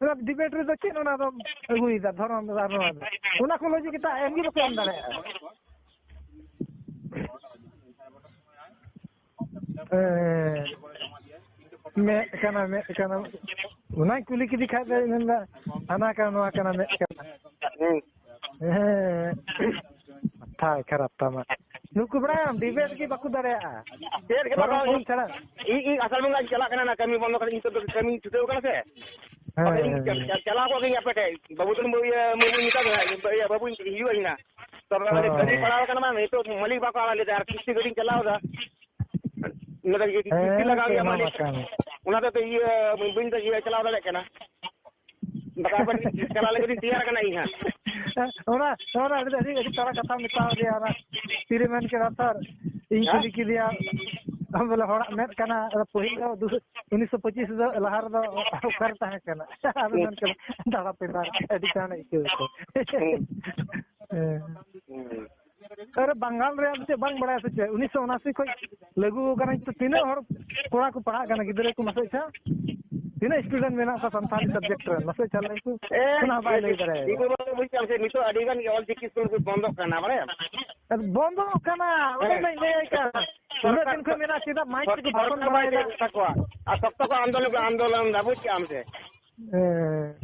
ᱚᱱᱟ ᱰᱤᱵᱮᱴ ᱨᱮᱫᱚ ᱪᱮᱫ ᱚᱱᱟ ᱫᱚ ᱟᱹᱜᱩᱭᱮᱫᱟ, ᱫᱷᱚᱨᱚᱢ ᱟᱨ ᱱᱚᱣᱟ ᱫᱚ? ᱚᱱᱟ ᱠᱚ ᱞᱚᱡᱤᱠ ᱮᱴᱟᱜ ᱮᱢ ᱜᱮ ᱵᱟᱠᱚ ᱮᱢ ᱫᱟᱲᱮᱭᱟᱜᱼᱟ᱾ ᱦᱮᱸ, ᱢᱮᱫ ᱠᱟᱱᱟ, ᱢᱮᱫ ᱠᱟᱱᱟ, ᱚᱱᱟᱧ ᱠᱩᱞᱤ ᱠᱮᱫᱮ ᱠᱷᱟᱡ ᱫᱚᱭ ᱢᱮᱱᱫᱟ, ᱦᱟᱱᱟ ᱠᱟᱱᱟ, ᱱᱚᱣᱟ ᱠᱟᱱᱟ, ᱢᱮᱫ ᱠᱟᱱᱟ᱾ ᱦᱮᱸ᱾ ᱦᱮᱸ, ᱢᱟᱛᱷᱟᱭ ᱠᱷᱟᱨᱟᱯ ᱛᱟᱢᱟ᱾ ᱱᱩᱠᱩ ᱵᱟᱲᱟᱭᱟᱢ, ᱰᱤᱵᱮᱴ ᱜᱮ ᱵᱟᱠᱚ ᱫᱟᱲᱮᱭᱟᱜᱼᱟ᱾ ᱪᱮᱫ ᱜᱮ ᱵᱟᱝ, ᱫᱷᱚᱨᱚᱢ ᱚᱞ ᱤᱧ, ᱪᱷᱟᱲᱟ᱾ ᱤᱧ, ᱤᱧ ᱟᱥᱟᱲ ᱵᱚᱸᱜᱟᱧ ᱪᱟᱞᱟᱜ ᱠᱟᱱᱟ, ᱚᱱᱟ ᱠᱟᱹᱢᱤ ᱵᱚᱱᱫᱚ ᱠᱟᱛᱮ, ᱤᱧ ᱱᱤᱛᱚᱜ ᱫᱚ ᱠᱟᱹᱢᱤᱧ ᱪᱷᱩᱴᱟᱹᱣ ᱠᱟᱱᱟ ᱥᱮ᱾ ᱦᱮᱸ, ᱟᱫᱚ ᱤᱧ ᱦᱮᱸ, ᱪᱟ-, ᱦᱮᱸ᱾ ᱪᱟ-, ᱪᱟᱞᱟᱣ ᱠᱚᱜ ᱜᱤᱧ ᱟᱯᱮ ᱴᱷᱮᱡ, ᱵᱟᱹᱵᱩ ᱛᱟᱹᱞᱤᱧ ᱵᱟᱹᱭ-, ᱤᱭᱟᱹ, ᱤᱭᱟᱹ, ᱵᱟᱹᱵᱩᱧ ᱦᱤᱡᱩᱜ ᱟᱹᱧ ᱱᱟ᱾ ᱛᱚᱵᱮ ᱚᱱᱟ ᱦᱮᱸ, ᱠᱟᱹᱢᱤ ᱦᱮᱸ᱾ ᱯᱟᱲᱟᱣ ᱠᱟᱱᱟ, ᱵᱟᱝ, ᱱᱤᱛᱚᱜ ᱢᱟᱹᱞᱤᱠ ᱵᱟᱠᱚ ᱟᱲᱟᱜ ᱞᱮᱫᱟ, ᱟᱨ ᱠᱤᱥᱛᱤ ᱜᱟᱹᱰᱤᱧ ᱪᱟᱞᱟᱣ ᱮᱫᱟ᱾ ᱚᱱᱟ ᱫᱚ ᱠᱤᱥᱛᱤ ᱦᱮᱸ, ᱞᱟᱜᱟᱣ ᱜᱮᱭᱟ ᱚᱱᱟ ᱢᱟ ᱢᱟᱹᱞᱤᱠ᱾ ᱠᱟᱱ᱾ ᱚᱱᱟ ᱫᱚ ᱤᱭᱟᱹ, ᱵᱟᱹᱧ ᱤᱭᱟᱹ ᱪᱟᱞᱟᱣ ᱫᱟᱲᱮᱭᱟᱜ ᱠᱟᱱᱟ᱾ ᱫᱟᱠᱟ ᱵᱟᱹᱧ ᱪᱟᱞᱟᱣ ᱞᱟᱹᱜᱤᱫ ᱤᱧ ᱛᱮᱭᱟᱨ ᱠᱟᱱᱟ ᱤᱧ ᱦᱟᱸᱜ᱾ ᱚᱱᱟ, ᱚᱱᱟ ᱟᱹᱰᱤ, ᱟᱹᱰᱤ, ᱟᱹᱰᱤ ᱛᱟᱨᱟ ᱠᱟᱛᱷᱟ ᱢᱮᱛᱟᱣ ᱫᱮᱭᱟ, ᱚᱱᱟ ᱛᱤᱨᱮ ᱢᱮᱱ ᱠᱮᱫᱟ ᱥᱟᱨ, ᱤᱧ ᱦᱮᱸ? ᱠᱩᱞᱤ ᱠᱮᱫᱮᱭᱟ, ᱟᱢ ᱵᱚᱞᱮ ᱦᱚᱲᱟᱜ ᱢᱮᱫ ᱠᱟᱱᱟ, ᱟᱫᱚ ᱯᱟᱹᱦᱤᱞ ᱫᱚ ᱫᱩ-, ᱩᱱᱤᱥᱥᱚ ᱯᱚᱸᱪᱤᱥ ᱫᱚ ᱞᱟᱦᱟ ᱨᱮᱫᱚ ᱚᱠᱟᱨᱮ ᱛᱟᱦᱮᱸ ᱠᱟᱱᱟ? ᱟᱫᱚ ᱦᱩᱸ᱾ ᱢᱮᱱ ᱠᱮᱫᱟ, ᱫᱟᱬᱟ ᱯᱮ ᱥᱟᱨ, ᱟᱹᱰᱤ ᱪᱟᱬ ᱟᱹᱭᱠᱟᱹᱣ ᱠᱮᱫᱟ᱾ ᱦᱩᱸ᱾ ᱦᱮᱸ᱾ ᱦᱩᱸ᱾ ᱟᱨ ᱵᱟᱝᱜᱟᱞ ᱨᱮᱭᱟᱜ ᱫᱚ ᱪᱮᱫ ᱵᱟᱝ ᱵᱟᱲᱟᱭᱟ ᱥᱮ ᱪᱮᱫ? ᱩᱱᱤᱥᱥᱚ ᱩᱱᱟᱥᱤ ᱠᱷᱚᱱ ᱞᱟᱹᱜᱩ ᱟᱠᱟᱱᱟ, ᱛᱚ ᱛᱤᱱᱟᱹᱜ ᱦᱚᱲ ᱠᱚᱲᱟ ᱠᱚ ᱯᱟᱲᱦᱟᱜ ᱠᱟᱱᱟ, ᱜᱤᱫᱽᱨᱟᱹ ᱠᱚ ᱢᱟᱥᱮ ᱟᱪᱪᱷᱟ? ᱛᱤᱱᱟᱹᱜ student ᱢᱮᱱᱟᱜ ᱠᱚᱣᱟ ᱥᱟᱱᱛᱟᱲᱤ subject ᱨᱮ? ᱢᱟᱥᱮ ᱟᱪᱪᱷᱟ ᱞᱟᱹᱭ ᱠᱚ᱾ ᱮ, ᱚᱱᱟ ᱦᱚᱸ ᱵᱟᱭ ᱞᱟᱹᱭ ᱫᱟᱲᱮᱭᱟᱜᱼᱟ᱾ ᱫᱤᱠᱩ ᱵᱟᱵᱩ ᱵᱩᱡᱽ ᱠᱟᱜ ᱥᱮ, ᱱᱤᱛᱚᱜ ᱟᱹᱰᱤ ᱜᱟᱱ ᱜᱮ ᱚᱞ ᱪᱤᱠᱤ ᱥᱠᱩᱞ ᱠᱚ ᱵᱚᱱᱫᱚᱜ ᱠᱟᱱᱟ, ᱵᱟᱲᱟᱭᱟᱢ? ᱟᱨ ᱵᱚᱱᱫᱚᱜ ᱠᱟᱱᱟ, ᱚᱱᱟ ᱦᱮᱸ᱾ ᱢᱟᱧ ᱞᱟᱹᱭ ᱠᱟᱱ᱾ ᱩᱱᱟᱹᱜ ᱥᱚᱨᱠᱟᱨ, ᱫᱤᱱ ᱠᱷᱚᱱ ᱢᱮᱱᱟᱜ, ᱪᱮᱫᱟᱜ ᱢᱟᱭᱤᱠ ᱛᱮᱠᱚ ᱥᱚᱨᱠᱟᱨ ᱵᱷᱟᱥᱚᱱ ᱵᱟᱭ ᱵᱟᱲᱟᱭᱮᱫᱟ? ᱞᱟᱹᱭ ᱛᱟᱠᱚᱣᱟ᱾ ᱟᱨ ᱥᱚᱠᱛᱚ ᱠᱚ ᱟᱱᱫᱳᱞᱚᱱ ᱠᱚ ᱟᱱᱫᱳᱞᱚᱱ ᱮᱫᱟ, ᱵᱩᱡᱽ ᱠᱟᱜ ᱟᱢ ᱥᱮ? ᱦᱮᱸ᱾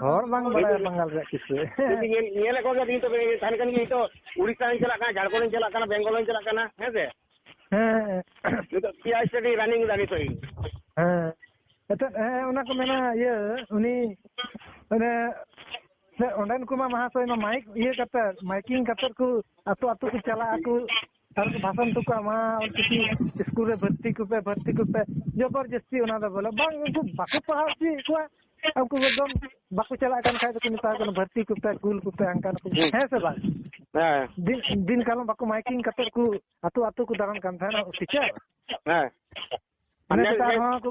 ᱦᱚᱲ ᱵᱟᱝ ᱵᱟᱲᱟᱭᱟ ᱵᱟᱝᱜᱟᱞ ᱨᱮᱭᱟᱜ ᱠᱤᱪᱷᱩ᱾ ᱡᱩᱫᱤ ᱧᱮᱞ, ᱧᱮᱞᱮᱫ ᱠᱚᱜᱮ ᱤᱧ ᱛᱚᱵᱮ ᱛᱟᱦᱮᱱ ᱠᱟᱱ ᱜᱮᱭᱟ, ᱱᱤᱛᱚᱜ ᱩᱲᱤᱥᱥᱟ ᱦᱚᱸᱧ ᱪᱟᱞᱟᱜ ᱠᱟᱱᱟ, ᱡᱷᱟᱲᱠᱷᱚᱸᱰ ᱦᱚᱸᱧ ᱪᱟᱞᱟᱜ ᱠᱟᱱᱟ, ᱵᱮᱝᱜᱚᱞ ᱦᱚᱸᱧ ᱪᱟᱞᱟᱜ ᱠᱟᱱᱟ, ᱦᱮᱸ ᱥᱮ? ᱦᱮᱸ᱾ ᱱᱤᱛᱚᱜ ᱯᱮᱭᱟ state ᱤᱧ running ᱮᱫᱟ ᱱᱤᱛᱚᱜ ᱤᱧ᱾ ᱦᱮᱸ᱾ ᱮᱱᱛᱮᱫ, ᱦᱮᱸ, ᱚᱱᱟ ᱠᱚ ᱢᱮᱱᱟ, ᱤᱭᱟᱹ, ᱩᱱᱤ, ᱚᱱᱮ, ᱥᱮ ᱚᱸᱰᱮᱱ ᱠᱚᱢᱟ ᱢᱟᱦᱟᱥᱚᱭ ᱢᱟ ᱢᱟᱭᱤᱠ ᱤᱭᱟᱹ ᱠᱟᱛᱮᱫ, ᱢᱟᱭᱤᱠᱤᱝ ᱠᱟᱛᱮᱫ ᱠᱚ ᱟᱹᱛᱩ ᱟᱹᱛᱩ ᱠᱚ ᱪᱟᱞᱟᱜ ᱟᱠᱚ, ᱟᱨ ᱠᱚ ᱵᱷᱟᱥᱚᱱ ᱦᱚᱴᱚ ᱠᱟᱜᱼᱟ, ᱢᱟ ᱚᱞᱪᱤᱠᱤ ᱥᱠᱩᱞ ᱨᱮ ᱵᱷᱚᱨᱛᱤ ᱠᱚᱯᱮ, ᱵᱷᱚᱨᱛᱤ ᱠᱚᱯᱮ, ᱡᱚᱵᱚᱨᱡᱚᱥᱛᱤ ᱚᱱᱟ ᱫᱚ ᱵᱚᱞᱮ᱾ ᱵᱟᱝ, ᱩᱱᱠᱩ ᱵᱟᱠᱚ ᱯᱟᱲᱦᱟᱣ ᱦᱚᱪᱚᱭᱮᱫ ᱠᱚᱣᱟ, ᱩᱱᱠᱩ ᱮᱠᱫᱚᱢ ᱵᱟᱠᱚ ᱪᱟᱞᱟᱜ ᱠᱟᱱ ᱠᱷᱟᱡ ᱫᱚᱠᱚ ᱢᱮᱛᱟ ᱠᱚ ᱠᱟᱱᱟ, "ᱵᱷᱚᱨᱛᱤ ᱠᱚᱯᱮ, ᱠᱩᱞ ᱠᱚᱯᱮ", ᱦᱟᱱᱠᱟ ᱱᱟᱠᱚ᱾ ᱦᱩᱸ᱾ ᱦᱮᱸ ᱥᱮ ᱵᱟᱝ? ᱦᱮᱸ᱾ ᱫᱤᱱ, ᱫᱤᱱ ᱠᱟᱞᱚᱢ ᱵᱟᱠᱚ ᱢᱟᱭᱠᱤᱝ ᱠᱟᱛᱮᱫ ᱠᱚ ᱟᱹᱛᱩ ᱟᱹᱛᱩ ᱠᱚ ᱫᱟᱬᱟᱱ ᱠᱟᱱ ᱛᱟᱦᱮᱱᱟ, ᱴᱤᱪᱟᱨ? ᱦᱮᱸ᱾ ᱤᱱᱟᱹ ᱟᱨ ᱠᱟᱛᱮ ᱟᱨᱦᱚᱸ ᱠᱚ